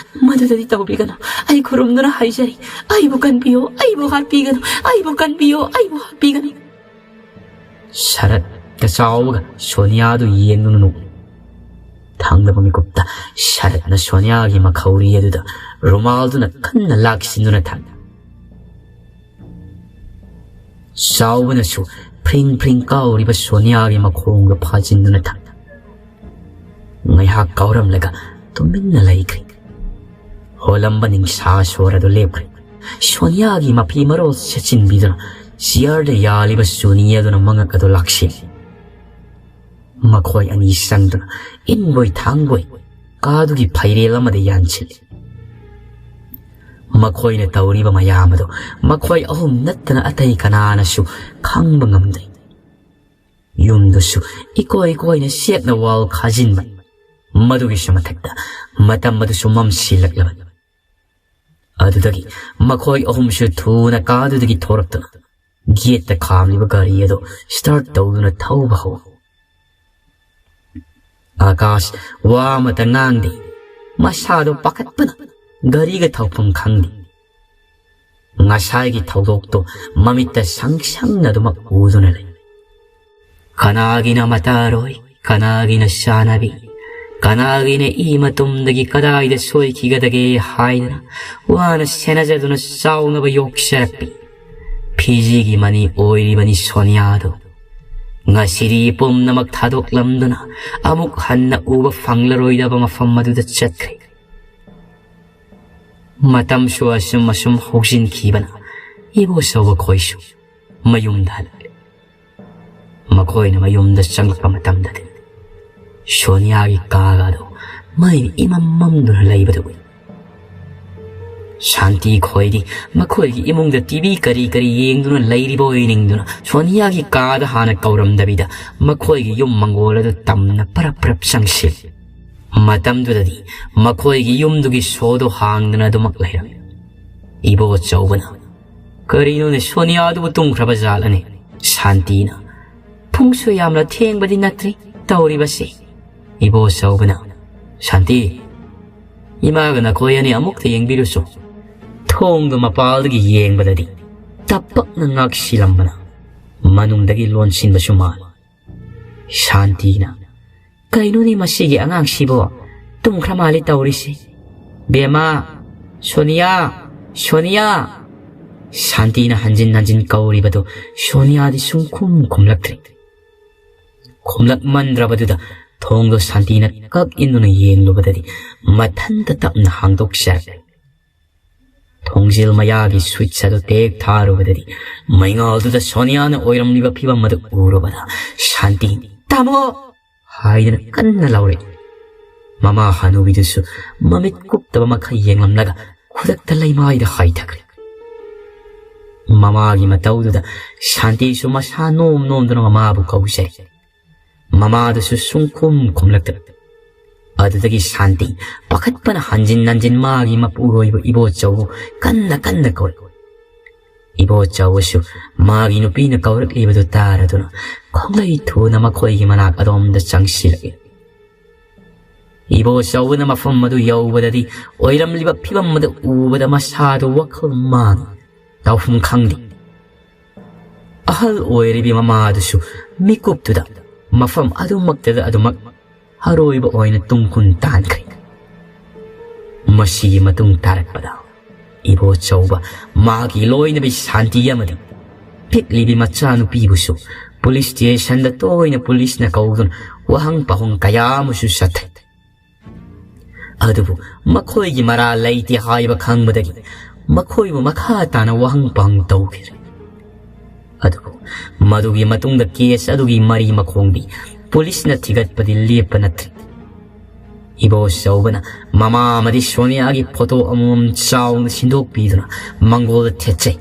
"ꯃꯗꯨꯗꯗꯤ ꯇꯧꯕꯤꯒꯅꯨ꯫ ꯑꯩ ꯈꯨꯔꯨꯝꯗꯨꯅ ꯍꯥꯏꯖꯔꯤ, ꯑꯩꯕꯨ ꯀꯟꯕꯤꯌꯨ, ꯑꯩꯕꯨ ꯍꯥꯠꯄꯤꯒꯅꯨ, ꯑꯩꯕꯨ ꯀꯟꯕꯤꯌꯨ, ꯑꯩꯕꯨ ꯍꯥꯠꯄꯤꯒꯅꯨ꯫" ꯁꯔꯠꯀ ꯆꯥꯎꯕꯒ ꯁꯣꯅꯤꯌꯥꯗꯨ ꯌꯦꯡꯗꯨꯅ ꯅꯣꯛꯏ꯫ ꯊꯪꯅꯕ ꯃꯤꯀꯨꯞꯇ ꯁꯔꯠꯅ ꯁꯣꯅꯤꯌꯥꯒꯤ ꯃꯈꯧꯔꯤ ꯑꯗꯨꯗ ꯔꯨꯃꯥꯜꯗꯨꯅ ꯀꯟꯅ ꯂꯥꯛꯁꯤꯟꯗꯨꯅ ꯊꯝꯃꯤ꯫ ꯆꯥꯎꯕꯅꯁꯨ ꯐ꯭ꯔꯤꯡ ꯐ꯭ꯔꯤꯡ ꯀꯥꯎꯔꯤꯕ ꯁꯣꯅꯤꯌꯥꯒꯤ ꯃꯈꯣꯡꯗꯨ ꯐꯥꯖꯤꯟꯗꯨꯅ ꯊꯝꯃꯤ꯫ ꯉꯥꯏꯍꯥꯛ ꯀꯥꯎꯔꯝꯂꯒ ꯇꯨꯃꯤꯟꯅ ꯂꯩꯈ꯭ꯔꯦ꯫ ꯍꯣꯜꯂꯝꯕ ꯅꯤꯡꯁꯥ ꯁꯣꯔ ꯑꯗꯨ ꯂꯦꯞꯈ꯭ꯔꯦ꯫ ꯁꯣꯅꯤꯌꯥꯒꯤ ꯃꯐꯤ ꯃꯔꯣꯜ ꯁꯦꯠꯆꯤꯟꯕꯤꯗꯨꯅ ꯆꯤꯌꯔꯗ ꯌꯥꯜꯂꯤꯕ ꯁꯨꯅꯤ ꯑꯗꯨꯅ ꯃꯉꯛ ꯑꯗꯨ ꯂꯥꯛꯁꯤꯜꯂꯤ꯫ ꯃꯈꯣꯏ ꯑꯅꯤ ꯆꯪꯗꯨꯅ ꯏꯟꯕꯣꯏ ꯊꯥꯡꯕꯣꯏ ꯀꯥꯗꯨꯒꯤ ꯐꯩꯔꯦꯜ ꯑꯃꯗ ꯌꯥꯟꯁꯤꯜꯂꯤ꯫ ꯃꯈꯣꯏꯅ ꯇꯧꯔꯤꯕ ꯃꯌꯥꯝ ꯑꯗꯨ ꯃꯈꯣꯏ ꯑꯍꯨꯝ ꯅꯠꯇꯅ ꯑꯇꯩ ꯀꯅꯥꯅꯁꯨ ꯈꯪꯕ ꯉꯝꯗꯦ꯫ ꯌꯨꯝꯗꯨꯁꯨ ꯏꯀꯣꯏ ꯀꯣꯏꯅ ꯆꯦꯛꯅ ꯋꯥꯜ ꯈꯥꯖꯤꯟꯕ꯫ ꯃꯗꯨꯒꯤꯁꯨ ꯃꯊꯛꯇ ꯃꯇꯝ ꯑꯗꯨꯁꯨ ꯃꯝꯁꯤꯜꯂꯛꯂꯕꯅꯤ꯫ ꯑꯗꯨꯗꯒꯤ ꯃꯈꯣꯏ ꯑꯍꯨꯝꯁꯨ ꯊꯨꯅ ꯀꯥꯗꯨꯗꯒꯤ ꯊꯣꯔꯛꯇꯨꯅ ꯒꯦꯠꯇ ꯈꯥꯝꯂꯤꯕ ꯒꯥꯔꯤ ꯑꯗꯨ ꯁ꯭ꯇꯥꯔꯠ ꯇꯧꯗꯨꯅ ꯊꯧꯕ ꯍꯧꯏ꯫ ꯑꯥꯀꯥꯁ ꯋꯥ ꯑꯃꯇ ꯉꯥꯡꯗꯦ꯫ ꯃꯁꯥꯗꯣ ꯄꯥꯈꯠꯄꯅ ꯒꯥꯔꯤꯒ ꯊꯧꯐꯝ ꯈꯪꯗꯦ꯫ ꯉꯁꯥꯏꯒꯤ ꯊꯧꯗꯣꯛꯇꯣ ꯃꯃꯤꯠꯇ ꯁꯪ ꯁꯪꯅ ꯑꯗꯨꯃꯛ ꯎꯗꯨꯅ ꯂꯩ꯫ ꯀꯅꯥꯒꯤꯅ ꯃꯇꯥꯔꯣꯏ, ꯀꯅꯥꯒꯤꯅ ꯆꯥꯅꯕꯤ, ꯀꯅꯥꯒꯤꯅ ꯏ ꯃꯇꯨꯝꯗꯒꯤ ꯀꯗꯥꯏꯗ ꯁꯣꯏꯈꯤꯒꯗꯒꯦ ꯍꯥꯏꯗꯅ ꯋꯥꯅ ꯁꯦꯟꯅꯖꯗꯨꯅ ꯆꯥꯎꯅꯕ ꯌꯣꯛꯆꯔꯛꯄꯤ ꯐꯤꯖꯤꯒꯤ ꯃꯅꯤ ꯑꯣꯏꯔꯤꯕꯅꯤ ꯁꯣꯅꯤꯌꯥꯗꯨ꯫ ꯉꯁꯤꯗꯤ ꯄꯨꯝꯅꯃꯛ ꯊꯥꯗꯣꯛꯂꯝꯗꯨꯅ ꯑꯃꯨꯛ ꯍꯟꯅ ꯎꯕ ꯐꯪꯂꯔꯣꯏꯗꯕ ꯃꯐꯝ ꯑꯗꯨꯗ ꯆꯠꯈ꯭ꯔꯦ꯫ ꯃꯇꯝꯁꯨ ꯑꯁꯨꯝ ꯑꯁꯨꯝ ꯍꯧꯖꯤꯟꯈꯤꯕꯅ ꯏꯕꯣꯆꯧꯕ ꯈꯣꯏꯁꯨ ꯃꯌꯨꯝꯗ ꯍꯜꯂꯛꯂꯦ꯫ ꯃꯈꯣꯏꯅ ꯃꯌꯨꯝꯗ ꯆꯪꯂꯛꯄ ꯃꯇꯝꯗꯗꯤ ꯁꯣꯅꯤꯌꯥꯒꯤ ꯀꯥꯒ ꯑꯗꯨ ꯃꯩꯅ ꯏꯃꯝ ꯃꯝꯗꯨꯅ ꯂꯩꯕꯗꯨ ꯎꯏ꯫ ꯁꯥꯟꯇꯤ ꯈꯣꯏꯗꯤ ꯃꯈꯣꯏꯒꯤ ꯏꯃꯨꯡꯗ ꯇꯤꯚꯤ ꯀꯔꯤ ꯀꯔꯤ ꯌꯦꯡꯗꯨꯅ ꯂꯩꯔꯤꯕ ꯑꯣꯏꯅꯤꯡꯗꯨꯅ ꯁꯣꯅꯤꯌꯥꯒꯤ ꯀꯥꯗ ꯍꯥꯟꯅ ꯀꯧꯔꯝꯗꯕꯤꯗ ꯃꯈꯣꯏꯒꯤ ꯌꯨꯝ ꯃꯪꯒꯣꯜ ꯑꯗꯨ ꯇꯝꯅ ꯄꯔꯞ ꯄꯔꯞ ꯆꯪꯁꯤꯜꯂꯤ꯫ ꯃꯇꯝꯗꯨꯗꯗꯤ ꯃꯈꯣꯏꯒꯤ ꯌꯨꯝꯗꯨꯒꯤ ꯁꯣꯗꯨ ꯍꯥꯡꯗꯅ ꯑꯗꯨꯃꯛ ꯂꯩꯔꯝꯃꯤ꯫ ꯏꯕꯣꯆꯧꯕꯅ, "ꯀꯔꯤꯅꯣꯅꯦ, ꯁꯣꯅꯤꯌꯥꯗꯨꯕꯨ ꯇꯨꯝꯈ꯭ꯔꯕ ꯖꯥꯠꯂꯅꯦ?" ꯁꯥꯟꯇꯤꯅ, "ꯄꯨꯡꯁꯨ ꯌꯥꯝꯅ ꯊꯦꯡꯕꯗꯤ ꯅꯠꯇ꯭ꯔꯤ ꯇꯧꯔꯤꯕꯁꯤ꯫" ꯏꯕꯣꯆꯧꯕꯅ, "ꯁꯥꯟꯇꯤ, ꯏꯃꯥꯒ ꯅꯈꯣꯏ ꯑꯅꯤ ꯑꯃꯨꯛꯇ ꯌꯦꯡꯕꯤꯔꯨꯁꯨ꯫" ꯊꯣꯡꯗꯨ ꯃꯄꯥꯜꯗꯒꯤ ꯌꯦꯡꯕꯗꯗꯤ ꯇꯞꯄꯛꯅ ꯉꯥꯛꯁꯤꯜꯂꯝꯕꯅ ꯃꯅꯨꯡꯗꯒꯤ ꯂꯣꯟꯁꯤꯟꯕꯁꯨ ꯃꯥꯜꯂꯤ꯫ ꯁꯥꯟꯇꯤꯅ, "ꯀꯩꯅꯣꯅꯦ ꯃꯁꯤꯒꯤ ꯑꯉꯥꯡꯁꯤꯕꯣ? ꯇꯨꯝꯈ꯭ꯔ ꯃꯥꯜꯂꯤ ꯇꯧꯔꯤꯁꯤ꯫ ꯕꯦꯝꯃ, ꯁꯣꯅꯤꯌꯥ, ꯁꯣꯅꯤꯌꯥ!" ꯁꯥꯟꯇꯤꯅ ꯍꯟꯖꯤꯟ ꯍꯟꯖꯤꯟ ꯀꯧꯔꯤꯕꯗꯨ ꯁꯣꯅꯤꯌꯥꯗꯤ ꯁꯨꯡꯈꯨꯝ ꯈꯨꯝꯂꯛꯇ꯭ꯔꯦ꯫ ꯈꯨꯝꯂꯛꯃꯟꯗ꯭ꯔꯕꯗꯨꯗ ꯊꯣꯡꯗꯣ ꯁꯥꯟꯇꯤꯅ ꯀꯛ ꯏꯟꯗꯨꯅ ꯌꯦꯡꯂꯨꯕꯗꯗꯤ ꯃꯊꯟꯇ ꯇꯞꯅ ꯍꯥꯡꯗꯣꯛꯆꯔꯛꯂꯦ꯫ ꯊꯣꯡꯖꯤꯜ ꯃꯌꯥꯒꯤ ꯁ꯭ꯋꯤꯠꯆ ꯑꯗꯨ ꯇꯦꯛ ꯊꯥꯔꯨꯕꯗꯗꯤ ꯃꯩꯉꯥꯜꯗꯨꯗ ꯁꯣꯅꯤꯌꯥꯅ ꯑꯣꯏꯔꯝꯂꯤꯕ ꯐꯤꯕꯝ ꯑꯗꯨ ꯎꯔꯨꯕꯗ ꯁꯥꯟꯇꯤ, "ꯇꯥꯃꯣ!" ꯍꯥꯏꯗꯨꯅ ꯀꯟꯅ ꯂꯥꯎꯔꯛꯏ꯫ ꯃꯃꯥ ꯍꯅꯨꯕꯤꯗꯨꯁꯨ ꯃꯃꯤꯠ ꯀꯨꯞꯇꯕ ꯃꯈꯩ ꯌꯦꯡꯂꯝꯂꯒ ꯈꯨꯗꯛꯇ ꯂꯩꯃꯥꯏꯗ ꯍꯥꯏꯊꯈ꯭ꯔꯦ꯫ ꯃꯃꯥꯒꯤ ꯃꯇꯧꯗꯨꯗ ꯁꯥꯟꯇꯤꯁꯨ ꯃꯁꯥ ꯅꯣꯝ ꯅꯣꯝꯗꯨꯅ ꯃꯃꯥꯕꯨ ꯀꯧꯖꯔꯤ꯫ ꯃꯃꯥꯗꯨꯁꯨ ꯁꯨꯡꯈꯨꯝ ꯈꯨꯝꯂꯛꯇꯕ꯫ ꯑꯗꯨꯗꯒꯤ ꯁꯥꯟꯇꯤ ꯄꯥꯈꯠꯄꯅ ꯍꯟꯖꯤꯟ ꯍꯟꯖꯤꯟ ꯃꯥꯒꯤ ꯃꯄꯨꯔꯣꯏꯕ ꯏꯕꯣꯆꯧꯕꯨ ꯀꯟꯅ ꯀꯟꯅ ꯀꯧꯔꯛꯏ꯫ ꯏꯕꯣꯆꯧꯕꯁꯨ ꯃꯥꯒꯤ ꯅꯨꯄꯤꯅ ꯀꯧꯔꯛꯂꯤꯕꯗꯨ ꯇꯥꯔꯗꯨꯅ ꯈꯣꯡꯂꯩ ꯊꯨꯅ ꯃꯈꯣꯏꯒꯤ ꯃꯅꯥꯛ ꯑꯗꯣꯝꯗ ꯆꯪꯁꯤꯜꯂꯛꯏ꯫ ꯏꯕꯣꯆꯧꯕꯅ ꯃꯐꯝ ꯑꯗꯨ ꯌꯧꯕꯗꯗꯤ ꯑꯣꯏꯔꯝꯂꯤꯕ ꯐꯤꯕꯝ ꯑꯗꯨ ꯎꯕꯗ ꯃꯁꯥꯗꯨ ꯋꯥꯈꯜ ꯃꯥꯡꯏ꯫ ꯇꯧꯐꯝ ꯈꯪꯗꯦ꯫ ꯑꯍꯜ ꯑꯣꯏꯔꯤꯕꯤ ꯃꯃꯥꯗꯨꯁꯨ ꯃꯤꯀꯨꯞꯇꯨꯗ ꯃꯐꯝ ꯑꯗꯨꯃꯛꯇꯗ ꯑꯗꯨꯃꯛ ꯑꯔꯣꯏꯕ ꯑꯣꯏꯅ ꯇꯨꯡ ꯀꯨꯟ ꯇꯥꯟꯈ꯭ꯔꯦ꯫ ꯃꯁꯤꯒꯤ ꯃꯇꯨꯡ ꯇꯥꯔꯛꯄꯗ ꯏꯕꯣꯆꯧꯕ, ꯃꯥꯒꯤ ꯂꯣꯏꯅꯕꯤ ꯁꯥꯟꯇꯤ ꯑꯃꯗꯤ ꯄꯤꯛꯂꯤꯕꯤ ꯃꯆꯥꯅꯨꯄꯤꯕꯨꯁꯨ ꯄꯨꯂꯤꯁ ꯁ꯭ꯇꯦꯁꯟꯗ ꯇꯣꯏꯅ ꯄꯨꯂꯤꯁꯅ ꯀꯧꯗꯨꯅ ꯋꯥꯍꯪ ꯄꯥꯎꯍꯪ ꯀꯌꯥ ꯑꯃꯁꯨ ꯆꯠꯊꯩ꯫ ꯑꯗꯨꯕꯨ ꯃꯈꯣꯏꯒꯤ ꯃꯔꯥꯜ ꯂꯩꯇꯦ ꯍꯥꯏꯕ ꯈꯪꯕꯗꯒꯤ ꯃꯈꯣꯏꯕꯨ ꯃꯈꯥ ꯇꯥꯅ ꯋꯥꯍꯪ ꯄꯥꯎꯍꯪ ꯇꯧꯈꯤꯗ꯭ꯔꯦ꯫ ꯑꯗꯨꯕꯨ ꯃꯗꯨꯒꯤ ꯃꯇꯨꯡꯗ ꯀꯦꯁ ꯑꯗꯨꯒꯤ ꯃꯔꯤ ꯃꯈꯣꯡꯗꯤ ꯄꯨꯂꯤꯁꯅ ꯊꯤꯒꯠꯄꯗꯤ ꯂꯦꯞꯄ ꯅꯠꯇ꯭ꯔꯦ꯫ ꯏꯕꯣꯆꯧꯕꯅ ꯃꯃꯥ ꯑꯃꯗꯤ ꯁꯣꯅꯤꯌꯥꯒꯤ ꯐꯣꯇꯣ ꯑꯃꯃꯝ ꯆꯥꯎꯅ ꯁꯤꯟꯗꯣꯛꯄꯤꯗꯨꯅ ꯃꯪꯒꯣꯜꯗ ꯊꯦꯠꯆꯩ꯫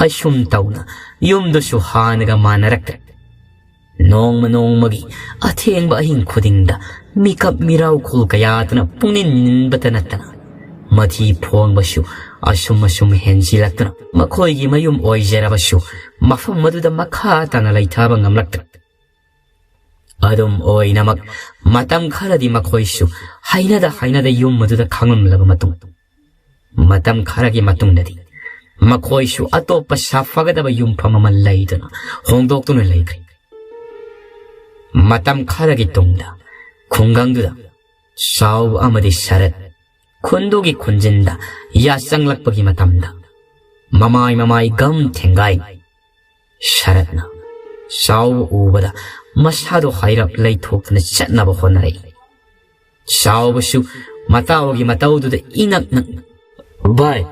ꯑꯁꯨꯝ ꯇꯧꯅ ꯌꯨꯝꯗꯨꯁꯨ ꯍꯥꯟꯅꯒ ꯃꯥꯟꯅꯔꯛꯇ꯭ꯔꯦ꯫ ꯅꯣꯡꯃ ꯅꯣꯡꯃꯒꯤ ꯑꯊꯦꯡꯕ ꯑꯍꯤꯡ ꯈꯨꯗꯤꯡꯗ ꯃꯤꯀꯞ ꯃꯤꯔꯥꯎꯈꯣꯜ ꯀꯌꯥꯗꯨꯅ ꯄꯨꯛꯅꯤꯡ ꯅꯤꯟꯕꯇ ꯅꯠꯇꯅ ꯃꯊꯤ ꯐꯣꯡꯕꯁꯨ ꯑꯁꯨꯝ ꯑꯁꯨꯝ ꯍꯦꯟꯖꯤꯜꯂꯛꯇꯨꯅ ꯃꯈꯣꯏꯒꯤ ꯃꯌꯨꯝ ꯑꯣꯏꯖꯔꯕꯁꯨ ꯃꯐꯝ ꯑꯗꯨꯗ ꯃꯈꯥ ꯇꯥꯅ ꯂꯩꯊꯕ ꯉꯝꯂꯛꯇ꯭ꯔꯦ꯫ ꯑꯗꯨꯝ ꯑꯣꯏꯅꯃꯛ ꯃꯇꯝ ꯈꯔꯗꯤ ꯃꯈꯣꯏꯁꯨ ꯍꯩꯅꯗ ꯍꯩꯅꯗ ꯌꯨꯝ ꯑꯗꯨꯗ ꯈꯥꯡꯂꯝꯂꯕ ꯃꯇꯨꯡ, ꯃꯇꯝ ꯈꯔꯒꯤ ꯃꯇꯨꯡꯗꯗꯤ ꯃꯈꯣꯏꯁꯨ ꯑꯇꯣꯞꯄ ꯁꯥꯐꯒꯗꯕ ꯌꯨꯝꯐꯝ ꯑꯃ ꯂꯩꯗꯨꯅ ꯍꯣꯡꯗꯣꯛꯇꯨꯅ ꯂꯩꯈ꯭ꯔꯦ꯫ ꯃꯇꯝ ꯈꯔꯒꯤ ꯇꯨꯡꯗ ꯈꯨꯡꯒꯪꯗꯨꯗ ꯆꯥꯎꯕ ꯑꯃꯗꯤ ꯁꯔꯠ ꯈꯨꯟꯗꯨꯒꯤ ꯈꯨꯟꯖꯤꯟꯗ ꯌꯥꯆꯪꯂꯛꯄꯒꯤ ꯃꯇꯝꯗ ꯃꯃꯥꯏ ꯃꯃꯥꯏ ꯒꯝ ꯊꯦꯡꯒꯥꯏ꯫ ꯁꯔꯠꯅ ꯆꯥꯎꯕ ꯎꯕꯗ ꯃꯁꯥꯗꯣ ꯍꯥꯏꯔꯞ ꯂꯩꯊꯣꯛꯇꯨꯅ ꯆꯠꯅꯕ ꯍꯣꯠꯅꯔꯛꯏ꯫ ꯆꯥꯎꯕꯁꯨ ꯃꯇꯥꯎꯒꯤ ꯃꯇꯧꯗꯨꯗ ꯏꯅꯛ ꯅꯛꯅ, "ꯚꯥꯏ,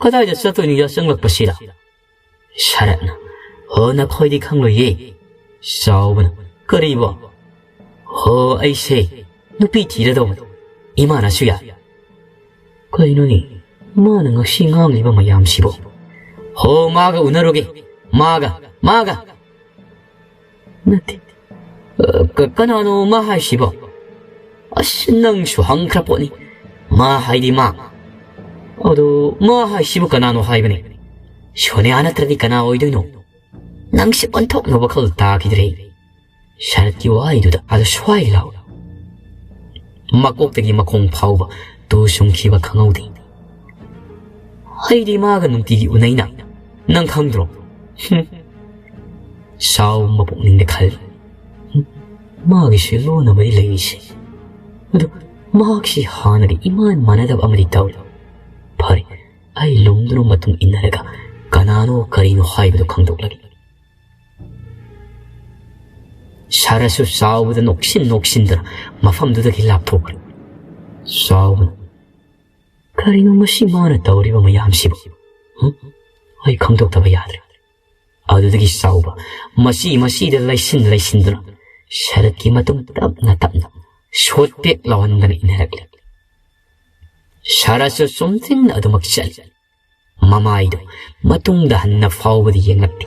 ꯀꯗꯥꯏꯗ ꯆꯠꯇꯣꯏꯅꯣ ꯌꯥꯆꯪꯂꯛꯄꯁꯤꯗ?" ꯁꯔꯠꯅ, "ꯍꯣ, ꯅꯈꯣꯏꯗꯤ ꯈꯪꯂꯣꯏꯌꯦ꯫" ꯆꯥꯎꯕꯅ, "ꯀꯔꯤꯕꯣ?" "ꯍꯣ, ꯑꯩꯁꯦ ꯅꯨꯄꯤ ꯊꯤꯔꯗꯧꯕꯅꯤ, ꯏꯃꯥꯅꯁꯨ ꯌꯥꯏ꯫" "ꯀꯩꯅꯣꯅꯦ, ꯃꯥꯅ ꯉꯁꯤ ꯉꯥꯡꯂꯤꯕ ꯃꯌꯥꯝꯁꯤꯕꯣ?" "ꯍꯣ, ꯃꯥꯒ ꯎꯅꯔꯨꯒꯦ, ꯃꯥꯒ, ꯃꯥꯒ!" "ꯅꯠꯇꯦ, ꯑ, ꯀ-, ꯀꯅꯥꯅꯣ ꯃꯥ ꯍꯥꯏꯁꯤꯕꯣ?" "ꯑꯁ, ꯅꯪꯁꯨ ꯍꯪꯈ꯭ꯔ ꯄꯣꯠꯅꯤ, ꯃꯥ ꯍꯥꯏꯗꯤ ꯃꯥ꯫ ꯑꯗꯣ ꯃꯥ ꯍꯥꯏꯁꯤꯕꯨ ꯀꯅꯥꯅꯣ ꯍꯥꯏꯕꯅꯤ? ꯁꯣꯅꯤꯌꯥ ꯅꯠꯇ꯭ꯔꯗꯤ ꯀꯅꯥ ꯑꯣꯏꯗꯣꯏꯅꯣ? ꯅꯪꯁꯦ ꯑꯣꯟꯊꯣꯛꯅ ꯋꯥꯈꯜ ꯇꯥꯈꯤꯗ꯭ꯔꯦ꯫" ꯁꯔꯠꯀꯤ ꯋꯥꯍꯩꯗꯨꯗ ꯑꯗꯨ ꯁ꯭ꯋꯥꯏ ꯂꯥꯎ ꯃꯀꯣꯛꯇꯒꯤ ꯃꯈꯣꯡ ꯐꯥꯎꯕ ꯇꯨ ꯆꯨꯡꯈꯤꯕ ꯈꯪꯍꯧꯗꯦ꯫ "ꯑꯩꯗꯤ ꯃꯥꯒ ꯅꯨꯡꯇꯤꯒꯤ ꯎꯅꯩꯅ, ꯅꯪ ꯈꯪꯗ꯭ꯔꯣ?" ꯍꯨꯝ꯫ ꯆꯥꯎꯕ ꯃꯄꯨꯛꯅꯤꯡꯗ ꯈꯜꯂꯤ꯫ ꯍꯨꯝ꯫ ꯃꯥꯒꯤꯁꯨ ꯂꯣꯟꯅꯕꯗꯤ ꯂꯩꯔꯤꯁꯦ꯫ ꯑꯗꯨ ꯃꯍꯥꯛꯁꯤ ꯍꯥꯟꯅꯒ ꯏꯃꯥꯟ ꯃꯥꯟꯅꯗꯕ ꯑꯃꯗꯤ ꯇꯧꯔꯤ꯫ ꯐꯔꯦ, ꯑꯩ ꯂꯨꯝꯗꯨꯅ ꯃꯇꯨꯡ ꯏꯟꯅꯔꯒ ꯀꯅꯥꯅꯣ ꯀꯔꯤꯅꯣ ꯍꯥꯏꯕꯗꯨ ꯈꯪꯗꯣꯛꯂꯒꯦ꯫ ꯁꯥꯔꯁꯨ ꯆꯥꯎꯕꯗ ꯅꯣꯛꯁꯤꯟ ꯅꯣꯛꯁꯤꯟꯗꯨꯅ ꯃꯐꯝꯗꯨꯗꯒꯤ ꯂꯥꯞꯊꯣꯛꯈ꯭ꯔꯦ꯫ ꯆꯥꯎꯕꯅ, "ꯀꯔꯤꯅꯣ ꯃꯁꯤ ꯃꯥꯅ ꯇꯧꯔꯤꯕ ꯃꯌꯥꯝꯁꯤꯕꯨ? ꯍꯨꯝ? ꯑꯩ ꯈꯪꯗꯣꯛꯇꯕ ꯌꯥꯗ꯭ꯔꯦ꯫" ꯑꯗꯨꯗꯒꯤ ꯆꯥꯎꯕ ꯃꯁꯤ ꯃꯁꯤꯗ ꯂꯩꯁꯤꯟ ꯂꯩꯁꯤꯟꯗꯨꯅ ꯁꯔꯠꯀꯤ ꯃꯇꯨꯡ ꯇꯞꯅ ꯇꯞꯅ ꯁꯣꯠ ꯄꯦꯛ ꯂꯥꯎꯍꯟꯗꯅ ꯏꯟꯅꯔꯛꯂꯤ꯫ ꯁꯔꯠꯁꯨ ꯆꯨꯝꯗ꯭ꯔꯤꯡ ꯑꯗꯨꯃꯛ ꯆꯠꯂꯤ꯫ ꯃꯃꯥꯏꯗꯨ ꯃꯇꯨꯡꯗ ꯍꯟꯅ ꯐꯥꯎꯕꯗꯤ ꯌꯦꯡꯂꯛꯇꯦ꯫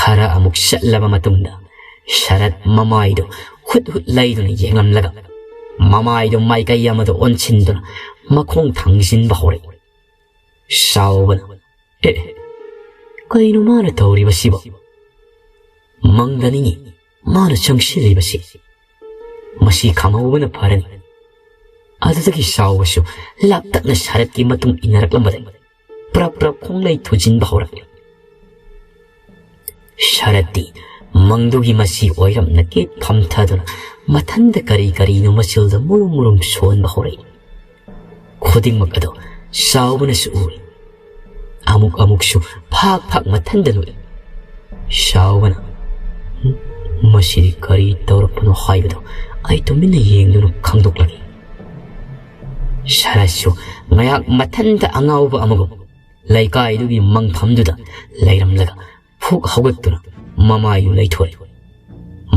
ꯈꯔ ꯑꯃꯨꯛ ꯆꯠꯂꯕ ꯃꯇꯨꯡꯗ ꯁꯔꯠ ꯃꯃꯥꯏꯗꯨ ꯍꯨꯠ ꯍꯨꯠ ꯂꯩꯗꯨꯅ ꯌꯦꯡꯂꯝꯂꯒ ꯃꯃꯥꯏꯗꯨ ꯃꯥꯏꯀꯩ ꯑꯃꯗ ꯑꯣꯟꯁꯤꯟꯗꯨꯅ ꯃꯈꯣꯡ ꯊꯥꯡꯖꯤꯟꯕ ꯍꯧꯔꯛꯏ꯫ ꯆꯥꯎꯕꯅ, "ꯑꯦ, ꯀꯩꯅꯣ ꯃꯥꯅ ꯇꯧꯔꯤꯕꯁꯤꯕꯣ? ꯃꯪꯗꯅꯤꯅꯦ ꯃꯥꯅ ꯆꯪꯁꯤꯜꯂꯤꯕꯁꯤ꯫ ꯃꯁꯤ ꯈꯪꯍꯧꯕꯅ ꯐꯔꯅꯤ꯫" ꯑꯗꯨꯗꯒꯤ ꯆꯥꯎꯕꯁꯨ ꯂꯥꯞꯇꯛꯅ ꯁꯔꯠꯀꯤ ꯃꯇꯨꯡ ꯏꯟꯅꯔꯛꯂꯝꯕꯗꯒꯤ ꯄ꯭ꯔꯞ ꯄ꯭ꯔꯞ ꯈꯣꯡꯂꯩ ꯊꯨꯖꯤꯟꯕ ꯍꯧꯔꯛꯂꯦ꯫ ꯁꯔꯠꯇꯤ ꯃꯪꯗꯨꯒꯤ ꯃꯁꯤ ꯑꯣꯏꯔꯝꯅ ꯀꯤꯠ ꯐꯝꯊꯗꯨꯅ ꯃꯊꯟꯗ ꯀꯔꯤ ꯀꯔꯤꯅꯣ ꯃꯆꯤꯜꯗ ꯃꯨꯔꯨꯝ ꯃꯨꯔꯨꯝ ꯁꯣꯟꯕ ꯍꯧꯔꯛꯏ꯫ ꯈꯨꯗꯤꯡꯃꯛ ꯑꯗꯨ ꯆꯥꯎꯕꯅꯁꯨ ꯎꯏ꯫ ꯑꯃꯨꯛ ꯑꯃꯨꯛꯁꯨ ꯐꯥꯛ ꯐꯥꯛ ꯃꯊꯟꯗ ꯅꯣꯛꯏ꯫ ꯆꯥꯎꯕꯅ, "ꯍꯨꯝ, ꯃꯁꯤꯗꯤ ꯀꯔꯤ ꯇꯧꯔꯛꯄꯅꯣ ꯍꯥꯏꯕꯗꯨ ꯑꯩ ꯇꯨꯃꯤꯟꯅ ꯌꯦꯡꯗꯨꯅ ꯈꯪꯗꯣꯛꯂꯒꯦ꯫" ꯁꯔꯠꯁꯨ ꯉꯥꯏꯍꯥꯛ ꯃꯊꯟꯇ ꯑꯉꯥꯎꯕ ꯑꯃꯒꯨꯝ ꯂꯩꯀꯥꯏꯗꯨꯒꯤ ꯃꯪꯐꯝꯗꯨꯗ ꯂꯩꯔꯝꯂꯒ ꯐꯨꯛ ꯍꯧꯒꯠꯇꯨꯅ ꯃꯃꯥꯏꯗꯨ ꯂꯩꯊꯣꯔꯛꯏ꯫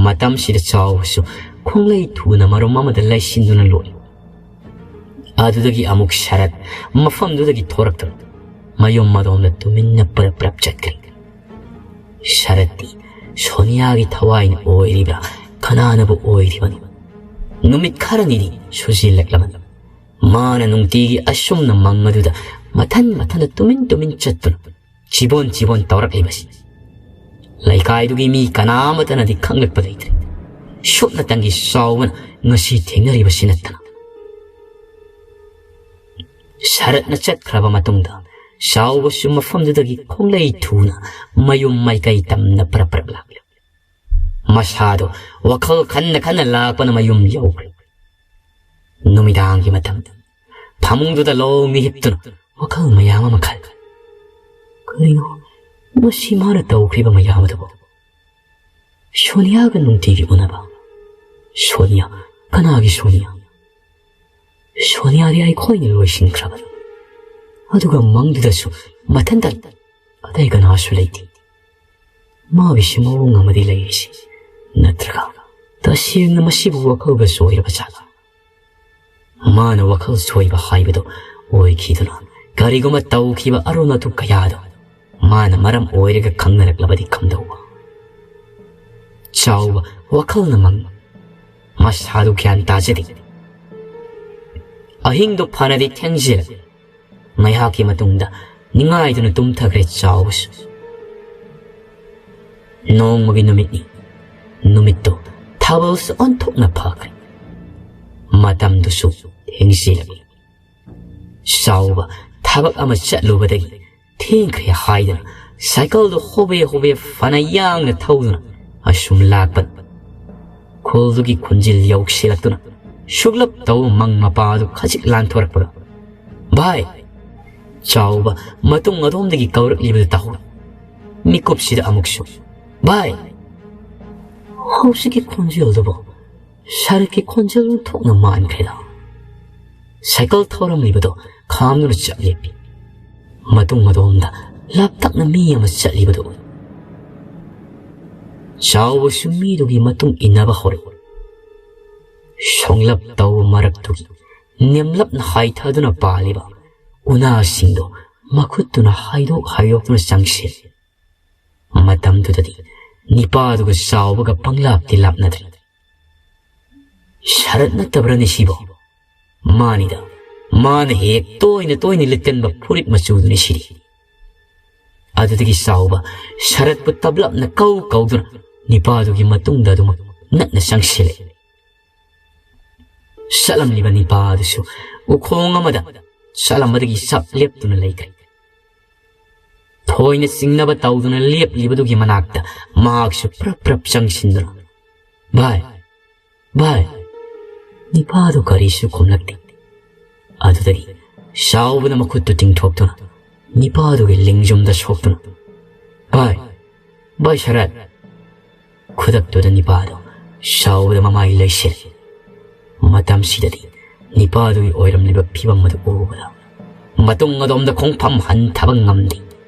ꯃꯇꯝꯁꯤꯗ ꯆꯥꯎꯕꯁꯨ ꯈꯣꯡꯂꯩ ꯊꯨꯅ ꯃꯔꯨꯝ ꯑꯃꯗ ꯂꯩꯁꯤꯟꯗꯨꯅ ꯂꯣꯠꯂꯤ꯫ ꯑꯗꯨꯗꯒꯤ ꯑꯃꯨꯛ ꯁꯔꯠ ꯃꯐꯝꯗꯨꯗꯒꯤ ꯊꯣꯔꯛꯇꯨꯅ ꯃꯌꯨꯝ ꯃꯗꯣꯝꯗ ꯇꯨꯃꯤꯟꯅ ꯄꯔꯞ ꯄꯔꯞ ꯆꯠꯈ꯭ꯔꯦ꯫ ꯁꯔꯠꯇꯤ ꯁꯣꯅꯤꯌꯥꯒꯤ ꯊꯋꯥꯏꯅ ꯑꯣꯏꯔꯤꯕ꯭ꯔꯥ ꯀꯅꯥꯅꯕꯨ ꯑꯣꯏꯔꯤꯕꯅꯣ? ꯅꯨꯃꯤꯠ ꯈꯔꯅꯤꯗꯤ ꯁꯨꯖꯤꯜꯂꯛꯂꯕꯅꯤ꯫ ꯃꯥꯅ ꯅꯨꯡꯇꯤꯒꯤ ꯑꯁꯨꯝꯅ ꯃꯪ ꯑꯗꯨꯗ ꯃꯊꯟ ꯃꯊꯟꯗ ꯇꯨꯃꯤꯟ ꯇꯨꯃꯤꯟ ꯆꯠꯇꯨꯅ ꯆꯤꯕꯣꯟ ꯆꯤꯕꯣꯟ ꯇꯧꯔꯛꯂꯤꯕꯁꯤ ꯂꯩꯀꯥꯏꯗꯨꯒꯤ ꯃꯤ ꯀꯅꯥ ꯑꯃꯠꯇꯅꯗꯤ ꯈꯪꯂꯛꯄ ꯂꯩꯇ꯭ꯔꯦ꯫ ꯁꯨꯞꯅꯇꯪꯒꯤ ꯆꯥꯎꯕꯅ ꯉꯁꯤ ꯊꯦꯡꯅꯔꯤꯕꯁꯤ ꯅꯠꯇꯅ꯫ ꯁꯔꯠꯅ ꯆꯠꯈ꯭ꯔꯕ ꯃꯇꯨꯡꯗ ꯆꯥꯎꯕꯁꯨ ꯃꯐꯝꯗꯨꯗꯒꯤ ꯈꯣꯡꯂꯩ ꯊꯨꯅ ꯃꯌꯨꯝ ꯃꯥꯏꯀꯩ ꯇꯝꯅ ꯄꯔꯞ ꯄꯔꯞ ꯂꯥꯛꯂꯤ꯫ ꯃꯁꯥꯗꯣ ꯋꯥꯈꯜ ꯈꯟꯅ ꯈꯟꯅ ꯂꯥꯛꯄꯅ ꯃꯌꯨꯝ ꯌꯧꯈ꯭ꯔꯦ꯫ ꯅꯨꯃꯤꯗꯥꯡꯒꯤ ꯃꯇꯝ, ꯐꯃꯨꯡꯗꯨꯗ ꯂꯣꯡꯅ ꯍꯤꯞꯇꯨꯅ ꯋꯥꯈꯜ ꯃꯌꯥꯝ ꯑꯃ ꯈꯜꯂꯤ꯫ ꯀꯔꯤꯅꯣ ꯃꯁꯤ ꯃꯥꯅ ꯇꯧꯈ꯭ꯔꯤꯕ ꯃꯌꯥꯝ ꯑꯗꯨꯕꯨ? ꯁꯣꯅꯤꯌꯥꯒ ꯅꯨꯡꯇꯤꯒꯤ ꯎꯅꯕ꯫ ꯁꯣꯅꯤꯌꯥ? ꯀꯅꯥꯒꯤ ꯁꯣꯅꯤꯌꯥ? ꯁꯣꯅꯤꯌꯥꯗꯤ ꯑꯩꯈꯣꯏꯅ ꯂꯣꯏꯁꯤꯟꯈ꯭ꯔꯕꯅꯤ꯫ ꯑꯗꯨꯒ ꯃꯪꯗꯨꯗꯁꯨ ꯃꯊꯟꯇ ꯑꯇꯩ ꯀꯅꯥꯁꯨ ꯂꯩꯇꯦ꯫ ꯃꯥꯒꯤꯁꯤ ꯃꯑꯣꯡ ꯑꯃꯗꯤ ꯂꯩꯔꯤꯁꯤ꯫ ꯅꯠꯇ꯭ꯔꯒ ꯇꯁꯦꯡꯅ ꯃꯁꯤꯕꯨ ꯋꯥꯈꯜꯒ ꯁꯣꯏꯔꯕ ꯖꯥꯠꯂꯥ? ꯃꯥꯅ ꯋꯥꯈꯜ ꯁꯣꯏꯕ ꯍꯥꯏꯕꯗꯨ ꯑꯣꯏꯈꯤꯗꯨꯅ ꯀꯔꯤꯒꯨꯝꯕ ꯇꯧꯈꯤꯕ ꯑꯔꯣꯟ ꯑꯊꯨꯞ ꯀꯌꯥꯗꯣ ꯃꯥꯅ ꯃꯔꯝ ꯑꯣꯏꯔꯒ ꯈꯪꯅꯔꯛꯂꯕꯗꯤ ꯀꯝꯗꯧꯕ? ꯆꯥꯎꯕ ꯋꯥꯈꯜꯅ ꯃꯪ꯫ ꯃꯁꯥꯗꯨ ꯒ꯭ꯌꯥꯟ ꯇꯥꯖꯗꯦ꯫ ꯑꯍꯤꯡꯗꯨ ꯐꯅꯗꯤ ꯊꯦꯡꯖꯤꯜꯂꯦ꯫ ꯉꯥꯏꯍꯥꯛꯀꯤ ꯃꯇꯨꯡꯗ ꯅꯤꯡꯉꯥꯏꯗꯨꯅ ꯇꯨꯝꯊꯈ꯭ꯔꯦ ꯆꯥꯎꯕꯁꯨ꯫ ꯅꯣꯡꯃꯒꯤ ꯅꯨꯃꯤꯠꯅꯤ꯫ ꯅꯨꯃꯤꯠꯇꯨ ꯊꯥꯕꯜꯁꯨ ꯑꯣꯟꯊꯣꯛꯅ ꯐꯈ꯭ꯔꯦ꯫ ꯃꯇꯝꯗꯨꯁꯨ ꯊꯦꯡꯖꯤꯜꯂꯛꯂꯦ꯫ ꯆꯥꯎꯕ ꯊꯕꯛ ꯑꯃ ꯆꯠꯂꯨꯕꯗꯒꯤ ꯊꯦꯡꯈ꯭ꯔꯦ ꯍꯥꯏꯗꯨꯅ ꯁꯥꯏꯀꯜꯗꯨ ꯍꯣꯕꯦ ꯍꯣꯕꯦ ꯐꯅ ꯌꯥꯡꯅ ꯊꯧꯗꯨꯅ ꯑꯁꯨꯝ ꯂꯥꯛꯄꯅꯤ꯫ ꯈꯨꯜꯗꯨꯒꯤ ꯈꯣꯟꯖꯦꯜ ꯌꯧꯁꯤꯜꯂꯛꯇꯨꯅ ꯁꯨꯛꯂꯞ ꯇꯧꯕ ꯃꯪ ꯃꯄꯥꯗꯨ ꯈꯖꯤꯛ ꯂꯥꯟꯊꯣꯔꯛꯄꯒ, "ꯚꯥꯏ!" ꯆꯥꯎꯕ ꯃꯇꯨꯡ ꯑꯗꯣꯝꯗꯒꯤ ꯀꯧꯔꯛꯂꯤꯕꯗꯨ ꯇꯥꯍꯧꯏ꯫ ꯃꯤꯀꯨꯞꯁꯤꯗ ꯑꯃꯨꯛꯁꯨ, "ꯚꯥꯏ!" ꯍꯧꯖꯤꯛꯀꯤ ꯈꯣꯟꯖꯦꯜꯗꯨꯕꯨ ꯁꯔꯠꯀꯤ ꯈꯣꯟꯖꯦꯜ ꯊꯣꯛꯅ ꯃꯥꯟꯈ꯭ꯔꯦꯗ꯫ ꯁꯥꯏꯀꯜ ꯊꯧꯔꯝꯂꯤꯕꯗꯨ ꯈꯥꯝꯗꯨꯅ ꯆꯞ ꯂꯦꯞꯄꯤ꯫ ꯃꯇꯨꯡ ꯑꯗꯣꯝꯗ ꯂꯥꯞꯇꯛꯅ ꯃꯤ ꯑꯃ ꯆꯠꯂꯤꯕꯗꯨ ꯎꯏ꯫ ꯆꯥꯎꯕꯁꯨ ꯃꯤꯗꯨꯒꯤ ꯃꯇꯨꯡ ꯏꯟꯅꯕ ꯍꯧꯔꯛꯏ꯫ ꯁꯣꯡꯂꯞ ꯇꯧꯕ ꯃꯔꯛꯇꯨꯒꯤ ꯅꯦꯝꯂꯞꯅ ꯍꯥꯏꯊꯗꯨꯅ ꯄꯥꯜꯂꯤꯕ ꯎꯅꯥꯁꯤꯡꯗꯨ ꯃꯈꯨꯠꯇꯨꯅ ꯍꯥꯏꯗꯣꯛ ꯍꯥꯏꯗꯣꯛꯇꯨꯅ ꯆꯪꯁꯤꯜꯂꯤ꯫ ꯃꯇꯝꯗꯨꯗꯗꯤ ꯅꯤꯄꯥꯗꯨꯒ ꯆꯥꯎꯕꯒ ꯄꯪꯂꯥꯞꯇꯤ ꯂꯥꯞꯅꯗ꯭ꯔꯦ꯫ "ꯁꯔꯠ ꯅꯠꯇꯕ꯭ꯔꯅꯦ ꯁꯤꯕꯣ?" "ꯃꯥꯅꯤꯗ, ꯃꯥꯅ ꯍꯦꯛ ꯇꯣꯏꯅ ꯇꯣꯏꯅ ꯂꯤꯠꯀꯟꯕ ꯐꯨꯔꯤꯠ ꯃꯆꯨꯗꯨꯅꯤ ꯁꯤꯗꯤ꯫" ꯑꯗꯨꯗꯒꯤ ꯆꯥꯎꯕ ꯁꯔꯠꯄꯨ ꯇꯞꯂꯞꯅ ꯀꯧ ꯀꯧꯗꯨꯅ ꯅꯤꯄꯥꯗꯨꯒꯤ ꯃꯇꯨꯡꯗ ꯑꯗꯨꯃꯛ ꯅꯛꯅ ꯆꯪꯁꯤꯜꯂꯦ꯫ ꯆꯠꯂꯝꯂꯤꯕ ꯅꯤꯄꯥ ꯑꯗꯨꯁꯨ ꯎꯈꯣꯡ ꯑꯃꯗ ꯆꯠꯂꯝꯕꯗꯒꯤ ꯆꯞ ꯂꯦꯞꯇꯨꯅ ꯂꯩꯈ꯭ꯔꯦ꯫ ꯈꯣꯏꯅ ꯆꯤꯡꯅꯕ ꯇꯧꯗꯨꯅ ꯂꯦꯞꯂꯤꯕꯗꯨꯒꯤ ꯃꯅꯥꯛꯇ ꯃꯍꯥꯛꯁꯨ ꯄ꯭ꯔꯞ ꯄ꯭ꯔꯞ ꯆꯪꯁꯤꯟꯗꯨꯅ, "ꯚꯥꯏ, ꯚꯥꯏ!" ꯅꯤꯄꯥꯗꯨ ꯀꯔꯤꯁꯨ ꯈꯨꯝꯂꯛꯇꯦ꯫ ꯑꯗꯨꯗꯒꯤ ꯆꯥꯎꯕꯅ ꯃꯈꯨꯠꯇꯨ ꯇꯤꯡꯊꯣꯛꯇꯨꯅ ꯅꯤꯄꯥꯗꯨꯒꯤ ꯂꯤꯡꯖꯨꯝꯗ ꯁꯣꯛꯇꯨꯅ, "ꯚꯥꯏ, ꯚꯥꯏ ꯁꯔꯠ!" ꯈꯨꯗꯛꯇꯨꯗ ꯅꯤꯄꯥꯗꯨ ꯆꯥꯎꯕꯗ ꯃꯃꯥꯏ ꯂꯩꯁꯤꯜ꯫ ꯃꯇꯝꯁꯤꯗꯗꯤ ꯅꯤꯄꯥꯗꯨꯒꯤ ꯑꯣꯏꯔꯝꯂꯤꯕ ꯐꯤꯕꯝ ꯑꯗꯨ ꯎꯕꯗ ꯃꯇꯨꯡ ꯑꯗꯣꯝꯗ ꯈꯣꯡꯐꯝ ꯍꯟꯊꯕ ꯉꯝꯗꯦ꯫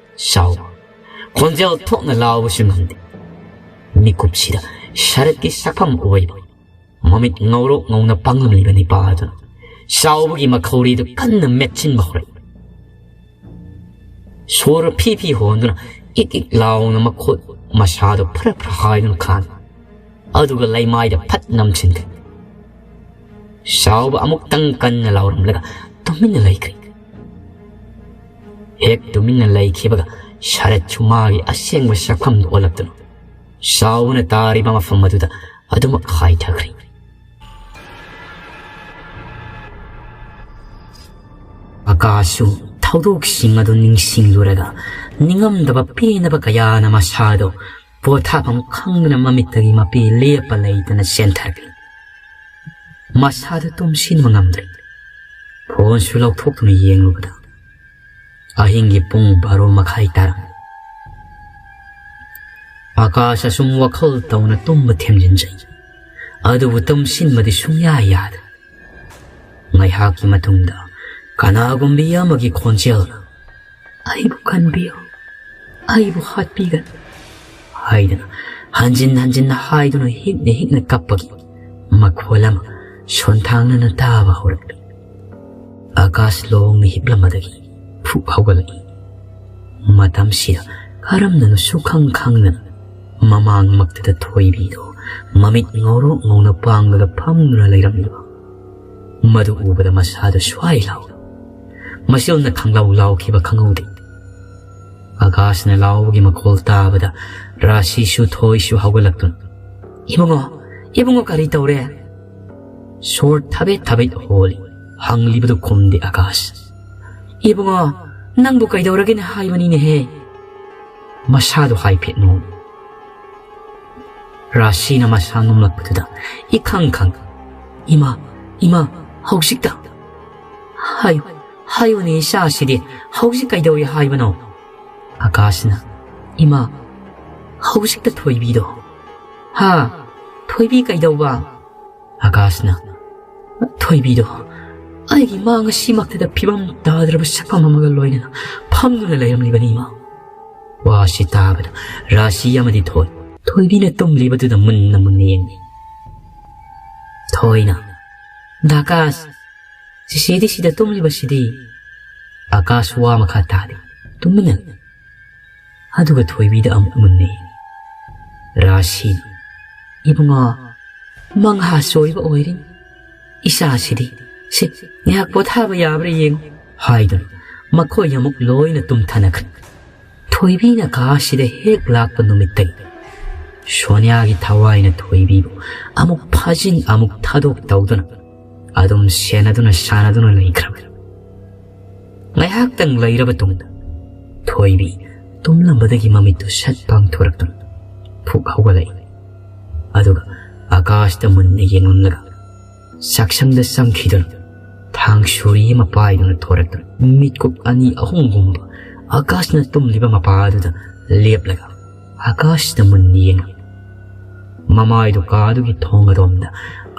ꯆꯥꯎꯕ ꯈꯣꯟꯖꯦꯜ ꯊꯣꯛꯅ ꯂꯥꯎꯕꯁꯨ ꯉꯝꯗꯦ꯫ ꯃꯤꯀꯨꯞꯁꯤꯗ ꯁꯔꯠꯀꯤ ꯁꯛꯐꯝ ꯑꯣꯏꯕ ꯃꯃꯤꯠ ꯉꯧꯔꯣꯛ ꯉꯧꯅ ꯄꯥꯡꯂꯝꯂꯤꯕ ꯅꯤꯄꯥ ꯑꯗꯨꯅ ꯆꯥꯎꯕꯒꯤ ꯃꯈꯧꯔꯤꯗꯨ ꯀꯟꯅ ꯃꯦꯠꯁꯤꯟꯕ ꯍꯧꯔꯛꯏ꯫ ꯁꯣꯔ ꯐꯤ ꯐꯤ ꯍꯣꯟꯗꯨꯅ ꯏꯛ ꯏꯛ ꯂꯥꯎꯅ ꯃꯈꯨꯠ ꯃꯁꯥꯗꯨ ꯐꯔ ꯐꯔ ꯍꯥꯏꯗꯨꯅ ꯈꯥꯡꯏ꯫ ꯑꯗꯨꯒ ꯂꯩꯃꯥꯏꯗ ꯐꯠ ꯅꯝꯁꯤꯟꯈ꯭ꯔꯦ꯫ ꯆꯥꯎꯕ ꯑꯃꯨꯛꯇꯪ ꯀꯟꯅ ꯂꯥꯎꯔꯝꯂꯒ ꯇꯨꯃꯤꯟꯅ ꯂꯩꯈ꯭ꯔꯦ꯫ ꯍꯦꯛ ꯇꯨꯃꯤꯟꯅ ꯂꯩꯈꯤꯕꯒ ꯁꯔꯠꯁꯨ ꯃꯥꯒꯤ ꯑꯁꯦꯡꯕ ꯁꯛꯐꯝꯗꯨ ꯑꯣꯜꯂꯛꯇꯨꯅ ꯆꯥꯎꯕꯅ ꯇꯥꯔꯤꯕ ꯃꯐꯝ ꯑꯗꯨꯗ ꯑꯗꯨꯃꯛ ꯍꯥꯏꯊꯈ꯭ꯔꯦ꯫ ꯑꯀꯥꯁꯁꯨ ꯊꯧꯗꯣꯛꯁꯤꯡ ꯑꯗꯨ ꯅꯤꯡꯁꯤꯡꯂꯨꯔꯒ ꯅꯤꯡꯉꯝꯗꯕ ꯄꯦꯟꯗꯕ ꯀꯌꯥꯅ ꯃꯁꯥꯗꯣ ꯄꯣꯊꯥꯐꯝ ꯈꯪꯗꯅ ꯃꯃꯤꯠꯇꯒꯤ ꯃꯄꯤ ꯂꯦꯞꯄ ꯂꯩꯇꯅ ꯆꯦꯟꯊꯈ꯭ꯔꯦ꯫ ꯃꯁꯥꯗ ꯇꯨꯝꯁꯤꯟꯕ ꯉꯝꯗ꯭ꯔꯦ꯫ ꯐꯣꯟꯁꯨ ꯂꯧꯊꯣꯛꯇꯨꯅ ꯌꯦꯡꯂꯨꯕꯗ ꯑꯍꯤꯡꯒꯤ ꯄꯨꯡ ꯕꯥꯔꯣ ꯃꯈꯥꯏ ꯇꯥꯔꯝꯃꯤ꯫ ꯑꯀꯥꯁ ꯑꯁꯨꯝ ꯋꯥꯈꯜ ꯇꯧꯅ ꯇꯨꯝꯕ ꯊꯦꯝꯖꯤꯟꯖꯩ꯫ ꯑꯗꯨꯕꯨ ꯇꯨꯝꯁꯤꯟꯕꯗꯤ ꯁꯨꯡꯌꯥ ꯌꯥꯗꯦ꯫ ꯉꯥꯏꯍꯥꯛꯀꯤ ꯃꯇꯨꯡꯗ ꯀꯅꯥꯒꯨꯝꯕꯤ ꯑꯃꯒꯤ ꯈꯣꯟꯖꯦꯜ, "ꯑꯩꯕꯨ ꯀꯟꯕꯤꯌꯨ, ꯑꯩꯕꯨ ꯍꯥꯠꯄꯤꯒꯅꯨ" ꯍꯥꯏꯗꯅ ꯍꯟꯖꯤꯟ ꯍꯟꯖꯤꯟꯅ ꯍꯥꯏꯗꯨꯅ ꯍꯤꯛꯅ ꯍꯤꯛꯅ ꯀꯞꯄꯒꯤ ꯃꯈꯣꯜ ꯑꯃ ꯁꯣꯟꯊꯥꯡꯅꯅ ꯇꯥꯕ ꯍꯧꯔꯛꯂꯤ꯫ ꯑꯀꯥꯁ ꯂꯣꯡꯅ ꯍꯤꯞꯂꯝꯕꯗꯒꯤ ꯐꯨꯛ ꯍꯧꯒꯠꯂꯛꯏ꯫ ꯃꯇꯝꯁꯤꯗ ꯀꯔꯝꯅꯅꯣ ꯁꯨꯈꯪ ꯈꯪꯗꯅ ꯃꯃꯥꯡꯃꯛꯇꯗ ꯊꯣꯏꯕꯤꯗꯣ ꯃꯃꯤꯠ ꯉꯧꯔꯣꯛ ꯉꯧꯅ ꯄꯥꯡꯂꯒ ꯐꯝꯗꯨꯅ ꯂꯩꯔꯝꯂꯤꯕ ꯃꯗꯨ ꯎꯕꯗ ꯃꯁꯥꯗꯨ ꯁ꯭ꯋꯥꯏ ꯂꯥꯎꯏ꯫ ꯃꯁꯤꯜꯅ ꯈꯪꯂꯥꯎ ꯂꯥꯎꯈꯤꯕ ꯈꯪꯍꯧꯗꯦ꯫ ꯑꯀꯥꯁꯅ ꯂꯥꯎꯕꯒꯤ ꯃꯈꯣꯜ ꯇꯥꯕꯗ ꯔꯥꯁꯤꯁꯨ ꯊꯣꯏꯁꯨ ꯍꯧꯒꯠꯂꯛꯇꯨꯅ, "ꯏꯕꯨꯡꯉꯣ, ꯏꯕꯨꯡꯉꯣ, ꯀꯔꯤ ꯇꯧꯔꯦ?" ꯁꯣꯔ ꯊꯕꯦꯠ ꯊꯕꯦꯠ ꯍꯣꯜꯂꯤ꯫ ꯍꯪꯂꯤꯕꯗꯨ ꯈꯨꯝꯗꯦ ꯑꯀꯥꯁ꯫ "ꯏꯕꯨꯡꯉꯣ, ꯅꯪꯕꯨ ꯀꯩꯗꯧꯔꯒꯦꯅ ꯍꯥꯏꯕꯅꯤꯅꯦꯍꯦ?" ꯃꯁꯥꯗꯣ ꯍꯥꯏꯐꯦꯠ ꯅꯣꯝꯃꯤ꯫ ꯔꯥꯁꯤꯅ ꯃꯁꯥ ꯅꯣꯝꯂꯛꯄꯗꯨꯗ ꯏꯈꯪ ꯈꯪ, "ꯏꯃꯥ, ꯏꯃꯥ, ꯍꯧꯖꯤꯛꯇ!" "ꯍꯥꯏꯌꯨ, ꯍꯥꯏꯌꯨꯅꯦ ꯏꯆꯥꯁꯤꯗꯤ, ꯍꯧꯖꯤꯛ ꯀꯩꯗꯧꯏ ꯍꯥꯏꯕꯅꯣ?" ꯑꯀꯥꯁꯅ, "ꯏꯃꯥ, ꯍꯧꯖꯤꯛꯇ ꯊꯣꯏꯕꯤꯗꯣ!" "ꯍꯥ? ꯊꯣꯏꯕꯤ ꯀꯩꯗꯧꯕ?" ꯑꯀꯥꯁꯅ, "ꯊꯣꯏꯕꯤꯗꯣ ꯑꯩꯒꯤ ꯃꯥ ꯉꯁꯤꯃꯛꯇꯗ ꯐꯤꯕꯝ ꯇꯥꯗ꯭ꯔꯕ ꯁꯛꯐꯝ ꯑꯃꯒ ꯂꯣꯏꯅꯅ ꯐꯝꯗꯨꯅ ꯂꯩꯔꯝꯂꯤꯕꯅꯤ, ꯏꯃꯥ꯫" ꯋꯥꯁꯤ ꯇꯥꯕꯗ ꯔꯥꯁꯤ ꯑꯃꯗꯤ ꯊꯣꯏ, ꯊꯣꯏꯕꯤꯅ ꯇꯨꯝꯂꯤꯕꯗꯨꯗ ꯃꯨꯟꯅ ꯃꯨꯟꯅ ꯌꯦꯡꯂꯤ꯫ ꯊꯣꯏꯅ, "ꯗꯥꯀꯥꯁ, ꯆꯤꯆꯦꯗꯤ ꯁꯤꯗ ꯇꯨꯝꯂꯤꯕꯁꯤꯗꯤ?" ꯑꯀꯥꯁ ꯋꯥ ꯃꯈꯥ ꯇꯥꯗꯦ, ꯇꯨꯃꯤꯟꯅ ꯂꯩ꯫ ꯑꯗꯨꯒ ꯊꯣꯏꯕꯤꯗ ꯑꯃꯨꯛ ꯃꯨꯟꯅ ꯌꯦꯡꯉꯤ꯫ ꯔꯥꯁꯤ, "ꯏꯕꯨꯡꯉꯣ, ꯃꯪꯍꯥ ꯆꯣꯏꯕ ꯑꯣꯏꯔꯤ꯫ ꯏꯆꯥꯁꯤꯗꯤ, ꯁꯤ, ꯉꯥꯏꯍꯥꯛ ꯄꯣꯊꯥꯕ ꯌꯥꯕ꯭ꯔꯥ ꯌꯦꯡꯉꯨ," ꯍꯥꯏꯗꯨꯅ ꯃꯈꯣꯏ ꯑꯃꯨꯛ ꯂꯣꯏꯅ ꯇꯨꯝꯊꯅꯈ꯭ꯔꯦ꯫ ꯊꯣꯏꯕꯤꯅ ꯀꯥꯁꯤꯗ ꯍꯦꯛ ꯂꯥꯛꯄ ꯅꯨꯃꯤꯠꯇꯒꯤ ꯁꯣꯅꯤꯌꯥꯒꯤ ꯊꯋꯥꯏꯅ ꯊꯣꯏꯕꯤꯕꯨ ꯑꯃꯨꯛ ꯐꯥꯖꯤꯟ ꯑꯃꯨꯛ ꯊꯥꯗꯣꯛ ꯇꯧꯗꯨꯅ ꯑꯗꯨꯝ ꯁꯦꯟꯅꯗꯨꯅ ꯁꯥꯟꯅꯗꯨꯅ ꯂꯩꯈ꯭ꯔꯕꯅꯤ꯫ ꯉꯥꯏꯍꯥꯛꯇꯪ ꯂꯩꯔꯕ ꯇꯨꯡꯗ ꯊꯣꯏꯕꯤ ꯇꯨꯝꯂꯝꯕꯗꯒꯤ ꯃꯃꯤꯠꯇꯨ ꯁꯠ ꯄꯥꯡꯊꯣꯔꯛꯇꯨꯅ ꯐꯨꯛ ꯍꯧꯒꯠꯂꯛꯏ꯫ ꯑꯗꯨꯒ ꯑꯀꯥꯁꯇ ꯃꯨꯟꯅ ꯌꯦꯡꯂꯝꯂꯒ ꯆꯥꯛꯁꯪꯗ ꯆꯪꯈꯤꯗꯨꯅ ꯊꯥꯡ ꯁꯨꯔꯤ ꯑꯃ ꯄꯥꯏꯗꯨꯅ ꯊꯣꯔꯛꯇꯨꯅ ꯃꯤꯠꯀꯨꯞ ꯑꯅꯤ ꯑꯍꯨꯝꯒꯨꯝꯕ ꯑꯀꯥꯁꯅ ꯇꯨꯝꯂꯤꯕ ꯃꯄꯥ ꯑꯗꯨꯗ ꯂꯦꯞꯂꯒ ꯑꯀꯥꯁꯇ ꯃꯨꯟꯅ ꯌꯦꯡꯂꯝꯃꯤ꯫ ꯃꯃꯥꯏꯗꯨ ꯀꯥꯗꯨꯒꯤ ꯊꯣꯡ ꯑꯗꯣꯝꯗ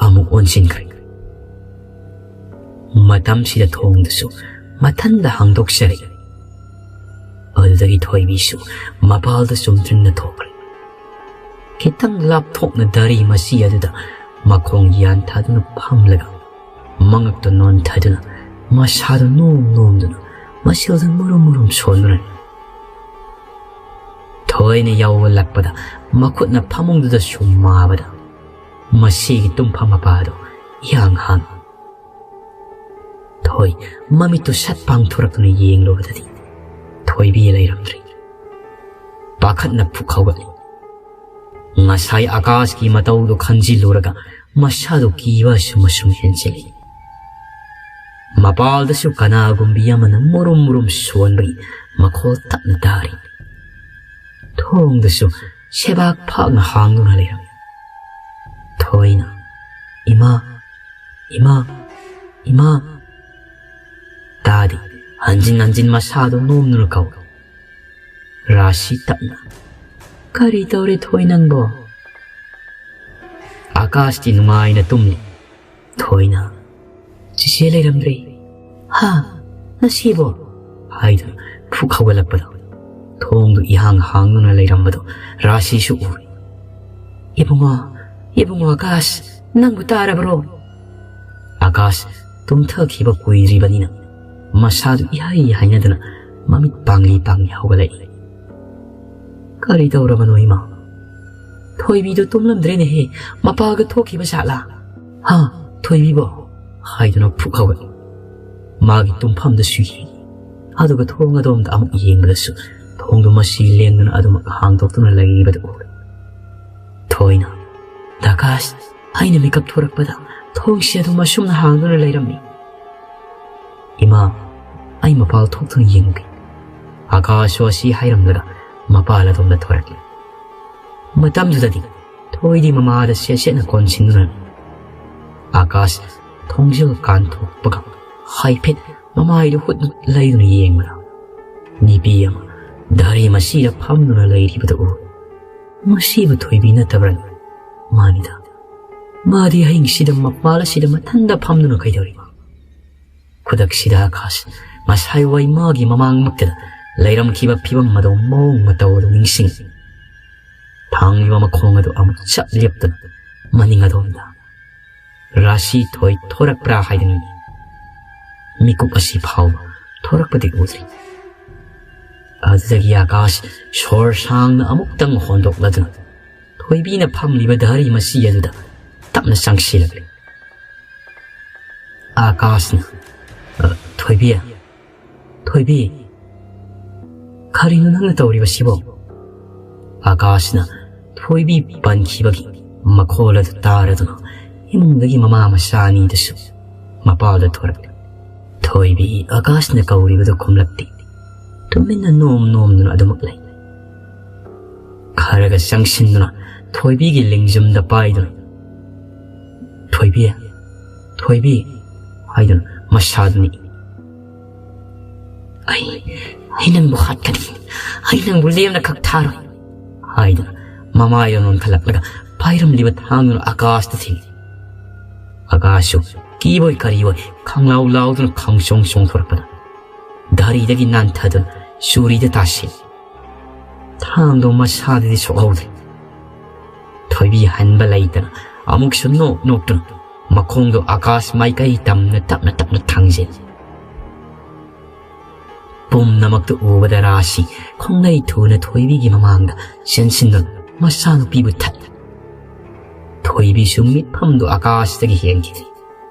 ꯑꯃꯨꯛ ꯑꯣꯟꯁꯤꯟꯈ꯭ꯔꯦ꯫ ꯃꯇꯝꯁꯤꯗ ꯊꯣꯡꯗꯨꯁꯨ ꯃꯊꯟꯗ ꯍꯥꯡꯗꯣꯛꯆꯔꯛꯏ꯫ ꯑꯗꯨꯗꯒꯤ ꯊꯣꯏꯕꯤꯁꯨ ꯃꯄꯥꯜꯗ ꯆꯨꯝꯗ꯭ꯔꯤꯡꯅ ꯊꯣꯛꯈ꯭ꯔꯦ꯫ ꯈꯤꯇꯪ ꯂꯥꯞꯊꯣꯛꯅ ꯗꯥꯔꯤ ꯃꯆꯤ ꯑꯗꯨꯗ ꯃꯈꯣꯡ ꯌꯥꯟꯊꯗꯨꯅ ꯐꯝꯂꯒ ꯃꯉꯛꯇ ꯅꯣꯟꯊꯗꯨꯅ ꯃꯁꯥꯗꯨ ꯅꯣꯝ ꯅꯣꯝꯗꯨꯅ ꯃꯁꯤꯜꯗ ꯃꯨꯔꯨꯝ ꯃꯨꯔꯨꯝ ꯁꯣꯟꯗꯨꯅ ꯊꯣꯏꯅ ꯌꯥꯎꯕꯂꯛꯄꯗ ꯃꯈꯨꯠꯅ ꯐꯃꯨꯡꯗꯨꯗ ꯁꯨꯝ ꯃꯥꯕꯗ ꯃꯁꯤꯒꯤ ꯇꯨꯝꯐꯝ ꯃꯄꯥꯗꯨ ꯏꯍꯥꯡ ꯍꯥꯡꯏ꯫ ꯊꯣꯏ ꯃꯃꯤꯠꯇꯨ ꯁꯠ ꯄꯥꯡꯊꯣꯔꯛꯇꯨꯅ ꯌꯦꯡꯂꯨꯕꯗꯗꯤ ꯊꯣꯏꯕꯤ ꯂꯩꯔꯝꯗ꯭ꯔꯦ꯫ ꯄꯥꯈꯠꯅ ꯐꯨꯛ ꯍꯧꯒꯠꯂꯤ꯫ ꯉꯁꯥꯏ ꯑꯀꯥꯁꯀꯤ ꯃꯇꯧꯗꯨ ꯈꯟꯖꯤꯜꯂꯨꯔꯒ ꯃꯁꯥꯗꯨ ꯀꯤꯕ ꯑꯁꯨꯝ ꯑꯁꯨꯝ ꯍꯦꯟꯖꯤꯜꯂꯤ꯫ ꯃꯄꯥꯜꯗꯁꯨ ꯀꯅꯥꯒꯨꯝꯕꯤ ꯑꯃꯅ ꯃꯨꯔꯨꯝ ꯃꯨꯔꯨꯝ ꯁꯣꯟꯕꯒꯤ ꯃꯈꯣꯜ ꯇꯞꯅ ꯇꯥꯔꯤ꯫ ꯊꯣꯡꯗꯨꯁꯨ ꯁꯦꯕꯥꯛ ꯐꯥꯛꯅ ꯍꯥꯡꯗꯨꯅ ꯂꯩꯔꯝꯃꯤ꯫ ꯊꯣꯏꯅ "ꯏꯃꯥ, ꯏꯃꯥ, ꯏꯃꯥ!" ꯇꯥꯗꯦ꯫ ꯍꯟꯖꯤꯟ ꯍꯟꯖꯤꯟ ꯃꯁꯥꯗꯨ ꯅꯣꯝꯗꯨꯅ ꯀꯧꯏ꯫ ꯔꯥꯁꯤ ꯇꯞꯅ "ꯀꯔꯤ ꯇꯧꯔꯦ ꯊꯣꯏ ꯅꯪꯕꯣ?" ꯑꯥꯀꯥꯁꯇꯤ ꯅꯨꯡꯉꯥꯏꯅ ꯇꯨꯝꯂꯤ꯫ ꯊꯣꯏꯅ "ꯆꯤꯆꯦ ꯂꯩꯔꯝꯗ꯭ꯔꯦ꯫ ꯍꯥ? ꯉꯁꯤꯕꯣ?" ꯍꯥꯏꯗꯨꯅ ꯐꯨꯛ ꯍꯧꯒꯠꯂꯛꯄꯗ ꯊꯣꯡꯗꯨ ꯏꯍꯥꯡ ꯍꯥꯡꯗꯨꯅ ꯂꯩꯔꯝꯕꯗꯨ ꯔꯥꯁꯤꯁꯨ ꯎꯔꯦ꯫ "ꯏꯕꯨꯡꯉꯣ, ꯏꯕꯨꯡꯉꯣ ꯑꯥꯀꯥꯁ, ꯅꯪꯕꯨ ꯇꯥꯔꯕ꯭ꯔꯣ?" ꯑꯥꯀꯥꯁ ꯇꯨꯝꯊꯈꯤꯕ ꯀꯨꯏꯗ꯭ꯔꯤꯕꯅꯤꯅ ꯃꯁꯥꯗꯨ ꯏꯍꯩ ꯍꯩꯅꯗꯅ ꯃꯃꯤꯠ ꯄꯥꯡꯂꯤ ꯄꯥꯡꯂꯤ ꯍꯧꯒꯠꯂꯛꯏ꯫ "ꯀꯔꯤ ꯇꯧꯔꯕꯅꯣ ꯏꯃꯥ? ꯊꯣꯏꯕꯤꯗꯨ ꯇꯨꯝꯂꯝꯗ꯭ꯔꯦꯅꯦꯍꯦ, ꯃꯄꯥꯒ ꯊꯣꯛꯈꯤꯕ ꯖꯥꯠꯂꯥ? ꯍꯥ? ꯊꯣꯏꯕꯤꯕꯣ?" ꯍꯥꯏꯗꯨꯅ ꯐꯨꯛ ꯍꯧꯒꯠꯂꯤ꯫ ꯃꯥꯒꯤ ꯇꯨꯝꯐꯝꯗꯁꯨ ꯌꯦꯡꯉꯤ꯫ ꯑꯗꯨꯒ ꯊꯣꯡ ꯑꯗꯣꯝꯗ ꯑꯃꯨꯛ ꯌꯦꯡꯕꯗꯁꯨ ꯊꯣꯡꯗꯨ ꯃꯁꯤ ꯂꯦꯡꯗꯨꯅ ꯑꯗꯨꯃꯛ ꯍꯥꯡꯗꯣꯛꯇꯨꯅ ꯂꯩꯔꯤꯕꯗꯨ ꯎꯔꯦ꯫ ꯊꯣꯏꯅ "ꯑꯥꯀꯥꯁ, ꯑꯩꯅ ꯃꯤꯀꯞ ꯊꯣꯔꯛꯄꯗ ꯊꯣꯡꯁꯤ ꯑꯗꯨꯝ ꯑꯁꯨꯝꯅ ꯍꯥꯡꯗꯨꯅ ꯂꯩꯔꯝꯃꯤ꯫ ꯏꯃꯥ, ꯑꯩ ꯃꯄꯥꯜ ꯊꯣꯛꯇꯨꯅ ꯌꯦꯡꯉꯨꯒꯦ꯫" ꯑꯥꯀꯥꯁꯁꯨ ꯑꯁꯤ ꯍꯥꯏꯔꯝꯂꯒ ꯃꯄꯥꯜ ꯑꯗꯣꯝꯗ ꯊꯣꯔꯛꯂꯤ꯫ ꯃꯇꯝꯗꯨꯗꯗꯤ ꯊꯣꯏꯗꯤ ꯃꯃꯥꯗ ꯁꯦꯠ ꯁꯦꯠꯅ ꯀꯣꯟꯁꯤꯟꯗꯨꯅ ꯂꯩ꯫ ꯑꯥꯀꯥꯁ ꯊꯣꯡꯖꯤꯜ ꯀꯥꯟꯊꯣꯛꯄꯒ ꯍꯥꯏꯐꯦꯠ ꯃꯃꯥꯏꯗꯨ ꯍꯨꯠ ꯂꯩꯗꯨꯅ ꯌꯦꯡꯕꯗ ꯅꯨꯄꯤ ꯑꯃ ꯙꯔꯤ ꯃꯁꯤꯗ ꯐꯝꯗꯨꯅ ꯂꯩꯔꯤꯕꯗꯨ ꯎ꯫ ꯃꯁꯤꯕꯨ ꯊꯣꯏꯕꯤ ꯅꯠꯇꯕ꯭ꯔꯅꯦ? ꯃꯥꯅꯤꯗ꯫ ꯃꯥꯗꯤ ꯑꯍꯤꯡꯁꯤꯗ ꯃꯄꯥꯜ ꯑꯁꯤꯗ ꯃꯊꯟꯗ ꯐꯝꯗꯨꯅ ꯀꯩꯗꯧꯔꯤꯕ? ꯈꯨꯗꯛꯁꯤꯗ ꯑꯥꯀꯥꯁ ꯉꯁꯥꯏ ꯋꯥꯏ ꯃꯥꯒꯤ ꯃꯃꯥꯡꯃꯛꯇꯗ ꯂꯩꯔꯝꯈꯤꯕ ꯐꯤꯕꯝ ꯑꯗꯨ ꯃꯑꯣꯡ ꯃꯇꯧ ꯑꯗꯨ ꯅꯤꯡꯁꯤꯡꯉꯤ꯫ ꯊꯥꯡꯂꯤꯕ ꯃꯈꯣꯡ ꯑꯗꯨ ꯑꯃꯨꯛ ꯆꯞ ꯂꯦꯞꯇꯨꯅ ꯃꯅꯤꯡ ꯑꯗꯣꯝꯗ ꯔꯥꯁꯤ ꯊꯣꯏ ꯊꯣꯔꯛꯄ꯭ꯔꯥ ꯍꯥꯏꯗꯨꯅꯤ꯫ ꯃꯤꯀꯨꯞ ꯑꯁꯤ ꯐꯥꯎꯕ ꯊꯣꯔꯛꯄꯗꯤ ꯎꯗ꯭ꯔꯤ꯫ ꯑꯗꯨꯗꯒꯤ ꯑꯥꯀꯥꯁ ꯁꯣꯔ ꯁꯥꯡꯅ ꯑꯃꯨꯛꯇꯪ ꯍꯣꯟꯗꯣꯛꯂꯗꯨꯅ ꯊꯣꯏꯕꯤꯅ ꯐꯝꯂꯤꯕ ꯙꯔꯤ ꯃꯁꯤ ꯑꯗꯨꯗ ꯇꯞꯅ ꯆꯪꯁꯤꯜꯂꯛꯂꯤ꯫ ꯑꯥꯀꯥꯁꯅ, "ꯑ, ꯊꯣꯏꯕꯤ, ꯊꯣꯏꯕꯤ, ꯀꯔꯤꯅꯣ ꯅꯪꯅ ꯇꯧꯔꯤꯕꯁꯤꯕꯣ?" ꯑꯥꯀꯥꯁꯅ ꯊꯣꯏꯕꯤ ꯄꯟꯈꯤꯕꯒꯤ ꯃꯈꯣꯜ ꯑꯗꯨ ꯇꯥꯔꯗꯨꯅ ꯏꯃꯨꯡꯗꯒꯤ ꯃꯃꯥ ꯃꯆꯥ ꯑꯅꯤꯗꯨꯁꯨ ꯃꯄꯥꯜꯗ ꯊꯣꯔꯛꯂꯤ꯫ ꯊꯣꯏꯕꯤ ꯑꯥꯀꯥꯁꯅ ꯀꯧꯔꯤꯕꯗꯨ ꯈꯨꯝꯂꯛꯇꯦ꯫ ꯇꯨꯃꯤꯟꯅ ꯅꯣꯝ ꯅꯣꯝꯗꯨꯅ ꯑꯗꯨꯃꯛ ꯂꯩ꯫ ꯈꯔꯒ ꯆꯪꯁꯤꯟꯗꯨꯅ ꯊꯣꯏꯕꯤꯒꯤ ꯂꯦꯡꯖꯨꯝꯗ ꯄꯥꯏꯗꯨꯅ, "ꯊꯣꯏꯕꯤ, ꯊꯣꯏꯕꯤ" ꯍꯥꯏꯗꯨꯅ ꯃꯁꯥꯗꯨ ꯅꯤꯛꯏ꯫ "ꯑꯩ, ꯑꯩ ꯅꯪꯕꯨ ꯍꯥꯠꯀꯅꯤ, ꯑꯩ ꯅꯪꯕꯨ ꯂꯦꯝꯅ ꯈꯛ ꯊꯥꯔꯣꯏ" ꯍꯥꯏꯗꯨꯅ ꯃꯃꯥꯏꯗ ꯅꯣꯟꯈꯠꯂꯛꯂꯒ ꯄꯥꯏꯔꯝꯂꯤꯕ ꯊꯥꯡꯗꯨꯅ ꯑꯀꯥꯁꯇ ꯊꯤꯜꯂꯤ꯫ ꯑꯀꯥꯁꯁꯨ ꯀꯤꯕꯣꯏ ꯀꯔꯤꯕꯣꯏ ꯈꯪꯂꯥꯎ ꯂꯥꯎꯗꯨꯅ ꯈꯪꯆꯣꯡ ꯆꯣꯡꯊꯣꯔꯛꯄꯗ ꯒꯥꯔꯤꯗꯒꯤ ꯅꯥꯟꯊꯗꯨꯅ ꯆꯨꯔꯤꯗ ꯇꯥꯁꯤꯜꯂꯤ꯫ ꯊꯥꯡꯗꯣ ꯃꯁꯥꯗꯗꯤ ꯁꯣꯛꯍꯧꯗ꯭ꯔꯦ꯫ ꯊꯣꯏꯕꯤ ꯍꯟꯕ ꯂꯩꯇꯅ ꯑꯃꯨꯛꯁꯨ ꯅꯣꯛ ꯅꯣꯛꯇꯨꯅ ꯃꯈꯣꯡꯗꯣ ꯑꯀꯥꯁ ꯃꯥꯏꯀꯩ ꯇꯝꯅ ꯇꯞꯅ ꯇꯞꯅ ꯊꯥꯡꯖꯤꯜꯂꯤ꯫ ꯄꯨꯝꯅꯃꯛꯇꯨ ꯎꯕꯗ ꯔꯥꯁꯤ ꯈꯣꯡꯂꯩ ꯊꯨꯅ ꯊꯣꯏꯕꯤꯒꯤ ꯃꯃꯥꯡꯗ ꯆꯦꯟꯁꯤꯟꯗꯨꯅ ꯃꯆꯥꯅꯨꯄꯤꯕꯨ ꯊꯠꯂꯤ꯫ ꯊꯣꯏꯕꯤꯁꯨ ꯃꯤꯠꯐꯝꯗꯨ ꯑꯀꯥꯁꯇꯒꯤ ꯍꯦꯟꯈꯤꯗꯦ꯫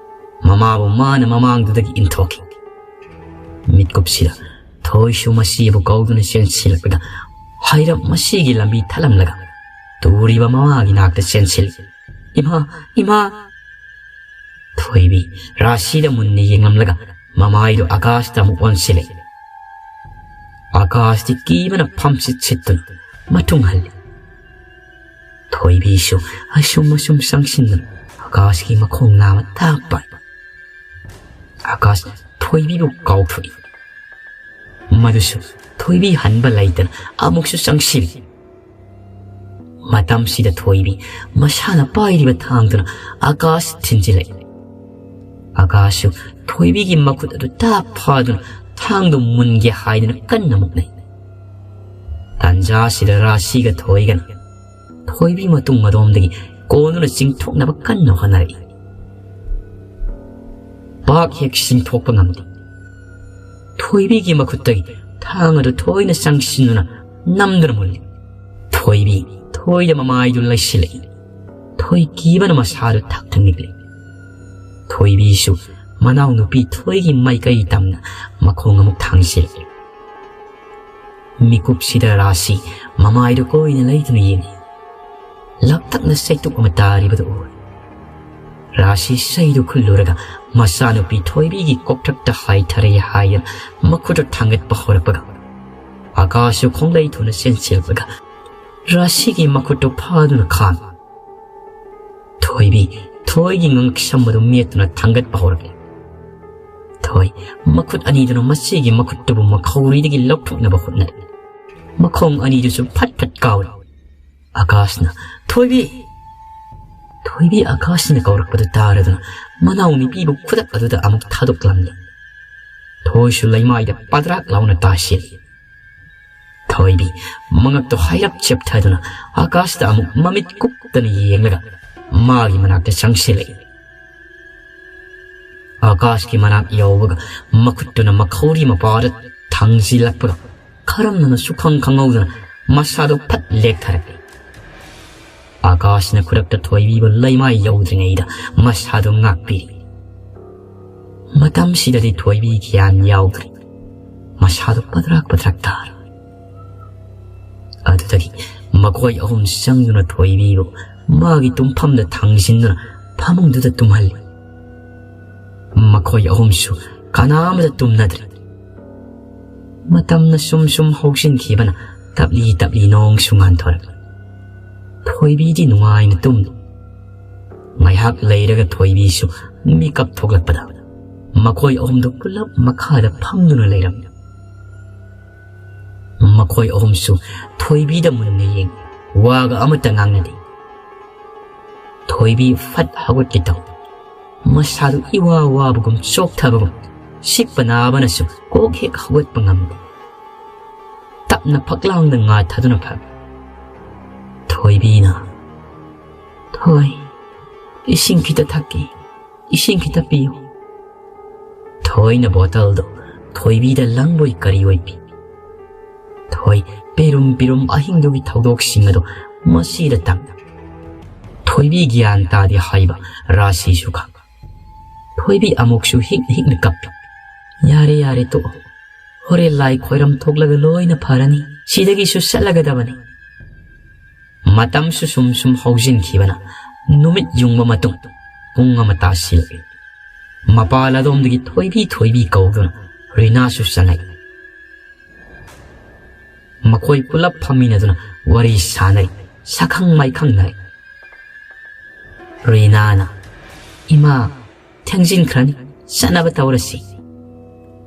ꯃꯃꯥꯕꯨ ꯃꯥꯅ ꯃꯃꯥꯡꯗꯨꯗꯒꯤ ꯏꯟꯊꯣꯛꯈꯤ꯫ ꯃꯤꯠꯀꯨꯞꯁꯤꯗ ꯊꯣꯏꯁꯨ ꯃꯁꯤꯕꯨ ꯀꯧꯗꯨꯅ ꯆꯦꯟꯁꯤꯜꯂꯛꯄꯗ ꯍꯥꯏꯔꯞ ꯃꯁꯤꯒꯤ ꯂꯝꯕꯤ ꯊꯠꯂꯝꯂꯒ ꯇꯨꯔꯤꯕ ꯃꯃꯥꯒꯤ ꯅꯥꯛꯇ ꯆꯦꯟꯁꯤꯜꯂꯤ꯫ "ꯏꯃꯥ, ꯏꯃꯥ!" ꯊꯣꯏꯕꯤ ꯔꯥꯁꯤꯗ ꯃꯨꯟꯅ ꯌꯦꯡꯂꯝꯂꯒ ꯃꯃꯥꯏꯗꯨ ꯑꯀꯥꯁꯇ ꯑꯃꯨꯛ ꯑꯣꯟꯁꯤꯜꯂꯦ꯫ ꯑꯀꯥꯁꯇꯤ ꯀꯤꯕꯅ ꯐꯝꯁꯤꯠ ꯁꯤꯠꯇꯨꯅ ꯃꯇꯨꯡ ꯍꯜꯂꯤ꯫ ꯊꯣꯏꯕꯤꯁꯨ ꯑꯁꯨꯝ ꯑꯁꯨꯝ ꯆꯪꯁꯤꯟꯗꯨꯅ ꯑꯀꯥꯁꯀꯤ ꯃꯈꯣꯡ ꯅꯥꯝꯃ ꯇꯥꯛ ꯄꯥꯏ꯫ ꯑꯀꯥꯁ ꯊꯣꯏꯕꯤꯕꯨ ꯀꯥꯎꯊꯣꯛꯏ꯫ ꯃꯗꯨꯁꯨ ꯊꯣꯏꯕꯤ ꯍꯟꯕ ꯂꯩꯇꯅ ꯑꯃꯨꯛꯁꯨ ꯆꯪꯁꯤꯜꯂꯤ꯫ ꯃꯇꯝꯁꯤꯗ ꯊꯣꯏꯕꯤ ꯃꯁꯥꯅ ꯄꯥꯏꯔꯤꯕ ꯊꯥꯡꯗꯨꯅ ꯑꯀꯥꯁ ꯊꯤꯟꯖꯤꯜꯂꯛꯏ꯫ ꯑꯀꯥꯁꯁꯨ ꯊꯣꯏꯕꯤꯒꯤ ꯃꯈꯨꯠ ꯑꯗꯨ ꯇꯥꯞ ꯐꯥꯗꯨꯅ ꯊꯥꯡꯗꯨ ꯃꯨꯟꯒꯦ ꯍꯥꯏꯗꯨꯅ ꯀꯟꯅ ꯃꯨꯛꯅꯩ꯫ ꯇꯥꯟꯖꯥꯁꯤꯗ ꯔꯥꯁꯤꯒ ꯊꯣꯏꯒꯅ ꯊꯣꯏꯕꯤ ꯃꯇꯨꯡ ꯃꯗꯣꯝꯗꯒꯤ ꯀꯣꯟꯗꯨꯅ ꯆꯤꯡꯊꯣꯛꯅꯕ ꯀꯟꯅ ꯍꯣꯠꯅꯔꯛꯏ꯫ ꯄꯥꯛ ꯍꯦꯛ ꯆꯤꯡꯊꯣꯛꯄ ꯉꯝꯗꯦ꯫ ꯊꯣꯏꯕꯤꯒꯤ ꯃꯈꯨꯠꯇꯒꯤ ꯊꯥꯡ ꯑꯗꯨ ꯊꯣꯏꯅ ꯆꯪꯁꯤꯟꯗꯨꯅ ꯅꯝꯗꯨꯅ ꯃꯨꯜꯂꯤ꯫ ꯊꯣꯏꯕꯤ ꯊꯣꯏꯗ ꯃꯃꯥꯏꯗꯨ ꯂꯩꯁꯤꯜꯂꯛꯏ꯫ ꯊꯣꯏ ꯀꯤꯕꯅ ꯃꯁꯥꯗꯨ ꯊꯛ ꯊꯛ ꯅꯤꯛꯂꯤ꯫ ꯊꯣꯏꯕꯤꯁꯨ ꯃꯅꯥꯎꯅꯨꯄꯤ ꯊꯣꯏꯒꯤ ꯃꯥꯏꯀꯩ ꯇꯝꯅ ꯃꯈꯣꯡ ꯑꯃꯨꯛ ꯊꯥꯡꯖꯤꯜꯂꯤ꯫ ꯃꯤꯀꯨꯞꯁꯤꯗ ꯔꯥꯁꯤ ꯃꯃꯥꯏꯗꯨ ꯀꯣꯏꯅ ꯂꯩꯗꯨꯅ ꯌꯦꯡꯉꯤ꯫ ꯂꯛꯇꯛꯅ ꯆꯩꯇꯨꯞ ꯑꯃ ꯇꯥꯔꯤꯕꯗꯨ ꯎꯔꯦ꯫ ꯔꯥꯁꯤ ꯆꯩꯗꯨ ꯈꯨꯜꯂꯨꯔꯒ ꯃꯆꯥꯅꯨꯄꯤ ꯊꯣꯏꯕꯤꯒꯤ ꯀꯣꯛꯊꯛꯇ ꯍꯥꯏꯊꯔꯦ ꯍꯥꯏꯗꯨꯅ ꯃꯈꯨꯠꯇꯨ ꯊꯥꯡꯒꯠꯄ ꯍꯧꯔꯛꯄꯒ, ꯑꯀꯥꯁꯁꯨ ꯈꯣꯡꯂꯩ ꯊꯨꯅ ꯆꯦꯟꯁꯤꯜꯂꯛꯄꯒ ꯔꯥꯁꯤꯒꯤ ꯃꯈꯨꯠꯇꯨ ꯐꯥꯗꯨꯅ ꯈꯥꯡꯏ꯫ ꯊꯣꯏꯕꯤ ꯊꯣꯏꯒꯤ ꯉꯛꯁꯝ ꯑꯗꯨ ꯃꯦꯠꯇꯨꯅ ꯊꯥꯡꯒꯠꯄ ꯍꯧꯔꯛꯂꯤ꯫ ꯊꯣꯏ ꯃꯈꯨꯠ ꯑꯅꯤꯗꯨꯅ ꯃꯆꯦꯒꯤ ꯃꯈꯨꯠꯇꯨꯕꯨ ꯃꯈꯧꯔꯤꯗꯒꯤ ꯂꯧꯊꯣꯛꯅꯕ ꯍꯣꯠꯅꯔꯤ꯫ ꯃꯈꯣꯡ ꯑꯅꯤꯗꯨꯁꯨ ꯐꯠ ꯐꯠ ꯀꯥꯎꯔꯤ꯫ ꯑꯀꯥꯁꯅ, "ꯊꯣꯏꯕꯤ!" ꯊꯣꯏꯕꯤ ꯑꯀꯥꯁꯅ ꯀꯧꯔꯛꯄꯗꯨ ꯇꯥꯔꯗꯨꯅ ꯃꯅꯥꯎ ꯅꯨꯄꯤꯕꯨ ꯈꯨꯗꯛ ꯑꯗꯨꯗ ꯑꯃꯨꯛ ꯊꯥꯗꯣꯛꯂꯝꯂꯤ꯫ ꯊꯣꯏꯁꯨ ꯂꯩꯃꯥꯏꯗ ꯄꯗ꯭ꯔꯥꯛ ꯂꯥꯎꯅ ꯇꯥꯁꯤꯜꯂꯤ꯫ ꯊꯣꯏꯕꯤ ꯃꯉꯛꯇꯣ ꯍꯥꯏꯔꯞ ꯆꯦꯞꯊꯗꯨꯅ ꯑꯀꯥꯁꯇ ꯑꯃꯨꯛ ꯃꯃꯤꯠ ꯀꯨꯞꯇꯅ ꯌꯦꯡꯂꯒ ꯃꯥꯒꯤ ꯃꯅꯥꯛꯇ ꯆꯪꯁꯤꯜꯂꯛꯏ꯫ ꯑꯀꯥꯁꯀꯤ ꯃꯅꯥꯛ ꯌꯧꯕꯒ ꯃꯈꯨꯠꯇꯨꯅ ꯃꯈꯧꯔꯤ ꯃꯄꯥꯗ ꯊꯥꯡꯖꯤꯜꯂꯛꯄꯒ ꯀꯔꯝꯅꯅꯣ ꯁꯨꯈꯪ ꯈꯪꯍꯧꯗꯅ ꯃꯁꯥꯗꯨ ꯐꯠ ꯂꯦꯛꯊꯔꯛꯏ꯫ ꯑꯀꯥꯁꯅ ꯈꯨꯗꯛꯇ ꯊꯣꯏꯕꯤꯕꯨ ꯂꯩꯃꯥꯏ ꯌꯧꯗ꯭ꯔꯤꯉꯩꯗ ꯃꯁꯥꯗꯨ ꯉꯥꯛꯄꯤꯔꯤ꯫ ꯃꯇꯝꯁꯤꯗꯗꯤ ꯊꯣꯏꯕꯤ ꯒ꯭ꯌꯥꯟ ꯌꯥꯎꯗ꯭ꯔꯤ꯫ ꯃꯁꯥꯗꯨ ꯄꯗ꯭ꯔꯥꯛ ꯄꯗ꯭ꯔꯥꯛ ꯇꯥꯔꯦ꯫ ꯑꯗꯨꯗꯒꯤ ꯃꯈꯣꯏ ꯑꯍꯨꯝ ꯆꯪꯗꯨꯅ ꯊꯣꯏꯕꯤꯕꯨ ꯃꯥꯒꯤ ꯇꯨꯝꯐꯝꯗ ꯊꯥꯡꯖꯤꯟꯗꯨꯅ ꯐꯃꯨꯡꯗꯨꯗ ꯇꯨꯝꯍꯜꯂꯤ꯫ ꯃꯈꯣꯏ ꯑꯍꯨꯝꯁꯨ ꯀꯅꯥ ꯑꯃꯗ ꯇꯨꯝꯅꯗ꯭ꯔꯤ꯫ ꯃꯇꯝꯅ ꯁꯨꯝ ꯁꯨꯝ ꯍꯧꯖꯤꯟꯈꯤꯕꯅ ꯇꯞꯂꯤ ꯇꯞꯂꯤ ꯅꯣꯡꯁꯨ ꯉꯥꯟꯊꯣꯔꯛꯂꯤ꯫ ꯊꯣꯏꯕꯤꯗꯤ ꯅꯨꯡꯉꯥꯏꯅ ꯇꯨꯝꯂꯤ꯫ ꯉꯥꯏꯍꯥꯛ ꯂꯩꯔꯒ ꯊꯣꯏꯕꯤꯁꯨ ꯃꯤꯀꯞ ꯊꯣꯛꯂꯛꯄꯗ ꯃꯈꯣꯏ ꯑꯍꯨꯝꯗꯨ ꯄꯨꯂꯞ ꯃꯈꯥꯗ ꯐꯝꯗꯨꯅ ꯂꯩꯔꯝꯃꯤ꯫ ꯃꯈꯣꯏ ꯑꯍꯨꯝꯁꯨ ꯊꯣꯏꯕꯤꯗ ꯃꯨꯟꯅ ꯌꯦꯡꯉꯤ꯫ ꯋꯥꯒ ꯑꯃꯠꯇ ꯉꯥꯡꯅꯗꯦ꯫ ꯊꯣꯏꯕꯤ ꯐꯠ ꯍꯧꯒꯠꯀꯦ ꯇꯧ꯫ ꯃꯁꯥꯗꯨ ꯏꯋꯥ ꯋꯥꯕꯒꯨꯝ ꯆꯣꯛꯊꯕꯒꯨꯝ ꯁꯤꯛꯄ ꯅꯥꯕꯅꯁꯨ ꯀꯣꯛ ꯍꯦꯛ ꯍꯧꯒꯠꯄ ꯉꯝꯗꯦ꯫ ꯇꯞꯅ ꯐꯛꯂꯥꯡꯗ ꯉꯥ ꯊꯥꯗꯨꯅ ꯐꯝꯃꯤ꯫ ꯊꯣꯏꯕꯤꯅ, "ꯊꯣꯏ, ꯏꯁꯤꯡ ꯈꯤꯇ ꯊꯛꯀꯦ, ꯏꯁꯤꯡ ꯈꯤꯇ ꯄꯤꯌꯨ"꯫ ꯊꯣꯏꯅ ꯕꯣꯇꯜꯗꯨ ꯊꯣꯏꯕꯤꯗ ꯂꯪꯕꯣꯏ ꯀꯔꯤꯑꯣꯏ ꯄꯤ꯫ ꯊꯣꯏ ꯄꯤꯔꯨꯝ ꯄꯤꯔꯨꯝ ꯑꯍꯤꯡꯗꯨꯒꯤ ꯊꯧꯗꯣꯛꯁꯤꯡ ꯑꯗꯨ ꯃꯁꯤꯗ ꯇꯝꯃꯤ꯫ ꯊꯣꯏꯕꯤ ꯒ꯭ꯌꯥꯟ ꯇꯥꯗꯦ ꯍꯥꯏꯕ ꯔꯥꯁꯤꯁꯨ ꯈꯪ꯫ ꯊꯣꯏꯕꯤ ꯑꯃꯨꯛꯁꯨ ꯍꯤꯛꯅ ꯍꯤꯛꯅ ꯀꯞꯄꯤ꯫ "ꯌꯥꯔꯦ, ꯌꯥꯔꯦ, ꯇꯣꯛꯑꯣ꯫ ꯍꯣꯔꯦꯟ ꯂꯥꯏ ꯈꯣꯏꯔꯝ ꯊꯣꯛꯂꯒ ꯂꯣꯏꯅ ꯐꯔꯅꯤ꯫ ꯁꯤꯗꯒꯤꯁꯨ ꯆꯠꯂꯒꯗꯕꯅꯤ"꯫ ꯃꯇꯝꯁꯨ ꯁꯨꯝ ꯁꯨꯝ ꯍꯧꯖꯤꯟꯈꯤꯕꯅ ꯅꯨꯃꯤꯠ ꯌꯨꯡꯕ ꯃꯇꯨꯡ ꯄꯨꯡ ꯑꯃ ꯇꯥꯁꯤꯜꯂꯛꯏ꯫ ꯃꯄꯥꯜ ꯑꯗꯣꯝꯗꯒꯤ "ꯊꯣꯏꯕꯤ, ꯊꯣꯏꯕꯤ" ꯀꯧꯗꯨꯅ ꯔꯤꯅꯥꯁꯨ ꯆꯪꯉꯛꯏ꯫ ꯃꯈꯣꯏ ꯄꯨꯂꯞ ꯐꯝꯃꯤꯟꯅꯗꯨꯅ ꯋꯥꯔꯤ ꯁꯥꯅꯔꯤ, ꯁꯛꯈꯪ ꯃꯥꯏꯈꯪꯅꯔꯤ꯫ ꯔꯤꯅꯥꯅ, "ꯏꯃꯥ, ꯊꯦꯡꯖꯤꯟꯈ꯭ꯔꯅꯤ, ꯆꯠꯅꯕ ꯇꯧꯔꯁꯤ"꯫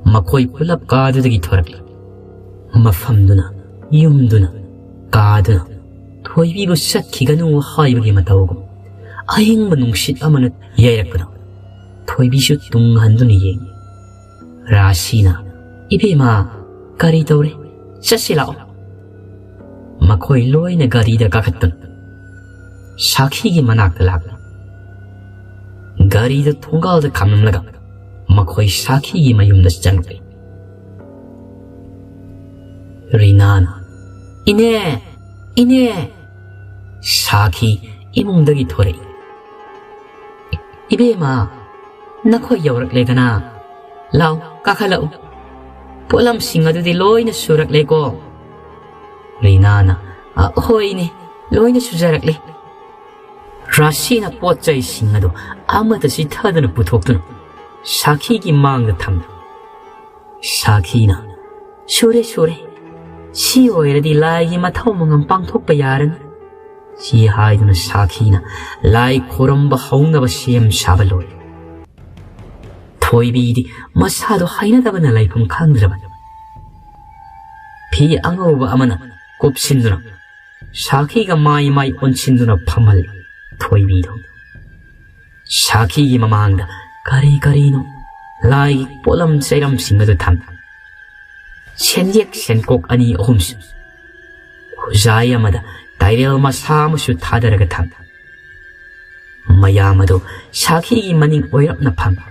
ꯃꯈꯣꯏ ꯄꯨꯂꯞ ꯀꯥꯗꯨꯗꯒꯤ ꯊꯣꯔꯛꯂꯤ꯫ ꯃꯐꯝꯗꯨꯅ, ꯌꯨꯝꯗꯨꯅ, ꯀꯥꯗꯨꯅ ꯊꯣꯏꯕꯤꯕꯨ ꯆꯠꯈꯤꯒꯅꯨ ꯍꯥꯏꯕꯒꯤ ꯃꯇꯧꯒꯨꯝ ꯑꯍꯤꯡꯕ ꯅꯨꯡꯁꯤꯠ ꯑꯃꯅ ꯌꯩꯔꯛꯄꯗ ꯊꯣꯏꯕꯤꯁꯨ ꯇꯨꯡ ꯍꯟꯗꯨꯅ ꯌꯦꯡꯏ꯫ ꯔꯥꯁꯤꯅ, "ꯏꯕꯦꯝꯃ, ꯀꯔꯤ ꯇꯧꯔꯦ? ꯆꯠꯁꯤ ꯂꯥꯛꯑꯣ"꯫ ꯃꯈꯣꯏ ꯂꯣꯏꯅ ꯒꯥꯔꯤꯗ ꯀꯥꯈꯠꯇꯨꯅ ꯁꯥꯈꯤꯒꯤ ꯃꯅꯥꯛꯇ ꯂꯥꯛꯂꯦ꯫ ꯒꯥꯔꯤꯗ ꯊꯣꯡꯒꯥꯜꯗ ꯈꯥꯝꯂꯝꯂꯒ ꯃꯈꯣꯏ ꯁꯥꯈꯤꯒꯤ ꯃꯌꯨꯝꯗ ꯆꯪꯂꯛꯂꯦ꯫ ꯔꯤꯅꯥꯅ, "ꯏꯅꯦ! ꯏꯅꯦ!" ꯁꯥꯈꯤ ꯏꯃꯨꯡꯗꯒꯤ ꯊꯣꯔꯛꯏ꯫ "ꯏꯕꯦꯝꯃ, ꯅꯈꯣꯏ ꯌꯧꯔꯛꯂꯦꯗꯅ꯫ ꯂꯥꯎ, ꯀꯥꯈꯠꯂꯛꯎ꯫ ꯄꯣꯠꯂꯝꯁꯤꯡ ꯑꯗꯨꯗꯤ ꯂꯣꯏꯅ ꯁꯨꯔꯛꯂꯦꯀꯣ?" ꯔꯤꯅꯥꯅ, "ꯑ, ꯍꯣꯏꯅꯦ, ꯂꯣꯏꯅ ꯁꯨꯖꯔꯛꯂꯦ"꯫ ꯔꯥꯁꯤꯅ ꯄꯣꯠ ꯆꯩꯁꯤꯡ ꯑꯗꯨ ꯑꯃꯠꯇ ꯆꯤꯠꯊꯗꯅ ꯄꯨꯊꯣꯛꯇꯨꯅ ꯁꯥꯈꯤꯒꯤ ꯃꯥꯡꯗ ꯊꯝꯃꯤ꯫ ꯁꯥꯈꯤꯅ, "ꯁꯨꯔꯦ, ꯁꯨꯔꯦ꯫ ꯁꯤ ꯑꯣꯏꯔꯗꯤ ꯂꯥꯏꯒꯤ ꯃꯊꯧ ꯃꯉꯝ ꯄꯥꯡꯊꯣꯛꯄ ꯌꯥꯔꯅꯤ"꯫ ꯁꯤ ꯍꯥꯏꯗꯨꯅ ꯁꯥꯈꯤꯅ ꯂꯥꯏ ꯈꯣꯏꯔꯝꯕ ꯍꯧꯅꯕ ꯁꯦꯝ ꯁꯥꯕ ꯂꯣꯏꯔꯦ꯫ ꯊꯣꯏꯕꯤꯗꯤ ꯃꯁꯥꯗꯣ ꯍꯩꯅꯗꯕꯅ ꯂꯩꯐꯝ ꯈꯪꯗ꯭ꯔꯕꯅꯤ꯫ ꯐꯤ ꯑꯉꯧꯕ ꯑꯃꯅ ꯀꯨꯞꯁꯤꯟꯗꯨꯅ ꯁꯥꯈꯤꯒ ꯃꯥꯏ ꯃꯥꯏ ꯑꯣꯟꯁꯤꯟꯗꯨꯅ ꯐꯝꯍꯜꯂꯤ ꯊꯣꯏꯕꯤꯗꯣ꯫ ꯁꯥꯈꯤꯒꯤ ꯃꯃꯥꯡꯗ ꯀꯔꯤ ꯀꯔꯤꯅꯣ ꯂꯥꯏꯒꯤ ꯄꯣꯠꯂꯝ ꯆꯩꯔꯝꯁꯤꯡ ꯑꯗꯨ ꯊꯝꯃꯤ꯫ ꯁꯦꯟꯌꯦꯛ ꯁꯦꯟꯀꯣꯛ ꯑꯅꯤ ꯑꯍꯨꯝꯁꯨ, ꯈꯨꯖꯥꯏ ꯑꯃꯗ ꯇꯥꯏꯔꯦꯜ ꯃꯁꯥ ꯑꯃꯁꯨ ꯊꯥꯗꯔꯒ ꯊꯝꯃꯤ꯫ ꯃꯌꯥꯝ ꯑꯗꯨ ꯁꯥꯈꯤꯒꯤ ꯃꯅꯤꯡ ꯑꯣꯏꯔꯞꯅ ꯐꯝꯃꯤ꯫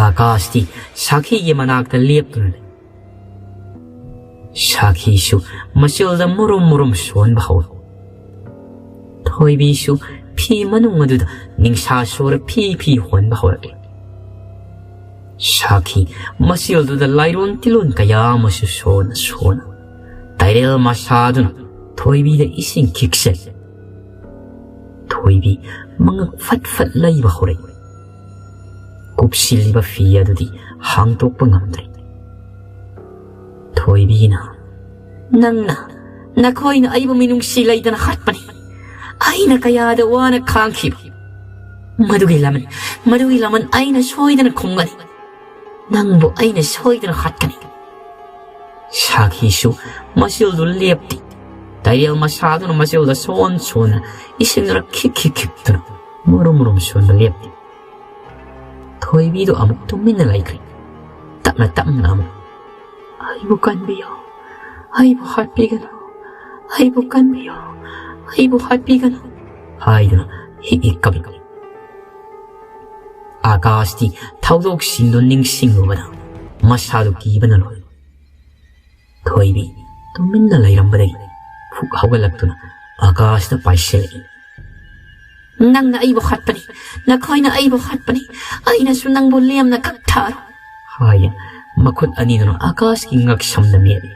ꯑꯥꯀꯥꯁꯇꯤ ꯁꯥꯈꯤꯒꯤ ꯃꯅꯥꯛꯇ ꯂꯦꯞꯇꯨꯅ ꯂꯩ꯫ ꯁꯥꯈꯤꯁꯨ ꯃꯆꯤꯜꯗ ꯃꯨꯔꯨꯝ ꯃꯨꯔꯨꯝ ꯁꯣꯟꯕ ꯍꯧꯔꯛꯏ꯫ ꯊꯣꯏꯕꯤꯁꯨ ꯐꯤ ꯃꯅꯨꯡ ꯑꯗꯨꯗ ꯅꯤꯡꯁꯥ ꯁꯣꯔ ꯐꯤ ꯐꯤ ꯍꯣꯟꯕ ꯍꯧꯔꯛꯂꯤ꯫ ꯁꯥꯈꯤ ꯃꯆꯤꯜꯗꯨꯗ ꯂꯥꯏꯔꯣꯟ ꯇꯤꯂꯣꯟ ꯀꯌꯥ ꯑꯃꯁꯨ ꯁꯣꯟꯅ ꯁꯣꯟꯅ ꯇꯥꯏꯔꯦꯜ ꯃꯁꯥꯗꯨꯅ ꯊꯣꯏꯕꯤꯗ ꯏꯁꯤꯡ ꯈꯤꯛꯆꯩ꯫ ꯊꯣꯏꯕꯤ ꯃꯉꯛ ꯐꯠ ꯐꯠ ꯂꯩꯕ ꯍꯧꯔꯛꯏ꯫ ꯀꯨꯞꯁꯤꯜꯂꯤꯕ ꯐꯤ ꯑꯗꯨꯗꯤ ꯍꯥꯡꯗꯣꯛꯄ ꯉꯝꯗ꯭ꯔꯦ꯫ ꯊꯣꯏꯕꯤꯅ, "ꯅꯪꯅ, ꯅꯈꯣꯏꯅ ꯑꯩꯕꯨ ꯃꯤꯅꯨꯡꯁꯤ ꯂꯩꯇꯅ ꯍꯥꯠꯄꯅꯤ꯫ ꯑꯩꯅ ꯀꯌꯥꯗ ꯋꯥꯅ ꯈꯥꯡꯈꯤꯕ꯫ ꯃꯗꯨꯒꯤ ꯂꯃꯟ, ꯃꯗꯨꯒꯤ ꯂꯃꯟ ꯑꯩꯅ ꯁꯣꯏꯗꯅ ꯈꯨꯝꯒꯅꯤ꯫ ꯅꯪꯕꯨ ꯑꯩꯅ ꯁꯣꯏꯗꯅ ꯍꯥꯠꯀꯅꯤ꯫" ꯁꯥꯈꯤꯁꯨ ꯃꯆꯤꯜꯗꯨ ꯂꯦꯞꯇꯦ꯫ ꯇꯥꯏꯔꯦꯜ ꯃꯁꯥꯗꯨꯅ ꯃꯆꯤꯜꯗ ꯁꯣꯟ ꯁꯣꯟꯅ ꯏꯁꯤꯡꯗꯨꯅ ꯈꯤꯛ ꯈꯤꯛ ꯈꯤꯛꯇꯨꯅ ꯃꯨꯔꯨꯝ ꯃꯨꯔꯨꯝ ꯁꯣꯟꯕ ꯂꯦꯞꯇꯦ꯫ ꯊꯣꯏꯕꯤꯗꯨ ꯑꯃꯨꯛ ꯇꯨꯃꯤꯟꯅ ꯂꯩꯈ꯭ꯔꯦ꯫ ꯇꯞꯅ ꯇꯞꯅ ꯑꯃꯨꯛ, "ꯑꯩꯕꯨ ꯀꯟꯕꯤꯌꯨ, ꯑꯩꯕꯨ ꯍꯥꯠꯄꯤꯒꯅꯨ, ꯑꯩꯕꯨ ꯀꯟꯕꯤꯌꯨ, ꯑꯩꯕꯨ ꯍꯥꯠꯄꯤꯒꯅꯨ" ꯍꯥꯏꯗꯨꯅ ꯍꯤꯛ ꯍꯤꯛ ꯀꯞꯄꯤ꯫ ꯑꯥꯀꯥꯁꯇꯤ ꯊꯧꯗꯣꯛꯁꯤꯡꯗꯨ ꯅꯤꯡꯁꯤꯡꯂꯨꯕꯗ ꯃꯁꯥꯗꯨ ꯀꯤꯕꯅ ꯂꯣꯏꯔꯦ꯫ ꯊꯣꯏꯕꯤ ꯇꯨꯃꯤꯟꯅ ꯂꯩꯔꯝꯕꯗꯒꯤ ꯐꯨꯛ ꯍꯧꯒꯠꯂꯛꯇꯨꯅ ꯑꯥꯀꯥꯁꯇ ꯄꯥꯏꯁꯤꯜꯂꯛꯏ꯫ "ꯅꯪꯅ ꯑꯩꯕꯨ ꯍꯥꯠꯄꯅꯤ, ꯅꯈꯣꯏꯅ ꯑꯩꯕꯨ ꯍꯥꯠꯄꯅꯤ, ꯑꯩꯅꯁꯨ ꯅꯪꯕꯨ ꯂꯦꯝꯅ ꯀꯛꯊꯔꯣꯏ" ꯍꯥꯏꯅ ꯃꯈꯨꯠ ꯑꯅꯤꯗꯨꯅ ꯑꯥꯀꯥꯁꯀꯤ ꯉꯛꯁꯝꯗ ꯃꯦꯠꯂꯤ꯫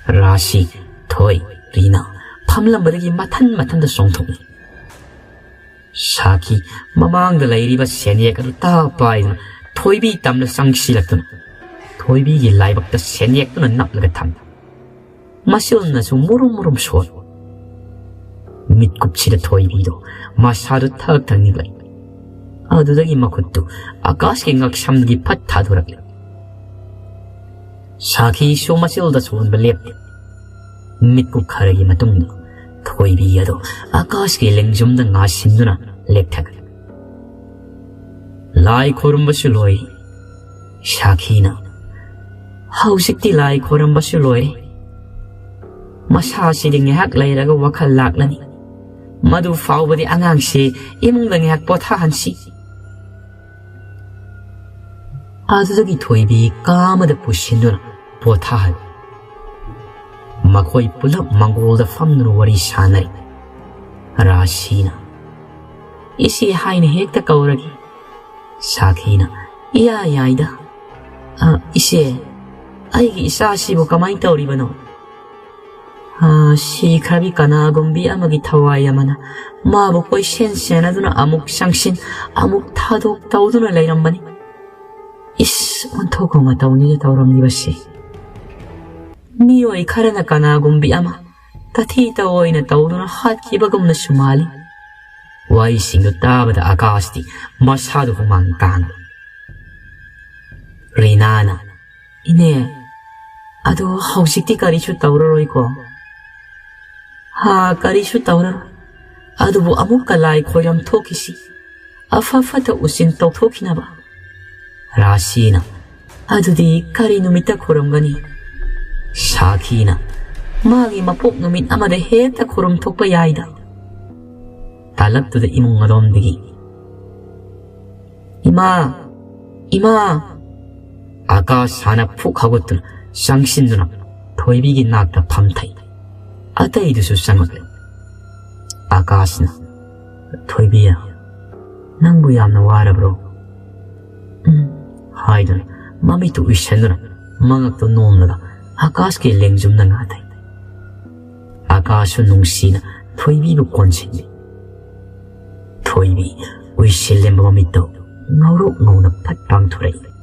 ꯔꯥꯁꯤ, ꯊꯣꯏ, ꯔꯤꯅꯥ ꯐꯝꯂꯝꯕꯗꯒꯤ ꯃꯊꯟ ꯃꯊꯟꯇ ꯆꯣꯡꯊꯣꯛꯏ꯫ ꯁꯥꯈꯤ ꯃꯃꯥꯡꯗ ꯂꯩꯔꯤꯕ ꯁꯦꯟꯌꯦꯛ ꯑꯗꯨ ꯇꯥ ꯄꯥꯏꯗꯨꯅ ꯊꯣꯏꯕꯤ ꯇꯝꯅ ꯆꯪꯁꯤꯜꯂꯛꯇꯨꯅ ꯊꯣꯏꯕꯤꯒꯤ ꯂꯥꯏꯕꯛꯇ ꯁꯦꯟꯌꯦꯛꯇꯨꯅ ꯅꯞꯂꯒ ꯊꯝꯃꯤ꯫ ꯃꯆꯤꯜꯅꯁꯨ ꯃꯨꯔꯨꯝ ꯃꯨꯔꯨꯝ ꯁꯣꯜꯂꯤ꯫ ꯃꯤꯠꯀꯨꯞꯁꯤꯗ ꯊꯣꯏꯕꯤꯗꯣ ꯃꯁꯥꯗꯨ ꯊꯛ ꯊꯛ ꯅꯤꯛꯂꯛꯏ꯫ ꯑꯗꯨꯗꯒꯤ ꯃꯈꯨꯠꯇꯨ ꯑꯥꯀꯥꯁꯀꯤ ꯉꯛꯁꯝꯗꯒꯤ ꯐꯠ ꯊꯥꯗꯣꯔꯛꯂꯤ꯫ ꯁꯥꯈꯤꯁꯨ ꯃꯆꯤꯜꯗ ꯁꯣꯟꯕ ꯂꯦꯞꯇꯦ꯫ ꯃꯤꯠꯀꯨꯞ ꯈꯔꯒꯤ ꯃꯇꯨꯡꯗ ꯊꯣꯏꯕꯤ ꯑꯗꯨ ꯑꯥꯀꯥꯁꯀꯤ ꯂꯦꯡꯖꯨꯝꯗ ꯉꯥꯁꯤꯟꯗꯨꯅ ꯂꯦꯛꯊꯈ꯭ꯔꯦ꯫ ꯂꯥꯏ ꯈꯣꯏꯔꯝꯕꯁꯨ ꯂꯣꯏ꯫ ꯁꯥꯈꯤꯅ, "ꯍꯧꯖꯤꯛꯇꯤ ꯂꯥꯏ ꯈꯣꯏꯔꯝꯕꯁꯨ ꯂꯣꯏꯔꯦ꯫ ꯃꯁꯥꯁꯤꯗꯤ ꯉꯥꯏꯍꯥꯛ ꯂꯩꯔꯒ ꯋꯥꯈꯜ ꯂꯥꯛꯂꯅꯤ꯫ ꯃꯗꯨ ꯐꯥꯎꯕꯗꯤ ꯑꯉꯥꯡꯁꯤ ꯏꯃꯨꯡꯗ ꯉꯥꯏꯍꯥꯛ ꯄꯣꯊꯥꯍꯟꯁꯤ꯫" ꯑꯗꯨꯗꯒꯤ ꯊꯣꯏꯕꯤ ꯀꯥ ꯑꯃꯗ ꯄꯨꯁꯤꯟꯗꯨꯅ ꯄꯣꯊꯥꯍꯜꯂꯤ꯫ ꯃꯈꯣꯏ ꯄꯨꯂꯞ ꯃꯪꯒꯣꯜꯗ ꯐꯝꯗꯨꯅ ꯋꯥꯔꯤ ꯁꯥꯟꯅꯔꯤ꯫ ꯔꯥꯁꯤꯅ, "ꯏꯆꯦ ꯍꯥꯏꯅ ꯍꯦꯛꯇ ꯀꯧꯔꯒꯦ꯫" ꯁꯥꯈꯤꯅ, "ꯏꯌꯥ ꯌꯥꯏꯗ꯫ ꯑ, ꯏꯆꯦ, ꯑꯩꯒꯤ ꯏꯆꯥꯁꯤꯕꯨ ꯀꯃꯥꯏꯅ ꯇꯧꯔꯤꯕꯅꯣ?" "ꯑ, ꯁꯤꯈ꯭ꯔꯕꯤ ꯀꯅꯥꯒꯨꯝꯕꯤ ꯑꯃꯒꯤ ꯊꯋꯥꯏ ꯑꯃꯅ ꯃꯥꯕꯨ ꯀꯣꯏꯁꯦꯟ ꯁꯦꯟꯅꯗꯨꯅ ꯑꯃꯨꯛ ꯆꯪꯁꯤꯟ, ꯑꯃꯨꯛ ꯊꯥꯗꯣꯛ ꯇꯧꯗꯨꯅ ꯂꯩꯔꯝꯕꯅꯤ꯫ ꯏꯁ, ꯑꯣꯟꯊꯣꯛꯄ ꯃꯇꯧꯅꯤꯗ ꯇꯧꯔꯝꯂꯤꯕꯁꯤ꯫" ꯃꯤꯑꯣꯏ ꯈꯔꯅ ꯀꯅꯥꯒꯨꯝꯕꯤ ꯑꯃ ꯇꯥꯊꯤ ꯇꯧꯑꯣꯏꯅ ꯇꯧꯗꯨꯅ ꯍꯥꯠꯈꯤꯕꯒꯨꯝꯅꯁꯨ ꯃꯥꯜꯂꯤ꯫ ꯋꯥꯔꯤꯁꯤꯡꯗꯨ ꯇꯥꯕꯗ ꯑꯀꯥꯁꯇꯤ ꯃꯁꯥꯗꯨ ꯍꯨꯃꯥꯡ ꯀꯥꯡꯏ꯫ ꯔꯤꯅꯥꯅ, "ꯏꯅꯦ, ꯑꯗꯨ ꯍꯧꯖꯤꯛꯇꯤ ꯀꯔꯤꯁꯨ ꯇꯧꯔꯔꯣꯏꯀꯣ?" "ꯍꯥ, ꯀꯔꯤꯁꯨ ꯇꯧꯔꯔꯣꯏ꯫ ꯑꯗꯨꯕꯨ ꯑꯃꯨꯛꯀ ꯂꯥꯏ ꯈꯣꯏꯔꯝ ꯊꯣꯛꯈꯤꯁꯤ꯫ ꯑꯐ ꯐꯠꯇ ꯎꯁꯤꯟ ꯇꯧꯊꯣꯛꯈꯤꯅꯕ꯫" ꯔꯥꯁꯤꯅ, "ꯑꯗꯨꯗꯤ ꯀꯔꯤ ꯅꯨꯃꯤꯠꯇ ꯈꯨꯔꯨꯝꯒꯅꯤ?" ꯁꯥꯈꯤꯅ, "ꯃꯥꯒꯤ ꯃꯄꯣꯛ ꯅꯨꯃꯤꯠ ꯑꯃꯗ ꯍꯦꯛꯇ ꯈꯨꯔꯨꯝ ꯊꯣꯛꯄ ꯌꯥꯏꯗ꯫" ꯇꯥꯂꯛꯇꯨꯗ ꯏꯃꯨꯡ ꯑꯗꯣꯝꯗꯒꯤ, "ꯏꯃꯥ! ꯏꯃꯥ!" ꯑꯀꯥꯁ ꯍꯥꯟꯅ ꯐꯨꯛ ꯍꯧꯒꯠꯇꯨꯅ ꯆꯪꯁꯤꯟꯗꯨꯅ ꯊꯣꯏꯕꯤꯒꯤ ꯅꯥꯛꯇ ꯐꯝꯊꯩ꯫ ꯑꯇꯩꯗꯨꯁꯨ ꯆꯪꯂꯛꯂꯦ꯫ ꯑꯀꯥꯁꯅ, "ꯊꯣꯏꯕꯤ, ꯅꯪꯕꯨ ꯌꯥꯝꯅ ꯋꯥꯔꯕ꯭ꯔꯣ?" "ꯎꯝ," ꯍꯥꯏꯗꯨꯅ ꯃꯃꯤꯠꯇꯨ ꯎꯏꯁꯟꯗꯨꯅ ꯃꯉꯛꯇꯨ ꯅꯣꯝꯂꯒ ꯑꯀꯥꯁꯀꯤ ꯂꯦꯡꯖꯨꯝꯗ ꯉꯥꯊꯩ꯫ ꯑꯀꯥꯁꯁꯨ ꯅꯨꯡꯁꯤꯅ ꯊꯣꯏꯕꯤꯕꯨ ꯀꯣꯟꯁꯤꯜꯂꯤ꯫ ꯊꯣꯏꯕꯤ ꯎꯏꯁꯤꯜꯂꯦꯝꯕ ꯃꯃꯤꯠꯇꯨ ꯉꯧꯔꯣꯛ ꯉꯧꯅ ꯐꯠ ꯄꯥꯡꯊꯣꯔꯛꯏ꯫